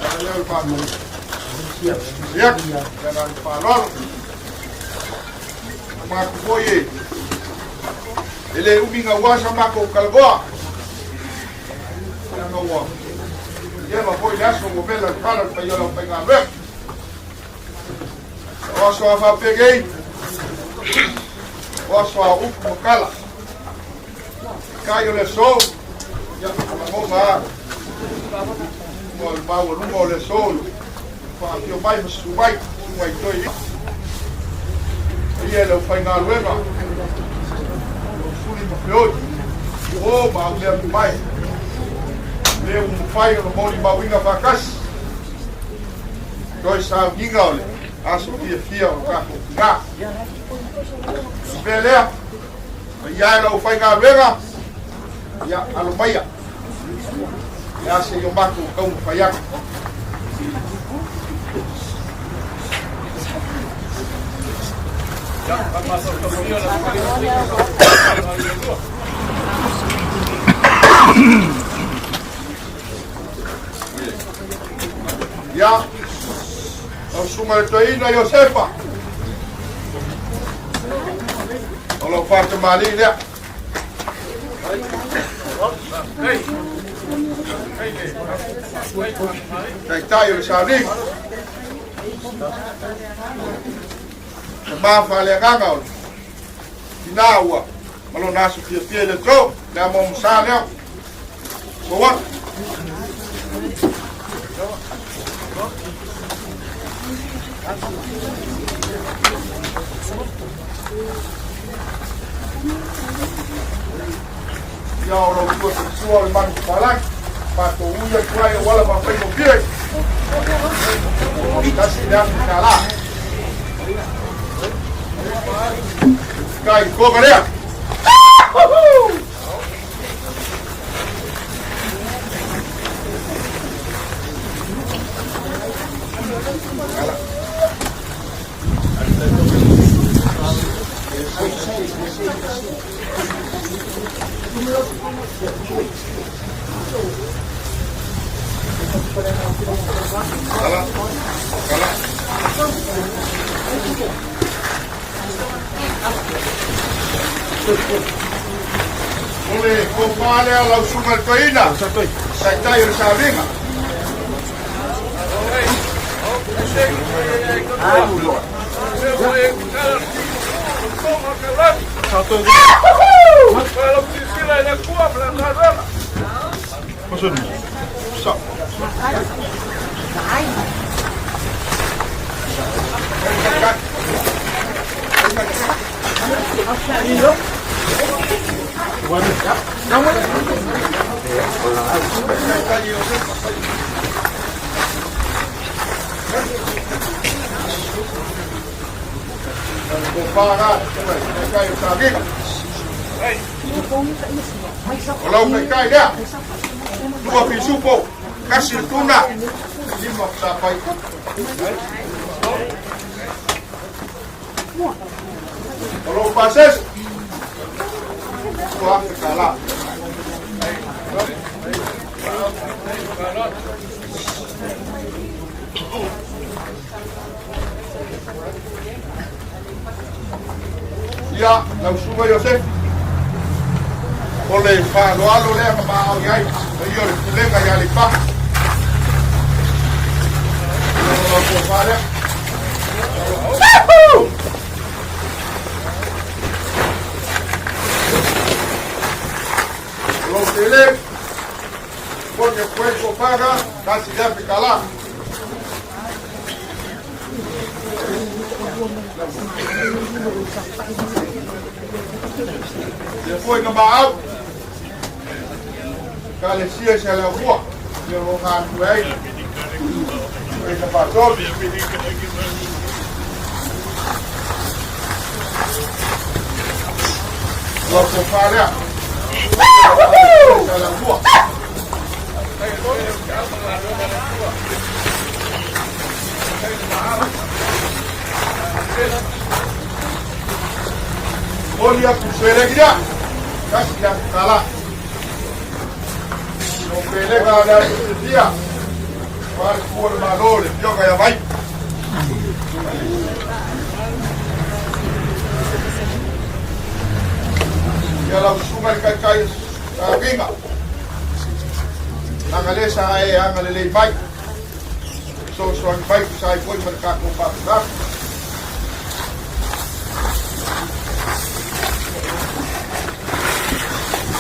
A lea o le matou. Ia, ia na le faaaloalo. Matou foi e, e le umi gaua sa matou talanoa. Leaga ua leva foi le aso ua vela le fala le paia o le aufaigaluega. O aso a faapenei, o aso a upu ma tala. Kai o le aso, ia, lagona lava. Luga o le maualuga o le aso, faafio mai ma susu mai, susu mai toe i. Ia le aufaigaluega, o suli ma feoi, o ma au mea mai. Le ua mafai ona molimauina faatasi. Toe sauniga o le aso fiafia o tatou tina. O le mea lea, ia e lau faigaluega, ia alo maia. Le a se i o matou taumafai atu. Ia, lau susuga i le toeaina Iosefa, o lau faatamalii lea. Taitai o le sauniga. Tama faaleagaga o le tina ua ma lona aso fiafia i le aso, le amo masa lea. Soa. Ia o lau tua sua o le manu palagi. Pato uia tuai o wala mawhai mo pire. Tasi le afu ka la. Kai koga lea. Kala. Kala. O le kopa lea lau susuga i le toeaina, taitai o le sauniga. O lau taitai lea, lua pisupo, kasi le tuna, lima sapai. O lou pasese, ua afe kālā. Ia, lau susuga Iosefe, o le faaaloalo lea na maao i ai, paia o le pulega i Aleipata. Ia, o lau tofa lea. O lou tele, pone koe tofaga, tasi le afe kālā. Ia foi na maau, Ekalesia i Saleaumua, ia o lo o galulue ai le faatolu. O lau tofa lea, Saleaumua. Momoli atu i seleni lea, tasi le afe kālā. O pelega le aso fiafia, aua le tuua o le Malo i le Afioga ia Vai. Ia lau susuga i le taitai sauniga, leaga lea sa e agalelei mai, fesoasoani mai tusa ai foi ma le tatou faatulaga.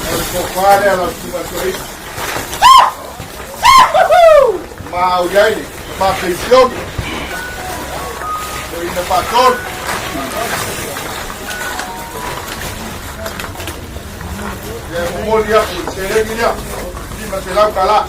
O le tofa lea lau susuga i le toeaina. Ma au i ai le tama penisione. Toeaina faatolu. Ia e momoli atu i le seleni lea, $500.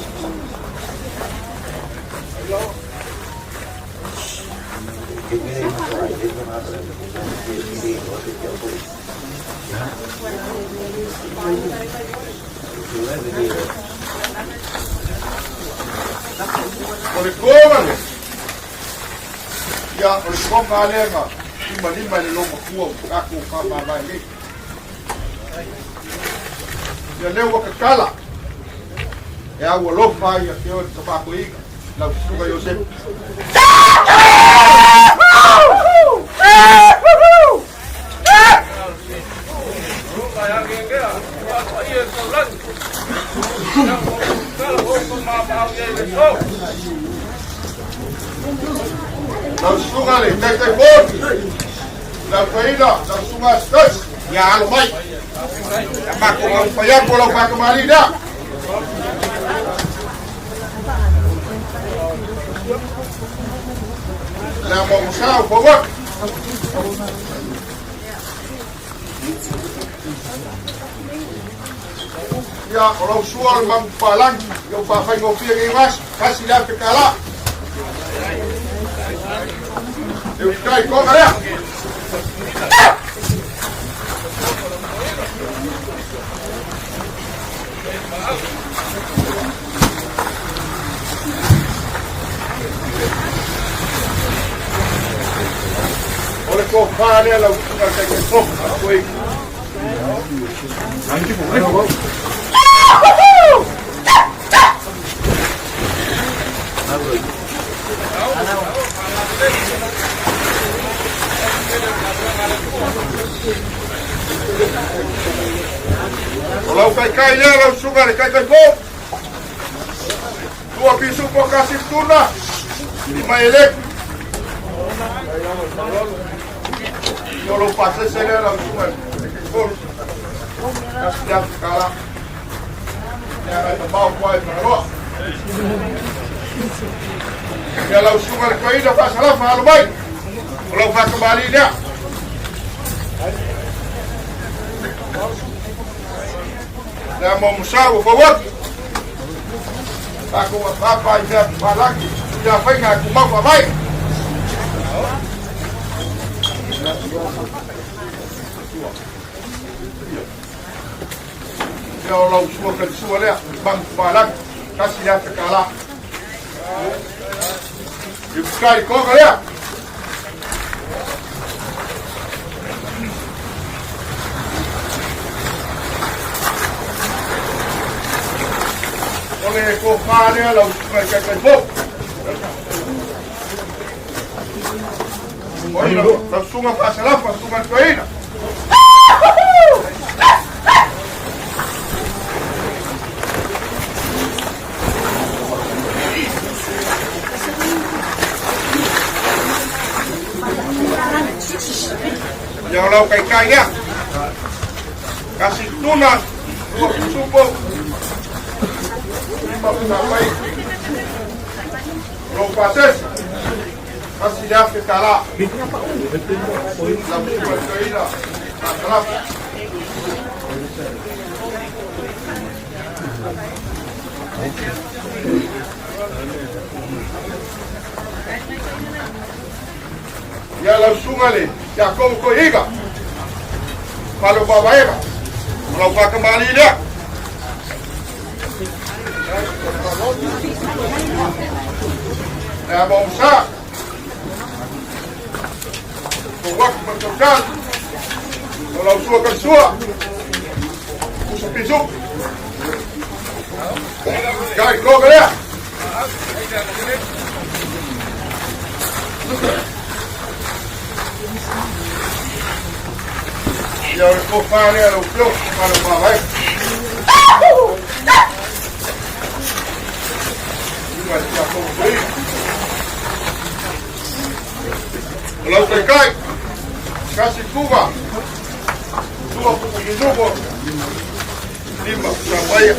O le koga lea, ia, o le koga lea na limalima i le lomatua o tatou faamavae nei. Ia lea ua tatala, e au alofa ai ia te oe le tamatoeina, lau susuga Iosepe. Lau susuga le taitai poni, lau toeaina, lau susuga Asitasi, ia alo mai. Ia matou taumafai atu o lau faatamalii lea. Le a maumasa o fau atu. Ia, o lau sua o le mamu papalangi, ia ua faafaigofie nei aso, $1,000 tala. E utai koga lea. O le tofa lea lau susuga le Taitaifono, a koe. O lau taitai lea lau susuga le Taitaifono. Tua pisupo kasi tuna. Lima eleki. O lou pasese lea lau susuga le Taitaifono. Kasi le afi kala. Le agai mamao kua e Fagaloa. Ia lau susuga le toeaina faasalafa alo mai. O lau faatamalii lea. Le a momosa ua fau atu. Tatou apapa i mea palagi. Ia faiga e tumau faavae. Ia o lau sua kalisua lea, mamu palagi. $1,000 tala. I kai koga lea. O le tofa lea lau susuga i taitai fou. O ina, lau susuga faasalafa, susuga le toeaina. Ia o lau taitai lea. Kasi tuna, tua pisupo. Lima punapai. Lou pasese. $1,000 tala. Lau susuga le toeaina, faasalafa. Ia lau susuga le Iakobo Toeaina, fale o Mavaega, o lau faatamalii lea. Le a maosa, tou atu ma le tautala, o lau sua kalisua, usa pisu. Kai koga lea. Ia o le tofa lea lau afioga, fale o Mavaega. Susuga i le Tiakono Toeaina. O lau taitai, kasi tuga, tua puku pisupo, lima pusapaia.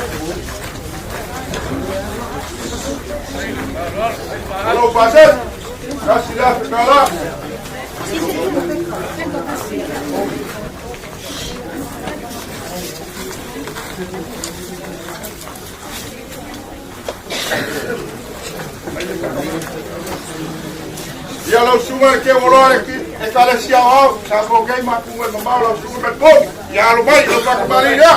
O lau pasese, $1,000 tala. Ia lau susuga le Teuoloa le Ekalesia Aoao, sa fokei matunga e mamao lau susuga Melbourne. Ia alo mai, lau faatamalii lea.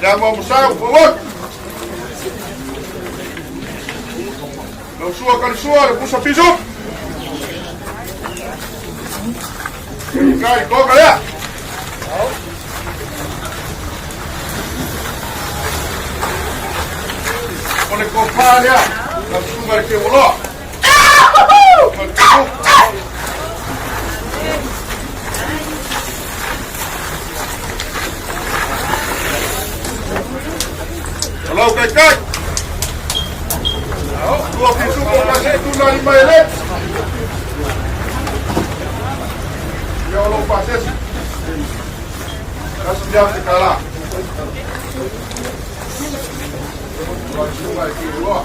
Ia mo masau forward. Lau sua kalisua le pusa pisu. Kai koka lea. O le kopa lea. Lau suga le kewaloa. Ma le pisu. Lau kai kai. Tua pisu ko kasi tuna lima ele. Ia o lou pasesi. Kasi dia te kala. Lau suga le kewaloa.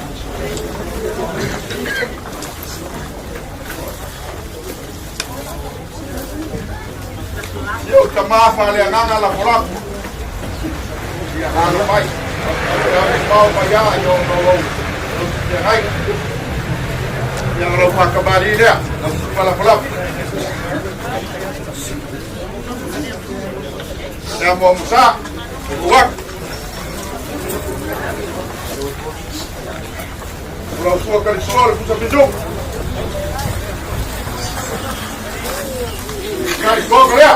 Ia o tama le agaga lafolafo. Ia alo mai. Ia me pao mai ia i ona o lou feagai. Ia o lau whakamali lea. Lau susuga lafolafo. Ia mo musa. O waka. O lau sua kalisua le pusa pisu. Kari koka lea.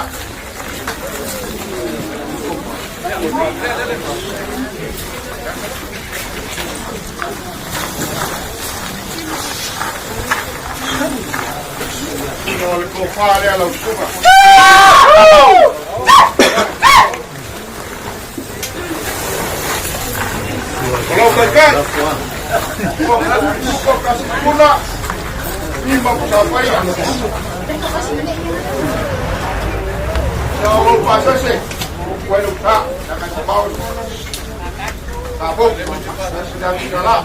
O le kofa lea lau susuga. O lau taitai. Ua suko kasi tuna. Ima pusa paia. Sa o lou pasese. Ua lau ta. Naka sa mau. Sa po. Sa sila la.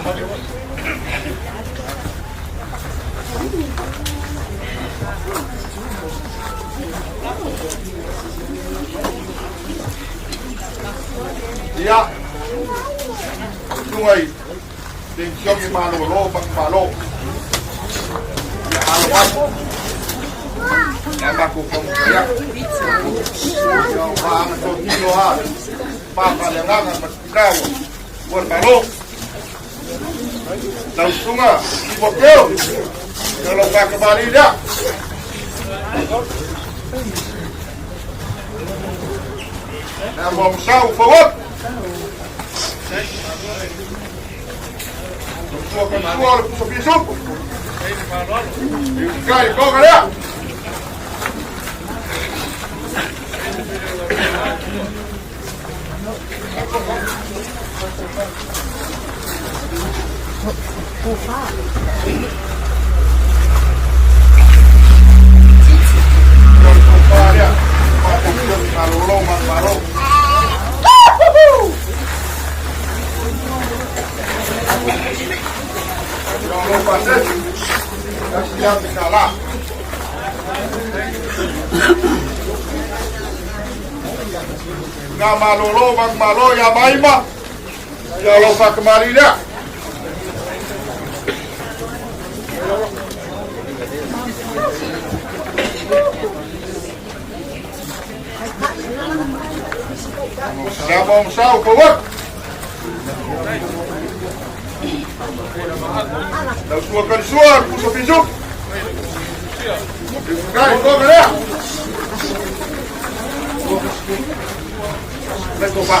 Ia. Tunga i. Te sioki malo lo bang malo. Ia alo mai. Ia mako kongo ia. Ia o maanga tō tino ha. Papa le nganga ma tinawa. Ua le malo. Lau sunga, i mo keo. Ia lau whakamari lea. Ia mo masau forward. Sua ka sua le pusa pisu. I kai koka lea. Malolo, malo. Lau pasese. Kasi ia te kala. Ngā malolo, mang malo ia maima. Ia lau whakamari lea. Sa mo masau, forward. Lau sua kalisua, pusa pisu. Kai, koka lea. Le kopa.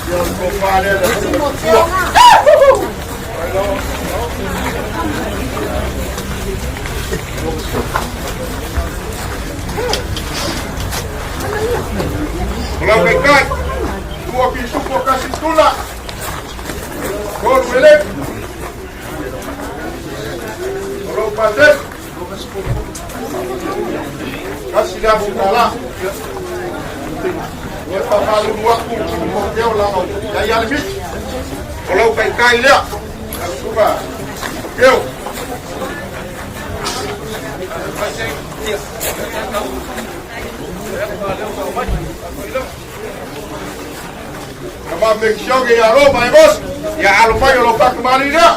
Ia le kopa lea le sua. O lau kai kai. Tua pisu po kasi tula. Kolu ele. O lau pases. Kasi lea bukala. Ia papalu aku mo teo la o. Ia ia le misi. O lau kai kai lea. Lau suka. Keo. Kama make sure ia ro mai bos. Ia alo mai o lo pak mali lea.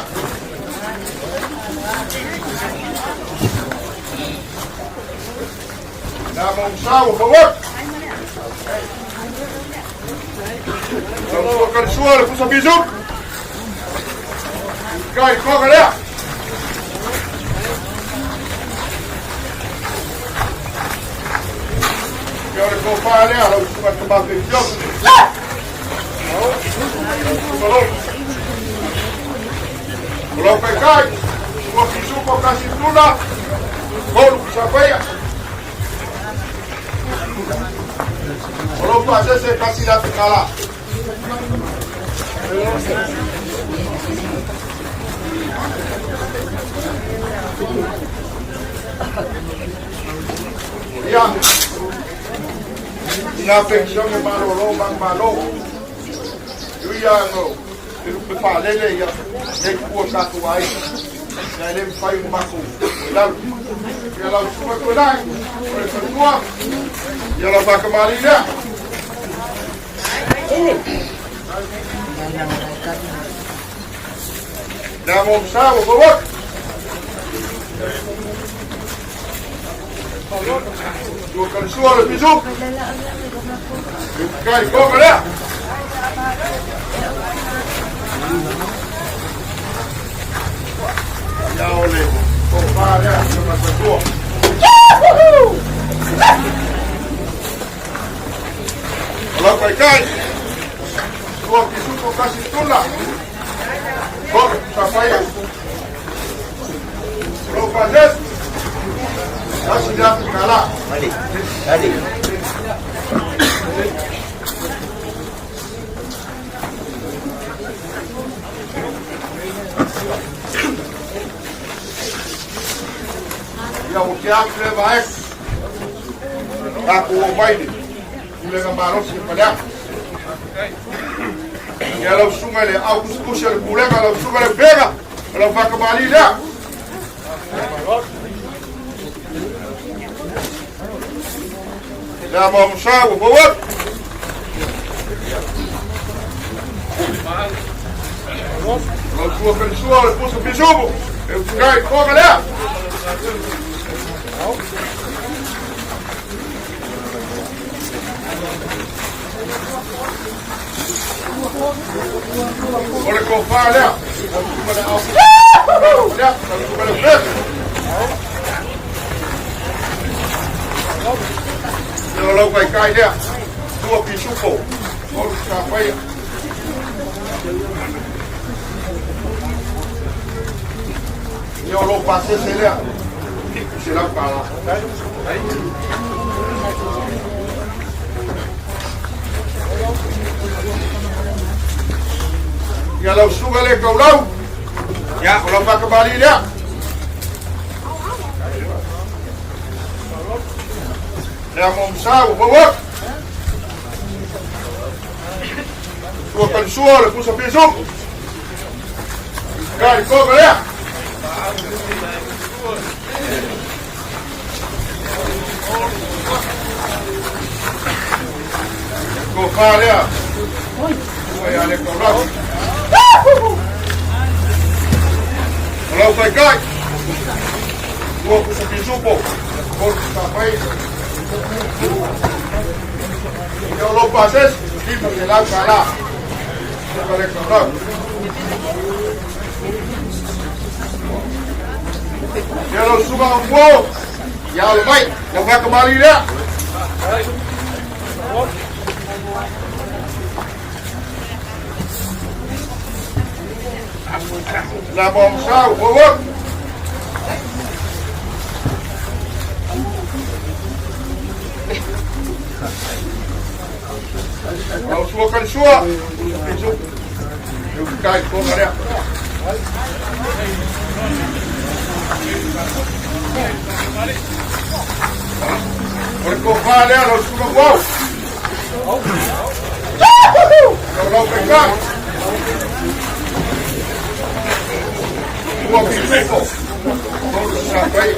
Le a maumsa ua fauatu. Lau sua kalisua le pusa bisu. Kai koga lea. Ia o le kofa lea, lau susuga tama feitioso. Malo. O lau kaikai, ua fisupo kasi tuna, kolu kusapaia. O lau pasese kasi la kala. Ia, ina pensione malolo mang malo. Iu ia no, e lupe faalele ia, le kua tatou ai. Ia le mawhai o mako, e lau. Ia lau suka koe nai, o le whatua, ia lau whakamali lea. Lea mo msa, ua fawak. Tua kalisua le pisu. Kai koka lea. Ia o le kofa lea, sa matua. O lau kai kai. Tua pisu ko kasi tula. Koka, sa paia. O lau pases. Kasi lea kala. Mali. Ali. Ia o te atu le vaek. Takou o mai le pulega malosi e Faleata. Ia lau susuga i le au tusitusi a le pulega, lau susuga i le upega, o lau faakamali lea. Lea mamusa ua fou atu. Lau sua kalisua o le pusa pisumu, e utikai toga lea. O le kofa lea, lau susuga le au lea, lau susuga le upega. Ia o lau kaikai lea, tua pisupo, olu sapaia. Ia o lou pasese lea, fiku se lau kala. Ia lau susuga le kaulau, ia o lau whakamali lea. Lea mo msa ua fau atu. Sua kalisua le pusa pisu. Kari koka lea. Ko whā lea. Ua ia le kaulau. O lau kaikai. Ua pusa pisupo. Kolu sa pai. Ia o lou pasese. Lima se lau kala. Suka le kaulau. Ia lau suka o mua. Ia o le mai. Ia whakamali lea. La mo msa ua fau atu. Lau sua kalisua. Pusa pisu. Eu kai koga lea. O le kofa lea, lau susuga uau. Lau lau kaikai. Ua pisupo. Olu sa pai.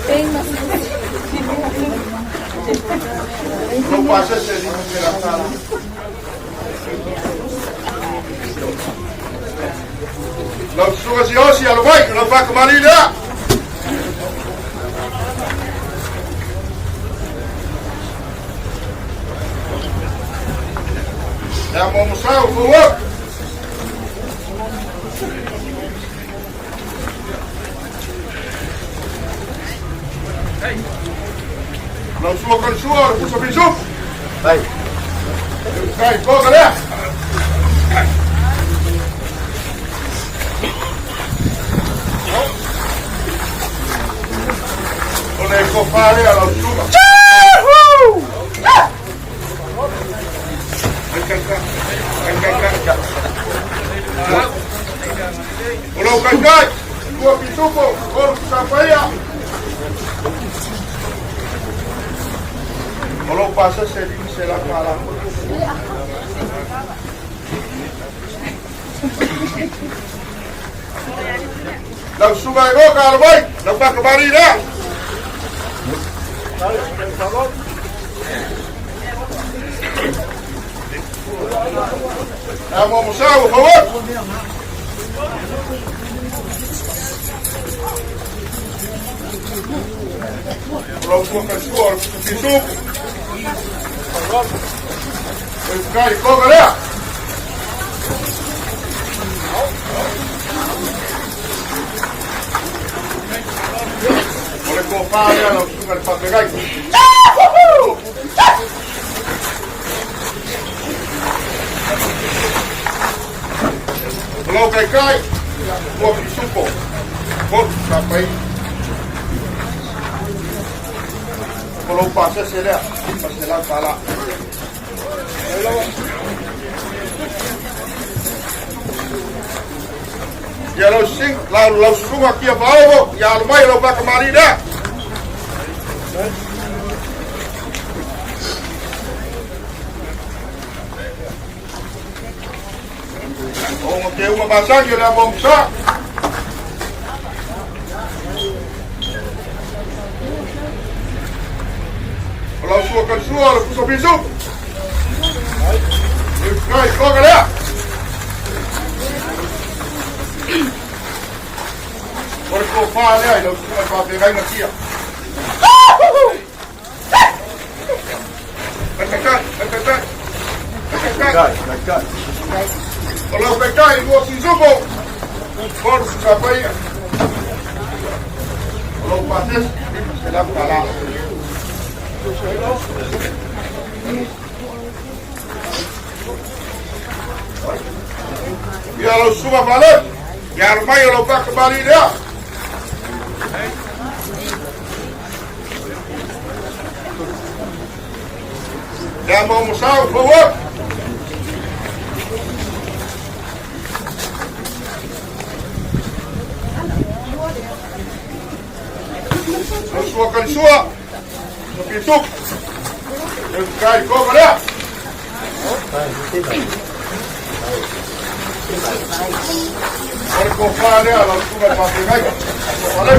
Lou pasese lima se la kala. Lau susuga siosi alo mai, lau whakamali lea. Le amo masau, forward. Lau sua kalisua, le pusa fisu. Vai. Kai, koga lea. O le kofa lea lau suga. O lau kaikai, tua pisupo, olu kusapaia. O lau pasese limi se la kala. Lau suga e oka ala mai, lau pakamari lea. Amo almoçar, por favor. Lau sua kalisua, pisupo. Kai, koga lea. O le kofa lea lau suga le papegai. O lau kaikai, ua pisupo. Kotu sa pai. O lau pasese lea, pase lau tala. Ia lau sing, lau lau sunga kia vaovo, ia alu mai lau pakamari lea. O nga te unga masagi o le amo msa. O lau sua kalisua o le pusa pisu. E kai koga lea. O le kofa lea i lau sunga whawhengainga kia. Kai kai kai, kai kai. Kai kai. O lau kai kai, ua pisupo. Koru sa paia. O lau pases, se lau kala. Ia lau suga vale. Ia alu mai o lau pakamari lea. Le amo masau, forward. Lau sua kalisua. Sa pituk. E kai koga lea. O le kofa lea lau suga le papegai. Vale.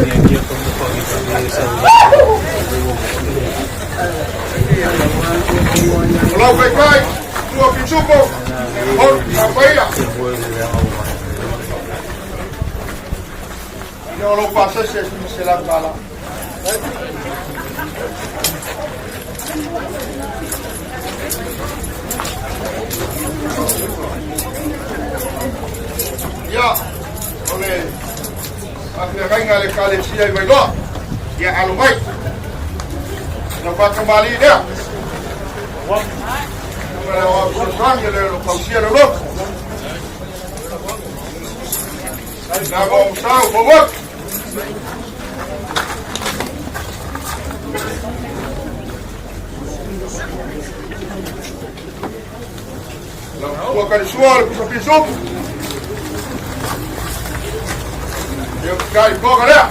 O lau kaikai, tua pisupo. Holu sa paia. Ia o lau pasese se lau tala. Ia, o le afeagaiga le kalesia i Vailoa. Ia alu mai. Lau pakamali lea. Tunga le o fesoasoani le lo pausia le loto. Na mo musau, forward. Lau tua kalisua le pusa pisupu. Ia kai koga lea.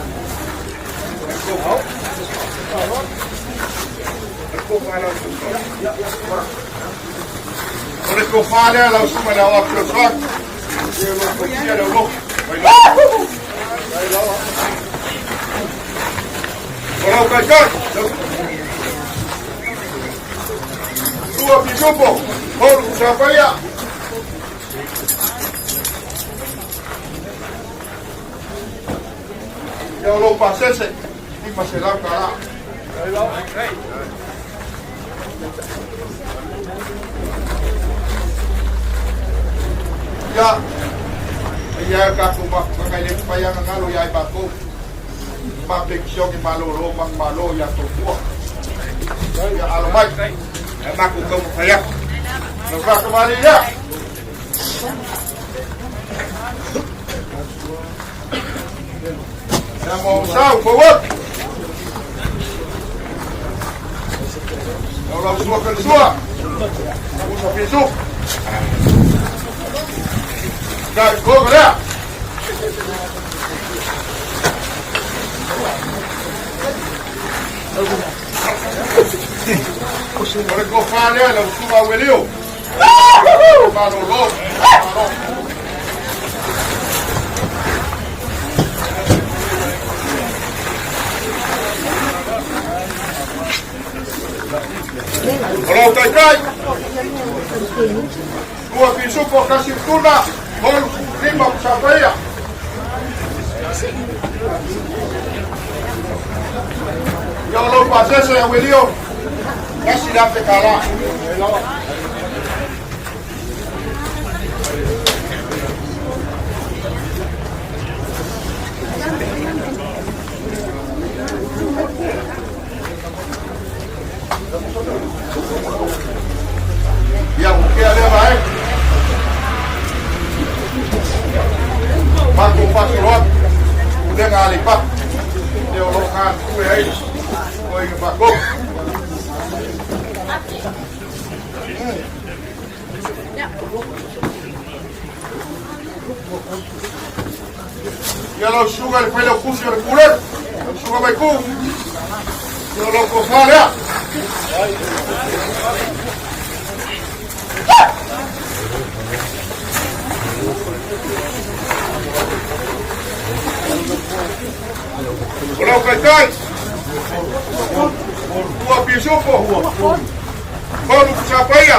O le kofa lea lau suga le awa fesoasoani. Ia lo pausia le loto. O lau kai kai. Tua pisupo. Holu sa paia. Ia o lou pasese. Lima se lau kala. Ia, ia tatou mafutaga e le mafai ona galo ia i matou. Ma penisione malōlō manumalo ia tou. Ia alo mai. E matou taumafai atu. Lau faatamalii lea. Ia mo sau, forward. Lau lau sua kalisua. Usa pisu. Kai koga lea. O le kofa lea lau suga uelio. Malolo. Malo. O lau taitai. Tua pisupo kasi tuna. Tolu lima kusapaia. Ia o lau pasese ia uelio. Kasi le afe kala. Ia o kea lea vae. Matou fasolo atu. Pulega a Aleipata. Le o lo galulue ai. O i matou. Ia lau susuga i le failautusi o le Pulega, lau susuga Maiku. Ia o lau tofa lea. O lau taitai, tua pisupo, tolu kusapaia.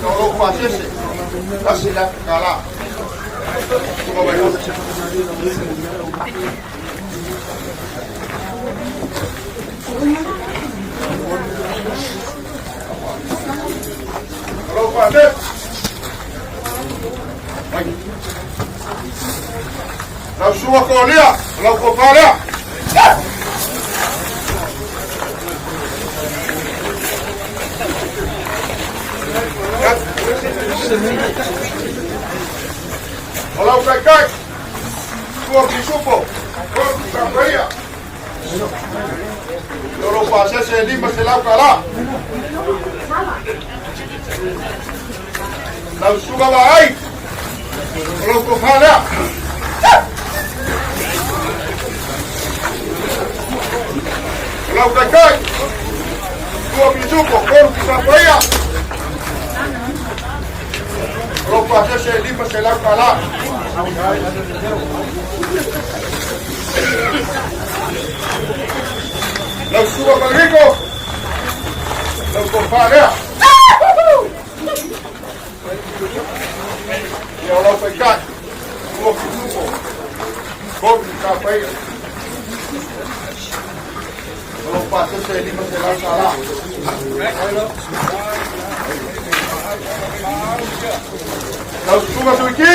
O lou pasese, tasi le afe kala. Suga Maiku. O lau pasese. Lau suga kolia, lau kofa lea. O lau taitai, tua pisupo, tolu kusapaia. O lou pasese e 500 kala. Lau suga vaai, o lau tofa lea. O lau taitai, tua pisupo, tolu kusapaia. O lou pasese e 500 kala. Lau suga Paleriko, lau tofa lea. Ia o lau taitai, tua pisupo, tolu kusapaia. O lou pasese e 500 kala. Lau suga Suiki,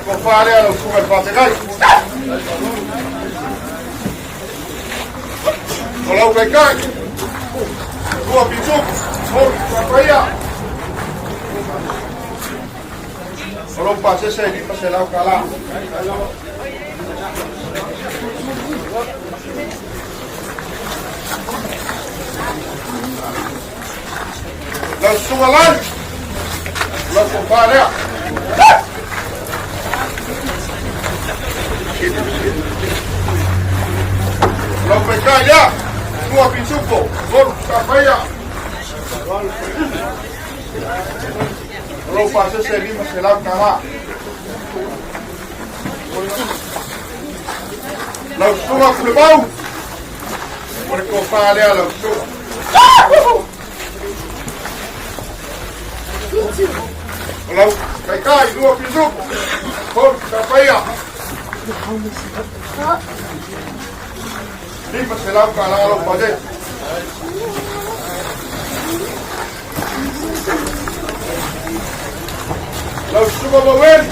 tofa lea lau suga le faafegai. O lau taitai, tua pisupo, tolu kusapaia. O lou pasese e 500 kala. Lau suga Lani, lau tofa lea. Lau taitai lea, tua pisupo, tolu kusapaia. O lou pasese e 500 kala. Lau suga Kulemau, o le tofa lea lau suga. O lau taitai, lua pisupo, tolu kusapaia. 500 kala lau pasese. Lau susuga Maueli,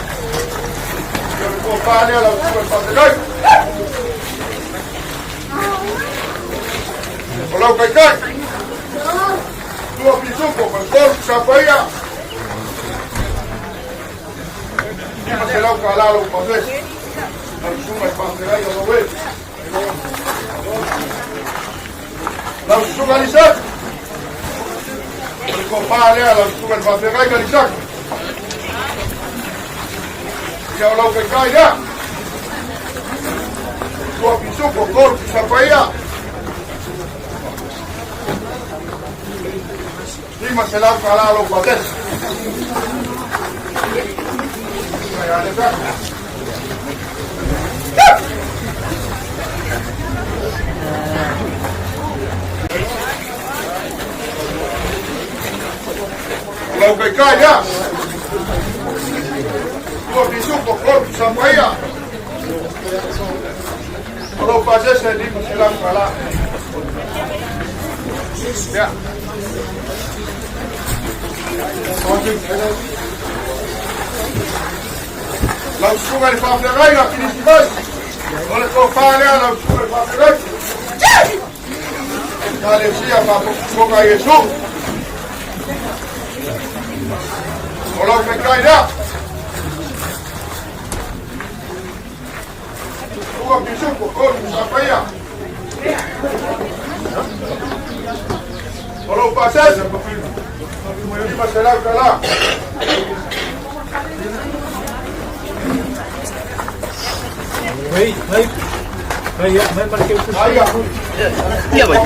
ia o le tofa lea lau susuga i le faafegai. O lau taitai, tua pisupo ma le tolu sapaia. $500 lou pasese. Lau susuga i le faafegai o Maueli. Lau susuga Lisaki, o le tofa lea lau susuga i le faafegai ka Lisaki. Ia o lau taitai lea. Tua pisupo, tolu pisapaia. $500 lou pasese. Ia Lisaki. O lau taitai lea. Tua pisupo, tolu pisapaia. O lou pasese $500. Ia. Lau susuga i le faafeagaiga Kilisimasi. O le tofa lea lau susuga i le faafeagaiga. Ekalesia Faapotopotoga a Iesu. O lau taitai lea. Tua pisupo, tolu sapaia. O lou pasese, $500. Mai, mai. Mai, mai marquei o Ia vai.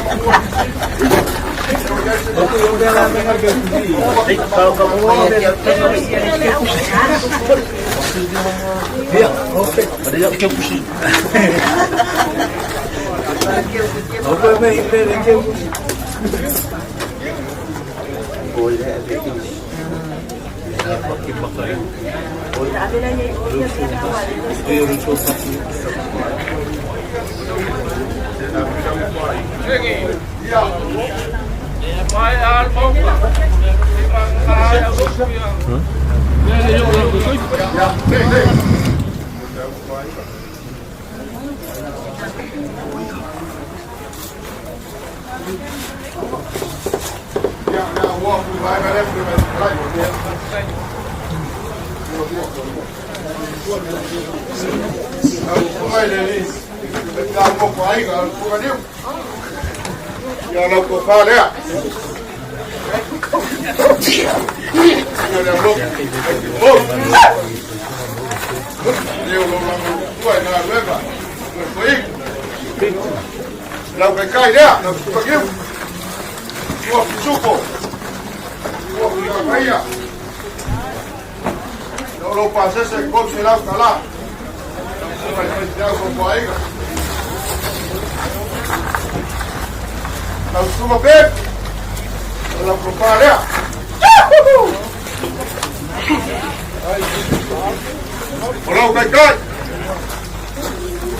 Ia, ok. Ada yang kau kusi. Apa mai mai kau kusi. Ia lau tofa lea. Ia lea lo. Oh. Leo lo lango tua i ngā luega. Tua i. Lau kai kai lea, lau suka kiu. Tua pisupo. Tua pikapaia. Lau lau pasese kol se lau kala. Lau suka i fai tiau ko aiga. Lau suka pep. Lau tofa lea. O lau kai kai.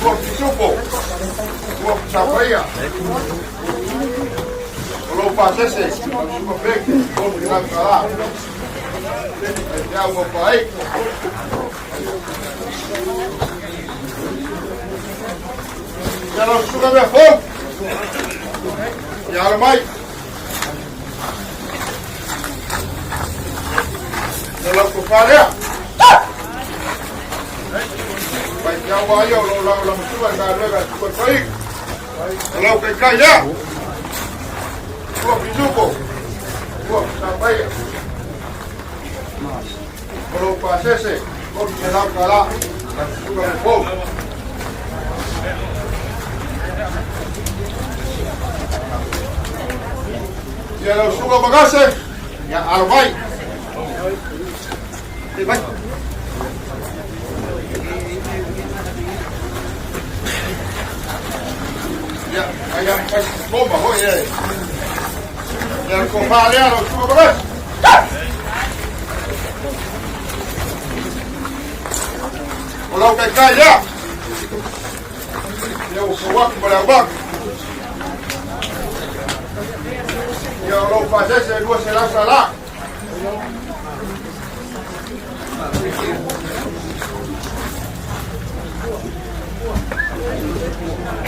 Tua pisupo. Tua pisapaia. O lou pasese, lau suka pek, kol se lau kala. Ai tiau ko ai. Ia lau suka mea fou. Ia ala mai. Ia lau tofa lea. Pai tiau ai o lau lau lau matua i ngā luega tuka pai. O lau kai kai lea. Tua pisupo. Tua pisapaia. O lou pasese, $300. Lau suka mea fou. Ia lau suka magase. Ia alo mai. Vai. Ia, ai am fai loma hoi e. Ia ko pa lea lau suka magase. O lau kai kai lea. Ia o kawaki ma le aubaka. Ia o lou pasese $200.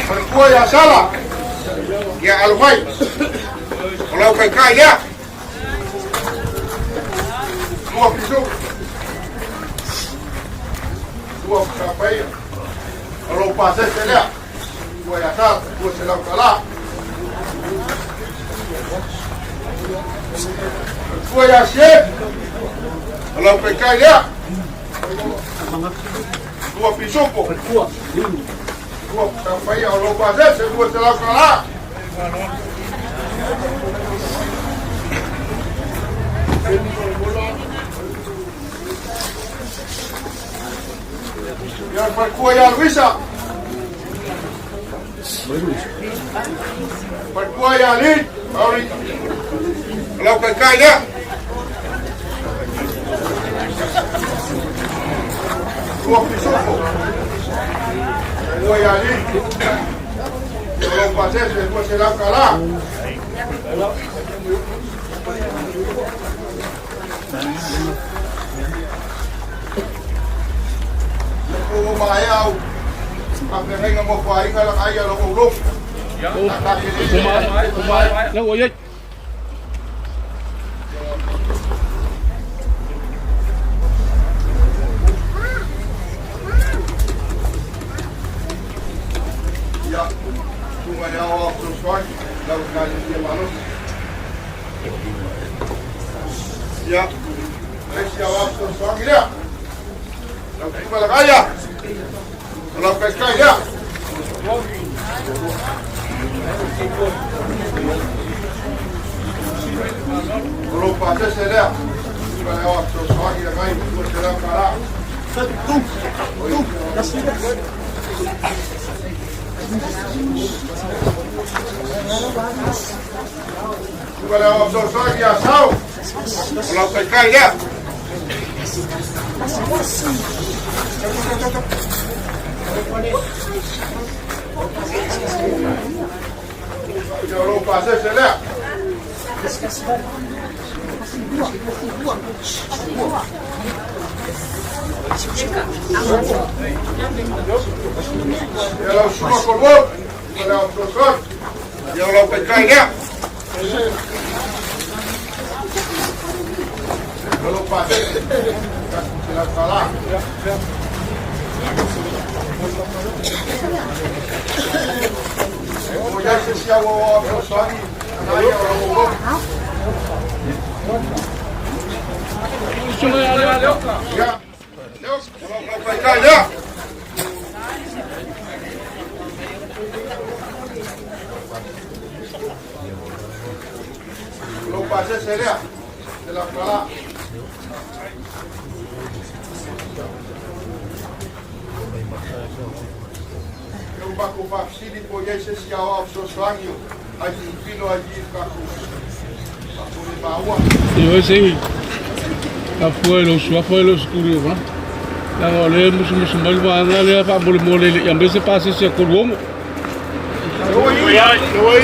Faletua ia Sala. Ia alo mai. O lau taitai lea. Tua pisu. Tua paia. O lou pasese lea. Tua ia Sala. Tua se lau tala. Tua ia Sie. O lau taitai lea. Tua pisupo. Tua paia. O lou pasese. Tua se lau tala. Ia faletua ia Luisa. Faletua ia Ali. Mauri. O lau taitai lea. Tua pisupo. Tua ia Ali. O lau pasese, tua se lau tala. O mai au. A feagaiga mo faiga lagaia lo ou lofu. Ia, tunga le ao ao fesoasoani, lau ekalesia malosi. Ia, le isi ao fesoasoani lea. Lau tunga lagaia. O lau taitai lea. O lou pasese lea. Tunga le ao fesoasoani lagai, $200. Tunga le ao fesoasoani ia Sau. O lau taitai lea. Ia o lou pasese lea. Ia lau susuga Koluau. Tunga le ao fesoasoani. Ia o lau taitai lea. O lou pasese. $100. O iai se isi au ao fesoasoani. Lagaia o lau ou. Ia. O lau taitai lea. O lou pasese lea. $100. Eu matou faafesili po o i ai se isi aoao fesoasoani o ai tilotilo ai i le tatou tatou le maua. Ioe se i afua i lou suafa e le o se tuli o vala. Leaga o lea e musumusu mai le vaega lea faamolemole e le i aumai se pasese a 36.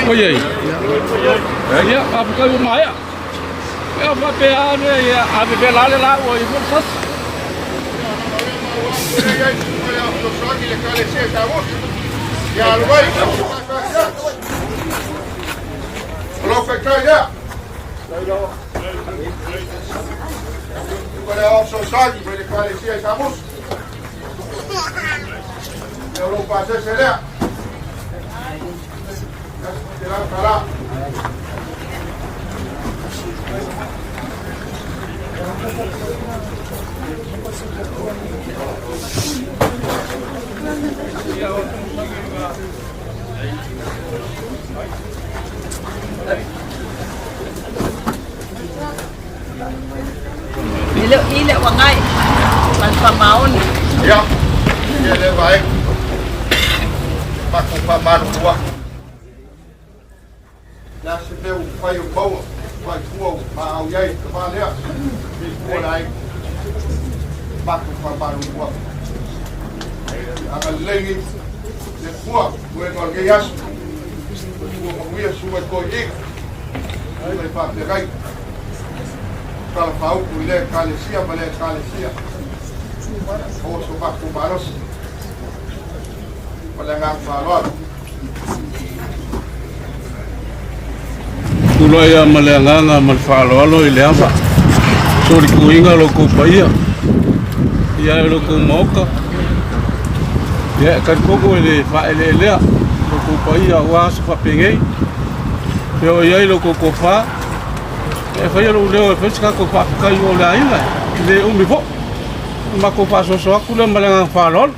Oi ai. Ia, faafetai ua maea. Ia faapea lava mea ia ave pea la le laua i foi le sasi. O lau taitai lea. Tuka le ao fesoasoani mai le Ekalesia i Samusu. Ia o lou pasese lea. $100. E le o i le uagai ma le faamaoni. Ia, ia le vaega. Matou faamalulu atu. Le a se mea ua mafai ona maua, fai tua ua maau i ai le tama lea, i tua le aiga. Matou faamalulu atu. Agalelei le Atua, pulega o lenei aso. Ua manuia susuga i toeaiina. Susuga i faafeagai. Tala faaupu i lea ekalesia ma lea ekalesia. Maua so matou malosi. Ma le agaga faaaloalo. Tulai lava ma le agaga ma le faaaloalo i le ava. Solituina lo outou paia, ia e lo outou maota. Ia e talitonu e le faaeleelea lo outou paia aua aso faapenei. E oo i ai lo outou tofa, e faia lou leo e fai se tatou faafetai o le aiga, e le umi foi. O le matou faasoaso atu lea ma le agaga faaaloalo.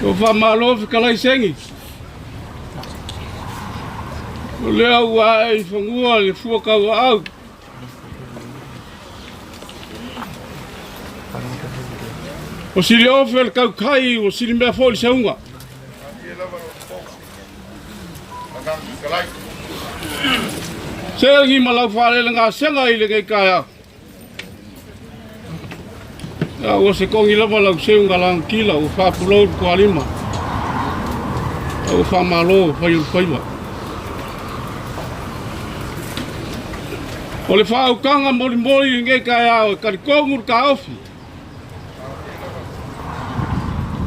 Ua faamalo fetalai Seni. O lea ua ae i fanua le fua tauaau. O Siliofe o le tautai ua silimea foi le seuga. Segi ma lau faalelegasega i lenei taeao. A ua se togi lava lau seuga lanakila ua faapulou le tualima. A ua faamalo fai o le faiva. O le faautaga molimoli i lenei taeao e talitonu le taofi.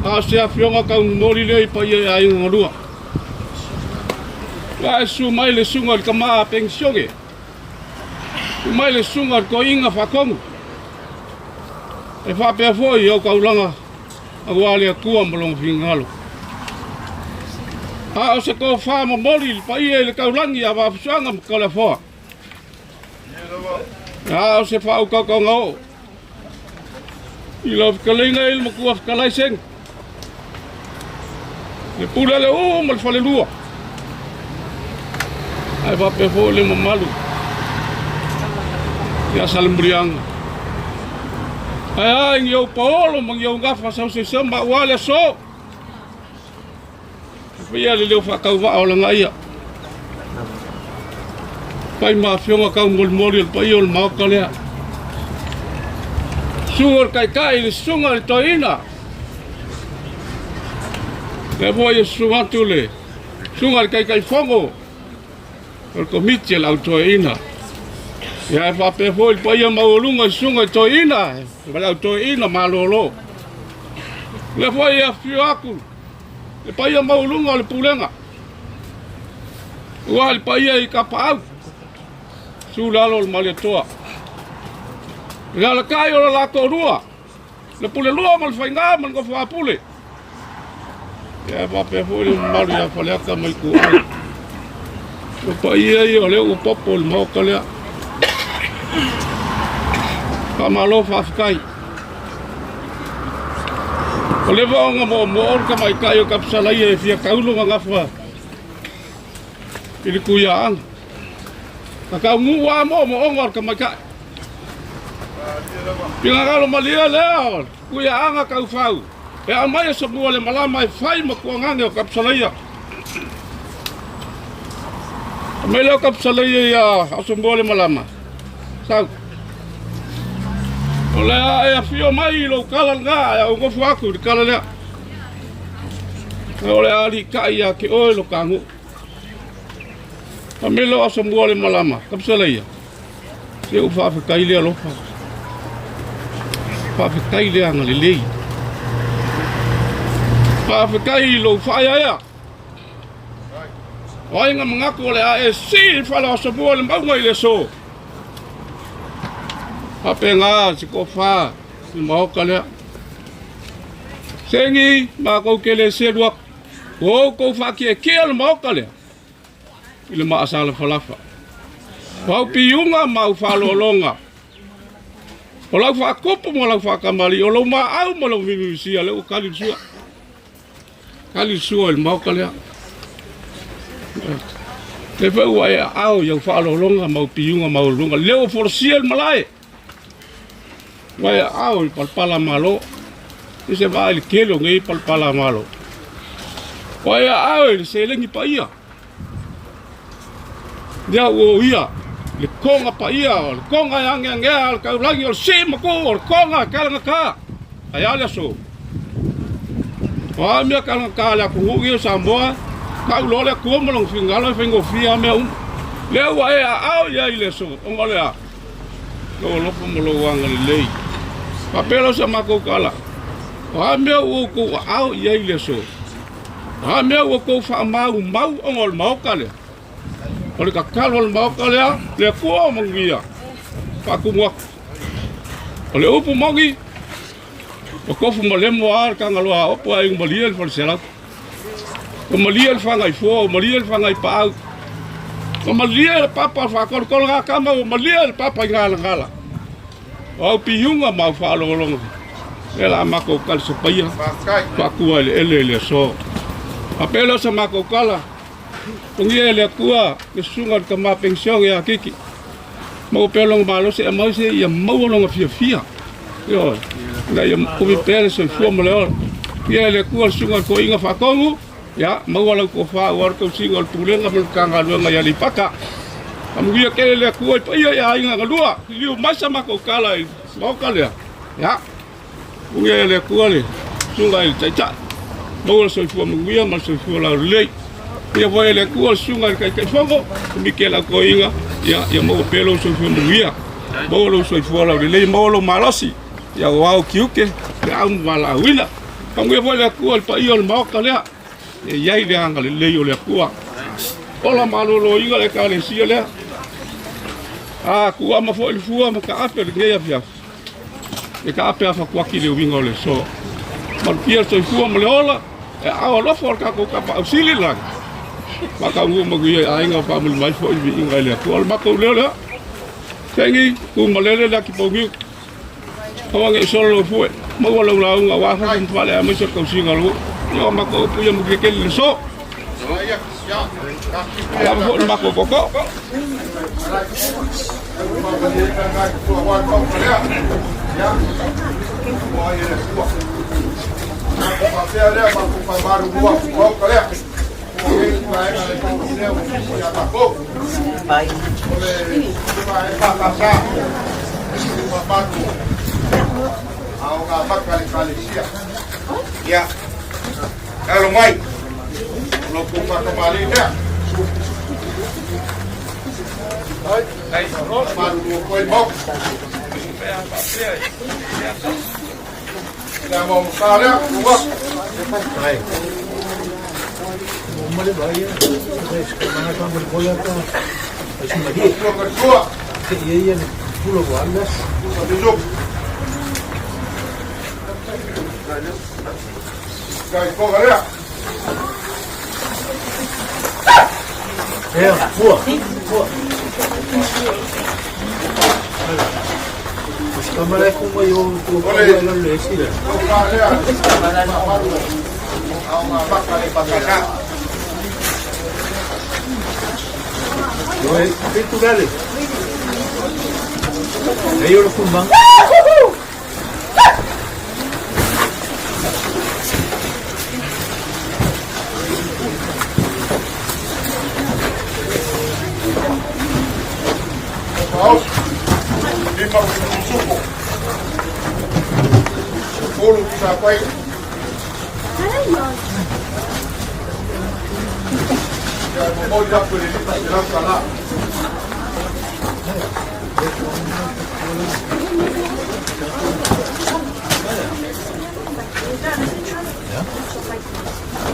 A o se afioga taumomoli lea i paia i aiga galua. Ua e susu mai le susuga i le tama a penisione. Susu mai le susuga i le toeaina faatonu. E faapea foi i au taulaga aua le Atua ma lona finagalo. A o se tofa momoli i le paia i le taulagi ia Vaafusuaga ma Toleafoa. A o se faautautaga oo i lau fetalaiga i le matua fetalai Seni. Le pule a le uu ma le falelua. Ae faapea foi le mamalu ia Salemuliaga. Ae a i ni ou paolo ma ni ou gafa sauseuseu ma aua le aso. Faia le leo faatauvaa o lagaia. Fai ma afioga taumolimoli o le paia o le Maota lea. Susu o le Taitai, le susuga i le Toeaina. Lea foi e susu atu le susuga i le Taitaifono o le Komiti a le Au Toeaina. Ia e faapea foi le paia maualuga i susuga i Toeaina ma le Au Toeaina malolo. Lea foi e afifio atu le paia maualuga o le pulega, aua le paia i Kapaau, susu le alo o le Malietoa, le alakai o le latou lua, le Pulelua ma le Faiga ma le Nofoapule. Ia faapea foi le mamalu ia Faleata ma Ituau. O paia ia o lea ua popo i le maota lea. Faamalo faafetai. O le vaoga moomoo le tamaitai o Tapusalaia e fia tau lona gafa i le tuiaaga. Na taunuu lava moomooga o le tamaitai. Finagalo malie lea o le tuiaaga taufau e aumai e Samua le malama e fai ma tuagane o Tapusalaia. Aumai lea o Tapusalaia ia Asomua le malama. Sau. O le a e afio mai i lou tala lena, ae ou nofo atu i le tala lea. O le a alikai ia te oe lo ta nuu. Fai mai lea o Asomua le malama, Tapusalaia, se ua faafetai le alofa. Faafetai le agalelei. Faafetai i lou faaeaea. O ai na manatu o le a e sii le fale o Asomua i le mauga i le aso. Faapena se tofa i le maota lea. Seni, matou te le selu atu. Ua outou faatietie le maota lea i le maasalafalafa. O au piuga ma au faaaloaloga, o lau faatupu ma lau faatamalii, o lou maau ma lou mimimisia, lea ua tali le sua. Tali le sua i le maota lea. Lea foi ua e aao i au faaaloaloga ma au piuga maualuluga. Lea ua folasia le malae. Ua e aao i palapala malo. I se vaai i le tele o nei palapala malo. Ua e aao i le seleni paia. Lea ua o ia le koga paia, o le koga e ageagea o le taulagi, o le sii ma tu, o le koga e talagata. Ae a le aso? O a mea talagata a le atunuu ia o Samoa, tau loa le Atua ma lona finagalo e faigofie lava mea uma. Lea ua e aao i ai i le aso, ona o le a? Lou alofa ma lou agalelei. Faapea lea o sa matou tala, o a mea ua outou aao i ai i le aso? O a mea ua outou faamaumau ona o le maota lea? O le tatalo a le maota lea, le Atua o manuia, faatumu atu. O le upu moni, ua tofu ma lemo a le Tagaloa a Opo ae malie le faleselau. Ua malie le Fagaifoa, ua malie le Fagaipaau. Ua malie le papa o le faatolotolo a tama, ua malie le papa i Galagala. O au piuga ma au faalogologo, lea la matou talisapaia, faatua eleele i le aso. Faapea lea o sa matou tala, togia e le Atua le susuga i le tama penisione ia Kiki. Maua pea lona malosi e aumai se ia maua lona fiafia. Ioe, ina ia umi pea le soifua ma le ola. Ia e le Atua le susuga i le toeaina faatonu, ia maua lau tofa aua le tausiga o le pulega ma le Matagaluega i Aleipata. Faamanuia tele le Atua i paia i aiga na lua, liliu mai sa matou tala i le Maota lea, ia manuia e le Atua le susuga i le Taitai, maua le soifua manuia ma le soifua laulelei. Ia foi e le Atua le susuga i le Taitaifono, Komiti a le Autoiga, ia, ia maua pea lou soifua manuia, maua lou soifua laulelei, maua lou malosi, ia o ao tiute, feau ma valaauina. Faamanuia foi le Atua i le paia o le Maota lea, e i ai le agalelei o le Atua. Ola maloloina le Ekalesia lea. A tuama foi le fua ma taape o lenei afiafi. E taape afakuaki le uiga o le aso. Malutia le soifua ma le ola, e aao alofa o le tatou Tapaau Sili lagi. Faataunuu manuia i aiga o faamuli mai foi viiga i le Atua. O le matou leo lea. Sengi, tu malele le atipouniu. Aua ne i solo lou fue, maua lau lauga aua fafo ma fale aemaise o le tausiga o lou. Ia o matou upu ia manuia tele le aso. Lava foi le matou tootoo. Ia, alo mai, o lo kou whakamalī lea. Malulu koe mau. Ia mau msa lea, ua.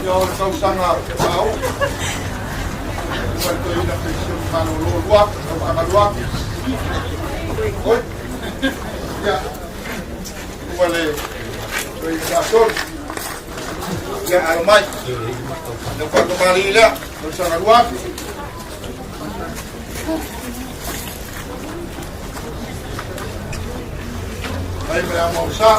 Ia o le tausaga au ua toeaina penisione malolo lua tausaga lua oi ia ua le toeaina faatolu ia alo mai le faatamalii lea tausaga lua. Ai ma le amausa.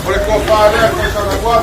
O le tofa lea tausaga lua.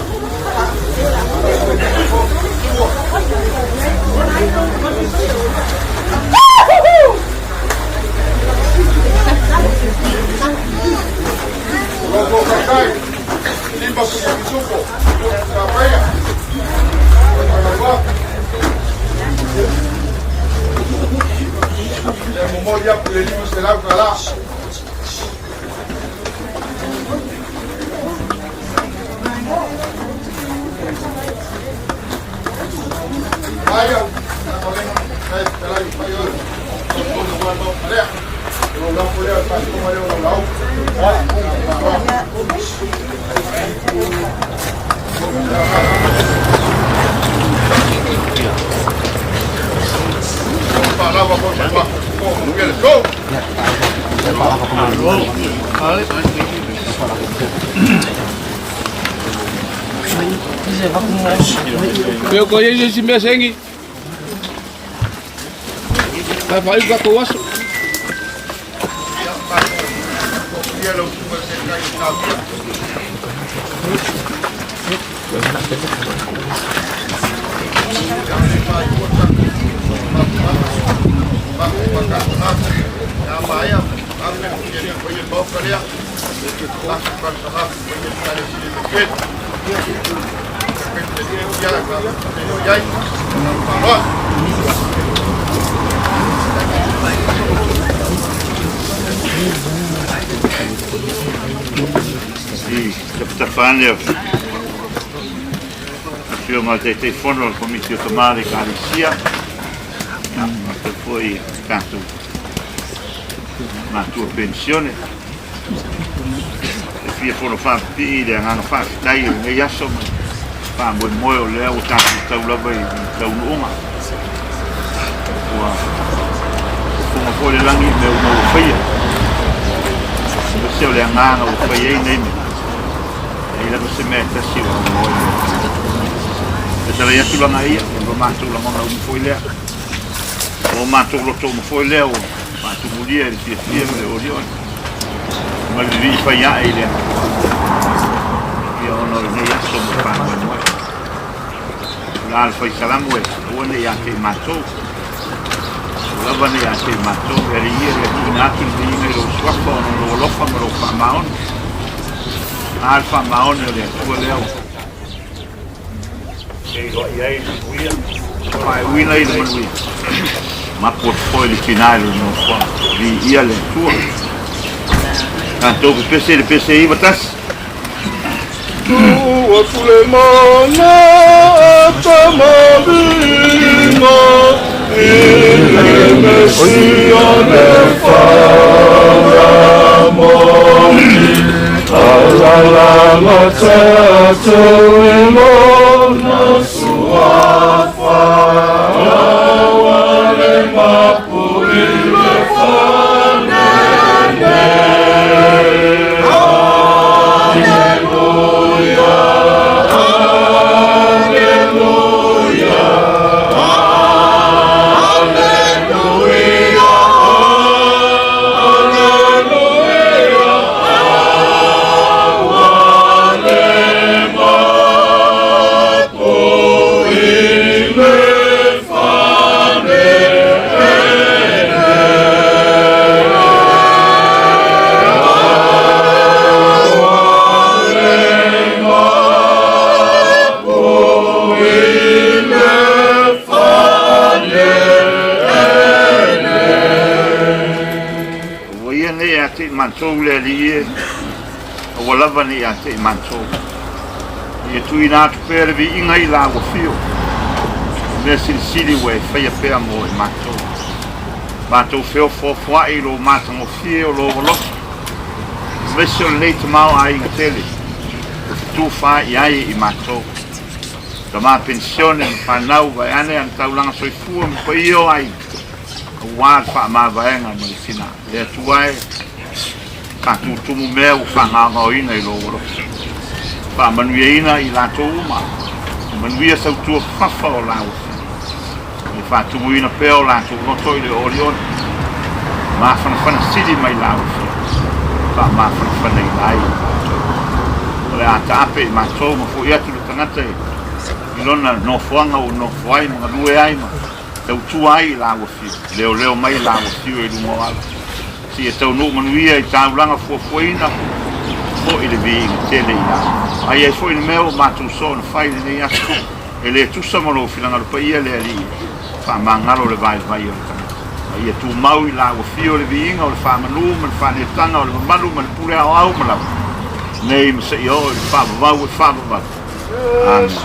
Ia ko ia isi mea sengi. Ka fai ka ko aso. I tafatafa ane o afioga o le Taitaifono o le Komiti o Tamā le Ekalesia, ia faapea foi tatou matua penisione. E fia fono faapipii i le agaga faafetai i lenei aso ma le faamoemoe o lea ua tatou tau lava i taunuuga. Ua fofoga foi le lagi i mea uma ua faia. Aemaise o le agaga ua fai ai nei mea. E leai lava se mea e tasi ua aunoa i le Atua. E talai atu lana ia, o lo matou lagona uma foi lea. O matou loto uma foi lea ua faatumulia i le fiafia ma le olioli. Ma le vivii fai ae i le Atua. Ia ona o lenei aso ma le faamoemoe. O le a le fai salamu e aua ne i ia te i matou. Aua lava ne i ia te i matou. E alii ia ia tuuina atu le viiga i lou suafa ona o lou alofa ma lou faamaoni. A le faamaoni o le Atua lea ua feiloai ai le manuia, faaiuina i le manuia. Mapu atu foi le tina i lona nofoaga. Viia le Atua. Tatou pepese i le pese 91. Tuu atu le mana tamalima i le Mesia le whakamoni. Alalala tatou i lona suafa. Aua le mapu i le fanene. Alleluia, Alleluia, Alleluia, Alleluia, aua le mapu i le fanene. Ua ia nei ia te i matou le Alii e, a ua lava nei ia te i matou. Ia tuuina atu pea le viiga i la ua fio, o mea silisili ua e faia pea mo i matou. Matou feofoofoai i lou matagofie o lou alofa, aemaise o lenei tamaoaiga tele ua fetufaai i ai i matou. Tama penisione ma fanau vaeane ana taulaga soifua ma paia o aiga, aua le faamavaega ma le tina. Le Atua e, faatutumu mea ua faagaogaoina i lou alofa. Faamanuiaina i latou uma, manuia sautua fafa o la ua fia. Le faatumuina pea o latou loto i le olioli, mafanafana sili mai la ua fia, faamafanafanaina ai i matou. O le a taape i matou ma fo'i atu le tagata i lona nofoaga ua nofo ai ma galue ai ma tautua ai i la ua fia, leoleo mai la ua fio i luga o ala. Seia taunuu manuia i taulaga fuafuaina, Faafoi le viiga tele i a. A i ai foi le mea ua matou soona fai i lenei aso, e le tusa ma lou finagalo paia le Alii, faamagalo le vaivai o le tagata. Ma ia tumau i la ua fio le viiga o le faamanu ma le faaneetaga o le mamalu ma le pule aoao ma lava, nei ma seia oo i le faavavau e faavavau. Amene.